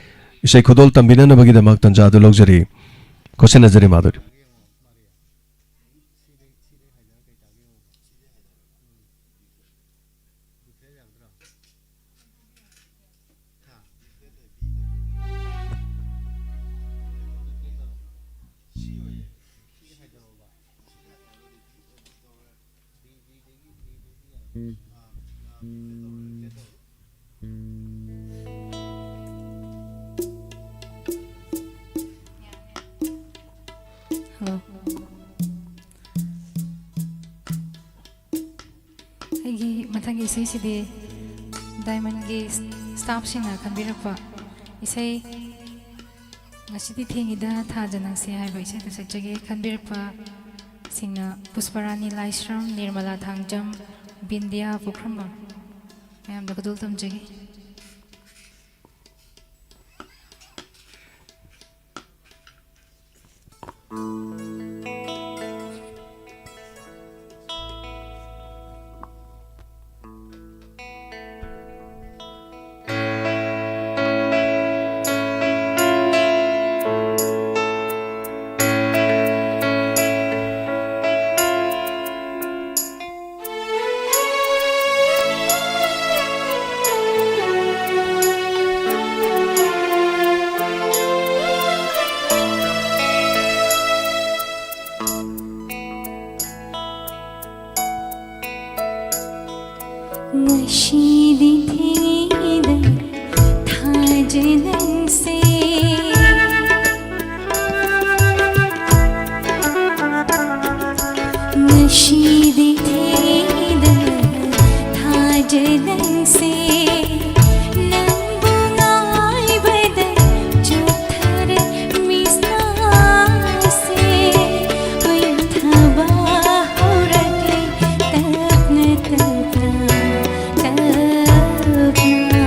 ꯏꯁꯩ ꯈꯨꯗꯣꯜ ꯇꯝꯕꯤꯅꯅꯕꯒꯤꯗꯃꯛ ꯇꯟꯖꯥ ꯑꯗꯨ ꯂꯧꯖꯔꯤ꯫ ꯈꯨꯠꯁꯤꯟꯅꯖꯔꯤ ꯃꯥꯙꯨꯔꯤ꯫ ꯍꯜꯂꯣ꯫ ꯑꯩꯒꯤ ꯃꯊꯪꯒꯤ ꯏꯁꯩꯁꯤꯗꯤ ꯗꯥꯏꯃꯟꯒꯤ ꯁ꯭ꯇꯥꯐꯁꯤꯡꯅ ꯈꯟꯕꯤꯔꯛꯄ ꯏꯁꯩ, ꯉꯁꯤꯗꯤ ꯊꯦꯡꯉꯤꯗ ꯊꯥꯖ ꯅꯪꯁꯦ ꯍꯥꯏꯕ ꯏꯁꯩꯗꯨ ꯁꯛꯆꯒꯦ꯫ ꯈꯟꯕꯤꯔꯛꯄꯁꯤꯡꯅ ꯄꯨꯁꯄꯔꯥꯅꯤ ꯂꯥꯏꯁ꯭ꯔꯝ, ꯅꯤꯔꯃꯂꯥ ꯊꯥꯡꯖꯝ, ꯕꯤꯟꯗꯤꯌꯥ ꯄꯨꯈ꯭ꯔꯝꯕꯝ꯫ ꯃꯌꯥꯝꯗ ꯈꯨꯗꯣꯜ ꯇꯝꯖꯒꯦ꯫ ꯅꯪꯁꯦ꯫ ꯉꯁꯤꯗꯤ ꯊꯦꯡꯗꯅ ꯊꯥꯖ ꯅꯪꯁꯦ꯫ ꯅꯪꯕꯨ ꯉꯥꯏꯕꯗ ꯆꯣꯛꯊꯔꯦ ꯃꯤꯠꯁꯅꯥꯁꯦ꯫ ꯍꯨꯏꯊꯕ ꯍꯧꯔꯛꯂꯦ ꯇꯞꯅ ꯇꯞꯅ ꯇꯞꯅ꯫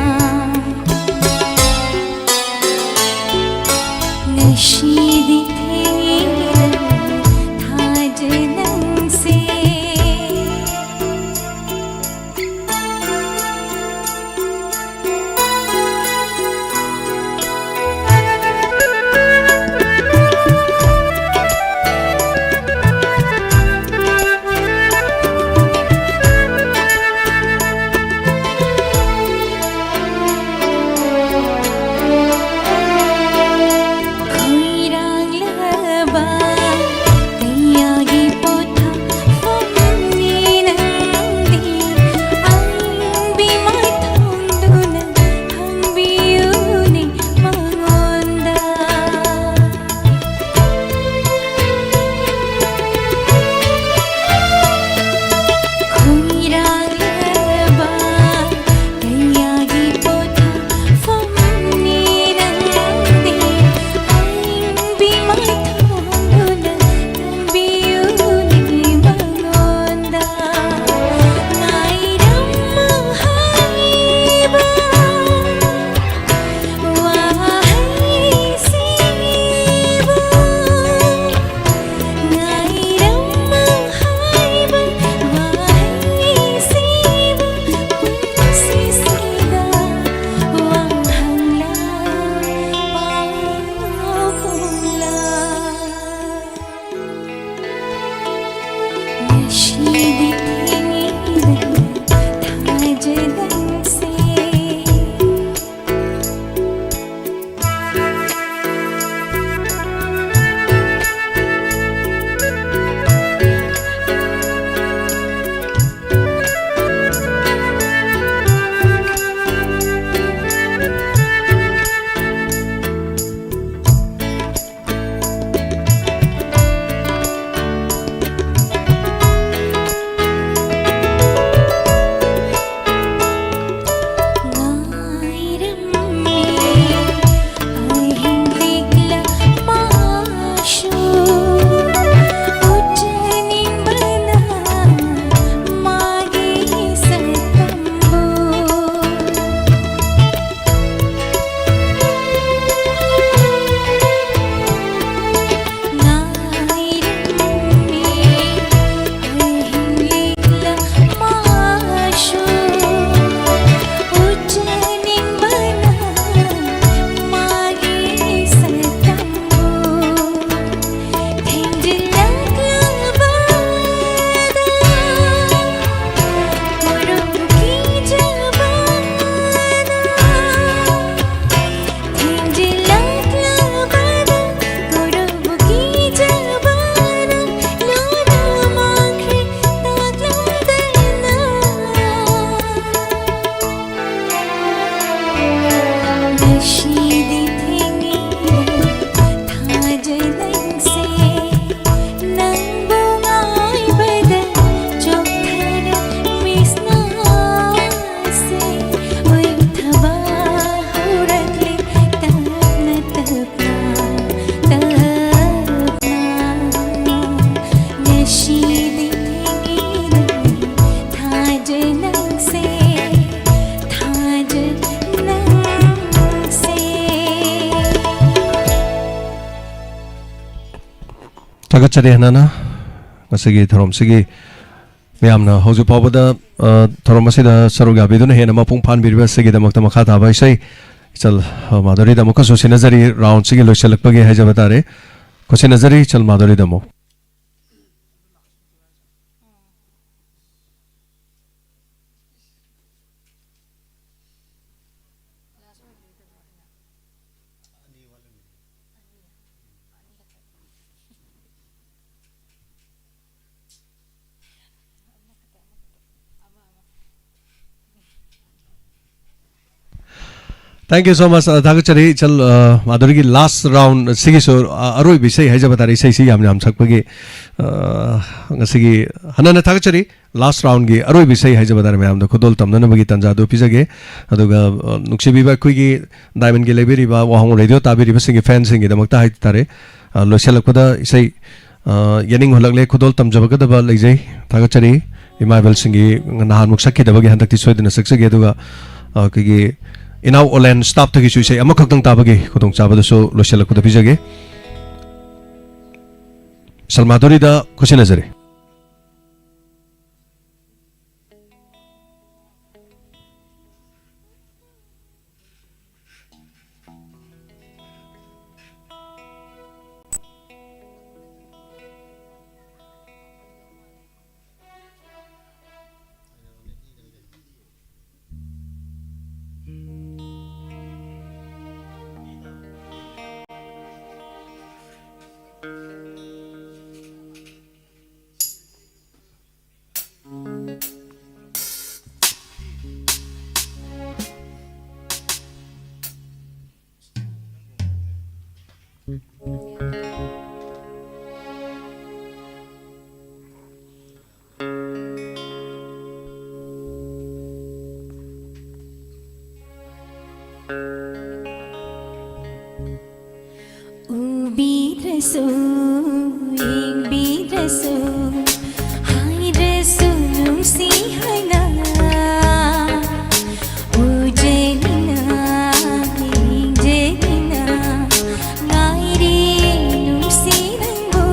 ꯊꯥꯒꯠꯆꯔꯤ ꯍꯥꯟꯅꯅ ꯉꯁꯤꯒꯤ ꯊꯧꯔꯝꯁꯤꯒꯤ ꯃꯌꯥꯝꯅ ꯍꯧꯖꯤꯛ ꯐꯥꯎꯕꯗ, ꯑ, ꯊꯧꯔꯝ ꯑꯁꯤꯗ ꯁꯔꯨꯛ ꯌꯥꯕꯤꯗꯨꯅ ꯍꯦꯟꯅ ꯃꯄꯨꯡ ꯐꯥꯍꯟꯕꯤꯔꯤꯕ ꯑꯁꯤꯒꯤꯗꯃꯛꯇ ꯃꯈꯥ ꯇꯥꯕ ꯏꯁꯩ ꯏꯆꯜ, ꯑ, ꯃꯥꯙꯨꯔꯤꯗ ꯑꯃꯨꯛꯀꯁꯨ ꯁꯤꯟꯅꯖꯔꯤ꯫ ꯔꯥꯎꯟꯁꯤꯒꯤ ꯂꯣꯏꯁꯤꯜꯂꯛꯄꯒꯤ ꯍꯥꯏꯖꯕ ꯇꯥꯔꯦ꯫ ꯈꯨꯠꯁꯤꯟꯅꯖꯔꯤ ꯏꯆꯜ ꯃꯥꯙꯨꯔꯤꯗ ꯑꯃꯨꯛ꯫ Thank you so much. ꯑ, ꯊꯥꯒꯠꯆꯔꯤ ꯏꯆꯜ, ꯑ, ꯃꯥꯙꯨꯔꯤꯒꯤ ꯂꯥꯁ ꯔꯥꯎꯟ ꯁꯤꯒꯤꯁꯨ, ꯑ, ꯑꯔꯣꯏꯕ ꯏꯁꯩ ꯍꯥꯏꯖꯕ ꯇꯥꯔꯦ꯫ ꯏꯁꯩꯁꯤ ꯌꯥꯝ ꯌꯥꯝ ꯁꯛꯄꯒꯤ, ꯑ, ꯉꯁꯤꯒꯤ ꯍꯟꯅꯅ ꯊꯥꯒꯠꯆꯔꯤ꯫ ꯂꯥꯁ ꯔꯥꯎꯟꯒꯤ ꯑꯔꯣꯏꯕ ꯏꯁꯩ ꯍꯥꯏꯖꯕ ꯇꯥꯔꯦ, ꯃꯌꯥꯝꯗ ꯈꯨꯗꯣꯜ ꯇꯝꯅꯅꯕꯒꯤ ꯇꯥꯟꯖꯥꯗꯨ ꯄꯤꯖꯒꯦ꯫ ꯑꯗꯨꯒ, ꯑ, ꯅꯨꯡꯁꯤꯕꯤꯕ ꯑꯩꯈꯣꯏꯒꯤ ꯗꯥꯏꯃꯟꯒꯤ ꯂꯩꯕꯤꯔꯤꯕ ꯋꯥꯍꯣꯡ ꯔꯦꯗꯤꯑꯣ ꯇꯥꯕꯤꯔꯤꯕꯁꯤꯡꯒꯤ ꯐꯦꯟꯁꯤꯡꯒꯤꯗꯃꯛꯇ ꯍꯥꯏ ꯇꯥꯔꯦ, ꯑ, ꯂꯣꯏꯁꯤꯜꯂꯛꯄꯗ ꯏꯁꯩ, ꯑ, ꯌꯦꯅꯤꯡ ꯍꯨꯜꯂꯛꯂꯦ, ꯈꯨꯗꯣꯜ ꯇꯝꯖꯕꯒꯗꯕ ꯂꯩꯖꯩ꯫ ꯊꯥꯒꯠꯆꯔꯤ꯫ ꯏꯃꯥ ꯏꯕꯦꯜꯁꯤꯡꯒꯤ ꯅꯍꯥꯟꯃꯨꯛ ꯁꯛꯈꯤꯗꯕꯒꯤ ꯍꯟꯗꯛꯇꯤ ꯁꯣꯏꯗꯅ ꯁꯛꯆꯒꯦ꯫ ꯑꯗꯨꯒ, ꯑ, ꯑꯩꯈꯣꯏꯒꯤ ꯏꯅꯥꯎ ꯑꯣꯂꯦꯟ ꯁ꯭ꯇꯥꯐꯇꯒꯤꯁꯨ ꯏꯁꯩ ꯑꯃꯈꯛꯇꯪ ꯇꯥꯕꯒꯤ ꯈꯨꯗꯣꯡꯆꯥꯕꯗꯨꯁꯨ ꯂꯣꯏꯁꯤꯜꯂꯛꯄꯗ ꯄꯤꯖꯒꯦ꯫ ꯁꯜꯃꯥꯗꯣꯔꯤꯗ ꯈꯨꯠꯁꯤꯟꯅꯖꯔꯤ꯫ ꯎꯕꯤꯗ꯭ꯔꯁꯨ, ꯌꯦꯡꯕꯤꯗ꯭ꯔꯁꯨ, ꯍꯥꯏꯗ꯭ꯔꯁꯨ ꯅꯨꯡꯁꯤ ꯍꯥꯏꯅ, ꯎꯖꯅꯤꯅ, ꯌꯦꯡꯖꯅꯤꯅ, ꯉꯥꯏꯔꯤ ꯅꯨꯡꯁꯤ ꯅꯪꯕꯨ꯫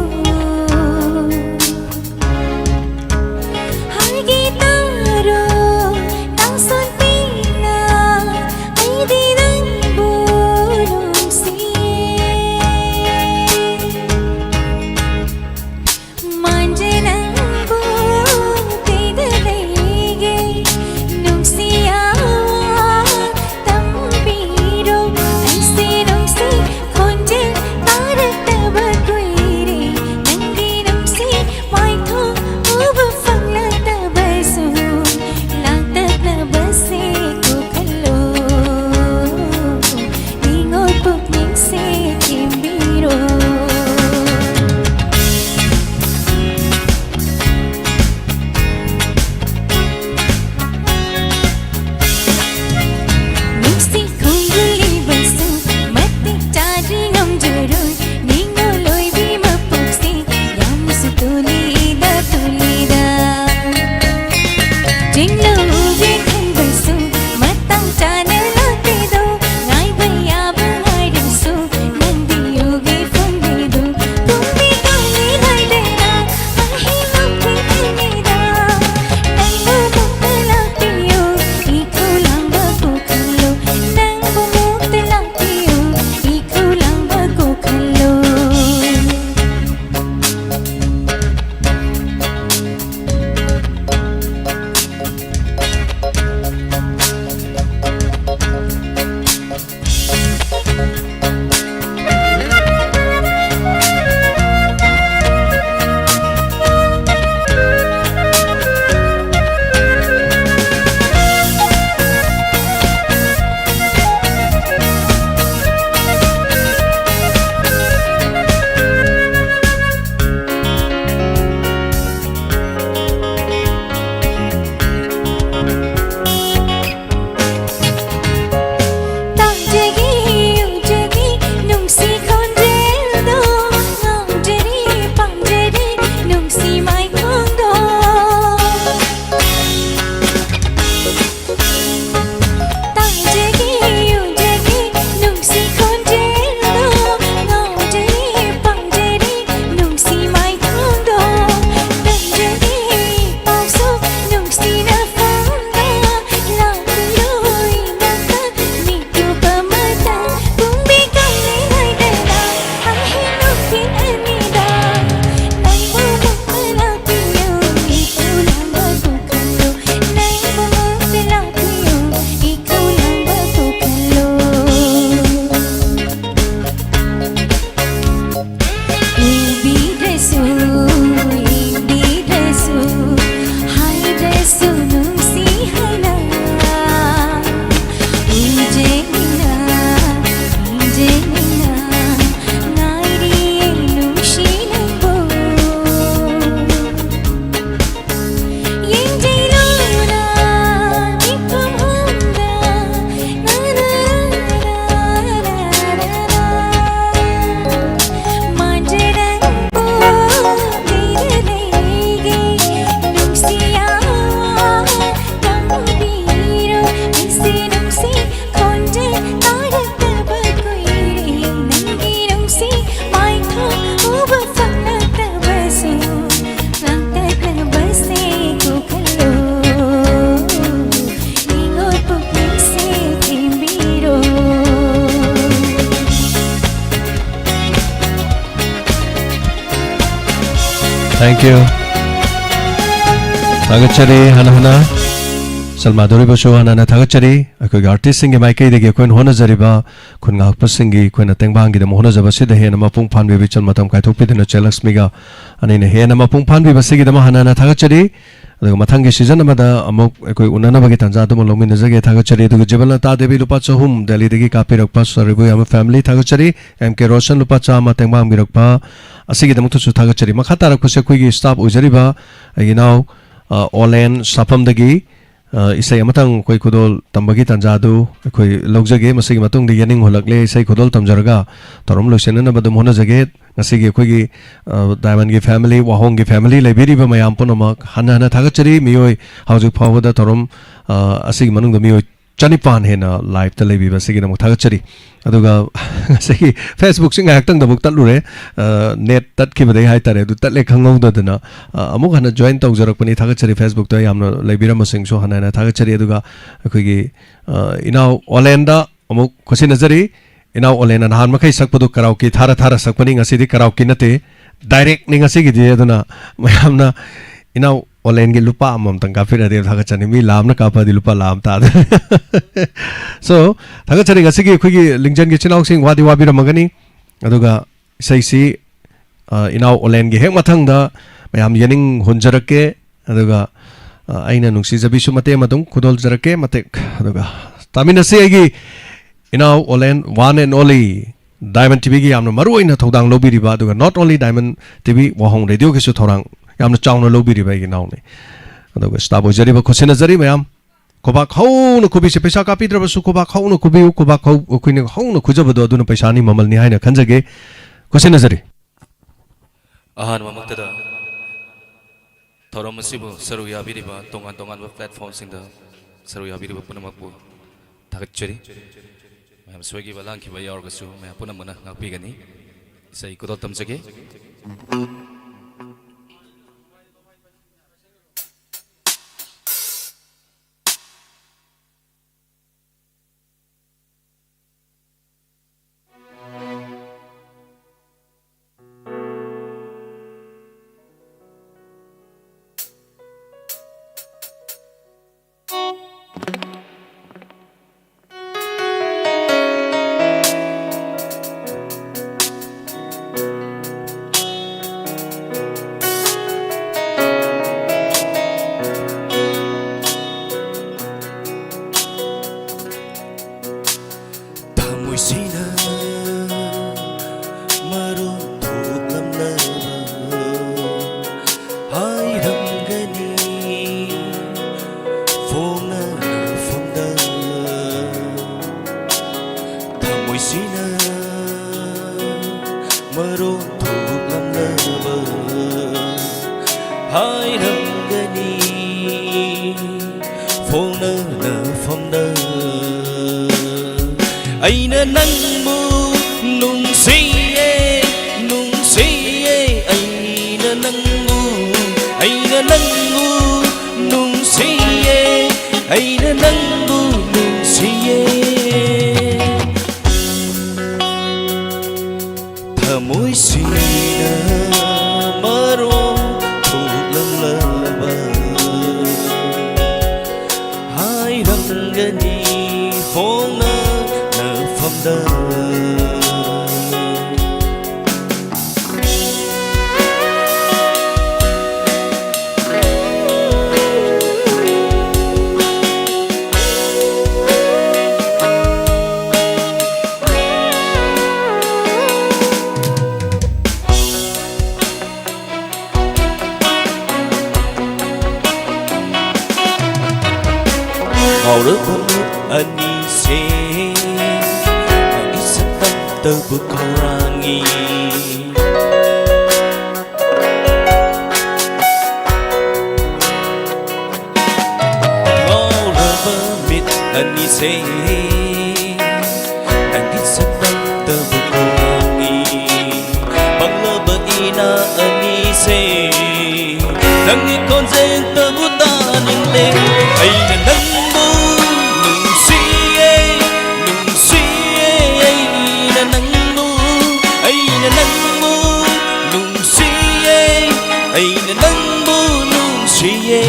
Thank you. ꯊꯥꯒꯠꯆꯔꯤ ꯍꯟꯅ ꯍꯟꯅ꯫ ꯁꯜꯃꯥꯗꯣꯔꯤꯕꯁꯨ ꯍꯟꯅ ꯍꯟꯅ ꯊꯥꯒꯠꯆꯔꯤ꯫ ꯑꯩꯈꯣꯏꯒꯤ ꯑꯥꯔꯇꯤꯁꯁꯤꯡꯒꯤ ꯃꯥꯏꯀꯩꯗꯒꯤ ꯑꯩꯈꯣꯏꯅ ꯍꯣꯠꯅꯖꯔꯤꯕ ꯈꯨꯟ ꯉꯥꯛꯄꯁꯤꯡꯒꯤ ꯑꯩꯈꯣꯏꯅ ꯇꯦꯡꯕꯥꯡꯒꯤꯗꯃꯛ ꯍꯣꯠꯅꯖꯕꯁꯤꯗ ꯍꯦꯟꯅ ꯃꯄꯨꯡ ꯐꯥꯍꯟꯕꯤꯕ ꯏꯆꯜ ꯃꯇꯝ ꯀꯥꯏꯊꯣꯛꯄꯤꯗꯨꯅ ꯆꯦꯂꯛꯁꯃꯤꯒ ꯑꯅꯤꯅ ꯍꯦꯟꯅ ꯃꯄꯨꯡ ꯐꯥꯍꯟꯕꯤꯕꯁꯤꯒꯤꯗꯃꯛ ꯍꯟꯅ ꯍꯟꯅ ꯊꯥꯒꯠꯆꯔꯤ꯫ ꯑꯗꯨꯒ ꯃꯊꯪꯒꯤ ꯁꯤꯖꯟ ꯑꯃꯗ ꯑꯃꯨꯛ ꯑꯩꯈꯣꯏ ꯎꯅꯅꯕꯒꯤ ꯇꯥꯟꯖꯥ ꯑꯗꯨꯃ ꯂꯧꯃꯤꯟꯅꯖꯒꯦ꯫ ꯊꯥꯒꯠꯆꯔꯤ꯫ ꯑꯗꯨꯒ ꯖꯤꯕꯟ ꯂꯇꯥ ꯗꯦꯕꯤ ꯂꯨꯄꯥ ꯆꯍꯨꯝ ꯗꯦꯜꯂꯤꯗꯒꯤ ꯀꯥꯞꯄꯤꯔꯛꯄ ꯁꯔꯤꯕꯨ ꯌꯥꯝꯕ ꯐꯦꯃꯤꯂꯤ ꯊꯥꯒꯠꯆꯔꯤ꯫ ꯑꯦꯝ ꯀꯦ ꯔꯣꯁꯟ ꯂꯨꯄꯥ ꯆꯥꯝꯃ ꯇꯦꯡꯕꯥꯡꯕꯤꯔꯛꯄ ꯑꯁꯤꯒꯤꯗꯃꯛꯇꯁꯨ ꯊꯥꯒꯠꯆꯔꯤ꯫ ꯃꯈꯥ ꯇꯥꯔꯛꯄꯁꯦ ꯑꯩꯈꯣꯏꯒꯤ ꯁ꯭ꯇꯥꯐ ꯑꯣꯏꯖꯔꯤꯕ ꯑꯩꯒꯤ ꯏꯅꯥꯎ, ꯑ, ꯑꯣꯂꯦꯟ ꯁꯥꯐꯝꯗꯒꯤ, ꯑ, ꯏꯁꯩ ꯑꯃꯇꯪ ꯑꯩꯈꯣꯏ ꯈꯨꯗꯣꯜ ꯇꯝꯕꯒꯤ ꯇꯥꯟꯖꯥ ꯑꯗꯨ ꯑꯩꯈꯣꯏ ꯂꯧꯖꯒꯦ꯫ ꯃꯁꯤꯒꯤ ꯃꯇꯨꯡꯗ ꯌꯦꯅꯤꯡ ꯍꯨꯜꯂꯛꯂꯦ ꯏꯁꯩ ꯈꯨꯗꯣꯜ ꯇꯝꯖꯔꯒ ꯊꯧꯔꯝ ꯂꯣꯏꯁꯤꯟꯅꯅꯕ ꯑꯗꯨꯝ ꯍꯣꯠꯅꯖꯒꯦ꯫ ꯉꯁꯤꯒꯤ ꯑꯩꯈꯣꯏꯒꯤ, ꯑ, ꯗꯥꯏꯃꯟꯒꯤ ꯐꯦꯃꯤꯂꯤ, ꯋꯥꯍꯣꯡꯒꯤ ꯐꯦꯃꯤꯂꯤ ꯂꯩꯕꯤꯔꯤꯕ ꯃꯌꯥꯝ ꯄꯨꯝꯅꯃꯛ ꯍꯟꯅ ꯍꯟꯅ ꯊꯥꯒꯠꯆꯔꯤ꯫ ꯃꯤꯑꯣꯏ ꯍꯧꯖꯤꯛ ꯐꯥꯎꯕꯗ ꯊꯧꯔꯝ, ꯑ, ꯑꯁꯤꯒꯤ ꯃꯅꯨꯡꯗ ꯃꯤꯑꯣꯏ ꯆꯅꯤꯄꯥꯟ ꯍꯦꯟꯅ ꯂꯥꯏꯞꯇ ꯂꯩꯕꯤꯕ ꯑꯁꯤꯒꯤꯗꯃꯛ ꯊꯥꯒꯠꯆꯔꯤ꯫ ꯑꯗꯨꯒ ꯉꯁꯤꯒꯤ ꯐꯦꯁꯕꯨꯛꯁꯤ ꯉꯥꯏꯍꯥꯛꯇꯪꯗꯕꯨ ꯇꯠꯂꯨꯔꯦ꯫ ꯑ, ꯅꯦꯠ ꯇꯠꯈꯤꯕꯗꯒꯤ ꯍꯥꯏꯇꯥꯔꯦ, ꯑꯗꯨ ꯇꯠꯂꯦ ꯈꯪꯍꯧꯗꯗꯅ, ꯑ, ꯑꯃꯨꯛ ꯍꯟꯅ ꯖꯣꯏꯟ ꯇꯧꯖꯔꯛꯄꯅꯤ꯫ ꯊꯥꯒꯠꯆꯔꯤ꯫ ꯐꯦꯁꯕꯨꯛꯇ ꯌꯥꯝꯅ ꯂꯩꯕꯤꯔꯝꯕꯁꯤꯡꯁꯨ ꯍꯟꯅ ꯍꯟꯅ ꯊꯥꯒꯠꯆꯔꯤ꯫ ꯑꯗꯨꯒ ꯑꯩꯈꯣꯏꯒꯤ, ꯑ, ꯏꯅꯥꯎ ꯑꯣꯂꯦꯟꯗ ꯑꯃꯨꯛ ꯈꯨꯠꯁꯤꯟꯅꯖꯔꯤ꯫ ꯏꯅꯥꯎ ꯑꯣꯂꯦꯟꯅ ꯅꯍꯥꯟ ꯃꯈꯩ ꯁꯛꯄꯗꯨ ꯀꯔꯥꯎꯀꯤ ꯊꯥꯔ ꯊꯥꯔ ꯁꯛꯄꯅꯤ, ꯉꯁꯤꯗꯤ ꯀꯔꯥꯎꯀꯤ ꯅꯠꯇꯦ, ꯗꯥꯏꯔꯦꯛꯅꯤ ꯉꯁꯤꯒꯤꯗꯤ꯫ ꯑꯗꯨꯅ ꯃꯌꯥꯝꯅ ꯏꯅꯥꯎ ꯑꯣꯂꯦꯟꯒꯤ ꯂꯨꯄꯥ ꯑꯃꯃꯝꯇꯪ ꯀꯥꯞꯄꯤꯔꯗꯤ ꯊꯥꯒꯠꯆꯅꯤ꯫ ꯃꯤ ꯂꯥꯝꯅ ꯀꯥꯞꯄꯗꯤ ꯂꯨꯄꯥ ꯂꯥꯝ ꯇꯥꯗꯣꯏꯅꯤ꯫ So, ꯊꯥꯒꯠꯆꯔꯤ꯫ ꯉꯁꯤꯒꯤ ꯑꯩꯈꯣꯏꯒꯤ ꯂꯤꯡꯖꯦꯜꯒꯤ ꯏꯆꯤꯟ ꯏꯅꯥꯎꯁꯤꯡ ꯋꯥꯗꯤ ꯋꯥꯕꯤꯔꯝꯃꯒꯅꯤ꯫ ꯑꯗꯨꯒ ꯏꯁꯩꯁꯤ, ꯑ, ꯏꯅꯥꯎ ꯑꯣꯂꯦꯟꯒꯤ ꯍꯦꯛ ꯃꯊꯪꯗ ꯃꯌꯥꯝ ꯌꯦꯅꯤꯡ ꯍꯨꯟꯖꯔꯛꯀꯦ꯫ ꯑꯗꯨꯒ, ꯑ, ꯑꯩꯅ ꯅꯨꯡꯁꯤꯖꯕꯤꯁꯨ ꯃꯇꯦꯛ ꯑꯃ ꯑꯗꯨꯝ ꯈꯨꯗꯣꯜꯖꯔꯛꯀꯦ꯫ ꯃꯇꯦꯛ, ꯑꯗꯨꯒ ꯇꯥꯃꯤꯟꯅꯁꯤ꯫ ꯑꯩꯒꯤ ꯏꯅꯥꯎ ꯑꯣꯂꯦꯟ, one and only, ꯗꯥꯏꯃꯟ ꯇꯤꯚꯤꯒꯤ ꯌꯥꯝꯅ ꯃꯔꯨ ꯑꯣꯏꯅ ꯊꯧꯗꯥꯡ ꯂꯧꯕꯤꯔꯤꯕ, ꯑꯗꯨꯒ not only ꯗꯥꯏꯃꯟ ꯇꯤꯚꯤ, ꯋꯥꯍꯣꯡ ꯔꯦꯗꯤꯑꯣꯒꯤꯁꯨ ꯊꯧꯔꯥꯡ ꯌꯥꯝꯅ ꯆꯥꯎꯅ ꯂꯧꯕꯤꯔꯤꯕ ꯑꯩꯒꯤ ꯏꯅꯥꯎꯅꯤ꯫ ꯑꯗꯨꯒ ꯁ꯭ꯇꯥꯐ ꯑꯣꯏꯖꯔꯤꯕ ꯈꯨꯠꯁꯤꯟꯅꯖꯔꯤ ꯃꯌꯥꯝ꯫ ꯈꯨꯕꯥꯛ ꯍꯧꯅ ꯈꯨꯕꯤꯁꯦ, ꯄꯩꯁꯥ ꯀꯥꯞꯄꯤꯗ꯭ꯔꯕꯁꯨ ꯈꯨꯕꯥꯛ ꯍꯧꯅ ꯈꯨꯕꯤꯌꯨ꯫ ꯈꯨꯕꯥꯛ ꯍꯧ-, ꯑꯩꯈꯣꯏꯅ ꯍꯧꯅ ꯈꯨꯖꯕꯗꯣ ꯑꯗꯨꯅ ꯄꯩꯁꯥꯅꯤ, ꯃꯃꯜꯅꯤ ꯍꯥꯏꯅ ꯈꯟꯖꯒꯦ꯫ ꯈꯨꯠꯁꯤꯟꯅꯖꯔꯤ꯫ ꯑꯍꯥꯟꯕꯃꯛꯇꯗ ꯊꯧꯔꯝ ꯑꯁꯤꯕꯨ ꯁꯔꯨꯛ ꯌꯥꯕꯤꯔꯤꯕ ꯇꯣꯉꯥꯟ ꯇꯣꯉꯥꯟꯕ ꯄ꯭ꯂꯦꯠꯐꯣꯝꯁꯤꯡꯗ ꯁꯔꯨꯛ ꯌꯥꯕꯤꯔꯤꯕ ꯄꯨꯝꯅꯃꯛꯄꯨ ꯊꯥꯒꯠꯆꯔꯤ꯫ ꯃꯌꯥꯝ ꯁꯣꯏꯈꯤꯕ ꯂꯥꯟꯈꯤꯕ ꯌꯥꯎꯔꯒꯁꯨ ꯃꯌꯥꯝ ꯄꯨꯝꯅꯃꯛꯅ ꯉꯥꯛꯄꯤꯒꯅꯤ꯫ ꯏꯁꯩ ꯈꯨꯗꯣꯜ ꯇꯝꯖꯒꯦ꯫ ꯁꯤꯅ ꯃꯔꯣꯟ ꯊꯣꯛꯂꯝꯂꯕ ꯍꯥꯏꯔꯝꯒꯅꯤ ꯐꯣꯡꯅꯐꯝꯗ꯫ ꯊꯃꯣꯏꯁꯤꯅ ꯃꯔꯣꯟ ꯊꯣꯛꯂꯝꯂꯕ ꯍꯥꯏꯔꯝꯒꯅꯤ ꯐꯣꯡꯅꯐꯝꯗ꯫ ꯑꯩꯅ ꯅꯪꯕꯨ ꯅꯨꯡꯁꯤꯌꯦ, ꯅꯨꯡꯁꯤꯌꯦ, ꯑꯩꯅ ꯅꯪꯕꯨ, ꯑꯩꯅ ꯅꯪꯕꯨ ꯅꯨꯡꯁꯤꯌꯦ, ꯑꯩꯅ ꯅꯪꯕꯨ ꯅꯨꯡꯁꯤꯌꯦ꯫ ꯊꯃꯣꯏꯁꯤꯅ ꯃꯔꯣꯟ ꯊꯣꯛꯂꯝꯂꯕ ꯍꯥꯏꯔꯝꯒꯅꯤ ꯐꯣꯡꯅꯐꯝꯗ꯫ ꯉꯥꯎꯔꯕ ꯃꯤꯠ ꯑꯅꯤꯁꯦ ꯅꯪꯒꯤ ꯁꯛꯇꯝꯇꯕꯨ ꯈꯧꯔꯥꯡꯉꯤ꯫ ꯉꯥꯎꯔꯕ ꯃꯤꯠ ꯑꯅꯤꯁꯦ ꯅꯪꯒꯤ ꯁꯛꯇꯝꯇꯕꯨ ꯈꯧꯔꯥꯡꯉꯤ꯫ ꯄꯪꯂꯕ ꯏꯅꯥ ꯑꯅꯤꯁꯦ ꯅꯪꯒꯤ ꯈꯣꯟꯖꯦꯜꯇꯕꯨ ꯇꯥꯅꯤꯡꯂꯦ꯫ ꯑꯩꯅ ꯅꯪꯕꯨ ꯅꯨꯡꯁꯤꯌꯦ, ꯅꯨꯡꯁꯤꯌꯦ, ꯑꯩꯅ ꯅꯪꯕꯨ, ꯑꯩꯅ ꯅꯪꯕꯨ ꯅꯨꯡꯁꯤꯌꯦ, ꯑꯩꯅ ꯅꯪꯕꯨ ꯅꯨꯡꯁꯤꯌꯦ꯫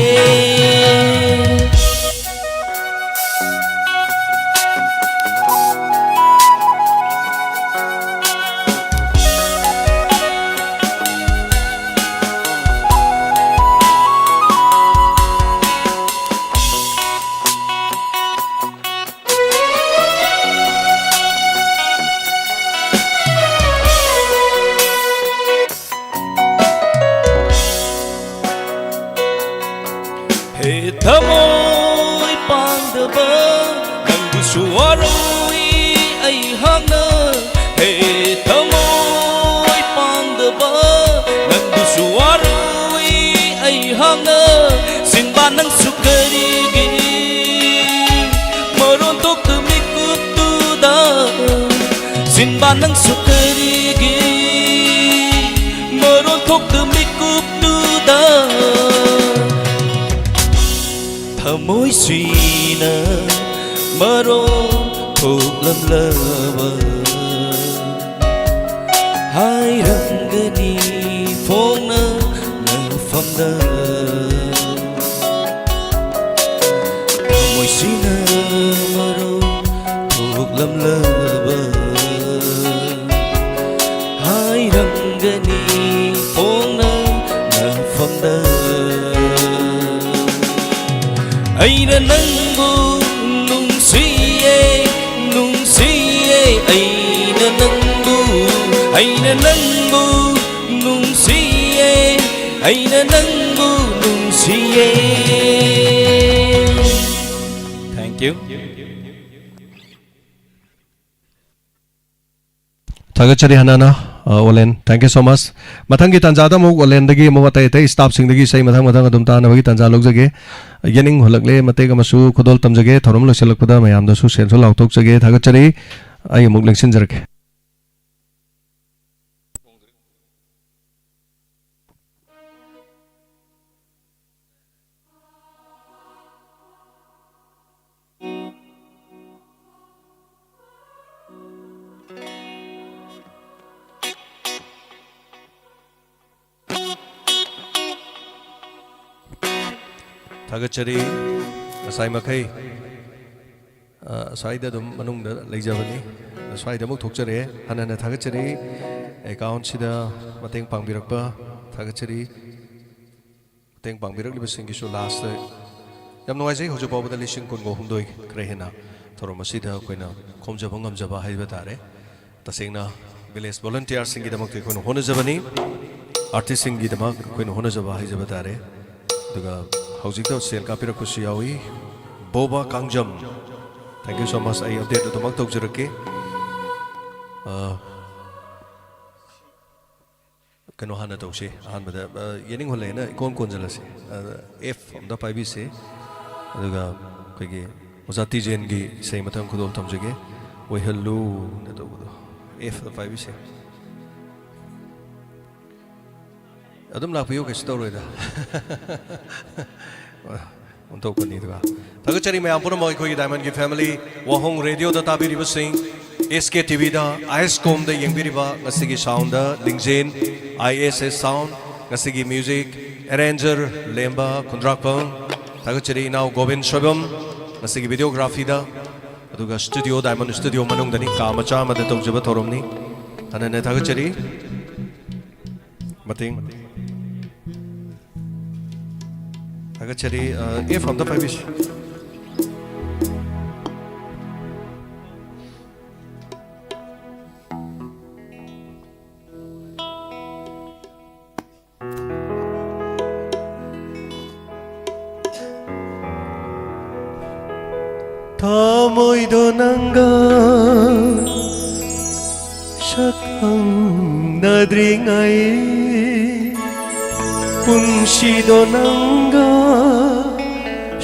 ꯑꯩꯍꯥꯛꯅ, ꯍꯦ ꯊꯃꯣꯏ ꯄꯥꯡꯗꯕ, ꯅꯪꯕꯨꯁꯨ ꯋꯥꯔꯨꯏ ꯑꯩꯍꯥꯛꯅ꯫ ꯁꯤꯟꯕ ꯅꯪꯁꯨ ꯀꯔꯤꯒꯤ ꯃꯔꯣꯟ ꯊꯣꯛꯇ ꯃꯤꯀꯨꯞꯇꯨꯗ? ꯁꯤꯟꯕ ꯅꯪꯁꯨ ꯀꯔꯤꯒꯤ ꯃꯔꯣꯟ ꯊꯣꯛꯇ ꯃꯤꯀꯨꯞꯇꯨꯗ? ꯊꯃꯣꯏꯁꯤꯅ ꯃꯔꯣꯟ ꯊꯣꯛꯂꯝꯂꯕ ꯍꯥꯏꯔꯝꯒꯅꯤ ꯐꯣꯡꯅ ꯅꯐꯝꯗ꯫ ꯊꯃꯣꯏꯁꯤꯅ ꯃꯔꯣꯟ ꯊꯣꯛꯂꯝꯂꯕ ꯍꯥꯏꯔꯝꯒꯅꯤ ꯐꯣꯡꯅ ꯅꯐꯝꯗ꯫ ꯑꯩꯅ ꯅꯪꯕꯨ ꯅꯨꯡꯁꯤꯌꯦ, ꯅꯨꯡꯁꯤꯌꯦ, ꯑꯩꯅ ꯅꯪꯕꯨ, ꯑꯩꯅ ꯅꯪꯕꯨ ꯅꯨꯡꯁꯤꯌꯦ, ꯑꯩꯅ ꯅꯪꯕꯨ ꯅꯨꯡꯁꯤꯌꯦ꯫ Thank you. ꯊꯥꯒꯠꯆꯔꯤ ꯍꯥꯟꯅꯅ, ꯑ, ꯑꯣꯂꯦꯟ꯫ Thank you so much. ꯃꯊꯪꯒꯤ ꯇꯥꯟꯖꯥꯗ ꯑꯃꯨꯛ ꯑꯣꯂꯦꯟꯗꯒꯤ ꯑꯃꯨꯛ ꯑꯇꯩ ꯑꯇꯩ ꯁ꯭ꯇꯥꯐꯁꯤꯡꯗꯒꯤ ꯏꯁꯩ ꯃꯊꯪ ꯃꯊꯪ ꯑꯗꯨꯝ ꯇꯥꯅꯕꯒꯤ ꯇꯥꯟꯖꯥ ꯂꯧꯖꯒꯦ꯫ ꯌꯦꯅꯤꯡ ꯍꯨꯜꯂꯛꯂꯦ ꯃꯇꯦꯛ ꯑꯃꯁꯨ ꯈꯨꯗꯣꯜ ꯇꯝꯖꯒꯦ꯫ ꯊꯧꯔꯝ ꯂꯣꯏꯁꯤꯜꯂꯛꯄꯗ ꯃꯌꯥꯝꯗꯁꯨ ꯁꯦꯟꯁꯨ ꯂꯥꯎꯊꯣꯛꯆꯒꯦ꯫ ꯊꯥꯒꯠꯆꯔꯤ꯫ ꯑꯩ ꯑꯃꯨꯛ ꯂꯦꯡꯁꯤꯟꯖꯔꯛꯀꯦ꯫ ꯊꯥꯒꯠꯆꯔꯤ꯫ ꯉꯁꯥꯏ ꯃꯈꯩ, ꯑ, ꯑꯁ꯭ꯋꯥꯏꯗ ꯑꯗꯨꯝ ꯃꯅꯨꯡꯗ ꯂꯩꯖꯕꯅꯤ꯫ ꯑꯁ꯭ꯋꯥꯏꯗ ꯑꯃꯨꯛ ꯊꯣꯛꯆꯔꯛꯑꯦ꯫ ꯍꯟꯅ ꯍꯟꯅ ꯊꯥꯒꯠꯆꯔꯤ꯫ ꯑꯦꯀꯥꯎꯟꯁꯤꯗ ꯃꯇꯦꯡ ꯄꯥꯡꯕꯤꯔꯛꯄ ꯊꯥꯒꯠꯆꯔꯤ꯫ ꯃꯇꯦꯡ ꯄꯥꯡꯕꯤꯔꯛꯂꯤꯕꯁꯤꯡꯒꯤꯁꯨ ꯂꯥꯁꯇ ꯌꯥꯝ ꯅꯨꯡꯉꯥꯏꯖꯩ꯫ ꯍꯧꯖꯤꯛ ꯐꯥꯎꯕꯗ ꯂꯤꯁꯤꯡ ꯀꯨꯟꯒ ꯍꯨꯝꯗꯣꯏ ꯈꯔ ꯍꯦꯟꯅ ꯊꯧꯔꯝ ꯑꯁꯤꯗ ꯑꯩꯈꯣꯏꯅ ꯈꯣꯝꯖꯕ ꯉꯝꯖꯕ ꯍꯥꯏꯕ ꯇꯥꯔꯦ꯫ ꯇꯁꯦꯡꯅ village volunteerꯁꯤꯡꯒꯤꯗꯃꯛꯇ ꯑꯩꯈꯣꯏꯅ ꯍꯣꯠꯅꯖꯕꯅꯤ, artistꯁꯤꯡꯒꯤꯗꯃꯛ ꯑꯩꯈꯣꯏꯅ ꯍꯣꯠꯅꯖꯕ ꯍꯥꯏꯖꯕ ꯇꯥꯔꯦ꯫ ꯑꯗꯨꯒ ꯍꯧꯖꯤꯛꯇ ꯁꯦꯜ ꯀꯥꯞꯄꯤꯔꯛꯄꯁꯨ ꯌꯥꯎꯏ꯫ ꯕꯣꯕꯥ Kangjam, thank you so much꯫ ꯑꯩ update ꯑꯗꯨꯃꯛ ꯇꯧꯖꯔꯛꯀꯦ꯫ ꯑ, ꯀꯩꯅꯣ ꯍꯥꯟꯅ ꯇꯧꯁꯤ꯫ ꯑꯍꯥꯟꯕꯗ, ꯑ, ꯌꯦꯅꯤꯡ ꯍꯨꯜꯂꯦꯅ ꯏꯀꯣꯟ ꯀꯣꯟꯁꯤꯜꯂꯁꯤ꯫ ꯑ, F ꯑꯝꯇ ꯄꯥꯏꯕꯤꯁꯤ꯫ ꯑꯗꯨꯒ ꯑꯩꯈꯣꯏꯒꯤ ꯑꯣꯖꯥ ꯇꯤꯖꯦꯟꯒꯤ ꯏꯁꯩ ꯃꯊꯪ ꯈꯨꯗꯣꯜ ꯊꯝꯖꯒꯦ꯫ ꯑꯣꯏꯍꯜꯂꯨꯅ ꯇꯧꯕꯗꯣ꯫ Fꯇ ꯄꯥꯏꯕꯤꯁꯤ꯫ ꯑꯗꯨꯝ ꯂꯥꯛꯄꯤꯌꯨ, ꯀꯩꯁꯨ ꯇꯧꯔꯣꯏꯗ꯫ ꯑꯣꯟꯊꯣꯛꯄꯅꯤ ꯑꯗꯨꯒ꯫ ꯊꯥꯒꯠꯆꯔꯤ ꯃꯌꯥꯝ ꯄꯨꯝꯅꯃꯛ, ꯑꯩꯈꯣꯏꯒꯤ Diamondꯒꯤ family, ꯋꯥꯍꯣꯡ radioꯗ ꯇꯥꯕꯤꯔꯤꯕꯁꯤꯡ, S K TVꯗ, ISCOMꯗ ꯌꯦꯡꯕꯤꯔꯤꯕ, ꯉꯁꯤꯒꯤ soundꯗ ꯂꯤꯡꯖꯦꯟ, I S S Sound, ꯉꯁꯤꯒꯤ music arranger ꯂꯦꯝꯕ ꯈꯨꯟꯗ꯭ꯔꯥꯛꯄꯝ, ꯊꯥꯒꯠꯆꯔꯤ ꯏꯅꯥꯎ ꯒꯣꯕꯤꯟ ꯁꯣꯏꯕꯝ, ꯉꯁꯤꯒꯤ videographyꯗ, ꯑꯗꯨꯒ studio, Diamond Studio ꯃꯅꯨꯡꯗꯅꯤ, ꯀꯥ ꯃꯆꯥ ꯑꯃꯗ ꯇꯧꯖꯕ ꯊꯧꯔꯝꯅꯤ꯫ ꯍꯟꯅ ꯍꯟꯅ ꯊꯥꯒꯠꯆꯔꯤ꯫ ꯃꯇꯦꯡ꯫ ꯊꯥꯒꯠꯆꯔꯤ꯫ ꯑ, F ꯑꯝꯇ ꯄꯥꯏꯕꯤꯁꯤ꯫ ꯊꯃꯣꯏꯗꯣ ꯅꯪꯒ ꯁꯛ ꯈꯪꯅꯗ꯭ꯔꯤꯉꯩ, ꯄꯨꯟꯁꯤꯗꯣ ꯅꯪꯒ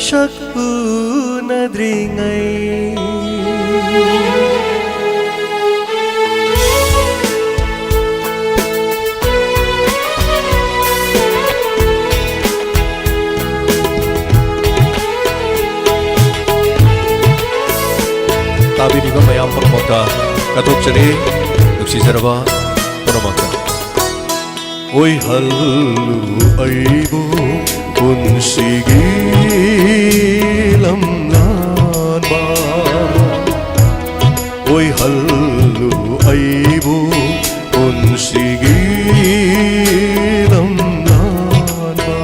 ꯁꯛ ꯎꯅꯗ꯭ꯔꯤꯉꯩ꯫ ꯇꯥꯕꯤꯔꯤꯕ ꯃꯌꯥꯝ ꯄꯨꯝꯅꯃꯛꯇ ꯀꯠꯊꯣꯛꯆꯔꯤ, ꯅꯨꯡꯁꯤꯖꯔꯕ ꯄꯨꯝꯅꯃꯛꯇ꯫ ꯑꯣꯏꯍꯜꯂꯨ ꯑꯩꯕꯨ ꯄꯨꯟꯁꯤꯒꯤ ꯂꯝꯂꯥꯟꯕ, ꯑꯣꯏꯍꯜꯂꯨ ꯑꯩꯕꯨ ꯄꯨꯟꯁꯤꯒꯤ ꯂꯝꯂꯥꯟꯕ꯫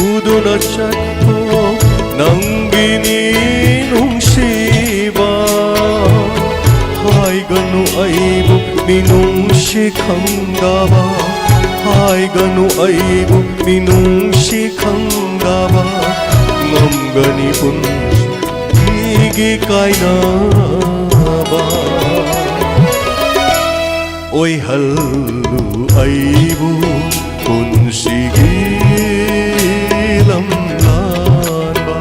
ꯎꯗꯨꯅ ꯆꯠꯈꯣ ꯅꯪꯒꯤꯅꯤ ꯅꯨꯡꯁꯤꯕ, ꯍꯥꯏꯒꯅꯨ ꯑꯩꯕꯨ ꯃꯤꯅꯨꯡꯁꯤ ꯈꯪꯗꯕ, ꯍꯥꯏꯒꯅꯨ ꯑꯩꯕꯨ ꯃꯤꯅꯨꯡꯁꯤ ꯈꯪꯗꯕ, ꯉꯝꯒꯅꯤ ꯄꯨꯟꯁꯤꯒꯤ ꯀꯥꯏꯅꯕ꯫ ꯑꯣꯏꯍꯜꯂꯨ ꯑꯩꯕꯨ ꯄꯨꯟꯁꯤꯒꯤ ꯂꯝꯂꯥꯟꯕ꯫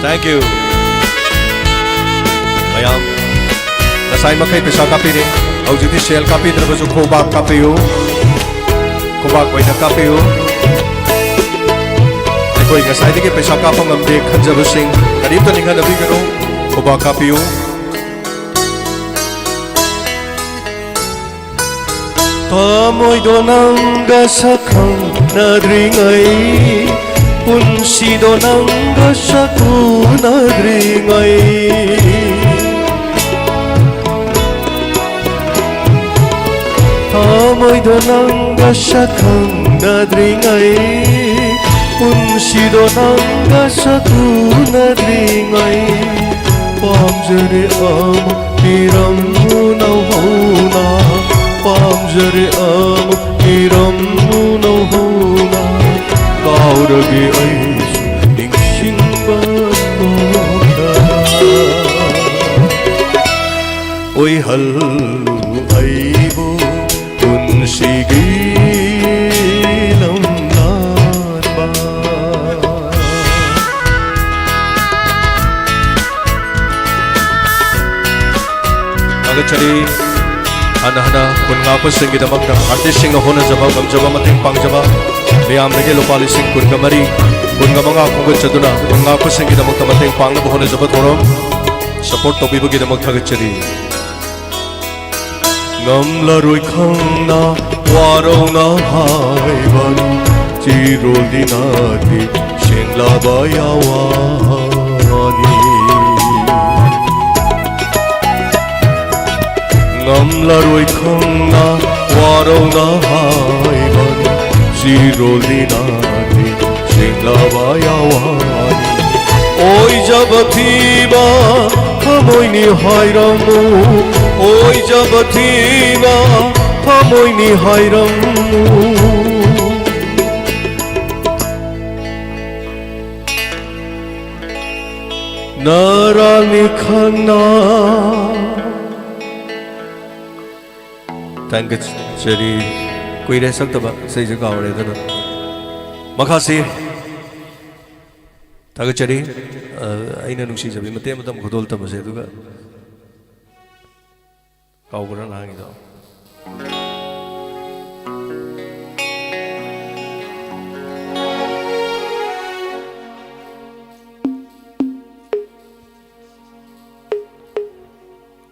Thank you꯫ ꯃꯌꯥꯝ ꯉꯁꯥꯏ ꯃꯈꯩ ꯄꯩꯁꯥ ꯀꯥꯞꯄꯤꯔꯦ, ꯍꯧꯖꯤꯛꯇꯤ ꯁꯦꯜ ꯀꯥꯞꯄꯤꯗ꯭ꯔꯕꯁꯨ ꯈꯨꯕꯥꯛ ꯀꯥꯞꯄꯤꯌꯨ, ꯈꯨꯕꯥꯛ ꯑꯣꯏꯅ ꯀꯥꯞꯄꯤꯌꯨ꯫ ꯑꯩꯈꯣꯏ ꯉꯁꯥꯏꯗꯒꯤ ꯄꯩꯁꯥ ꯀꯥꯞꯄ ꯉꯝꯗꯦ ꯈꯟꯖꯕꯁꯤꯡ ꯀꯔꯤꯝꯇ ꯅꯤꯡꯍꯟꯅꯕꯤꯒꯅꯨ, ꯈꯨꯕꯥꯛ ꯀꯥꯞꯄꯤꯌꯨ꯫ ꯊꯃꯣꯏꯗꯣ ꯅꯪꯒ ꯁꯛꯈꯪꯅꯗ꯭ꯔꯤꯉꯩ, ꯄꯨꯟꯁꯤꯗꯣ ꯅꯪꯒ ꯁꯛ ꯎꯅꯗ꯭ꯔꯤꯉꯩ, ꯊꯃꯣꯏꯗꯣ ꯅꯪꯒ ꯁꯛꯈꯪꯅꯗ꯭ꯔꯤꯉꯩ, ꯄꯨꯟꯁꯤꯗꯣ ꯅꯪꯒ ꯁꯛ ꯎꯅꯗ꯭ꯔꯤꯉꯩ, ꯄꯥꯝꯖꯔꯦ ꯑꯃ ꯄꯤꯔꯝꯃꯨ ꯅꯧꯍꯧꯅ, ꯄꯥꯝꯖꯔꯦ ꯑꯃ ꯄꯤꯔꯝꯃꯨ ꯅꯧꯍꯧꯅ, ꯀꯥꯎꯔꯒꯦ ꯑꯩꯁꯨ ꯅꯤꯡꯁꯤꯡꯕ ꯇꯣꯛꯇꯅ꯫ ꯑꯣꯏꯍꯜꯂꯨ ꯑꯩꯕꯨ ꯄꯨꯟꯁꯤꯒꯤ ꯂꯝꯂꯥꯟꯕ꯫ ꯊꯥꯒꯠꯆꯔꯤ꯫ ꯍꯟꯅ ꯍꯟꯅ ꯈꯨꯟ ꯉꯥꯛꯄꯁꯤꯡꯒꯤꯗꯃꯛꯇ ꯑꯥꯔꯇꯤꯁꯁꯤꯡꯅ ꯍꯣꯠꯅꯖꯕ, ꯉꯝꯖꯕ ꯃꯇꯦꯡ ꯄꯥꯡꯖꯕ ꯃꯤꯌꯥꯝꯗꯒꯤ ꯂꯨꯄꯥ ꯂꯤꯁꯤꯡ ꯀꯨꯟꯒ ꯃꯔꯤ, ꯀꯨꯟꯒ ꯃꯉꯥ ꯈꯣꯝꯒꯠꯆꯗꯨꯅ ꯈꯨꯟ ꯉꯥꯛꯄꯁꯤꯡꯒꯤꯗꯃꯛꯇ ꯃꯇꯦꯡ ꯄꯥꯡꯅꯕ ꯍꯣꯠꯅꯖꯕ ꯊꯧꯔꯝ ꯁꯄꯣꯔꯠ ꯇꯧꯕꯤꯕꯒꯤꯗꯃꯛ ꯊꯥꯒꯠꯆꯔꯤ꯫ ꯉꯝꯂꯔꯣꯏ ꯈꯪꯅ ꯋꯥꯔꯧꯅ ꯍꯥꯏꯕꯅꯤ, ꯆꯤꯔꯣꯜꯗꯤ ꯅꯠꯇꯦ ꯁꯦꯡꯂꯕ ꯌꯥꯋꯥꯅꯤ꯫ ꯉꯝꯂꯔꯣꯏ ꯈꯪꯅ ꯋꯥꯔꯧꯅ ꯍꯥꯏꯕꯅꯤ, ꯆꯤꯔꯣꯜꯗꯤ ꯅꯠꯇꯦ ꯁꯦꯡꯂꯕ ꯌꯥꯋꯥꯅꯤ꯫ ꯑꯣꯏꯖꯕ ꯊꯤꯕ ꯊꯃꯣꯏꯅꯤ ꯍꯥꯏꯔꯝꯃꯨ, ꯑꯣꯏꯖꯕ ꯊꯤꯕ ꯊꯃꯣꯏꯅꯤ ꯍꯥꯏꯔꯝꯃꯨ꯫ ꯅꯔꯥꯜꯅꯤ ꯈꯪꯅ ꯊꯥꯒꯠꯆꯔꯤ꯫ ꯀꯨꯏꯔꯦ ꯁꯛꯇꯕ, ꯏꯁꯩꯁꯦ ꯀꯥꯎꯔꯦ꯫ ꯑꯗꯨꯅ ꯃꯈꯥꯁꯤ ꯊꯥꯒꯠꯆꯔꯤ꯫ ꯑ, ꯑꯩꯅ ꯅꯨꯡꯁꯤꯖꯕꯤ ꯃꯇꯦꯛ ꯑꯃꯇꯪ ꯈꯨꯗꯣꯜ ꯇꯝꯕꯁꯦ, ꯑꯗꯨꯒ ꯀꯥꯎꯕ꯭ꯔꯥ ꯅꯍꯥꯟꯒꯤꯗꯣ?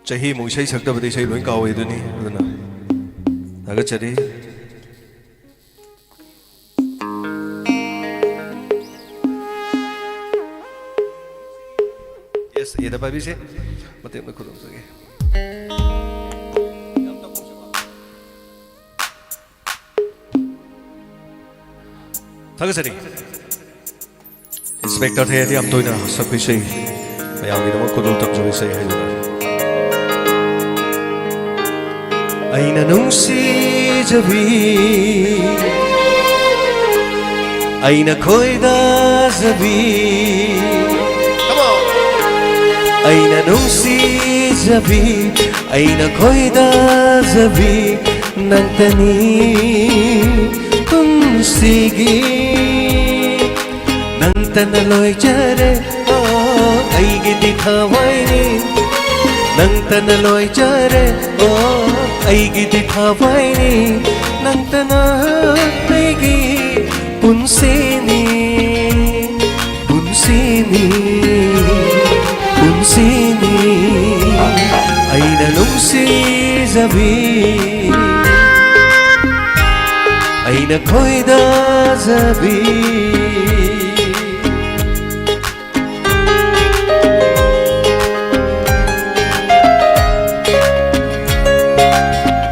ꯆꯍꯤꯃꯨꯛ ꯏꯁꯩ ꯁꯛꯇꯕꯗ ꯏꯁꯩ ꯂꯣꯏ ꯀꯥꯎꯋꯦ ꯑꯗꯨꯅꯤ꯫ ꯑꯗꯨꯅ ꯊꯥꯒꯠꯆꯔꯤ꯫ Yes, ꯑꯦꯗ ꯄꯥꯏꯕꯤꯁꯦ꯫ ꯃꯇꯦꯛ ꯑꯃ ꯈꯨꯗꯣꯡ ꯆꯥꯒꯦ꯫ ꯊꯥꯒꯠꯆꯔꯤ꯫ ꯏꯟꯁꯄꯦꯛꯇꯔ ꯊꯦꯗꯤ ꯌꯥꯝ ꯇꯣꯏꯅ ꯁꯛꯄ ꯏꯁꯩ, ꯃꯌꯥꯝꯒꯤꯗꯃꯛ ꯈꯨꯗꯣꯜ ꯇꯝꯖꯕ ꯏꯁꯩ ꯍꯥꯏꯗꯨꯅ꯫ ꯑꯩꯅ ꯅꯨꯡꯁꯤꯖꯕꯤ, ꯑꯩꯅ ꯈꯣꯏꯗꯥꯖꯕꯤ, ꯑꯩꯅ ꯅꯨꯡꯁꯤꯖꯕꯤ, ꯑꯩꯅ ꯈꯣꯏꯗꯥꯖꯕꯤ ꯅꯪꯇꯅꯤ ꯄꯨꯟꯁꯤꯒꯤ꯫ ꯅꯪꯇꯅ ꯂꯣꯏꯖꯔꯦ, ꯑꯣ, ꯑꯩꯒꯤꯗꯤ ꯊꯋꯥꯏꯅꯤ꯫ ꯅꯪꯇꯅ ꯂꯣꯏꯖꯔꯦ, ꯑꯣ, ꯑꯩꯒꯤꯗꯤ ꯊꯋꯥꯏꯅꯤ꯫ ꯅꯪꯇꯅ ꯑꯩꯒꯤ ꯄꯨꯟꯁꯤꯅꯤ, ꯄꯨꯟꯁꯤꯅꯤ, ꯄꯨꯟꯁꯤꯅꯤ꯫ ꯑꯩꯅ ꯅꯨꯡꯁꯤꯖꯕꯤ, ꯑꯩꯅ ꯈꯣꯏꯗꯥꯖꯕꯤ꯫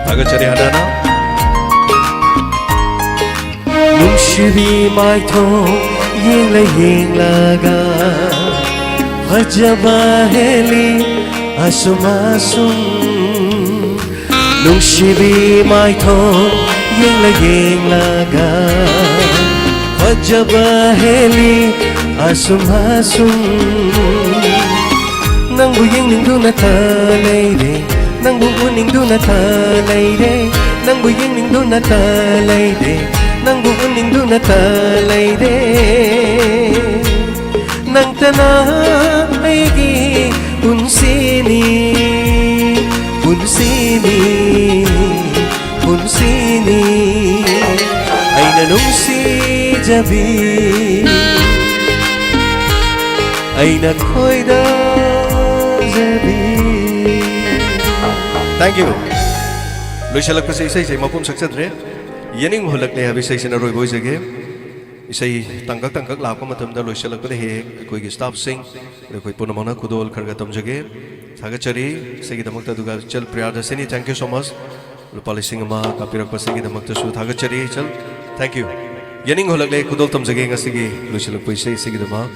ꯊꯥꯒꯠꯆꯔꯤ ꯍꯟꯅ ꯍꯟꯅ꯫ ꯅꯨꯡꯁꯤꯕꯤ ꯃꯥꯏꯊꯣꯡ ꯌꯦꯡꯂ ꯌꯦꯡꯂꯒ ꯐꯖꯕ ꯍꯦꯜꯂꯤ ꯑꯁꯨꯝ ꯑꯁꯨꯝ꯫ ꯅꯨꯡꯁꯤꯕꯤ ꯃꯥꯏꯊꯣꯡ ꯌꯦꯡꯂ ꯌꯦꯡꯂꯒ ꯐꯖꯕ ꯍꯦꯜꯂꯤ ꯑꯁꯨꯝ ꯑꯁꯨꯝ꯫ ꯅꯪꯕꯨ ꯌꯦꯡꯅꯤꯡꯗꯨꯅꯇ ꯂꯩꯔꯦ ꯅꯪꯕꯨ ꯎꯅꯤꯡꯗꯨꯅꯇ ꯂꯩꯔꯦ, ꯅꯪꯕꯨ ꯌꯦꯡꯅꯤꯡꯗꯨꯅꯇ ꯂꯩꯔꯦ, ꯅꯪꯕꯨ ꯎꯅꯤꯡꯗꯨꯅꯇ ꯂꯩꯔꯦ꯫ ꯅꯪꯇꯅ ꯑꯩꯒꯤ ꯄꯨꯟꯁꯤꯅꯤ, ꯄꯨꯟꯁꯤꯅꯤ, ꯄꯨꯟꯁꯤꯅꯤ꯫ ꯑꯩꯅ ꯅꯨꯡꯁꯤꯖꯕꯤ, ꯑꯩꯅ ꯈꯣꯏꯗꯥꯖꯕꯤ꯫ Thank you. ꯂꯣꯏꯁꯤꯜꯂꯛꯄꯁꯦ ꯏꯁꯩꯁꯦ ꯃꯄꯨꯝ ꯁꯛꯆꯗ꯭ꯔꯦ꯫ ꯌꯦꯅꯤꯡ ꯍꯨꯜꯂꯛꯂꯦ ꯍꯥꯏꯕ ꯏꯁꯩꯁꯤꯅ ꯑꯔꯣꯏꯕ ꯑꯣꯏꯖꯒꯦ꯫ ꯏꯁꯩ ꯇꯥꯡꯀꯛ ꯇꯥꯡꯀꯛ ꯂꯥꯛꯄ ꯃꯇꯝꯗ ꯂꯣꯏꯁꯤꯜꯂꯛꯄꯗ ꯍꯦꯛ ꯍꯦꯛ ꯑꯩꯈꯣꯏꯒꯤ staffꯁꯤꯡ, ꯑꯗ ꯑꯩꯈꯣꯏ ꯄꯨꯝꯅꯃꯛꯅ ꯈꯨꯗꯣꯜ ꯈꯔ ꯈꯔ ꯇꯝꯖꯒꯦ꯫ ꯊꯥꯒꯠꯆꯔꯤ ꯏꯁꯩꯒꯤꯗꯃꯛꯇ꯫ ꯑꯗꯨꯒ ꯏꯆꯜ ꯄ꯭ꯔꯤꯌꯥꯗꯔꯁꯤꯅꯤ, thank you so much꯫ ꯂꯨꯄꯥ ꯂꯤꯁꯤꯡ ꯑꯃ ꯀꯥꯞꯄꯤꯔꯛꯄ ꯑꯁꯤꯒꯤꯗꯃꯛꯇꯁꯨ ꯊꯥꯒꯠꯆꯔꯤ ꯏꯆꯜ꯫ Thank you. ꯌꯦꯅꯤꯡ ꯍꯨꯜꯂꯛꯂꯦ, ꯈꯨꯗꯣꯜ ꯇꯝꯖꯒꯦ ꯉꯁꯤꯒꯤ ꯂꯣꯏꯁꯤꯜꯂꯛꯄ ꯏꯁꯩ ꯑꯁꯤꯒꯤꯗꯃꯛ꯫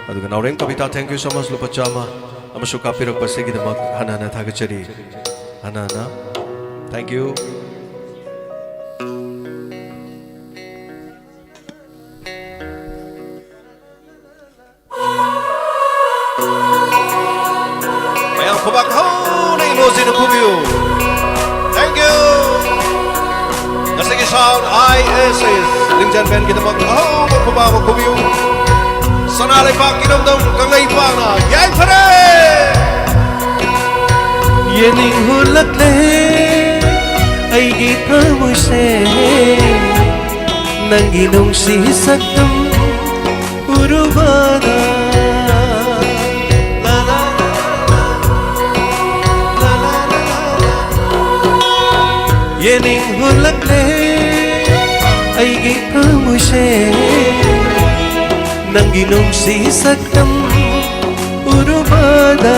ꯑꯗꯨꯒ ꯅꯥꯎꯔꯦꯝ ꯀꯕꯤꯇꯥ, thank you so much, ꯂꯨꯄꯥ ꯆꯥꯝꯃ ꯑꯃꯁꯨ ꯀꯥꯞꯄꯤꯔꯛꯄ ꯑꯁꯤꯒꯤꯗꯃꯛ ꯍꯟꯅ ꯍꯟꯅ ꯊꯥꯒꯠꯆꯔꯤ꯫ ꯍꯟꯅ ꯍꯟꯅ thank you꯫ ꯃꯌꯥꯝ ꯈꯨꯕꯥꯛ ꯍꯧꯅ emojiꯅ ꯈꯨꯕꯤꯌꯨ꯫ Thank you. ꯉꯁꯤꯒꯤ sound I S S ꯂꯤꯡꯖꯦꯜ bandꯒꯤꯗꯃꯛ ꯑꯍꯧꯕ ꯈꯨꯕꯥꯛ ꯑꯃ ꯈꯨꯕꯤꯌꯨ꯫ ꯁꯅꯥ ꯂꯩꯕꯥꯛ ꯏꯔꯝꯗꯝ ꯀꯪꯂꯩꯄꯥꯛꯅ ꯌꯥꯏꯐꯔꯦ꯫ ꯌꯦꯅꯤꯡ ꯍꯨꯜꯂꯛꯂꯦ ꯑꯩꯒꯤ ꯊꯃꯣꯏꯁꯦ, ꯅꯪꯒꯤ ꯅꯨꯡꯁꯤ ꯁꯛꯇꯝ ꯎꯔꯨꯕꯗ꯫ ꯌꯦꯅꯤꯡ ꯍꯨꯜꯂꯛꯂꯦ ꯑꯩꯒꯤ ꯊꯃꯣꯏꯁꯦ, ꯅꯪꯒꯤ ꯅꯨꯡꯁꯤ ꯁꯛꯇꯝ ꯎꯔꯨꯕꯗ꯫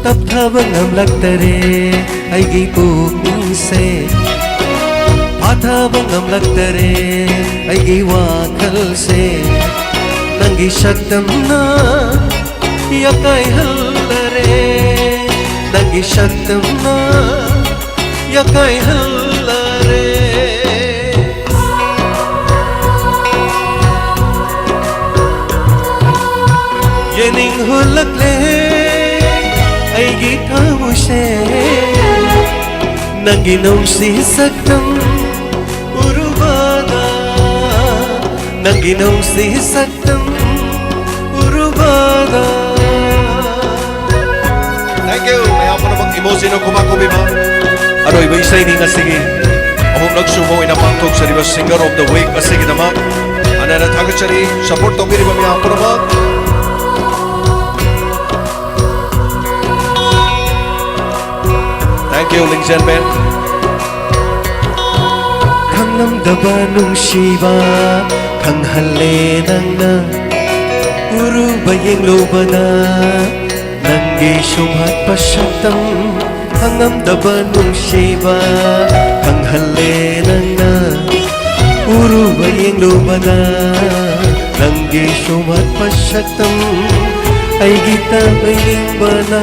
ꯇꯞꯊꯕ ꯉꯝꯂꯛꯇꯔꯦ ꯑꯩꯒꯤ ꯄꯨꯛꯅꯤꯡꯁꯦ, ꯐꯥꯊꯕ ꯉꯝꯂꯛꯇꯔꯦ ꯑꯩꯒꯤ ꯋꯥꯈꯜꯁꯦ꯫ ꯅꯪꯒꯤ ꯁꯛꯇꯝꯅ ꯌꯥꯀꯥꯏꯍꯜꯂꯔꯦ, ꯅꯪꯒꯤ ꯁꯛꯇꯝꯅ ꯌꯥꯀꯥꯏꯍꯜꯂꯔꯦ꯫ ꯌꯦꯅꯤꯡ ꯍꯨꯜꯂꯛꯂꯦ ꯑꯩꯒꯤ ꯊꯃꯣꯏꯁꯦ ꯅꯪꯒꯤ ꯅꯨꯡꯁꯤ ꯁꯛꯇꯝ ꯎꯔꯨꯕꯗ, ꯅꯪꯒꯤ ꯅꯨꯡꯁꯤ ꯁꯛꯇꯝ ꯎꯔꯨꯕꯗ꯫ Thank you. ꯃꯌꯥꯝ ꯄꯨꯝꯅꯃꯛ emotion ꯈꯨꯕꯥꯛ ꯈꯨꯕꯤꯕ꯫ ꯑꯔꯣꯏꯕ ꯏꯁꯩꯅꯤ ꯉꯁꯤꯒꯤ꯫ ꯑꯍꯨꯝꯂꯛ ꯁꯨꯕ ꯑꯣꯏꯅ ꯄꯥꯡꯊꯣꯛꯆꯔꯤꯕ Singer of the Week ꯑꯁꯤꯒꯤꯗꯃꯛ ꯍꯟꯅ ꯍꯟꯅ ꯊꯥꯒꯠꯆꯔꯤ꯫ Support ꯇꯧꯕꯤꯔꯤꯕ ꯃꯌꯥꯝ ꯄꯨꯝꯅꯃꯛ꯫ Thank you, ꯂꯤꯡꯖꯦꯜ ꯕꯦꯟ꯫ ꯈꯪꯂꯝꯗꯕ ꯅꯨꯡꯁꯤꯕ ꯈꯪꯍꯜꯂꯦ ꯅꯪꯅ꯫ ꯎꯔꯨꯕ ꯌꯦꯡꯂꯨꯕꯗ ꯅꯪꯒꯤ ꯁꯨꯝꯍꯠꯄ ꯁꯛꯇꯝ꯫ ꯈꯪꯂꯝꯗꯕ ꯅꯨꯡꯁꯤꯕ ꯈꯪꯍꯜꯂꯦ ꯅꯪꯅ꯫ ꯎꯔꯨꯕ ꯌꯦꯡꯂꯨꯕꯗ ꯅꯪꯒꯤ ꯁꯨꯝꯍꯠꯄ ꯁꯛꯇꯝ꯫ ꯑꯩꯒꯤ ꯇꯥꯕ ꯌꯦꯡꯕꯅ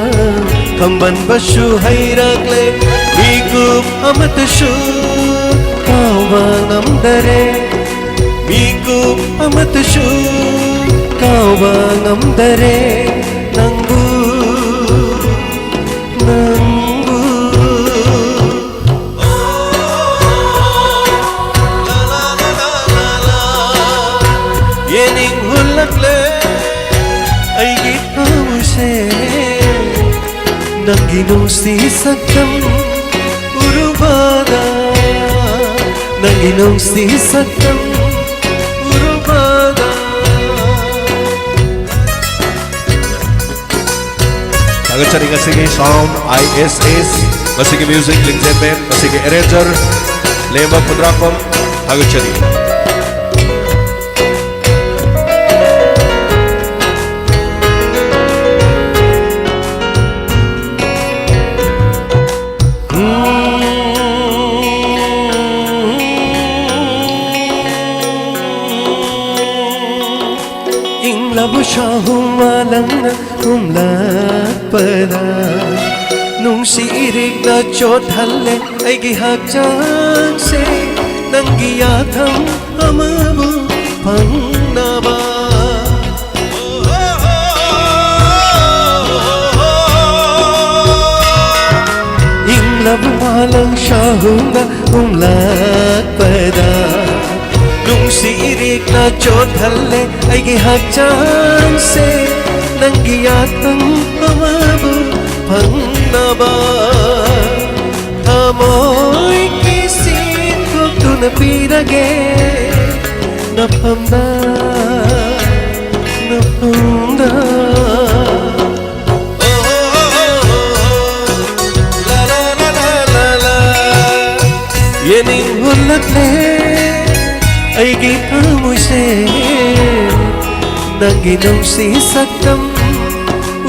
ꯈꯝꯕꯟꯕꯁꯨ ꯍꯩꯔꯛꯂꯦ꯫ ꯃꯤꯀꯨꯞ ꯑꯃꯠꯇꯁꯨ ꯀꯥꯎꯕ ꯉꯝꯗꯔꯦ꯫ ꯃꯤꯀꯨꯞ ꯑꯃꯠꯇꯁꯨ ꯀꯥꯎꯕ ꯉꯝꯗꯔꯦ ꯅꯪꯕꯨ, ꯅꯪꯕꯨ꯫ ꯌꯦꯡꯅꯤꯡ ꯍꯨꯜꯂꯛꯂꯦ ꯑꯩꯒꯤ ꯊꯃꯣꯏꯁꯦ꯫ ꯅꯪꯒꯤ ꯅꯨꯡꯁꯤ ꯁꯛꯇꯝ ꯎꯔꯨꯕꯗ, ꯅꯪꯒꯤ ꯅꯨꯡꯁꯤ ꯁꯛꯇꯝ ꯎꯔꯨꯕꯗ꯫ ꯊꯥꯒꯠꯆꯔꯤ ꯉꯁꯤꯒꯤ sound I S S, ꯉꯁꯤꯒꯤ music ꯂꯤꯡꯖꯦꯜ ꯕꯦꯟ, ꯉꯁꯤꯒꯤ arranger ꯂꯦꯝꯕ ꯈꯨꯟꯗ꯭ꯔꯥꯛꯄꯝ꯫ ꯊꯥꯒꯠꯆꯔꯤ꯫ ꯏꯪꯂꯕ ꯁꯥꯍꯨꯝ ꯃꯥꯂꯪꯅ ꯍꯨꯝꯂꯛꯄꯗ ꯅꯨꯡꯁꯤ ꯏꯔꯤꯛꯅ ꯆꯣꯠꯍꯜꯂꯦ ꯑꯩꯒꯤ ꯍꯛꯆꯥꯡꯁꯦ꯫ ꯅꯪꯒꯤ ꯌꯥꯊꯪ ꯑꯃꯕꯨ ꯐꯪꯅꯕ꯫ ꯑꯍꯨꯝꯗ ꯍꯨꯝꯂꯛꯄꯗ ꯅꯨꯡꯁꯤ ꯏꯔꯤꯛꯅ ꯆꯣꯠꯍꯜꯂꯦ ꯑꯩꯒꯤ ꯍꯛꯆꯥꯡꯁꯦ꯫ ꯅꯪꯒꯤ ꯌꯥꯇꯪ ꯑꯃꯕꯨ ꯐꯪꯅꯕ ꯊꯃꯣꯏꯒꯤ ꯁꯤꯟꯊꯣꯛꯇꯨꯅ ꯄꯤꯔꯒꯦ꯫ ꯅꯐꯝꯗ, ꯅꯐꯝꯗ꯫ ꯌꯦꯅꯤꯡ ꯍꯨꯜꯂꯛꯂꯦ ꯑꯩꯒꯤ ꯊꯃꯣꯏꯁꯦ꯫ ꯅꯪꯒꯤ ꯅꯨꯡꯁꯤ ꯁꯛꯇꯝ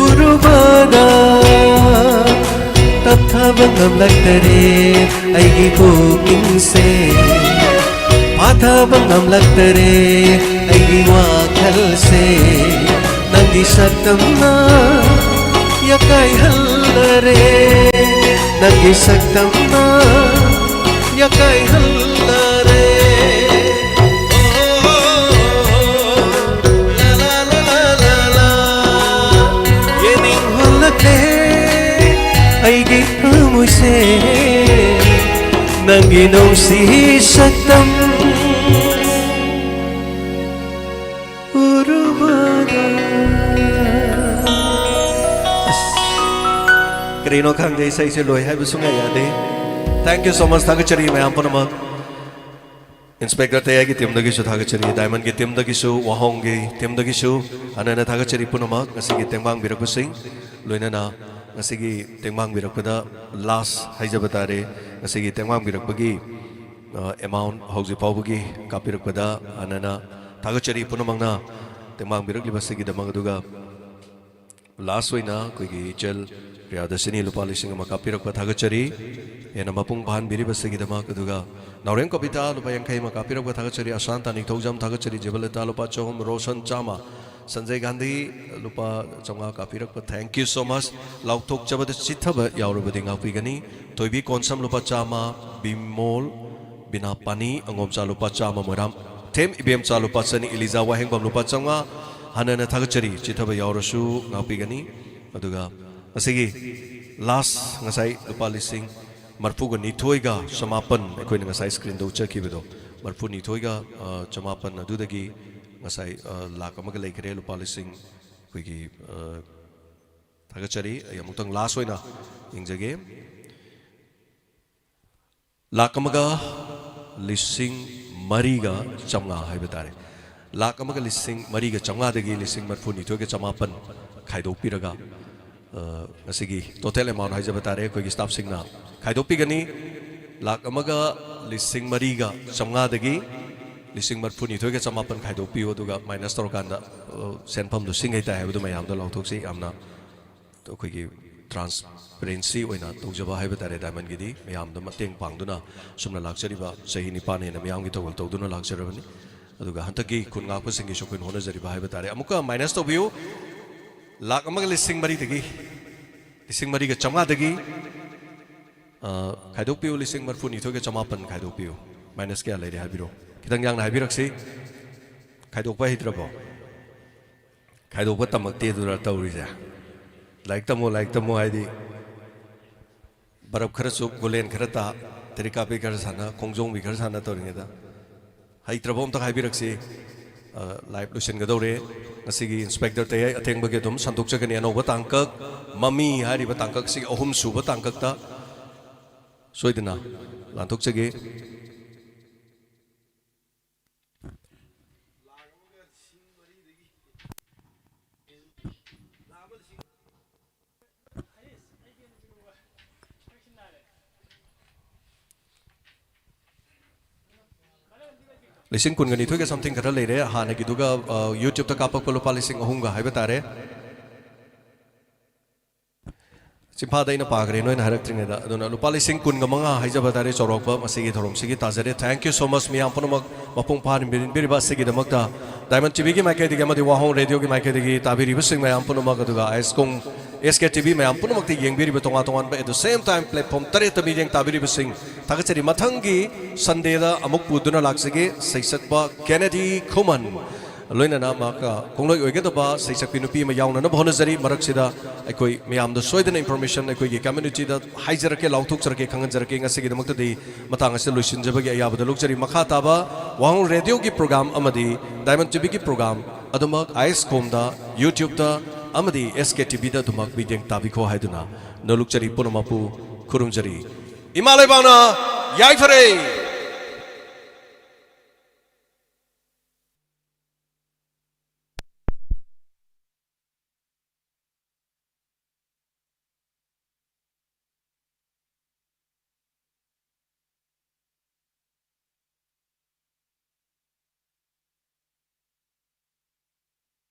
ꯎꯔꯨꯕꯗ ꯇꯞꯊꯕ ꯉꯝꯂꯛꯇꯔꯦ ꯑꯩꯒꯤ ꯄꯨꯛꯅꯤꯡꯁꯦ꯫ ꯐꯥꯊꯕ ꯉꯝꯂꯛꯇꯔꯦ ꯑꯩꯒꯤ ꯋꯥꯈꯜꯁꯦ꯫ ꯅꯪꯒꯤ ꯁꯛꯇꯝꯅ ꯌꯥꯀꯥꯏꯍꯜꯂꯔꯦ꯫ ꯅꯪꯒꯤ ꯁꯛꯇꯝꯅ ꯌꯥꯀꯥꯏꯍꯜꯂꯔꯦ꯫ ꯌꯦꯅꯤꯡ ꯍꯨꯜꯂꯛꯂꯦ ꯑꯩꯒꯤ ꯊꯃꯣꯏꯁꯦ꯫ ꯅꯪꯒꯤ ꯅꯨꯡꯁꯤ ꯁꯛꯇꯝ ꯎꯔꯨꯕꯗ꯫ ꯑꯁ, ꯀꯔꯤꯅꯣ ꯈꯪꯗꯦ, ꯏꯁꯩꯁꯦ ꯂꯣꯏ ꯍꯥꯏꯕ ꯁꯨꯡꯌꯥ ꯌꯥꯗꯦ꯫ Thank you so much, ꯊꯥꯒꯠꯆꯔꯤ ꯃꯌꯥꯝ ꯄꯨꯝꯅꯃꯛ꯫ Inspector ꯇꯌꯥꯏꯒꯤ teamꯗꯒꯤꯁꯨ ꯊꯥꯒꯠꯆꯔꯤ, Diamondꯒꯤ teamꯗꯒꯤꯁꯨ, ꯋꯥꯍꯣꯡꯒꯤ teamꯗꯒꯤꯁꯨ ꯍꯟꯅ ꯍꯟꯅ ꯊꯥꯒꯠꯆꯔꯤ ꯄꯨꯝꯅꯃꯛ꯫ ꯉꯁꯤꯒꯤ ꯇꯦꯡꯕꯥꯡꯕꯤꯔꯛꯄꯁꯤꯡ, ꯂꯣꯏꯅꯅ ꯉꯁꯤꯒꯤ ꯇꯦꯡꯕꯥꯡꯕꯤꯔꯛꯄꯗ last ꯍꯥꯏꯖꯕ ꯇꯥꯔꯦ꯫ ꯉꯁꯤꯒꯤ ꯇꯦꯡꯕꯥꯡꯕꯤꯔꯛꯄꯒꯤ ꯑ, amount ꯍꯧꯖꯤꯛ ꯐꯥꯎꯕꯒꯤ ꯀꯥꯞꯄꯤꯔꯛꯄꯗ ꯍꯥꯟꯅꯅ ꯊꯥꯒꯠꯆꯔꯤ ꯄꯨꯝꯅꯃꯛꯅ ꯇꯦꯡꯕꯥꯡꯕꯤꯔꯛꯂꯤꯕꯁꯤꯒꯤꯗꯃꯛ꯫ ꯑꯗꯨꯒ last ꯑꯣꯏꯅ ꯑꯩꯈꯣꯏꯒꯤ ꯏꯆꯜ ꯄ꯭ꯔꯤꯌꯥꯗꯔꯁꯤꯅꯤ ꯂꯨꯄꯥ ꯂꯤꯁꯤꯡ ꯑꯃ ꯀꯥꯞꯄꯤꯔꯛꯄ ꯊꯥꯒꯠꯆꯔꯤ꯫ ꯍꯦꯟꯅ ꯃꯄꯨꯡ ꯐꯥꯍꯟꯕꯤꯔꯤꯕꯁꯤꯒꯤꯗꯃꯛ꯫ ꯑꯗꯨꯒ ꯅꯥꯎꯔꯦꯝ ꯀꯕꯤꯇꯥ ꯂꯨꯄꯥ ꯌꯥꯡꯈꯩ ꯑꯃ ꯀꯥꯞꯄꯤꯔꯛꯄ ꯊꯥꯒꯠꯆꯔꯤ꯫ ꯑꯁꯥꯟꯇ ꯅꯤꯡꯊꯧꯖꯝ ꯊꯥꯒꯠꯆꯔꯤ꯫ ꯖꯤꯕꯂꯇꯥ ꯂꯨꯄꯥ ꯆꯍꯨꯝ, ꯔꯣꯁꯟ ꯆꯥꯝꯃ, ꯁꯟꯖꯌ ꯒꯥꯟꯙꯤ ꯂꯨꯄꯥ ꯆꯥꯝꯃꯉꯥ ꯀꯥꯞꯄꯤꯔꯛꯄ, thank you so much꯫ ꯂꯥꯎꯊꯣꯛꯆꯕꯗ ꯆꯤꯠꯊꯕ ꯌꯥꯎꯔꯕꯗꯤ ꯉꯥꯛꯄꯤꯒꯅꯤ꯫ ꯊꯣꯏꯕꯤ ꯀꯣꯟꯁꯝ ꯂꯨꯄꯥ ꯆꯥꯝꯃ, ꯕꯤꯃꯣꯜ ꯕꯤꯅꯥꯄꯥꯅꯤ ꯑꯉꯣꯝꯆꯥ ꯂꯨꯄꯥ ꯆꯥꯝꯃ, ꯃꯣꯏꯔꯥꯡꯊꯦꯝ ꯏꯕꯦꯝꯆꯥ ꯂꯨꯄꯥ ꯆꯅꯤ, ꯏꯂꯤꯖꯥ ꯋꯥꯍꯦꯡꯕꯝ ꯂꯨꯄꯥ ꯆꯥꯝꯃꯉꯥ꯫ ꯍꯟꯅ ꯍꯟꯅ ꯊꯥꯒꯠꯆꯔꯤ, ꯆꯤꯠꯊꯕ ꯌꯥꯎꯔꯁꯨ ꯉꯥꯛꯄꯤꯒꯅꯤ꯫ ꯑꯗꯨꯒ ꯉꯁꯤꯒꯤ last ꯉꯁꯥꯏ ꯂꯨꯄꯥ ꯂꯤꯁꯤꯡ ꯃꯔꯐꯨꯒ ꯅꯤꯊꯣꯏꯒ ꯆꯃꯥꯄꯟ, ꯑꯩꯈꯣꯏꯅ ꯉꯁꯥꯏ ꯁ꯭ꯀ꯭ꯔꯤꯟꯗ ꯎꯠꯆꯈꯤꯕꯗꯣ, ꯃꯔꯐꯨ ꯅꯤꯊꯣꯏꯒ, ꯑ, ꯆꯃꯥꯄꯟ ꯑꯗꯨꯗꯒꯤ ꯉꯁꯥꯏ, ꯑ, ꯂꯥꯛ ꯑꯃꯒ ꯂꯩꯈ꯭ꯔꯦ꯫ ꯂꯨꯄꯥ ꯂꯤꯁꯤꯡ, ꯑꯩꯈꯣꯏꯒꯤ, ꯑ, ꯊꯥꯒꯠꯆꯔꯤ꯫ ꯑꯩ ꯑꯃꯨꯛꯇꯪ ꯂꯥꯁ ꯑꯣꯏꯅ ꯌꯦꯡꯖꯒꯦ꯫ ꯂꯥꯛ ꯑꯃꯒ ꯂꯤꯁꯤꯡ ꯃꯔꯤꯒ ꯆꯥꯝꯃꯉꯥ ꯍꯥꯏꯕ ꯇꯥꯔꯦ꯫ ꯂꯥꯛ ꯑꯃꯒ ꯂꯤꯁꯤꯡ ꯃꯔꯤꯒ ꯆꯥꯝꯃꯉꯥꯗꯒꯤ ꯂꯤꯁꯤꯡ ꯃꯔꯐꯨ ꯅꯤꯊꯣꯏꯒ ꯆꯃꯥꯄꯟ ꯈꯥꯏꯗꯣꯛꯄꯤꯔꯒ, ꯑ, ꯉꯁꯤꯒꯤ ꯇꯣꯇꯦꯜ ꯑꯦꯃꯥꯎꯟ ꯍꯥꯏꯖꯕ ꯇꯥꯔꯦ, ꯑꯩꯈꯣꯏꯒꯤ ꯁ꯭ꯇꯥꯐꯁꯤꯡꯅ ꯈꯥꯏꯗꯣꯛꯄꯤꯒꯅꯤ꯫ ꯂꯥꯛ ꯑꯃꯒ ꯂꯤꯁꯤꯡ ꯃꯔꯤꯒ ꯆꯥꯝꯃꯉꯥꯗꯒꯤ ꯂꯤꯁꯤꯡ ꯃꯔꯐꯨ ꯅꯤꯊꯣꯏꯒ ꯆꯃꯥꯄꯟ ꯈꯥꯏꯗꯣꯛꯄꯤꯌꯨ, ꯑꯗꯨꯒ ꯃꯥꯏꯅꯁ ꯇꯧꯔꯀꯥꯟꯗ, ꯑ, ꯁꯦꯟꯐꯝꯗꯨ ꯁꯤꯡ ꯍꯩ ꯇꯥꯏ ꯍꯥꯏꯕꯗꯨ ꯃꯌꯥꯝꯗ ꯂꯥꯎꯊꯣꯛꯁꯤ꯫ ꯌꯥꯝꯅ ꯑꯩꯈꯣꯏꯒꯤ ꯇ꯭ꯔꯥꯟꯁꯄꯦꯔꯦꯟꯁꯤ ꯑꯣꯏꯅ ꯇꯧꯖꯕ ꯍꯥꯏꯕ ꯇꯥꯔꯦ꯫ ꯗꯥꯏꯃꯟꯒꯤꯗꯤ ꯃꯌꯥꯝꯗ ꯃꯇꯦꯡ ꯄꯥꯡꯗꯨꯅ ꯑꯁꯨꯝꯅ ꯂꯥꯛꯆꯔꯤꯕ ꯆꯍꯤ ꯅꯤꯄꯥꯟ ꯍꯦꯟꯅ ꯃꯤꯌꯥꯝꯒꯤ ꯊꯧꯒꯜ ꯇꯧꯗꯨꯅ ꯂꯥꯛꯆꯔꯕꯅꯤ꯫ ꯑꯗꯨꯒ ꯍꯟꯗꯛꯀꯤ ꯈꯨꯟ ꯉꯥꯛꯄꯁꯤꯡꯒꯤꯁꯨ ꯑꯩꯈꯣꯏꯅ ꯍꯣꯠꯅꯖꯔꯤꯕ ꯍꯥꯏꯕ ꯇꯥꯔꯦ꯫ ꯑꯃꯨꯛꯀ ꯃꯥꯏꯅꯁ ꯇꯧꯕꯤꯌꯨ꯫ ꯂꯥꯛ ꯑꯃꯒ ꯂꯤꯁꯤꯡ ꯃꯔꯤꯗꯒꯤ, ꯂꯤꯁꯤꯡ ꯃꯔꯤꯒ ꯆꯥꯝꯃꯉꯥꯗꯒꯤ, ꯑ, ꯈꯥꯏꯗꯣꯛꯄꯤꯌꯨ, ꯂꯤꯁꯤꯡ ꯃꯔꯐꯨ ꯅꯤꯊꯣꯏꯒ ꯆꯃꯥꯄꯟ ꯈꯥꯏꯗꯣꯛꯄꯤꯌꯨ꯫ ꯃꯥꯏꯅꯁ ꯀꯌꯥ ꯂꯩꯔꯦ ꯍꯥꯏꯕꯤꯔꯣ꯫ ꯈꯤꯇꯪ ꯌꯥꯡꯅ ꯍꯥꯏꯕꯤꯔꯛꯁꯤ꯫ ꯈꯥꯏꯗꯣꯛꯄ ꯍꯩꯇ꯭ꯔꯕꯣ? ꯈꯥꯏꯗꯣꯛꯄ ꯇꯝꯃꯛꯇꯦ ꯑꯗꯨꯔ ꯇꯧꯔꯤꯁꯦ꯫ ꯂꯥꯏꯔꯤꯛ ꯇꯝꯃꯣ, ꯂꯥꯏꯔꯤꯛ ꯇꯝꯃꯣ ꯍꯥꯏꯗꯤ ꯕꯔꯞ ꯈꯔ ꯆꯨꯞ, ꯒꯨꯂꯦꯟ ꯈꯔ ꯇꯥ, ꯇꯦꯔꯤꯀꯥꯄꯤ ꯈꯔ ꯁꯥꯟꯅ, ꯈꯣꯡꯖꯣꯡꯕꯤ ꯈꯔ ꯁꯥꯟꯅ ꯇꯧꯔꯤꯉꯩꯗ ꯍꯩꯇ꯭ꯔꯕ ꯑꯝꯇ ꯍꯥꯏꯕꯤꯔꯛꯁꯤ꯫ ꯑ, ꯂꯥꯏꯚ ꯂꯣꯏꯁꯤꯟꯒꯗꯧꯔꯦ꯫ ꯉꯁꯤꯒꯤ ꯏꯟꯁꯄꯦꯛꯇꯔ ꯇꯌꯥꯏ ꯑꯊꯦꯡꯕꯒꯤ ꯑꯗꯨꯝ ꯁꯟꯗꯣꯛꯆꯒꯅꯤ꯫ ꯑꯅꯧꯕ ꯇꯥꯡꯀꯛ, ꯃꯃꯤ ꯍꯥꯏꯔꯤꯕ ꯇꯥꯡꯀꯛꯁꯤꯒꯤ ꯑꯍꯨꯝꯁꯨꯕ ꯇꯥꯡꯀꯛꯇ ꯁꯣꯏꯗꯅ ꯂꯥꯟꯊꯣꯛꯆꯒꯦ꯫ ꯂꯤꯁꯤꯡ ꯀꯨꯟꯒ ꯅꯤꯊꯣꯏꯒ something ꯈꯔ ꯂꯩꯔꯦ꯫ ꯍꯥꯟꯅꯒꯤꯗꯨꯒ, ꯑ, YouTube-ꯇ ꯀꯥꯞꯄꯛꯄ ꯂꯨꯄꯥ ꯂꯤꯁꯤꯡ ꯑꯍꯨꯝꯒ ꯍꯥꯏꯕ ꯇꯥꯔꯦ꯫ ꯆꯤꯝꯐꯥꯗ ꯑꯩꯅ ꯄꯥꯈ꯭ꯔꯦ, ꯅꯣꯏꯅ ꯍꯥꯏꯔꯛꯇ꯭ꯔꯤꯉꯩꯗ꯫ ꯑꯗꯨꯅ ꯂꯨꯄꯥ ꯂꯤꯁꯤꯡ ꯀꯨꯟꯒ ꯃꯉꯥ ꯍꯥꯏꯖꯕ ꯇꯥꯔꯦ, ꯆꯥꯎꯔꯥꯛꯄ ꯃꯁꯤꯒꯤ ꯊꯧꯔꯝꯁꯤꯒꯤ ꯇꯥꯖꯔꯦ꯫ Thank you so much, ꯃꯤꯌꯥꯝ ꯄꯨꯝꯅꯃꯛ ꯃꯄꯨꯡ ꯐꯥꯍꯟꯕꯤꯔꯤꯕꯁꯤꯒꯤꯗꯃꯛꯇ꯫ Diamond T V-ꯒꯤ ꯃꯥꯏꯀꯩꯗꯒꯤ ꯑꯃꯗꯤ ꯋꯥꯍꯣꯡ Radio-ꯒꯤ ꯃꯥꯏꯀꯩꯗꯒꯤ ꯇꯥꯕꯤꯔꯤꯕꯁꯤꯡ ꯃꯌꯥꯝ ꯄꯨꯝꯅꯃꯛ, ꯑꯗꯨꯒ ꯑꯥꯏꯁꯀꯣꯡ S K T V ꯃꯌꯥꯝ ꯄꯨꯝꯅꯃꯛꯇ ꯌꯦꯡꯕꯤꯔꯤꯕ ꯇꯣꯉꯥꯟ ꯇꯣꯉꯥꯟꯕ, at the same time platform ꯇꯔꯦꯠꯇ ꯃꯤꯠꯌꯦꯡ ꯇꯥꯕꯤꯔꯤꯕꯁꯤꯡ ꯊꯥꯒꯠꯆꯔꯤ꯫ ꯃꯊꯪꯒꯤ Sunday-ꯗ ꯑꯃꯨꯛ ꯄꯨꯗꯨꯅ ꯂꯥꯛꯆꯒꯦ꯫ ꯁꯩꯁꯛꯄ ꯀꯦꯅꯦꯗꯤ ꯈꯨꯃꯟ꯫ ꯂꯣꯏꯅꯅ ꯃꯍꯥꯛꯀ ꯈꯣꯡꯂꯣꯏ ꯑꯣꯏꯒꯗꯕ ꯁꯩꯁꯛꯄꯤ ꯅꯨꯄꯤ ꯑꯃ ꯌꯥꯎꯅꯅꯕ ꯍꯣꯠꯅꯖꯔꯤ꯫ ꯃꯔꯛꯁꯤꯗ ꯑꯩꯈꯣꯏ ꯃꯌꯥꯝꯗ ꯁꯣꯏꯗꯅ information ꯑꯩꯈꯣꯏꯒꯤ communityꯗ ꯍꯥꯏꯖꯔꯛꯀꯦ, ꯂꯥꯎꯊꯣꯛꯆꯔꯛꯀꯦ, ꯈꯪꯍꯟꯖꯔꯛꯀꯦ꯫ ꯉꯁꯤꯒꯤꯗꯃꯛꯇꯗꯤ ꯃꯇꯥꯡ ꯑꯁꯤꯗ ꯂꯣꯏꯁꯤꯟꯖꯕꯒꯤ ꯑꯌꯥꯕꯗ ꯂꯧꯖꯔꯤ꯫ ꯃꯈꯥ ꯇꯥꯕ ꯋꯥꯍꯪ radioꯒꯤ program ꯑꯃꯗꯤ Diamond TVꯒꯤ program ꯑꯗꯨꯃꯛ ISCOMꯗ, YouTubeꯇ ꯑꯃꯗꯤ SKTVꯗ ꯑꯗꯨꯃꯛ ꯃꯤꯠꯌꯦꯡ ꯇꯥꯕꯤꯈꯣ ꯍꯥꯏꯗꯨꯅ ꯅꯣꯂꯨꯛꯆꯔꯤ, ꯄꯨꯝꯅꯃꯛꯄꯨ ꯈꯨꯔꯨꯝꯖꯔꯤ꯫ ꯏꯃꯥ ꯂꯩꯕꯥꯛꯅ ꯌꯥꯏꯐꯔꯦ꯫